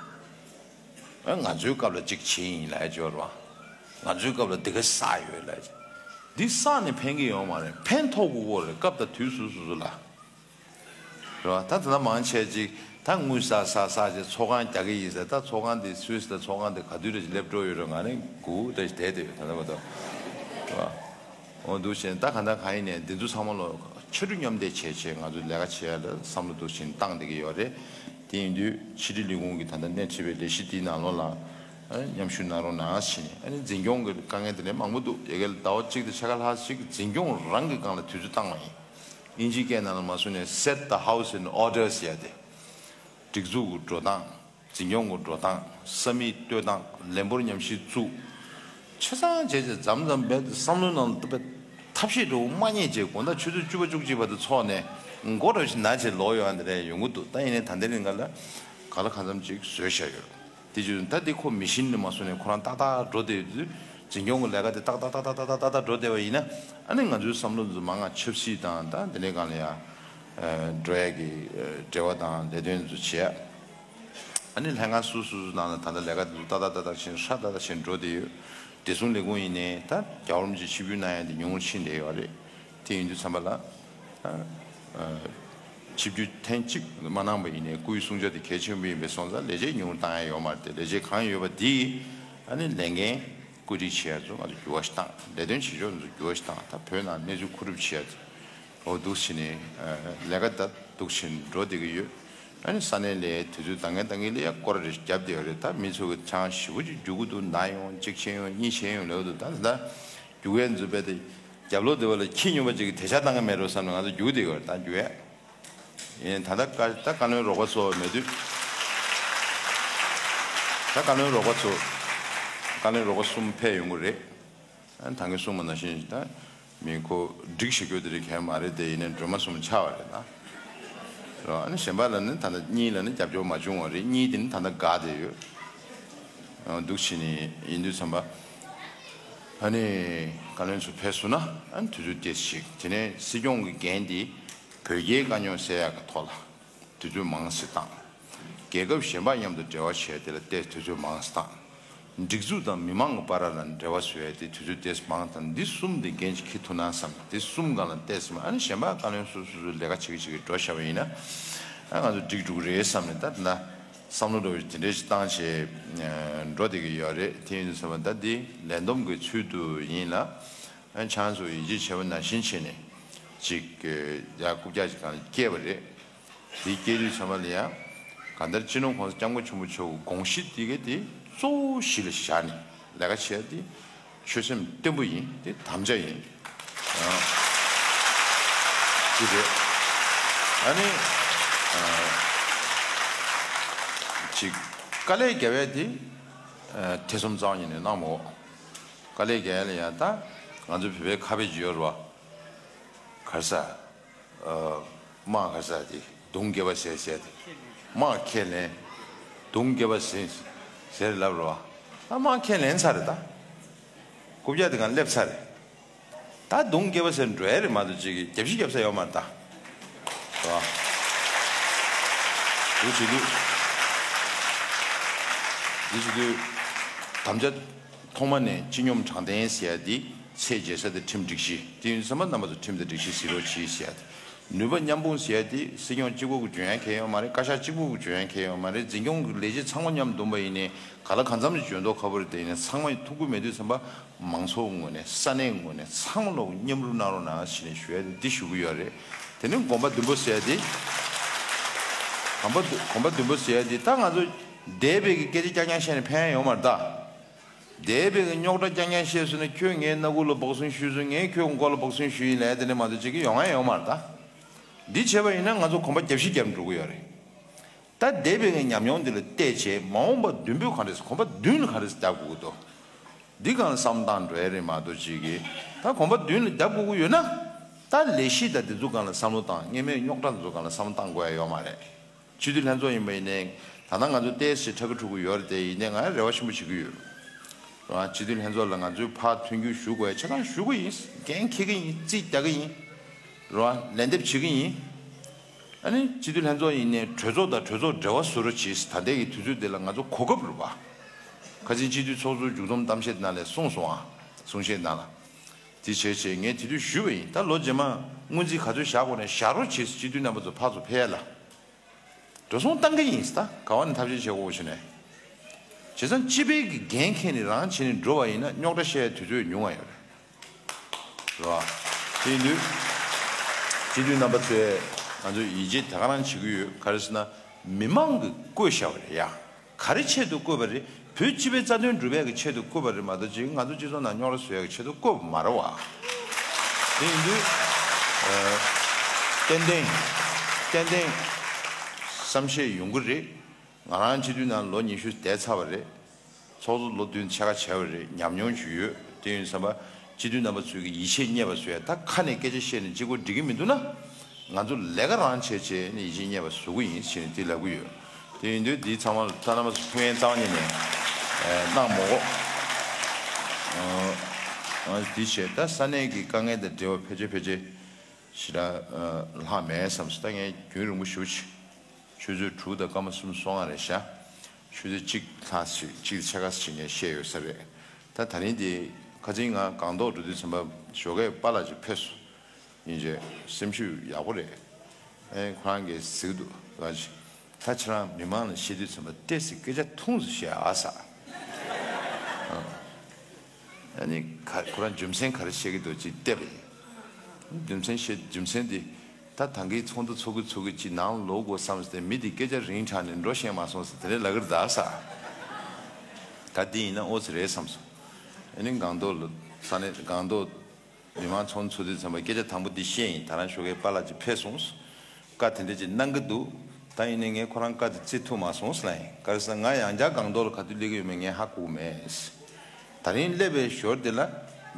ཨ། ང་ཚོའི་སྐབས་ལ་གཅིག་བྱས་ཡིན་ལབ་ཡ་ཅིག་ཡོད་རེད་བ། ང་ཚོའི་སྐབས་ལ་འདི་ག་བསགས་ཡོད་ལབ་ཡ་ཅིག། འདི་བསགས་ནས་ཕན་གི་ཡོད་མ་རེད། ཕན་ཐོགས་དགོས་ཀྱི་རེད། སྐབས་དང་དུས་སུ་སོ་སོ་ལ། རེད་བ། ད་ད་ལྟ་མང་ཆེ་ཅིག་ད་དངུལ་བསགས་བསགས་བསགས་བྱས་ཚོགས་ཁང་རྒྱག་གི་ཡིན་ཟེར། ད་ཚོགས་ཁང་དེ་སུད་སི་ལ་ཚོགས་ཁང་དེ་ག་དུས་རེ་ཞིག་སླེབས་འགྲོ་ཡོད་རེད། ང་ནི་སྒུག་བསྡད་བསྡད་དེ་ཡོད་ད་ལྟ་བར་དུ། རེད་བ། འོ་འདུག་བྱས་ད་ག་འདྲ་གང་ཡིན་ནས་འདི་ཚོ་ཚང་མ་ལོ་ཕྱར་གྲུ་མཉམ་འདེགས་བྱས་བྱས་ང་ཚོ་ལས་ཀ་བྱེད་ཡ་ལ་བསམ་བློ་འདུག་བྱས་བཏང་བསྡད་ཀྱི་ཡོད་རེད། དེ་ཡིན་དུས་ཕྱི་དྲིལ་ལས་ཁུངས་ཀྱི་ད་ལྟ་སྣེ་ཁྲིད་པའི་ལས་གཞི་དེའི་ནང་ལོགས་ལ་མཉམ་ཞུགས་གནང་རོགས་གནང་ཞེས་ནས། ཨ་ནི་འཛིན་སྐྱོང་གི་དཀའ་ངལ་དེ་འདྲ་མང་པོ་འདུག་ཡ་གི་ཟླ་བ་གཅིག་དང་ཕྱེད་ཀ་ལྷག་ཅིག་འཛིན་སྐྱོང་རང་གི་སྒང་ལ་དུས་ཚོད་བཏང་བ་ཡིན། དབྱིན་ཇིའི་སྐད་ནང་ལ་མ་སོང་ནས་set the house in order ཟེར་ཡ་དེ། སྒྲིག་འཛུགས་ཀྱི་འགྲོ་སྟངས། འཛིན་སྐྱོང་གི་འགྲོ་སྟངས། ས་མིག་གཏོད་སྟངས། ལས་འབོར་ཉམས་ཞིབ་བཙུགས། ཆ་ཚང་བྱས་བྱས་མཚམས་མཚམས་རྦད་དེ་བསམ་བློའི་ནང་ལ་རྦད་ཐབས་ཤེས་འདྲ་བོ་མ་རྙེད་བྱས་དགོང་དག་ཆུ་ཚོད་བཅུ་པ་བཅུ་གཅིག་བར་དུ་འཚོགས་ནས་མགོ་འདྲ་བོ་ཞིག་ན་བྱས་ལོག་ཡོང་ཡ་འདི་འདྲ་ཡོང་གི་འདུག་ད་ཡིན་ནའི་ད་ལྟའི་རིང་ག་ལ་ག་ལ་གང་འཚམ་ཅིག་བཟོས་བཞག་ཡོད། དེ་བྱས་ད་འདི་ཁོ་མི་ཤིན་ནས་མ་སོང་ནས་ཁོ་རང་ཏག་ཏག་འགྲོ་བསྡད་ཡོད་དུས། འཛིན་སྐྱོང་གི་ལས་ཀ་དེ་ཏག་ཏག་ཏག་ཏག་ཏག་ཏག་ཏག་འགྲོ་བསྡད་པ་ཡིན་ན། ཨ་ནི་ང་ཚོའི་བསམ་བློ་འདི་ཚོ་མང་ང་ཆབ་སྲིད་དང་ད་འདི་འདྲའི་སྒང་ལ་ཡ་འགྲོ་ཡ་གི་འབྲེལ་བ་དང་ལས་དོན་འདི་ཚོ་བྱས། ཨ་ནི་ལྷན་ཁང་སོ་སོ་སོ་ནང་ལ་ད་ལྟ་ལས་ཀ་འདི་ཚོ་ཏག་ཏག་ཏག་ཏག་བྱས་ཧྲ་ཏག་ཏག་བྱས་འགྲོ་བསྡད་ཡོད། བདེ་སྲུང་ལས་ཁུངས་ཡིན་ནའི་ད་རྒྱལ་བ་རིན་པོ་ཆེ་ཆིབས་བསྒྱུར་གནང་ཡ་འདི་ཉུང་རུ་ཕྱིན་བསྡད་ཡོད་རེད། དེ་ཡིན་དུས་ཙམ་པ་ལ། ཨ། ཨ། ཆིབས་བསྒྱུར་ཐེངས་གཅིག་མ་གནང་པ་ཡིན་ནའི་སྐུའི་གསུང་ཆོས་དེ་གལ་ཆེན་པོ་ཡིན་པའི་སོང་ཙང་ལས་བྱེད་ཉུང་རུ་བཏང་ཡ་ཡོད་མ་རེད་དེ། ལས་བྱེད་གང་ཡོད་པ་དེ་ཨ་ནི་ལས་འགན་བཀོད་སྒྲིག་བྱེད་ཡ་ཚོ་ང་ཚོ་འགྱུར་བ་ཞིག་བཏང་། ལས་དོན་བྱེད་ཕྱོགས་ཚོ་འགྱུར་བ་ཞིག་བཏང་། ད་བོད་ནང་གནས་ཚུལ་མཁོ་སྒྲུབ་བྱེད་ཡ་ཚོ་འོ་འདུག་བྱས་ནས་ལས་ཀ་ད་འདུག་བྱས་ནས་འགྲོ་བསྡད་ཀྱི་ཡོད། ཨ་ནི་ས་གནས་ལ་དུས་ཚོད་འདང་ངེས་འདང་ངེས་ལ་ཡ་སྐོར་རེ་བརྒྱབ་བསྡད་ཡོད་རེད། ད་མི་ཚོ་གི་ཆང་ཞེ་པོ་ཅིག་རྒྱུག་གི་འདུག་ན་ཡོང་། གཅིག་བྱས་ཡོང་། གཉིས་བྱས་ཡོང་ལབ་འདུག་ད་ད་རྒྱུག་ཡ་འཛུལ་བས་དེ། རྒྱབ་ལོགས་དེ་བ་ལ་ཁྱི་སྨྱོན་པ་ཅིག་གིས་དེ་ཆ་བཏང་གི་མེད་འགྲོ་བསམ་ནས་ང་ཚོ་རྒྱུག་བསྡད་ཡོད་རེད། ད་རྒྱུག་ཡས། ཡིན་ད་ལྟ་བཀའ་ད་བཀའ་བློན་རོགས་པ་ཚོ་མེད་དུས། ད་བཀའ་བློན་རོགས་པ་ཚོ། བཀའ་བློན་རོགས་པ་གསུམ་ཕེབས་ཡོང་གི་རེད། ཨ་ནི་ད་གིན་གསུངས་པ་ནང་བཞིན་ད་མི་ཁོ་སྒྲིག་ཞིག་སྐྱོ་དེ་རིགས་གལ་མ་རེད་དེ། ཡིན་ནའི་སྒྲོལ་མ་གསུམ་ཆགས་པ་རེད་ད། རོ། ཨ་ནི་གཞན་པ་ལ་ནི་ད་ལྟ་གཉིས་ལ་ནི་རྒྱབ་སྐྱོར་མ་བྱུང་བ་རེད། གཉིས་དེ་ནི་ད་ལྟ་འགག་བསྡད་ཡོད། འདུག་བྱས་ནས་ཡིན་དུས་ཙམ་པ། ཨ་ནི་བཀའ་བློན་ཚོ་ཕེབས་སོང་ན་ཨ་ནི་དུས་ཚོད་ཏོག་ཙམ་ཞིག་དེ་ནས་སྲིད་སྐྱོང་གི་འགན་དེ་བོད་རྒྱའི་དཀའ་རྙོག་སེལ་ཡག་གི་ཐོག་ལ་དུས་ཚོད་མང་ཙམ་བཏང་། རྒྱལ་ཁབ་གཞན་པ་མཉམ་དུ་འབྲེལ་བ་བྱས་དེ་ལ་ཏོག་ཙམ་དུས་ཚོད་མང་ཙམ་བཏང་། སྒྲིག་འཛུགས་དང་མི་མང་གི་བར་ལ་འབྲེལ་བ་བཟོ་ཡ་དེ་དུས་ཚོད་ཏོག་ཙམ་མང་ཙམ། འདི་གསུམ་དེ་འགན་ཅིག་འཁྱེར་ཐུབ་ན་བསམ། དེ་གསུམ་སྒང་ལ་ཏོག་ཙམ། ཨ་ནི་གཞན་པ་བཀའ་བློན་སོ་སོ་སོ་ལས་ཀ་བྱེད་ཀྱི་བྱེད་ཀྱི་འགྲོ་བཞག་པ་ཡིན་ན། ཨ་ང་ཚོ་འགྲིག་འགྲོ་གི་རེད་བསམ་ནས་ད་ད་བསམ་བློ་འདྲ་བོ་དེ་འདྲས་ཞིག་བཏང་བྱས་འགྲོ་བསྡད་ཀྱི་ཡོད་རེད། དེ་ཡིན་དུས་ཙམ་པ་ད་འདི་ལས་བསྡོམས་ཀྱི་ཚུལ་དུ་ཡིན་ལ། ཨ་ཆང་ཚོ་ཡིད་ཆེས་བྱས་པ་ནང་བཞིན་བྱས་ནས་ཅིག་ཡ་རྐུབ་བཀྱག་ཅིག་སྒང་ལ་སྐྱེས་པ་རེད། དེ་སྐྱེས་དུས་ཙམ་པ་ལ་ཡང་གང་ལྟར་སྤྱི་ནོར་༸གོང་ས་༸སྐྱབས་མགོན་ཆེན་པོ་མཆོག་གི་དགོངས་གཞི་དེ་ག་དེ་གཙོ་བོ་གཞི་ལ་བཞག་ནས་ལས་ཀ་བྱས་ཏེ། ཆོད་སེམས་བརྟན་པོ་ཡིན། དེ་དམ་བཅའ་ཡིན། ཨ། དེ་རེད། ཨ་ནི། ཨ། ཅིག་དཀའ་ལས་རྒྱབ་ཡ་དེ། ཨ། ཐེ་ཚོམ་རྩ་བ་ཉིད་ནས་གནང་མ་དགོས། དཀའ་ལས་རྒྱབ་ཡ་ལ་ཡང་ད་ང་ཚོ་བོད་པའི་ཁ་དཔེ་ཅིག་ཡོད་རེད་བ། ག་རེ་ཟ། ཨ། དམག་ག་རེ་ཟ་དེ་མདུང་རྒྱབ་པ་ཟེར་ཟེར་ཏེ། དམག་ཁས་ལེན། མདུང་རྒྱབ་པ་ཟིན་ཟེར་ལབ་རེད་བ། ད་དམག་ཁས་ལེན་ཚར་རེད་ད། རྐུབ་བཀྱག་དེ་སྒང་སླེབས་ཚར་རེད། ད་མདུང་རྒྱབ་པ་ཟེར་འགྲོ་ཡ་རེད་མ་གཏོགས་ཅིག་གི་རྒྱབ་བཤིག་རྒྱབ་ས་ཡོད་མ་རེད་ད། རེད་བ། འདི་བྱེད་དུས། འདི་བྱེད་དུས། དམ་བཅའ། ཐོག་མ་ནས་སྤྱི་སྙོམས་དྲང་བདེན་ཟེར་ཡ་འདི་ཚད་འཇལ་ས་དེ་ཁྲིམས་སྒྲིག་གཞི། དེ་ཡིན་ཙམ་པ་རྣམ་པ་ཚོ་ཁྲིམས་དང་སྒྲིག་གཞི་གཟིགས་རོགས་གྱིས་ཟེར་ཡ་དེ། ནུས་པ་མཉམ་སྤུངས་ཟེར་ཡ་དེ་སྲིད་སྐྱོང་གཅིག་པོ་གིས་འཇོན་ཡ་གང་ཡང་ཡོད་མ་རེད། བཀའ་ཤག་གཅིག་པོ་གིས་འཇོན་ཡ་གང་ཡང་ཡོད་མ་རེད། འཛིན་སྐྱོང་གི་ལས་བྱེད་ཚང་མ་མཉམ་འདུམ་པ་ཡིན་ནའི་ག་ལ་གང་འཚམ་ཞིག་འཇོན་མདོག་ཁ་པོ་རེད། དེ་ཡིན་ན་ཚང་མ་ཐུགས་ཁུར་མེད་དུས་ཙམ་པ་མང་ཚོགས་ངོས་ནས་ས་གནས་ངོས་ནས་ཚང་མ་ལོག་མཉམ་རུབ་གནང་རོགས་གནང་ཞེས་ནས་ཞུ་ཡ་དེ་འདི་ཞུ་གི་ཡོད་རེད། དེ་ནས་གོམ་པ་མདུན་སྤོ་ཟེར་ཡ་དེ། གོམ་པ་མདུན་གོམ་པ་མདུན་སྤོ་ཟེར་ཡ་དེ་ད་ང་ཚོ་འདས་པའི་གི་སྐད་ཆ་རྐྱང་རྐྱང་བཤད་ནས་ཕན་ཡ་ཡོད་མ་རེད་ད། འདས་པའི་རྙོག་དྲ་རྐྱང་རྐྱང་བཤད་སོང་ན། ཁྱོད་ངའི་སྣ་ཁུག་ལ་སྦག་སྲིང་ཞུས་སོང་། ངས་ཁྱོད་མགོ་ལ་སྦག་སྲིང་ཞུས་ཡིན་ལབ་དེ་འདྲ་མ་གཏོགས་ཅིག་གི་ཡོང་ཡ་ཡོད་མ་རེད་ད། འདི་བྱས་པ་ཡིན་ན་ང་ཚོ་གོམ་པ་རྒྱབ་བཤིག་རྒྱབ་འགྲོ་གི་ཡོད་རེད། ད་འདས་པའི་ངའི་ཉམས་མྱོང་འདི་ལ་བལྟས་བྱས་མ་འོངས་པ་མདུན་སྤོས་གང་འདྲས་གོམ་པ་མདུན་ལ་གང་འདྲས་རྒྱབ་དགོས་ཀྱི་འདུག་འདི་སྒང་ལ་བསམ་བློ་བཏང་འགྲོ་ཡ་རེད་མ་གཏོགས་ཅིག་གི། ད་གོམ་པ་མདུན་ལ་རྒྱབ་དགོས་ཀྱི་ཡོད་ན། ད་ལས་གཞི་ད་འདི་ཚོ་སྒང་ལ་བསམ་བློ་བཏང་། སྔོན་མའི་རྙོག་དྲ་འདི་ཚོ་སྒང་ལ་བསམ་བློ་བཏང་དགོས་ཡ་ཡོད་མ་རེད། སྤྱི་འཐུས་ལྷན་ཚོགས་ཡིན་པ་ཡིན་ནའི། ད་ལྟ་ང་ཚོ་ཏོག་ཙམ་ཁྲ་ཁ་ཁྲུག་གི་ཡོད་རེད་དེ། ཡིན་ནའི་ང་རེ་བ་ཆེན་པོ་བྱེད་ཀྱི་ཡོད། རེད་བ། སྤྱི་འཐུས་ལྷན་ཚོགས་ལ་ང་ཚོས་ཕར་མཐུན་འགྱུར་ཞུ་དགོས་ཡ་ཆ་ཚང་ཞུ་གི་ཡིན། འགན་འཁྱེར་གི་ཡིན། རྩིས་རྒྱག་གི་ཡིན། རེད་བ། ལན་འདེབས་བྱེད་ཀྱི་ཡིན། ཨ་ནི་སྤྱི་འཐུས་ལྷན་ཚོགས་ཡིན་ནའི་གྲོས་ཚོགས་དང་གྲོས་ཚོགས་འབྲེལ་བ་བཟོ་རོགས་གྱིས། ད་ལྟའི་གི་དུས་ཚོད་འདི་ལ་ང་ཚོ་གོ་སྐབས་རེད་བ། ཁ་སང་སྤྱི་འཐུས་ཚོགས་གཙོ་མཇུག་བསྡོམས་གཏམ་བཤད་ནང་ལ་གསུངས་སོང་ཨ། གསུང་བཤད་ནང་ལ། དེ་བྱས་བྱས་ངས་དེ་དུས་ཞུས་པ་ཡིན། ད་ལོ་རྗེས་མ་སྔོན་རྩིས་ག་ཚོད་བཞག་དགོས་ན་བཞག་རོགས་བྱེད། སྤྱི་འཐུས་རྣམ་པ་ཚོ་ཕར་ཚུར་ཕེབས་ཡ་ལ། འགྲོ་སོང་བཏང་གི་ཡིན་ད། ག་བ་ནས་ཐབས་ཤེས་བྱེད་དགོས་བྱུང་ནས། བྱས་ཙང་སྤྱི་པའི་གི་འགན་འཁྱེར་ནས་རང་བྱས་ནས་འགྲོ་བ་ཡིན་ན་རྙོག་དྲ་བཤད་ཡ་དུས་ཚོད་ཉུང་བ་ཡོད་རེད། རེད་བ། དེ་ཡིན་དུས། སྤྱི་འཐུས་རྣམ་པ་ཚོས་ང་ཚོས་ཡིད་ཆེས་དེ་ག་རང་བྱེད་ཀྱི་ཡོད། ག་རེ་ཟེར་ན། མི་མང་གིས་བསྐོས་བཞག་པ་རེད་ཡ། ག་རེ་ཆེད་དུ་བསྐོས་པ་རེད། བོད་སྤྱི་པའི་རྩ་དོན་སྒྲུབ་ཡག་གི་ཆེད་དུ་བསྐོས་པ་རེད་མ་གཏོགས་ཅིག་ང་ཚོ་སྤྱི་ཚོགས་ནང་རྙོག་དྲ་བཟོ་ཡག་གི་ཆེད་དུ་བསྐོས་པ་མ་རེད་བ། དེ་ཡིན་དུས། ཨ། ཏན་ཏན། ཏན་ཏན། བསམ་ཤེས་ཡོང་གི་རེད། ང་རང་སྤྱི་འཐུས་ནང་ལོ་ཉི་ཤུ་བསྡད་ཚར་བ་རེད། ཚོགས་གཙོ་ལོ་བདུན་ཕྱེད་ཀ་བྱས་པ་རེད། ཉམས་མྱོང་ཅིག་ཡོད། དེ་ཡིན་བསམ་པ། སྤྱི་འཐུས་རྣམ་པ་ཚོས་ཀྱི་ཡིད་ཆེས་རྙེད་པ་བཟོ་ཡ་ད་ཁ་ནས་སྐད་ཆ་བཤད་ནས་གཅིག་པོ་འགྲིག་གི་མི་འདུག་ན། ང་ཚོ་ལས་ཀ་རང་བྱས་བྱས་ནས་ཡིད་ཆེས་རྙེད་པ་བཟོ་གི་ཡིན་ཞེས་ནས་དེ་ལབ་གི་ཡོད། དེ་ཡིན་དུས་འདི་ཚང་མ་ལ་ད་རྣམ་པ་ཚོ་ཐུགས་ཕན་གཙང་མ་ཉིད་ནས་གནང་མོ་གོ། ཨ། འདི་བྱས་ད་ས་གནས་ཀྱི་དཀའ་ངལ་དང་འབྲེལ་བ་ཕལ་ཆེར་ཕལ་ཆེར་ཞེ་དྲག་ལྷག་མེད་བསམ་སོང་། ད་ངས་རྒྱུན་རིང་པོ་ཞུ་ཆེ། ཆུ་ཚོད་དྲུག་དང་སྐར་མ་སུམ་ཅུ་སོ་ལྔ་རེད་ཤག་ཆུ་ཚོད་གཅིག་ལྷག་ཞིག་གཅིག་ཕྱེད་ཀ་ཞིག་ངས་བཤད་ཡོད་ས་རེད། ད་ད་རིང་འདི་ཁ་སང་ང་སྒང་ཏོག་འགྲོ་དུས་ཙམ་པ་ཞོགས་ཀས་པཱ་ལགས་ཅིག་ཕེབས་སོང་། ཡིན་རྗེས་སེམས་ཤུགས་ཡག་པོ་རེད། ཨེ་ཁོ་རང་གིས་གཟིགས་འདུག་ད་ཅིག་ད་ཁྱེད་རང་མི་མང་ལ་བཤད་དུས་ཙམ་པ་ཏོག་ཙམ་སྐད་ཆ་ཐུང་ཙམ་བཤད་ཨ་ས། ཨ་ནི་ག་ཁོ་རང་རྒྱུ་མཚན་ག་རེ་བཤད་ཀྱི་འདུག་ཅིག་བལྟས་པ་ཡིན། རྒྱུ་མཚན་བཤད་རྒྱུ་མཚན་དེ། ད་ད་གིན་ཚོགས་འདུ་ཚོགས་ཀྱི་ཚོགས་ཀྱི་ཅིག་ནང་ལོག་དགོས་བསམ་སྟེ་མི་དེ་སྐད་ཆ་རིང་དྲགས་ནས་འགྲོ་ཤེས་མ་སོང་ཟེར་དེ་འདྲ་ལབ་ཀྱི་རེད་ད་ས། ད་འདི་ཡིན་ན་ཨོ་ཙི་རེད་བསམ་སོང་། ཨ་ནི་སྒང་ཏོག་ལ་ས་གནས་སྒང་ཏོག་མི་མང་ཚོགས་འདུ་ཚོགས་དུས་ཙམ་པ་སྐད་ཆ་དང་པོ་འདི་བཤད་ཡིན། ད་རང་ཞོགས་ཀས་པཱ་ལགས་ཅིག་ཕེབས་སོང་། བཀའ་དེ་འདྲ་ཅིག་གནང་གི་འདུག་ད་ཡིན་ནའི་ངས་ཁོ་རང་བཀའ་དེ་བརྩི་ཐུབ་མ་སོང་ཟེར་ལབ་ཡིན། ག་རེ་ཟེར་ན་ང་ཡང་བསྐྱར་སྒང་ཏོག་ལ་ག་དུས་སླེབས་ཀྱི་ཡོད་མེད་ངས་ཧ་གོ་མེད། ད་རིང་སླེབས་པའི་ཞོར་དེ་ལ་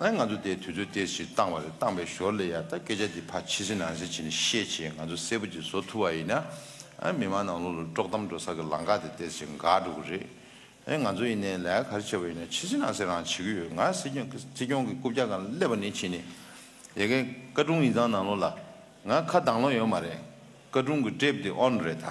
ཨ་ང་ཚོ་དེ་དུས་ཚོད་ཏོག་ཙམ་བཏང་བ་རེད། བཏང་བའི་ཞོར་ལ་ཡ་ད་སྐད་ཆ་དེ་ཕར་ཕྱི་གསལ་ནང་གསལ་བྱས་ནས་བཤད་བྱས་ང་ཚོ་གསལ་པོ་ཅིག་བཟོ་ཐུབ་པ་ཡིན་ན། ཨ་མི་མང་ནང་ལོགས་ལ་དཀྲོག་གཏམ་འགྲོ་ས་གི་ལམ་ཁ་དེ་ཏོག་ཙམ་འགག་འགྲོ་གི་རེད། ཨེ་ང་ཚོ་ཡིན་ནའི་ལས་ཀ་ག་རེ་བྱས་པ་ཡིན་ན་ཕྱི་གསལ་ནང་གསལ་རང་བྱེད་ཀྱི་ཡོད། ང་སྲིད་སྐྱོང་སྲིད་སྐྱོང་གི་རྐུབ་བཀྱག་སྒང་ལ་སླེབས་པ་ནས་བྱས་ནས་ཡ་གའི་བཀའ་དྲུང་ཡིག་ཚང་ནང་ལོགས་ལ་ང་ཁ་གདང་ལོག་ཡོད་མ་རེད། བཀའ་དྲུང་གི་ཊེབ་དེ་ཨོན་རེད་ད།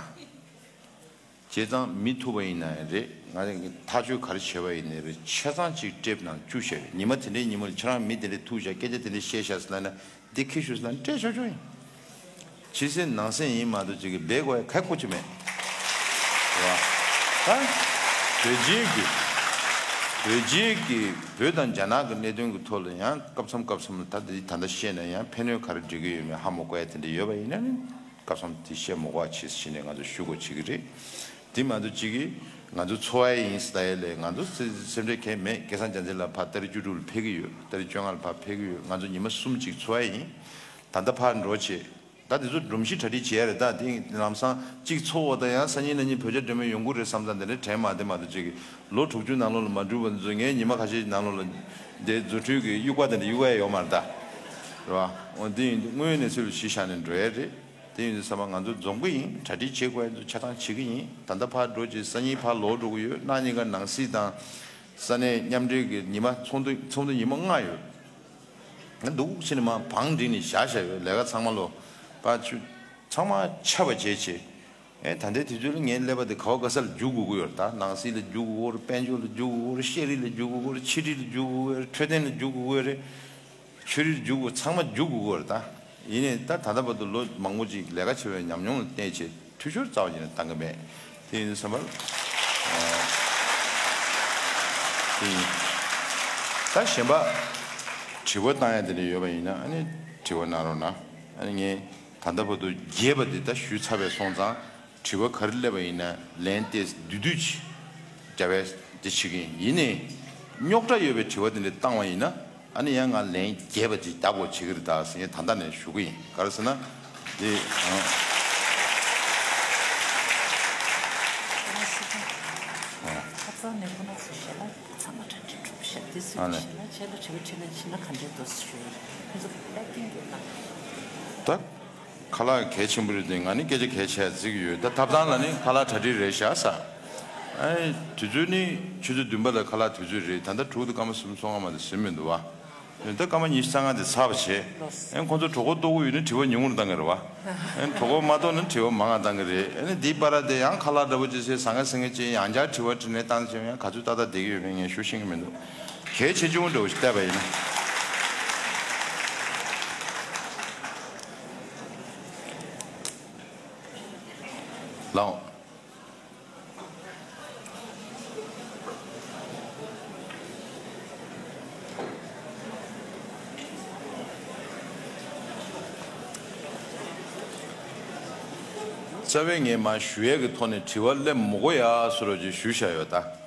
བྱས་ཙང་མི་ཐུག་པ་ཡིན་ན་ཡང་རེད། ང་ཐག་གཅོད་ག་རེ་བྱས་པ་ཡིན་ནའི་རེད། ཆ་ཚང་གཅིག་ཊེབ་ནང་བཅུག་བཞག་རེད། ཉི་མ་དེ་འདྲའི་ཉིན་མོ་ལ་ཁྱེད་རང་མི་དེ་འདྲས་ཐུག་བཞག་སྐད་ཆ་དེ་འདྲས་བཤད་བཞག་ཟེར་ལབ་ན་འདི་ཁྱི་ཤོད་ཟེར་ན་སྤྲད་ཆོག་ཆོག་ཡིན། ཕྱི་གསལ་ནང་གསལ་ཡིན་མ་གཏོགས་ཅིག་གི་སྦས་དགོས་ཡ་ག་གོ་ཅི་མེད། རེད་བ། ད་བོད་རྒྱའི་གི་བོད་རྒྱའི་གི་བོད་དང་རྒྱ་ནག་གི་གནད་དོན་གི་ཐོག་ལ་ཡང་སྐབས་མཚམས་སྐབས་མཚམས་ལ་ད་འདི་ད་ལྟ་བཤད་ན་ཡང་ཕན་གནོད་ག་རེ་འགྲིག་གི་ཡོད་མེད་ཧ་མ་གོ་ཡ་དེ་འདྲ་ཡོད་པ་ཡིན་ན་ནི། སྐབས་སུ་དེ་བཤད་མི་དགོས་པ་བྱས་ཟེར་ནས་ང་ཚོ་ཞུ་དགོས་བྱེད་ཀྱི་རེད། དེ་མ་གཏོགས་གཅིག་གིས་ང་ཚོ་འཚོ་བ་ཡིན་ཟེར་ད་ཡས་ལས་ང་ཚོ་སེམས་ཁྲལ་གང་ཡང་མེད། སྐལ་བཟང་རྒྱ་མཚོ་ལགས་ཕར་ཏ་རིག་བཅུ་དྲུག་ལ་ཕེབས་ཀྱི་ཡོད། ཏ་རིག་བཅོ་ལྔ་ལ་ཕར་ཕེབས་ཀྱི་ཡོད། ང་ཚོ་ཉི་མ་གསུམ་གཅིག་འཚོ་བ་ཡིན། ད་ལྟ་ཕར་འགྲོ་བྱེད། ད་དེ་ཚོ་སྒྲོམ་གཞི་གྲ་སྒྲིག་བྱས་རེད། ད་དེ་ལམ་སང་གཅིག་འཚོགས་འོ་ད་ཡང་སང་ཉིན་གནངས་ཉིན་བོད་རྒྱ་འབྲེལ་མོལ་ཡོང་གི་རེད་བསམ་ཙང་དེ་འདྲ་དྲན་མ་བདེ་མ་གཏོགས་གཅིག་གིས་ལོ་དྲུག་ཅུ་ནང་ལོགས་ལ་མ་འགྲུབ་པ་ཚོ་ངས་ཉི་མ་ཁ་ཤས་ནང་ལོགས་ལ་དེ་རྫུ་འཕྲུལ་གྱི་དབྱུག་པ་དེ་འདྲ་གཡུག་ཡ་ཡོད་མ་རེད་ད། རེད་བ། འོ་དེ་ཡིན་དུས་དངོས་ཡོད་གནས་ཚུལ་ལ་གཞི་བཞག་ནས་འགྲོ་ཡ་རེད། དེ་ཡིན་དུས་ཚང་མ་ང་ཚོ་འཛོམས་ཀྱི་ཡིན། གྲ་སྒྲིག་བྱེད་དགོས་ཡ་ཚོ་ཆ་ཚང་བྱེད་ཀྱི་ཡིན། ད་ལྟ་ཕར་འགྲོ་བྱས་སང་ཉིན་ཕར་ལོག་འགྲོ་གི་ཡོད། གནངས་ཉིན་ཀ་ནང་སྲིད་དང་ས་གནས་མཉམ་འབྲེལ་གྱི་ཉི་མ་ཚོགས་འདུ་ཚོགས་འདུ་ཉི་མ་ལྔ་ཡོད། ང་འདུག་ཕྱིན་ནས་མར་བང་བསྒྲིགས་ནས་བཞག་བཞག་ཡོད། ལས་ཀ་ཚང་མ་ལོ་པ་ཆུ་ཚང་མ་ཆར་པ་བྱས་བྱས། ཨེ་ད་ལྟའི་དུས་ཚོད་ལ་ངའི་ཀླད་པ་དེ་ག་བ་ག་ས་ལ་རྒྱུག་དགོས་ཀྱི་ཡོད་རེད། ད་ནང་སྲིད་ལ་རྒྱུག་དགོས་ཀྱི་ཡོད་རེད། དཔལ་འབྱོར་ལ་རྒྱུག་དགོས་ཀྱི་ཡོད་རེད། ཤེས་རིག་ལ་རྒྱུག་དགོས་ཀྱི་ཡོད་རེད། ཕྱི་དྲིལ་ལ་རྒྱུག་དགོས་ཀྱི་ཡོད་རེད། འཕྲོད་བསྟེན་ལ་རྒྱུག་དགོས་ཀྱི་ཡོད་རེད། ཆོས་རིག་ལ་རྒྱུག་དགོས་ཀྱི་ཡོད་རེད། ཚང་མ་རྒྱུག་དགོས་ཀྱི་ཡོད་རེད་ད། ཡིན་ནའི་ད་ད་ལྟ་བར་དུ་ལོ་མང་པོ་ཅིག་ལས་ཀ་བྱས་པའི་ཉམས་མྱོང་ལ་བརྟེན་བྱས་འཐུས་ཤོར་རྩ་བ་ཉིད་ནས་བཏང་གི་མེད། དེ་ཡིན་དུས་ཙམ་པར། ཨ། དེ་ཡིན། ད་གཞན་པ་དྲི་བ་བཏང་ཡ་དེ་འདྲ་ཡོད་པ་ཡིན་ན་ཨ་ནི་དྲི་བ་གནང་རོགས་གནང་། ཨ་ནི་ངས་ད་ལྟ་བར་དུ་རྒྱས་པ་དེ་ད་ཞུས་ཚར་བས་སོང་ཙང་དྲི་བ་ག་རེ་སླེབས་པ་ཡིན་ན་ལན་ཏོག་ཙམ་བསྡུས་བསྡུས་ཅིག་བརྒྱབ་པའི་དེ་བྱེད་ཀྱི་ཡིན། ཡིན་ནའི་རྙོག་དྲ་ཡོད་པའི་དྲི་བ་དེ་འདྲ་བཏང་བ་ཡིན་ན། ཨ་ནི་ཡང་ང་ལན་རྒྱས་པ་ཅིག་རྒྱག་དགོས་བྱེད་ཀྱི་རེད་ད་ཟེར་ངས་ད་ལྟ་ནས་ཞུ་གི་ཡིན། ག་རེ་ཟེར་ན། འདི། ཨ། ཨ། ཁ་སང་ནས་ཁོ་ན་ཚོ་ཞལ་ལག་ཚང་མ་གྲ་སྒྲིག་གྲུབ་ཤག་དེ་ཚོའི་ཨ་ནི་ཞལ་ལག་ཁྱེད་ལ་དྲི་བ་དྲིས་ལན་བྱེད་ན་ག་འདྲའི་འདུག་ཟེར་ཞུ་ཡ་རེད། ཁོ་ཚོ་པེ་ཀིང་དེ་ན། ད། ཁ་ལག་གལ་ཆེན་པོ་རེད་དེ་ང་ནི་སྐད་ཆ་གལ་ཆེ་བརྩི་གི་ཡོད། ད་ཐབ་ཚང་ལ་ནི་ཁ་ལག་གྲ་སྒྲིག་རེད་ཤག་ས། ཨ་ནི་དུས་ཚོད་ནི་ཆུ་ཚོད་བདུན་པ་ལ་ཁ་ལག་དུས་ཚོད་རེད། ད་ལྟ་དྲུག་དང་སྐར་མ་སུམ་ཅུ་སོ་ལྔ་མ་གཏོགས་ཟིན་མི་འདུག་བ། ད་སྐར་མ་ཉི་ཤུ་རྩ་ལྔ་དེ་ཚར་བ་བྱས། ཨེ་ཁོང་ཚོ་གྲོད་ཁོག་ལྟོགས་ཀྱི་ཡོད་ན་དྲི་བ་ཉུང་ངུར་བཏང་གི་རེད་བ། ཨེ་གྲོད་ཁོག་མ་ལྟོགས་ན་དྲི་བ་མང་ང་བཏང་གི་རེད། ཨེ་ནི་འདིའི་བར་དེ་ཡང་ཁ་ལག་འདྲ་པོ་ཅིག་བཟས་ཟ་ངེ་ཟིང་ངེ་ཅིག་ཡང་བསྐྱར་དྲི་བ་དྲིས་ནས་བཏང་བྱས་ཡང་ག་ཚོད་ཏག་ཏག་བསྡད་ཀྱི་ཡོད་མེད་ངས་ཞུ་ཤེས་ཀྱི་མི་འདུག་གལ་ཆེ་ཆུང་འདྲ་པོ་ཞིག་བལྟས་པ་ཡིན་ན། ལགས། རྩ་བའི་ངས་མ་ཞུ་ཡས་ཀྱི་ཐོག་ནས་དྲི་བ་སླེབས་མི་དགོས་ཡ་བཟོ་འདྲ་ཅིག་ཞུས་བཞག་ཡོད་ད།